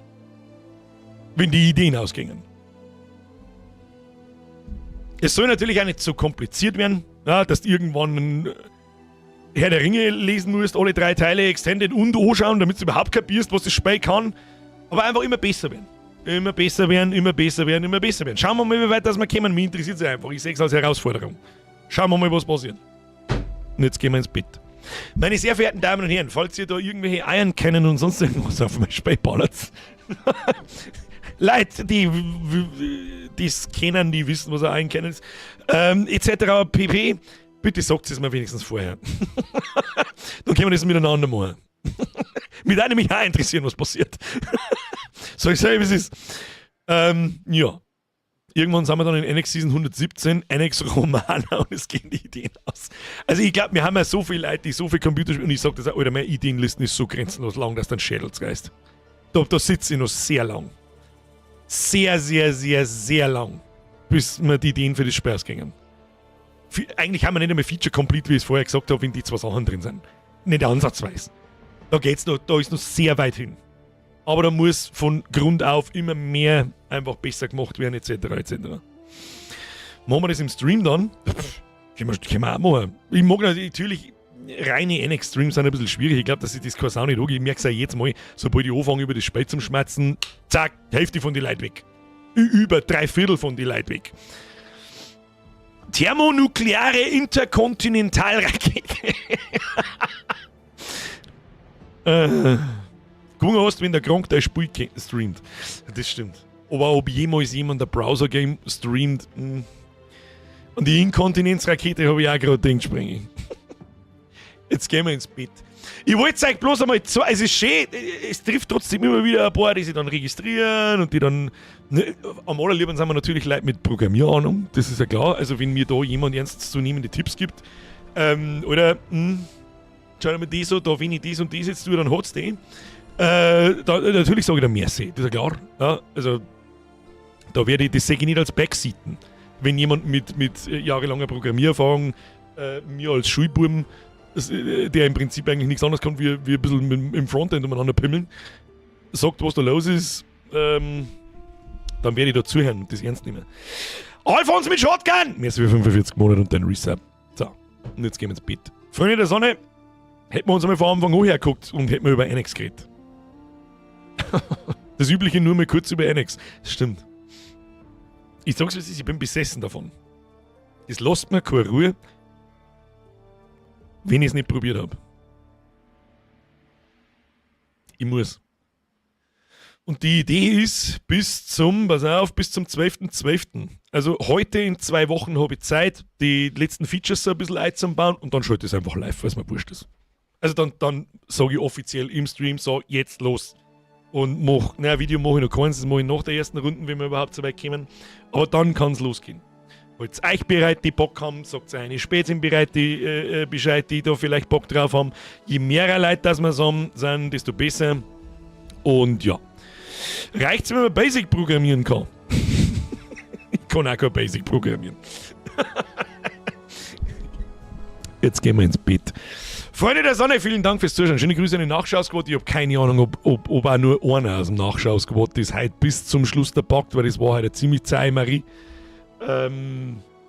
Wenn die Ideen ausgingen. Es soll natürlich auch nicht zu kompliziert werden, ja, dass du irgendwann ein Herr der Ringe lesen musst, alle drei Teile extended und anschauen, damit du überhaupt kapierst, was das Spiel kann. Aber einfach immer besser werden. Immer besser werden, immer besser werden, immer besser werden. Schauen wir mal, wie weit das wir kommen. Mich interessiert es einfach. Ich sehe es als Herausforderung. Schauen wir mal, was passiert. Und jetzt gehen wir ins Bett. Meine sehr verehrten Damen und Herren, falls ihr da irgendwelche Iron Cannon und sonst irgendwas auf mein Spiel ballert, Leute, die das kennen, die wissen, was ein Iron Cannon ist, etc. pp. Bitte sagt es mir wenigstens vorher. Dann können wir das miteinander machen. Mich würde nämlich auch interessieren, was passiert. Sag ich selber, wie es ist. Ja. Irgendwann sind wir dann in Annex Season 117, Annex Romana und es gehen die Ideen aus. Also ich glaub, wir haben ja so viele Leute, die so viel Computer spielen und ich sag das auch, Alter, meine Ideenlisten ist so grenzenlos lang, dass dein Schädel zerreißt. Da sitze ich noch sehr lang. Sehr, sehr, sehr, sehr lang, bis mir die Ideen für das Spiel ausgingen. Eigentlich haben wir nicht einmal Feature complete, wie ich es vorher gesagt habe, wenn die zwei Sachen drin sind. Nicht ansatzweise. Da geht's noch, da ist noch sehr weit hin. Aber da muss von Grund auf immer mehr einfach besser gemacht werden, et cetera, et cetera. Machen wir das im Stream dann? Pff, können wir auch machen. Ich mag natürlich, reine Annex-Streams sind ein bisschen schwierig. Ich glaub, dass ich das keine Sau nicht angehe. Ich merk's ja jetzt mal, sobald ich anfange, über das Spiel zu schmerzen, zack, Hälfte von den Leuten weg. Über 3/4 von den Leuten weg. Thermonukleare Interkontinentalrakete. Gewonnen hast, wenn der Gronkh dein Spiel streamt. Das stimmt. Aber ob jemals jemand ein Browser-Game streamt, Und die Inkontinenzrakete habe ich auch gerade gedacht, springe. Jetzt gehen wir ins Bett. Ich wollte euch bloß einmal zwei, es ist schön, es trifft trotzdem immer wieder ein paar, die sich dann registrieren und die dann, ne, am allerliebsten sind wir natürlich Leute mit Programmierahnung, das ist ja klar. Also wenn mir da jemand ernstzunehmende Tipps gibt, oder, schau mal die so, da wenn ich das und das jetzt tue, dann hat's den. Da, natürlich sage ich da merci, das ist ja klar. Ja, also da werde ich, das sehe ich nicht als Backseaten. Wenn jemand mit jahrelanger Programmiererfahrung mir als Schulbuben, der im Prinzip eigentlich nichts anderes kann, wie ein bisschen im Frontend umeinander pimmeln, sagt, was da los ist, dann werde ich da zuhören und das ernst nehmen. Alfons mit Shotgun! Merci für 45 Monate und dein Resub. So, und jetzt gehen wir ins Bett. Freunde der Sonne, hätten wir uns einmal vor Anfang an hergeguckt und hätten wir über Annex geredet. Das Übliche nur mal kurz über Annex. Das stimmt. Ich sag's, wie es ist, ich bin besessen davon. Das lässt mir keine Ruhe, wenn ich's nicht probiert hab. Ich muss. Und die Idee ist, bis zum, pass auf, bis zum 12.12. Also heute in 2 Wochen hab ich Zeit, die letzten Features so ein bisschen einzubauen und dann schalte ich es einfach live, weil's mir wurscht ist. Also dann sag ich offiziell im Stream so, jetzt los. Und mach, naja, Video mach ich noch keins, das mach ich nach der ersten Runde, wenn wir überhaupt so weit kommen. Aber dann kann's losgehen. Halt's euch bereit, die Bock haben, sagt eine Spätzchen bereit, die Bescheid, die da vielleicht Bock drauf haben. Je mehr Leute, dass wir so sind, desto besser. Und ja. Reicht's, wenn man Basic programmieren kann? Ich kann auch kein Basic programmieren. Jetzt gehen wir ins Bett. Freunde der Sonne, vielen Dank fürs Zuschauen. Schöne Grüße an den Nachschau-Squad. Ich hab keine Ahnung, ob auch nur einer aus dem Nachschau-Squad das heute bis zum Schluss da packt, weil das war heute ziemlich zäh, Marie.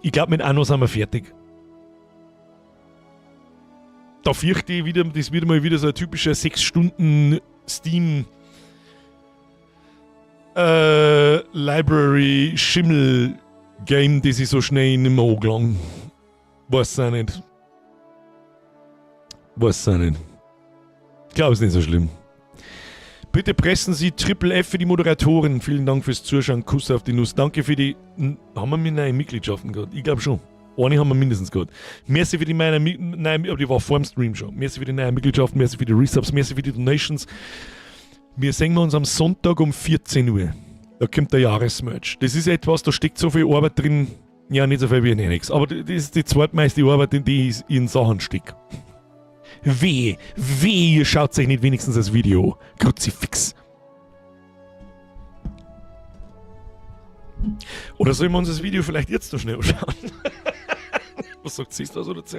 Ich glaub, mit Anno sind wir fertig. Da fürchte ich wieder, das wird mal wieder so ein typischer 6 Stunden Steam Library Schimmel Game, das ich so schnell nicht mehr angelange. Weiß auch nicht. Weiß auch nicht. Ich glaub, es ist nicht so schlimm. Bitte pressen Sie Triple F für die Moderatoren. Vielen Dank fürs Zuschauen. Kuss auf die Nuss. Danke für die... Haben wir mit neuen Mitgliedschaften gehabt? Ich glaub schon. Eine haben wir mindestens gehabt. Merci für die meine nein, aber die war vor dem Stream schon. Merci für die neuen Mitgliedschaften, merci für die Resubs, merci für die Donations. Wir sehen uns am Sonntag um 14 Uhr. Da kommt der Jahresmerch. Das ist etwas, da steckt so viel Arbeit drin. Ja, nicht so viel wie in Annex. Aber das ist die zweitmeiste Arbeit, in die ich in Sachen stecke. Weh, weh, ihr schaut euch nicht wenigstens das Video. Kruzifix. Oder sollen wir uns das Video vielleicht jetzt noch schnell anschauen? Was sagt sie da so dazu?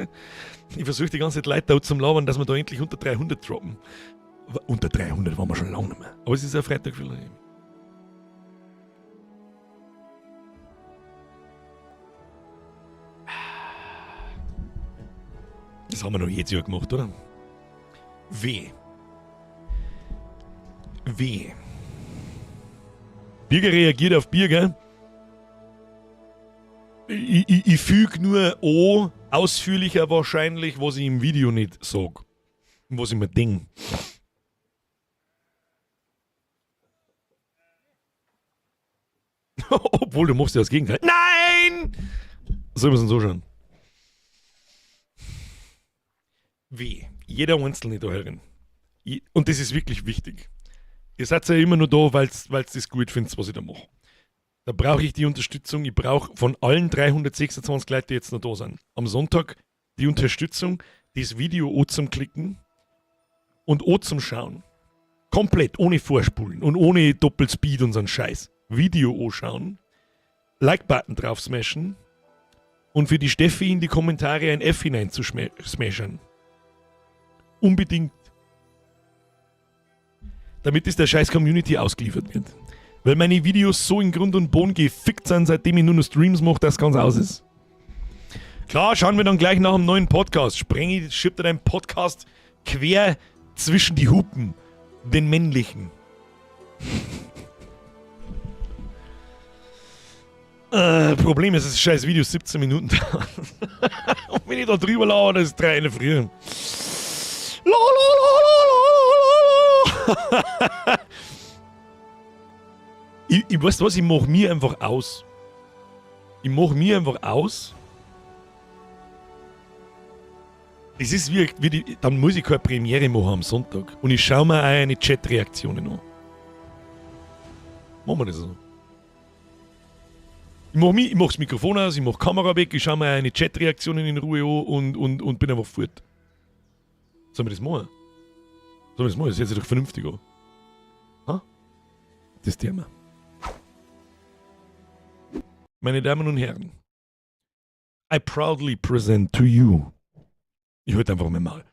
Ich versuche die ganze Zeit Leute da zum Labern, dass wir da endlich unter 300 droppen. Unter 300 waren wir schon lange nicht mehr. Aber es ist ja Freitag vielleicht. Das haben wir noch jedes Jahr gemacht, oder? W. W. Birger reagiert auf Birger. Ich füge nur an, ausführlicher wahrscheinlich, was ich im Video nicht sag. Was ich mir denk. Obwohl, du machst ja das Gegenteil. Nein! Sollen wir es denn so schauen? Weh. Jeder Einzelne da herin. Und das ist wirklich wichtig. Ihr seid ja immer nur da, weil ihr das gut findet, was ich da mache. Da brauche ich die Unterstützung. Ich brauche von allen 326 Leuten, die jetzt noch da sind, am Sonntag die Unterstützung, das Video auch zum Klicken und auch zum Schauen. Komplett, ohne Vorspulen und ohne Doppelspeed und so einen Scheiß. Video anschauen, Like-Button drauf smashen und für die Steffi in die Kommentare ein F hineinzusmashen. Unbedingt. Damit es der scheiß Community ausgeliefert wird. Weil meine Videos so in Grund und Boden gefickt sind, seitdem ich nur noch Streams mache, dass ganz aus ist. Klar, schauen wir dann gleich nach dem neuen Podcast. Sprengi schiebt er deinen Podcast quer zwischen die Hupen. Den männlichen. Problem ist, es ist scheiß Video 17 Minuten dauert. Und wenn ich da drüber lauere, das ist 3 in der Früh. La, la, la, la, la, la, la. Ich weiß was, ich mach mir einfach aus. Ich mach mir einfach aus. Es ist wie die, dann muss ich keine Premiere machen am Sonntag. Und ich schau mir auch eine Chat-Reaktionen an. Machen wir das so. Ich mach das Mikrofon aus, ich mach Kamera weg, ich schau mir eine Chat-Reaktionen in Ruhe an und bin einfach fort. Sollen wir das machen? Sollen wir das machen? Das hört sich doch vernünftig an. Ha? Das Thema. Meine Damen und Herren, I proudly present to you. Ich halte einfach mein Maul.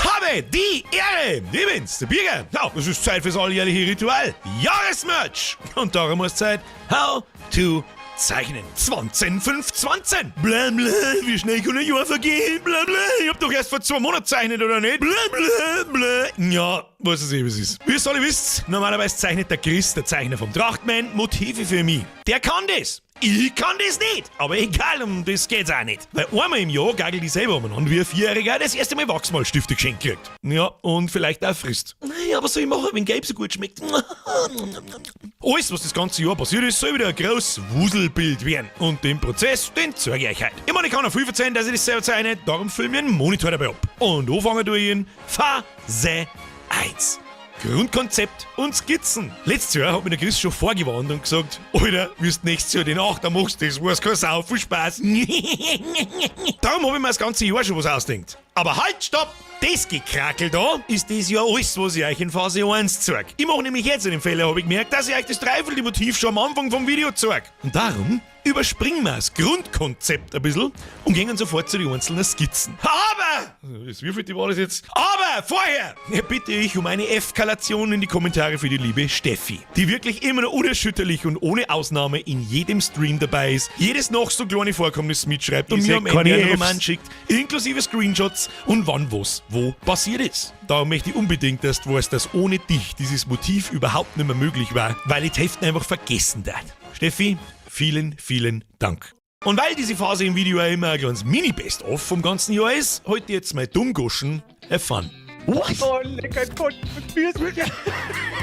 Habe die Ehre! Ich bin's, der Birger. Ja, es ist Zeit fürs alljährliche Ritual. Jahresmerch! Und darum ist Zeit, how to zeichnen. 20, 5, 20. Bla bla, wie schnell kann ein Jahr vergehen? Bla bla, ich hab doch erst vor 2 Monaten gezeichnet, oder nicht? Bla bla bla. Ja, weiß es eh, wie es ist. Wie ihr alle wisst, normalerweise zeichnet der Chris, der Zeichner vom Trachtman, Motive für mich. Der kann das. Ich kann das nicht. Aber egal, um das geht's auch nicht. Weil einmal im Jahr gagel ich selber umeinander wie ein Vierjähriger, der das erste Mal Wachsmalstifte geschenkt kriegt. Ja, und vielleicht auch frisst. Naja, aber soll ich machen, wenn Gelb so gut schmeckt? Alles, was das ganze Jahr passiert ist, soll wieder ein großes Wuselbild werden. Und den Prozess, den zeige ich euch heute. Ich meine, ich kann auch viel verzeihen, dass ich das selber zeichne, darum filme ich einen Monitor dabei ab. Und anfangen tue ich in Phase 1. Grundkonzept und Skizzen. Letztes Jahr hat mir der Chris schon vorgewarnt und gesagt, Alter, wirst nächstes Jahr den Achter machst, das war's keine Sau, viel Spaß. Darum hab ich mir das ganze Jahr schon was ausdenkt. Aber halt, stopp! Das Gekrakel da ist das Jahr alles, was ich euch in Phase 1 zeig. Ich mach nämlich jetzt einen Fehler, hab ich gemerkt, dass ich euch das Dreiviertel-Motiv schon am Anfang vom Video zeig. Und darum überspringen wir das Grundkonzept ein bisschen und gehen sofort zu den einzelnen Skizzen. Aber! Das wievielte war das jetzt? Aber vorher bitte ich um eine Eskalation in die Kommentare für die liebe Steffi, die wirklich immer noch unerschütterlich und ohne Ausnahme in jedem Stream dabei ist, jedes noch so kleine Vorkommnis mitschreibt und Ich mir seh am Ende keine einen Fs. Roman schickt, inklusive Screenshots und wann was wo passiert ist. Da möchte ich unbedingt, dass du weißt, dass ohne dich dieses Motiv überhaupt nicht mehr möglich war, weil ich die Hälfte einfach vergessen hat. Steffi, vielen, vielen Dank. Und weil diese Phase im Video ja immer ein kleines Mini-Best-of vom ganzen Jahr ist, heute jetzt mal Dummgoschen erfahren. What? Oh, lecker Gott,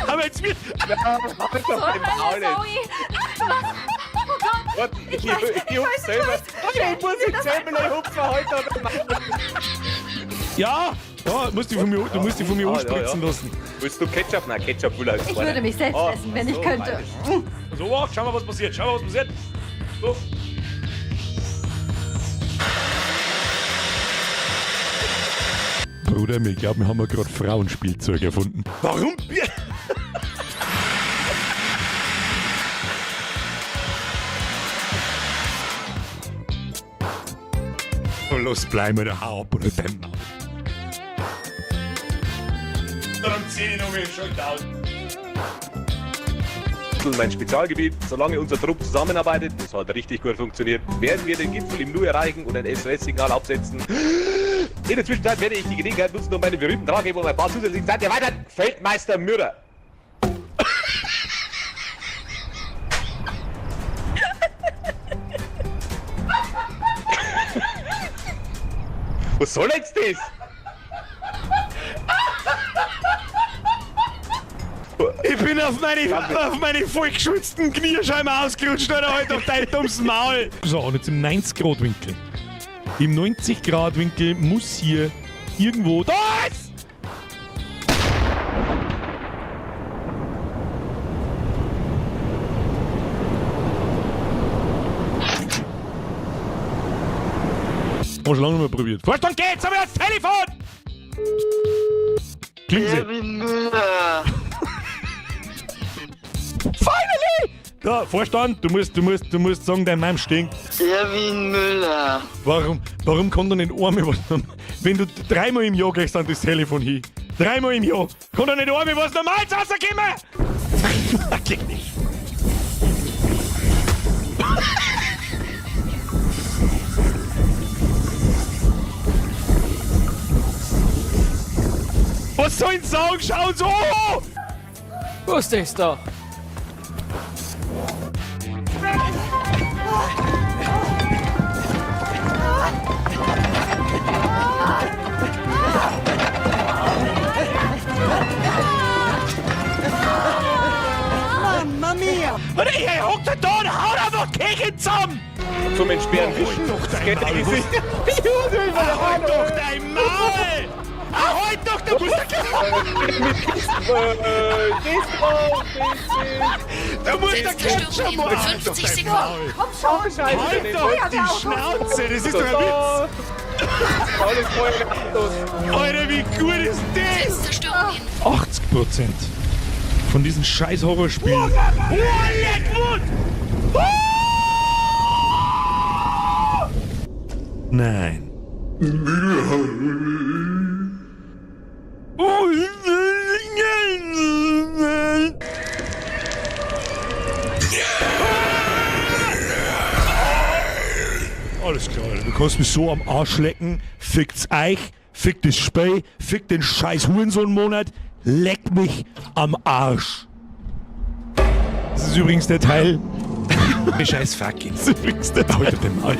Aber jetzt wird. Ja, mach doch So, dein Maul jetzt. Zoe. Was? Oh Gott. Warte, Ich weiß, ich ich hupf weiß, ich selber. weiß. Ich muss jetzt selber noch hupfen heute. Oder Ja, ja, musst du von mir, du musst dich von mir Ah, ja, anspritzen ja. lassen. Willst du Ketchup? Nein, Ketchup will halt Ich keiner. würde mich selbst Ah, essen, wenn ich so, könnte. beides. So, ach, schau mal, was passiert. Schau mal, was passiert. So. Bruder, ich glaub, wir haben ja grad Frauenspielzeug erfunden. Warum? Oh, los, bleib mir da, hau ab oder dein Maul. Dann zieh ich noch mal schon aus. Mein Spezialgebiet, solange unser Trupp zusammenarbeitet, das hat richtig gut funktioniert, werden wir den Gipfel im Nu erreichen und ein SOS-Signal absetzen. In der Zwischenzeit werde ich die Gelegenheit nutzen, um meine berühmten Tragheber um ein paar zusätzlichen Zeit erweitern. Feldmeister Mürrer. Was soll jetzt das? Ich bin auf meine vollgeschwitzten Kniescheiben ausgerutscht, Alter, halt auf dein dummes Maul. So, und jetzt im 90-Grad-Winkel. Im 90-Grad-Winkel muss hier irgendwo. Da ist! Haben wir schon lange nicht mehr probiert. Vorstand geht's, aber das Telefon! Klingen Sie. Erwin Müller. Finally! Da, Vorstand, du musst sagen, dein Mann stinkt. Erwin Müller. Warum kann da nicht einmal was wenn du dreimal im Jahr gehst an das Telefon hin? Dreimal im Jahr. Kann da nicht einmal was Normales rauskommen? Wirklich nicht. Was sollen sie sagen? Schauen Sie! Oh! Wusste ich's doch. Mamma mia! Und ich hockt da und haut einfach Kirche zusammen! Zum Entsperren Halt doch dein Maul! Halt doch dein Maul! Halt doch, du musst Du musst da Ketchup machen! 50 Sekunden. Komm schon! Halt doch die Schnauze! Das ist doch ein Witz! Alles voll Alter, wie gut ist das? Zerstörung in 80% von diesen scheiß Horrorspielen. Oh, Leckmund! Oh! Nein. Alles klar, Alter. Du kannst mich so am Arsch lecken. Fickt's euch, fickt das Spiel, fickt den scheiß Hurensohn-Monat. Leck mich am Arsch. Das ist übrigens der Teil. Scheiß fucking. Das ist übrigens der Teil. Halt den Maul.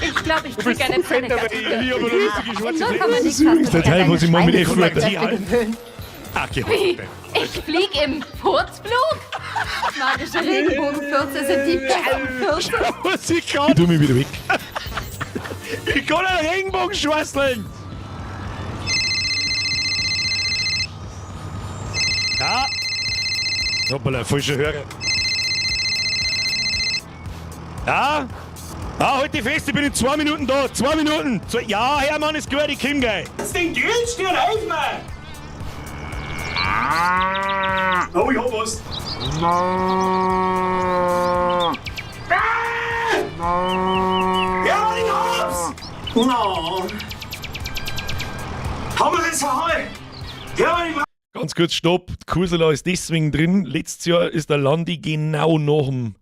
Ich glaube, ich kriege eine Panikattacke. Ich hab eine lustige schwarze In Flecke. Das ist 0,nichts übrigens hast der du Teil, wo deine sie mal mit Schweinekräfte F gewöhnt. Ah, geh Wie? Ich flieg im Furzflug? Magische Regenbogenfürze sind die besten Fürze. Was ich kann. Ich tu mich wieder weg. Ich kann einen Regenbogen schwasseln. Ja. Hoppala, falscher Hörer. Ja. Ah, halt dich fest, ich bin in 2 Minuten da. 2 Minuten. Zwei, ja, Hermann ist gut, ich komm gleich. Den Grillstirn, helf mir! Oh, ich hab was. Ja, ich hab's! No. Haben wir das heim? Ja, ich Ganz kurz, stopp. Die Kursela ist deswegen drin. Letztes Jahr ist der Landi genau nach dem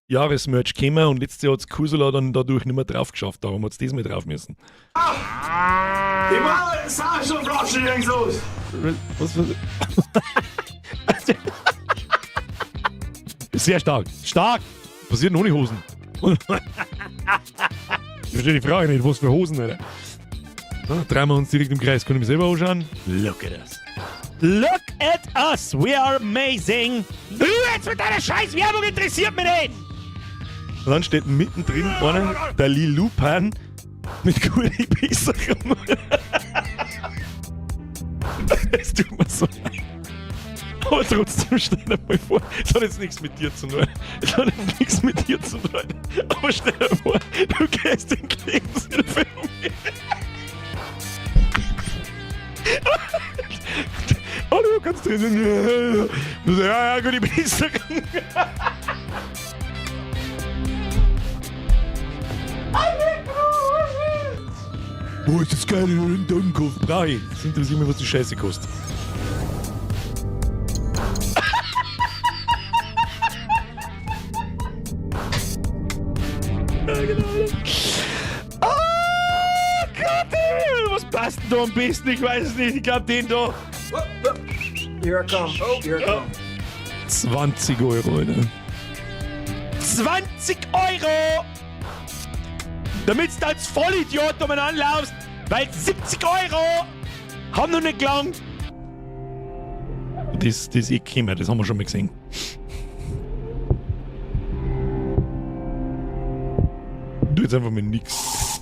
Jahresmerch gekommen und letztes Jahr hat Kursela dann dadurch nicht mehr drauf geschafft. Darum hat es diesmal drauf müssen. Ich mach Sauerstoffflaschen links los! Was? Sehr stark. Stark! Passiert ohne Hosen. Ich verstehe die Frage nicht, was für Hosen, Alter. So, drehen wir uns direkt im Kreis. Können wir selber anschauen? Look at us. Look at us! We are amazing! Du jetzt mit deiner scheiß Werbung interessiert mich nicht! Und dann steht mittendrin einer, der Lee Lupan, mit Guri Besserung. Es tut mir so leid. Aber trotzdem, stell dir mal vor, es hat jetzt nichts mit dir zu tun. Es hat jetzt nichts mit dir zu tun. Aber stell dir vor, du gehst in die Lebenshilfe um. Oh, du kannst drin. Ja, ja, gute Besserung. Wo ist das geile Dummkopf? Brauch ich. Das interessiert mich, was die Scheiße kostet. Ja, genau. Oh Gott, ey, was passt denn da am besten? Ich weiß es nicht. Ich glaube, den da. Here I come. Here I come. 20 Euro, Alter. 20 Euro! Damit du als Vollidiot umeinander laufst, weil 70 Euro haben noch nicht gelangt. Das ist eh gekommen, das haben wir schon mal gesehen. Du jetzt einfach mal nix.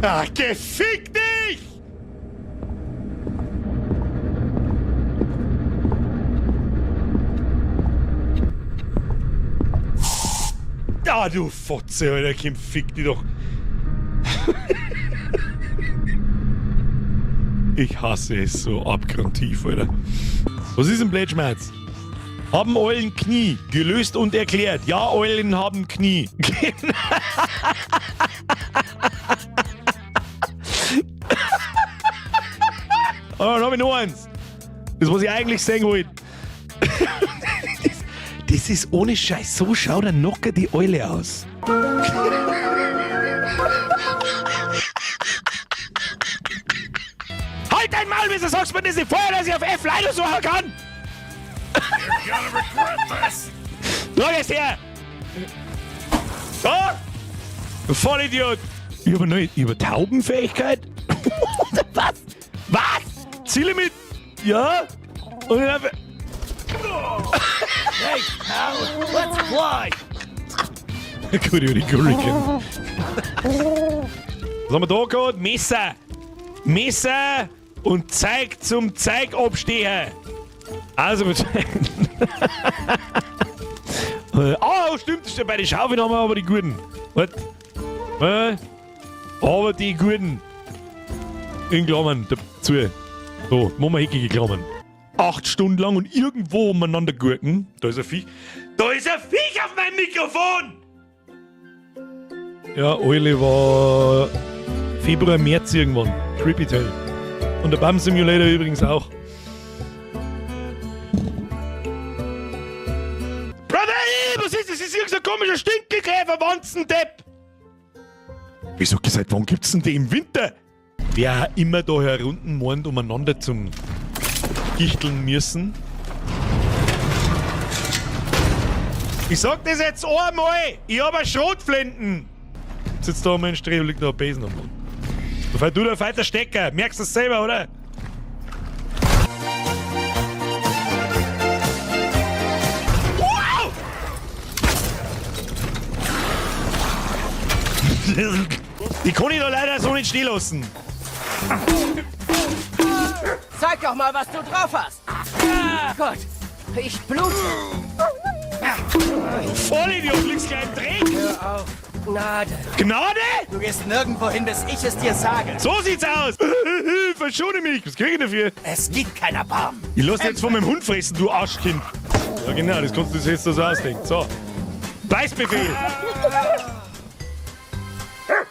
Ach, gefick dich! Da, du Fotze, Alter, komm, fick dich doch. Ich hasse es so abgrundtief, Alter. Was ist ein Blödschmerz? Haben Eulen Knie? Gelöst und erklärt. Ja, Eulen haben Knie. Oh, dann hab ich noch eins. Das, was ich eigentlich sagen wollte. Das ist ohne Scheiß. So schaut ein Nocker die Eule aus. Halt dein Maul, wieso sagst du mir das nicht vorher, dass ich auf F leider suchen kann? Schau jetzt her! Da! Du Vollidiot! Ich habe eine über Taubenfähigkeit? Was? Was? Ziele mit. Ja? Und dann. Hey, pal, let's fly! Gut, über die Gurriken. Was haben wir da gehabt? Messer! Messer und Zeig zum Zeig abstehen! Also, Ah, stimmt, das stimmt, bei den Schaufeln haben wir aber die guten. Was? Aber die guten. In Klammern, dazu. So, machen wir eckige Klammern. 8 Stunden lang und irgendwo umeinander gurken. Da ist ein Viech. Da ist ein Viech auf meinem Mikrofon! Ja, Eule war Februar, März irgendwann. Creepy Tale. Und der Bum Simulator übrigens auch. Brother, ey, was ist das? Das ist irgendein komischer Stinkekäfer, Wanzendepp! Wieso, seit wann gibt's denn die im Winter? Wer immer da herunten meint, umeinander zum Gichteln müssen. Ich sag das jetzt einmal! Ich hab eine Schrotflinten! Sitzt da um ein Streh und liegt noch ein Besen am Boden. Du der feiter Stecker, merkst du das selber, oder? Wow! Die kann ich da leider so nicht stehen lassen. Zeig doch mal, was du drauf hast! Gott, ich blute! Vollidiot, liegst gleich im Dreck! Hör auf. Gnade. Gnade? Du gehst nirgendwo hin, bis ich es dir sage. So sieht's aus! Verschone mich! Was krieg ich dafür? Es gibt kein Erbarmen. Ich lass dich jetzt von meinem Hund fressen, du Arschkind. Ja genau, das kannst du dir jetzt so ausdenken. So. Beißbefehl!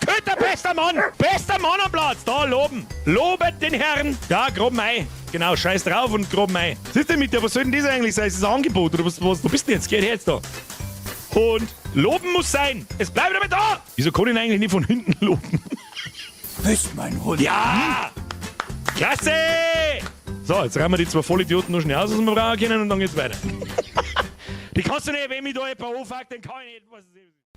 Köter, bester Mann! Bester Mann am Platz! Da, loben! Lobet den Herrn! Ja, grob Mai. Genau, scheiß drauf und grob Mai. Was ist denn mit dir? Was soll denn das eigentlich sein? Ist das ein Angebot oder was? Was? Wo bist du denn jetzt? Geh her jetzt da. Und loben muss sein. Es bleibt aber da! Wieso kann ich ihn eigentlich nicht von hinten loben? Bist mein Hund. Ja! Klasse! So, jetzt räumen wir die zwei Vollidioten noch schnell aus, was wir brauchen können und dann geht's weiter. Die kannst du nicht, wenn mich da jemand anfragt, dann kann ich nicht. Was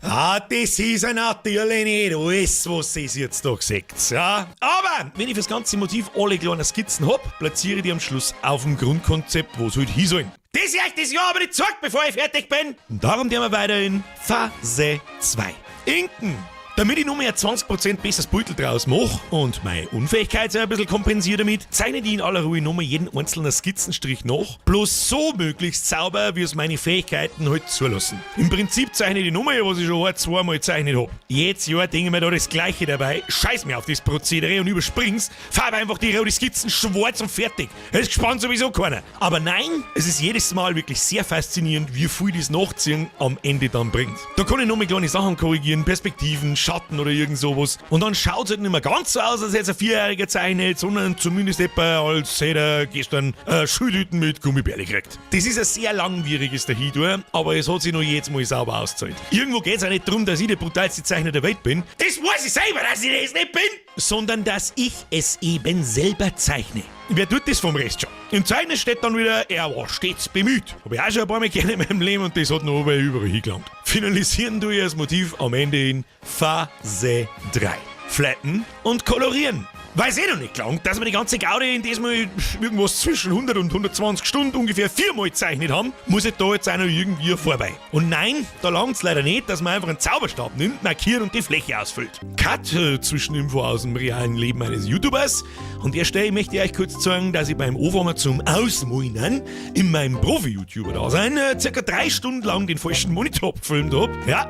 Ah, das ist ja natürlich nicht alles, was ihr jetzt da gesagt ja. Aber, wenn ich fürs ganze Motiv alle kleinen Skizzen hab, platziere ich die am Schluss auf dem Grundkonzept, wo es halt hin soll. Das ist euch das Jahr aber nicht zeigt, bevor ich fertig bin. Und darum gehen wir weiter in Phase 2. Inken. Damit ich nur mehr 20% besseres Beutel draus mache und meine Unfähigkeit so ein bisschen kompensiere damit, zeichne ich in aller Ruhe nochmal jeden einzelnen Skizzenstrich nach, bloß so möglichst sauber, wie es meine Fähigkeiten halt zulassen. Im Prinzip zeichne ich nochmal, was ich schon ein, zweimal gezeichnet hab. Jedes Jahr denke ich mir da das Gleiche dabei, scheiß mir auf das Prozedere und überspring's, farbe einfach die rote Skizzen schwarz und fertig. Es gespannt sowieso keiner. Aber nein, es ist jedes Mal wirklich sehr faszinierend, wie viel das Nachziehen am Ende dann bringt. Da kann ich nochmal kleine Sachen korrigieren, Perspektiven, Schatten oder irgend sowas. Und dann schaut's halt nicht mehr ganz so aus, als hätte es ein Vierjähriger gezeichnet, sondern zumindest etwa, als hätte er gestern Schildhüten mit Gummibärli gekriegt. Das ist ein sehr langwieriges Dahintour, aber es hat sich noch jedes Mal sauber ausgezahlt. Irgendwo geht's auch nicht darum, dass ich der brutalste Zeichner der Welt bin. Das weiß ich selber, dass ich das nicht bin! Sondern, dass ich es eben selber zeichne. Wer tut das vom Rest schon? Im Zeugnis steht dann wieder, er war stets bemüht. Hab ich auch schon ein paar Mal gerne in meinem Leben und das hat noch überall hingelangt. Finalisieren tue ich das Motiv am Ende in Phase 3. Flatten und kolorieren. Weil es eh noch nicht gelangt, dass wir die ganze Gaudi in diesmal irgendwas zwischen 100 und 120 Stunden ungefähr viermal gezeichnet haben, muss ich da jetzt auch noch irgendwie vorbei. Und nein, da langt's leider nicht, dass man einfach einen Zauberstab nimmt, markiert und die Fläche ausfüllt. Cut Zwischeninfo aus dem realen Leben eines YouTubers. An der Stelle möchte ich euch kurz zeigen, dass ich beim Anfangen zum Ausmalen in meinem Profi-YouTuber-Dasein circa 3 Stunden lang den falschen Monitor abgefilmt hab. Ja,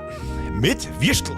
mit Würstel.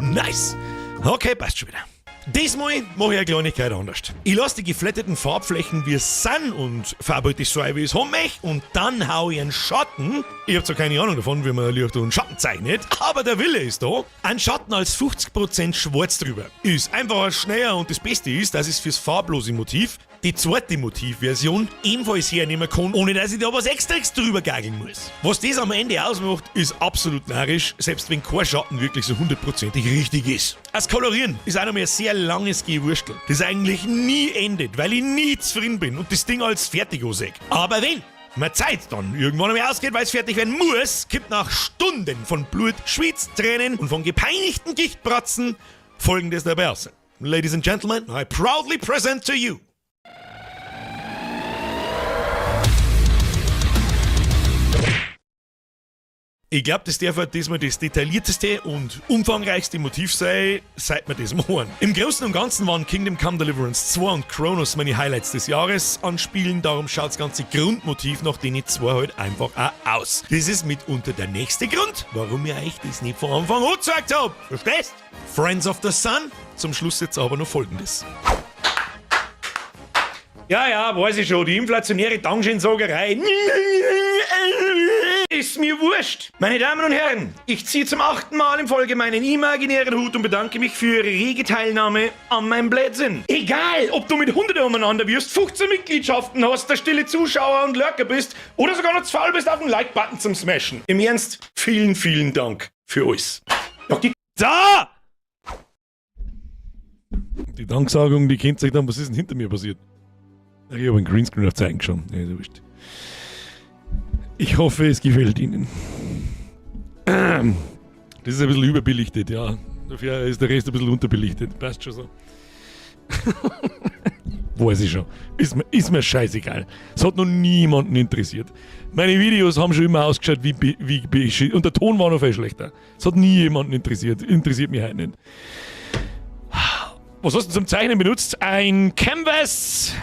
Nice. Okay, passt schon wieder. Diesmal mache ich eine Kleinigkeit anders. Ich lasse die geflätteten Farbflächen wie es sind und farbe das so ein, wie ich es haben möchte, und dann hau ich einen Schatten. Ich hab zwar keine Ahnung davon, wie man Licht und Schatten zeichnet, aber der Wille ist da. Ein Schatten als 50% schwarz drüber. Ist einfacher, schneller und das Beste ist, dass es fürs farblose Motiv die zweite Motivversion ebenfalls hernehmen kann, ohne dass ich da was Extras drüber geigeln muss. Was das am Ende ausmacht, ist absolut narrisch, selbst wenn kein Schatten wirklich so hundertprozentig richtig ist. Das Kolorieren ist auch noch mal ein sehr langes Gewurstel, das eigentlich nie endet, weil ich nie zufrieden bin und das Ding als fertig ansehe. Aber wenn mir Zeit dann irgendwann einmal ausgeht, weil es fertig werden muss, kommt nach Stunden von Blut, Schwitz, Tränen und von gepeinigten Gichtbratzen Folgendes dabei raus. Ladies and Gentlemen, I proudly present to you Ich glaub, das darf halt diesmal das detaillierteste und umfangreichste Motiv sein, seit wir das machen. Im Großen und Ganzen waren Kingdom Come Deliverance 2 und Chronos meine Highlights des Jahres an Spielen, darum schaut das ganze Grundmotiv nach denen zwei halt einfach auch aus. Das ist mitunter der nächste Grund, warum ich euch das nicht von Anfang an gezeigt hab. Verstehst? Friends of the Sun. Zum Schluss jetzt aber noch Folgendes. Ja, ja, weiß ich schon, die inflationäre Dankeschön-Sagerei ist mir wurscht. Meine Damen und Herren, ich ziehe zum 8. Mal in Folge meinen imaginären Hut und bedanke mich für Ihre rege Teilnahme an meinem Blödsinn. Egal, ob du mit Hunderten umeinander wirst, 15 Mitgliedschaften hast, der stille Zuschauer und Lurker bist oder sogar noch zu faul bist, auf den Like-Button zum Smashen. Im Ernst, vielen, vielen Dank für alles. Doch die Da! Die Danksagung, die kennt sich dann, was ist denn hinter mir passiert? Ach, ich habe einen Greenscreen auf Zeichen geschaut. Nee, ist ja wurscht. Ich hoffe, es gefällt Ihnen. Das ist ein bisschen überbelichtet, ja. Dafür ist der Rest ein bisschen unterbelichtet. Passt schon so. Weiß ich schon. Ist mir scheißegal. Es hat noch niemanden interessiert. Meine Videos haben schon immer ausgeschaut wie beschissen. Und der Ton war noch viel schlechter. Es hat nie jemanden interessiert. Interessiert mich halt nicht. Was hast du zum Zeichnen benutzt? Ein Canvas!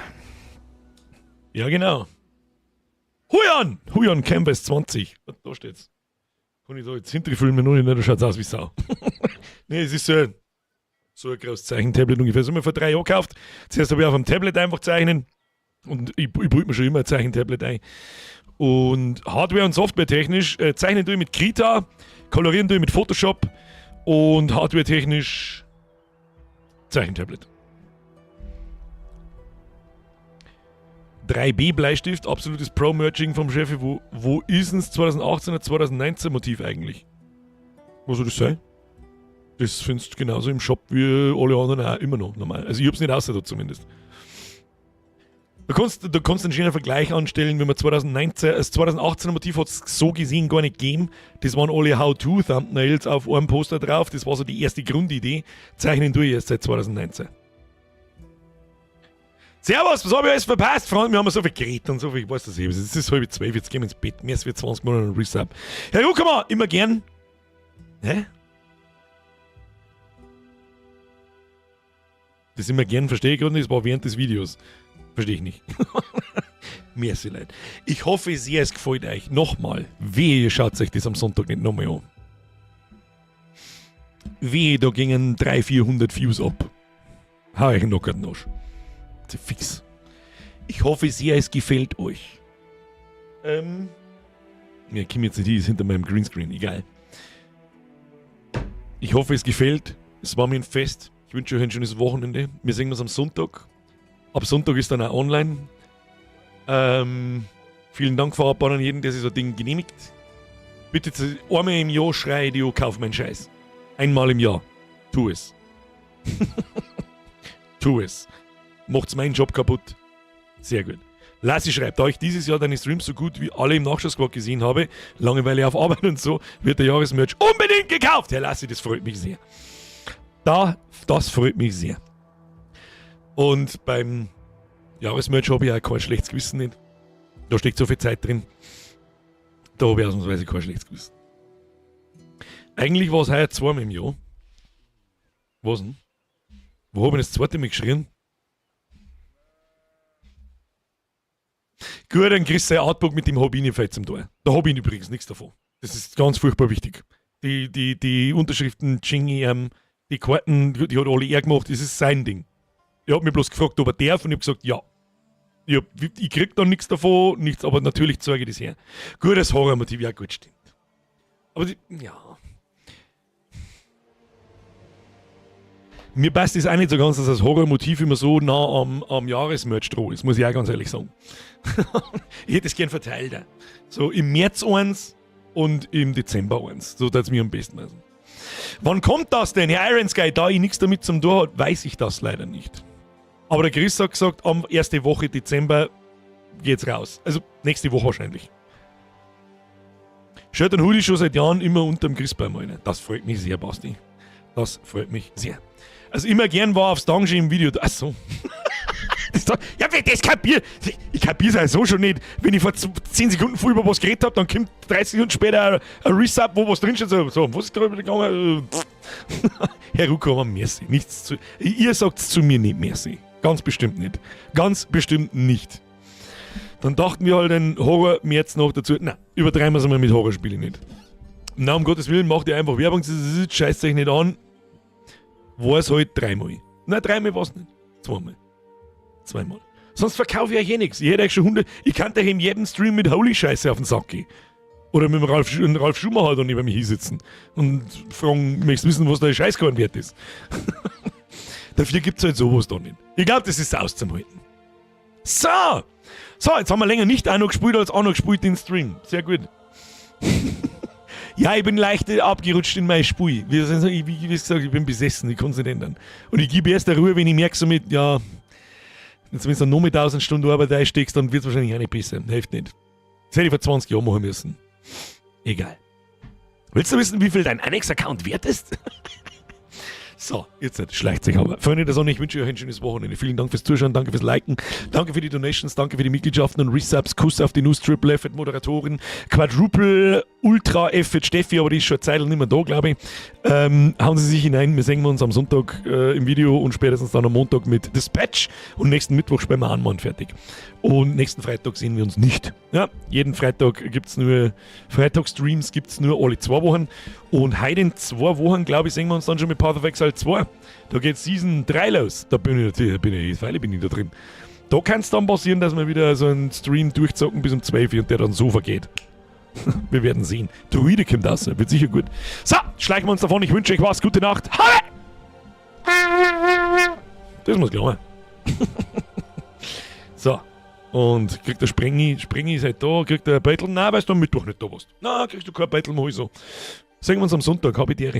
Ja, genau. Huion! Huion Canvas 20. Da steht's. Kann ich da jetzt hinterfilmen? Noch nicht, da schaut's aus wie Sau. Nee, es ist so ein großes Zeichentablet ungefähr. Das haben wir vor 3 Jahren gekauft. Zuerst habe ich auf dem Tablet einfach zeichnen. Und ich brüte mir schon immer ein Zeichentablet ein. Und Hardware- und Software-technisch zeichnen tue ich mit Krita, kolorieren tue ich mit Photoshop und hardware-technisch Zeichentablet. 3B Bleistift, absolutes Pro-Merching vom Chef. Wo ist denn das 2018 oder 2019 Motiv eigentlich? Wo soll das sein? Das findest du genauso im Shop wie alle anderen auch immer noch normal. Also ich hab's nicht außer da zumindest. Du kannst einen schönen Vergleich anstellen, wenn man 2019, das 2018er Motiv hat's so gesehen gar nicht gegeben. Das waren alle How-To-Thumbnails auf einem Poster drauf. Das war so die erste Grundidee. Zeichnen tue ich erst seit 2019. Servus, was hab ich alles verpasst? Freunde, wir haben so viel geredet und so viel, ich weiß das eben. Es ist 11:30, jetzt gehen wir ins Bett. Mehr als wir 20 Minuten Resub. Herr Ruckhammer, immer gern. Hä? Das immer gern verstehe ich gerade nicht, das war während des Videos. Verstehe ich nicht. Merci, Leute. Ich hoffe sehr, es gefällt euch. Nochmal, wehe, ihr schaut euch das am Sonntag nicht nochmal an. Wehe, da gingen drei, vierhundert Views ab. Hau ich noch grad noch. Fix. Ich hoffe sehr, es gefällt euch. Ja, komm jetzt nicht hier, ist hinter meinem Greenscreen, egal. Ich hoffe, es gefällt. Es war mir ein Fest. Ich wünsche euch ein schönes Wochenende. Wir sehen uns am Sonntag. Ab Sonntag ist dann auch online. Vielen Dank vorab an jeden, der sich so ein Ding genehmigt. Bitte einmal im Jahr schrei ich dir, kauf meinen Scheiß. Einmal im Jahr. Tu es. Tu es. Macht's meinen Job kaputt. Sehr gut. Lassi schreibt, da ich dieses Jahr deine Streams so gut wie alle im Nachschausquad gesehen habe, Langeweile auf Arbeit und so, wird der Jahresmerch unbedingt gekauft. Herr Lassi, das freut mich sehr. Das freut mich sehr. Und beim Jahresmerch habe ich auch kein schlechtes Gewissen nicht. Da steckt so viel Zeit drin. Da habe ich ausnahmsweise kein schlechtes Gewissen. Eigentlich war es heuer zweimal im Jahr. Was denn? Wo habe ich das zweite Mal geschrien? Gut, dann kriegst du ein Artbook mit dem ich nicht zum Tor. Da habe ich übrigens nichts davon. Das ist ganz furchtbar wichtig. Die Unterschriften, Chingy, die Karten, die hat alle er gemacht, das ist sein Ding. Ich hab mich bloß gefragt, ob er darf, und ich hab gesagt, ja. Ich krieg da nichts davon, nichts, aber natürlich zeige ich das her. Gut, das Horrormotiv, ja gut, stimmt. Aber die, ja. Mir passt es auch nicht so ganz, dass das Horrormotiv immer so nah am Jahresmerch dran ist, muss ich auch ganz ehrlich sagen. Ich hätte es gern verteilt. So im März eins und im Dezember eins. So würde es mir am besten passen. Wann kommt das denn? Herr Iron Sky, da ich nichts damit zum tun habe, weiß ich das leider nicht. Aber der Chris hat gesagt, am erste Woche Dezember geht's raus. Also nächste Woche wahrscheinlich. Shirt und Hoodie schon seit Jahren immer unterm Christbaum rein. Das freut mich sehr, Basti. Das freut mich sehr. Also immer gern war aufs Dankeschön im Video. Ach so. Das doch, ja, wenn das kapier, ich kapier's ja so schon nicht. Wenn ich vor 10 Sekunden vorher über was geredet hab, dann kommt 30 Sekunden später ein Resub, wo was drinsteht. So, so, was ist da gegangen? Herr Rucker, merci. Nichts zu, ihr sagt's zu mir nicht merci. Ganz bestimmt nicht. Ganz bestimmt nicht. Dann dachten wir halt den Horror März noch dazu. Na, übertreiben wir's einmal mit Horrorspielen nicht. Na, um Gottes Willen, macht ihr einfach Werbung, scheißt euch nicht an. War's halt dreimal. Nein, dreimal war's nicht. Zweimal. Zweimal. Sonst verkaufe ich euch eh nix. Ich hätte euch schon 100. Ich kann euch in jedem Stream mit Holy Scheiße auf den Sack gehen. Oder mit dem Ralf Schumacher da neben mir hinsitzen und fragen, möchtest du wissen, was der Scheißkorn wert ist? Dafür gibt's halt sowas da nicht. Ich glaub, das ist auszuhalten. So! So, jetzt haben wir länger nicht auch noch gespielt, als auch noch gespielt den Stream. Sehr gut. Ja, ich bin leicht abgerutscht in mein Spiel. Wie gesagt, ich bin besessen, ich kann's nicht ändern. Und ich gebe erst der Ruhe, wenn ich merke, so mit, ja, jetzt wenn du noch mit 1000 Stunden Arbeit einsteckst, dann wird's wahrscheinlich auch nicht besser. Hilft nicht. Das hätte ich vor 20 Jahren machen müssen. Egal. Willst du wissen, wie viel dein Annex-Account wert ist? So, jetzt schleicht sich aber. Freunde der Sonne, ich wünsche euch ein schönes Wochenende. Vielen Dank fürs Zuschauen, danke fürs Liken, danke für die Donations, danke für die Mitgliedschaften und Resubs, Kuss auf die Nuss, Triple F, Moderatorin, Quadruple, Ultra F, Steffi, aber die ist schon eine Zeit lang nicht mehr da, glaube ich. Hauen Sie sich hinein, wir sehen uns am Sonntag im Video und spätestens dann am Montag mit Dispatch und nächsten Mittwoch spielen wir Anmann fertig. Und nächsten Freitag sehen wir uns nicht. Ja, jeden Freitag gibt's nur, Freitag-Streams gibt's nur alle 2 Wochen. Und heute in 2 Wochen, glaube ich, sehen wir uns dann schon mit Path of Exile 2. Da geht Season 3 los. Da bin ich natürlich, freilich bin ich da drin. Da kann's dann passieren, dass wir wieder so einen Stream durchzocken bis um 12 Uhr und der dann so vergeht. Wir werden sehen. Druide kommt raus, wird sicher gut. So, schleichen wir uns davon. Ich wünsche euch was. Gute Nacht. Habe! Das muss klar. So. Und kriegt der Sprengi, Sprengi ist halt da, kriegt der Beutel. Nein, weil du am Mittwoch nicht da warst. Nein, kriegst du kein Beutel, mach ich so. Sehen wir uns am Sonntag, hab ich die Ehre.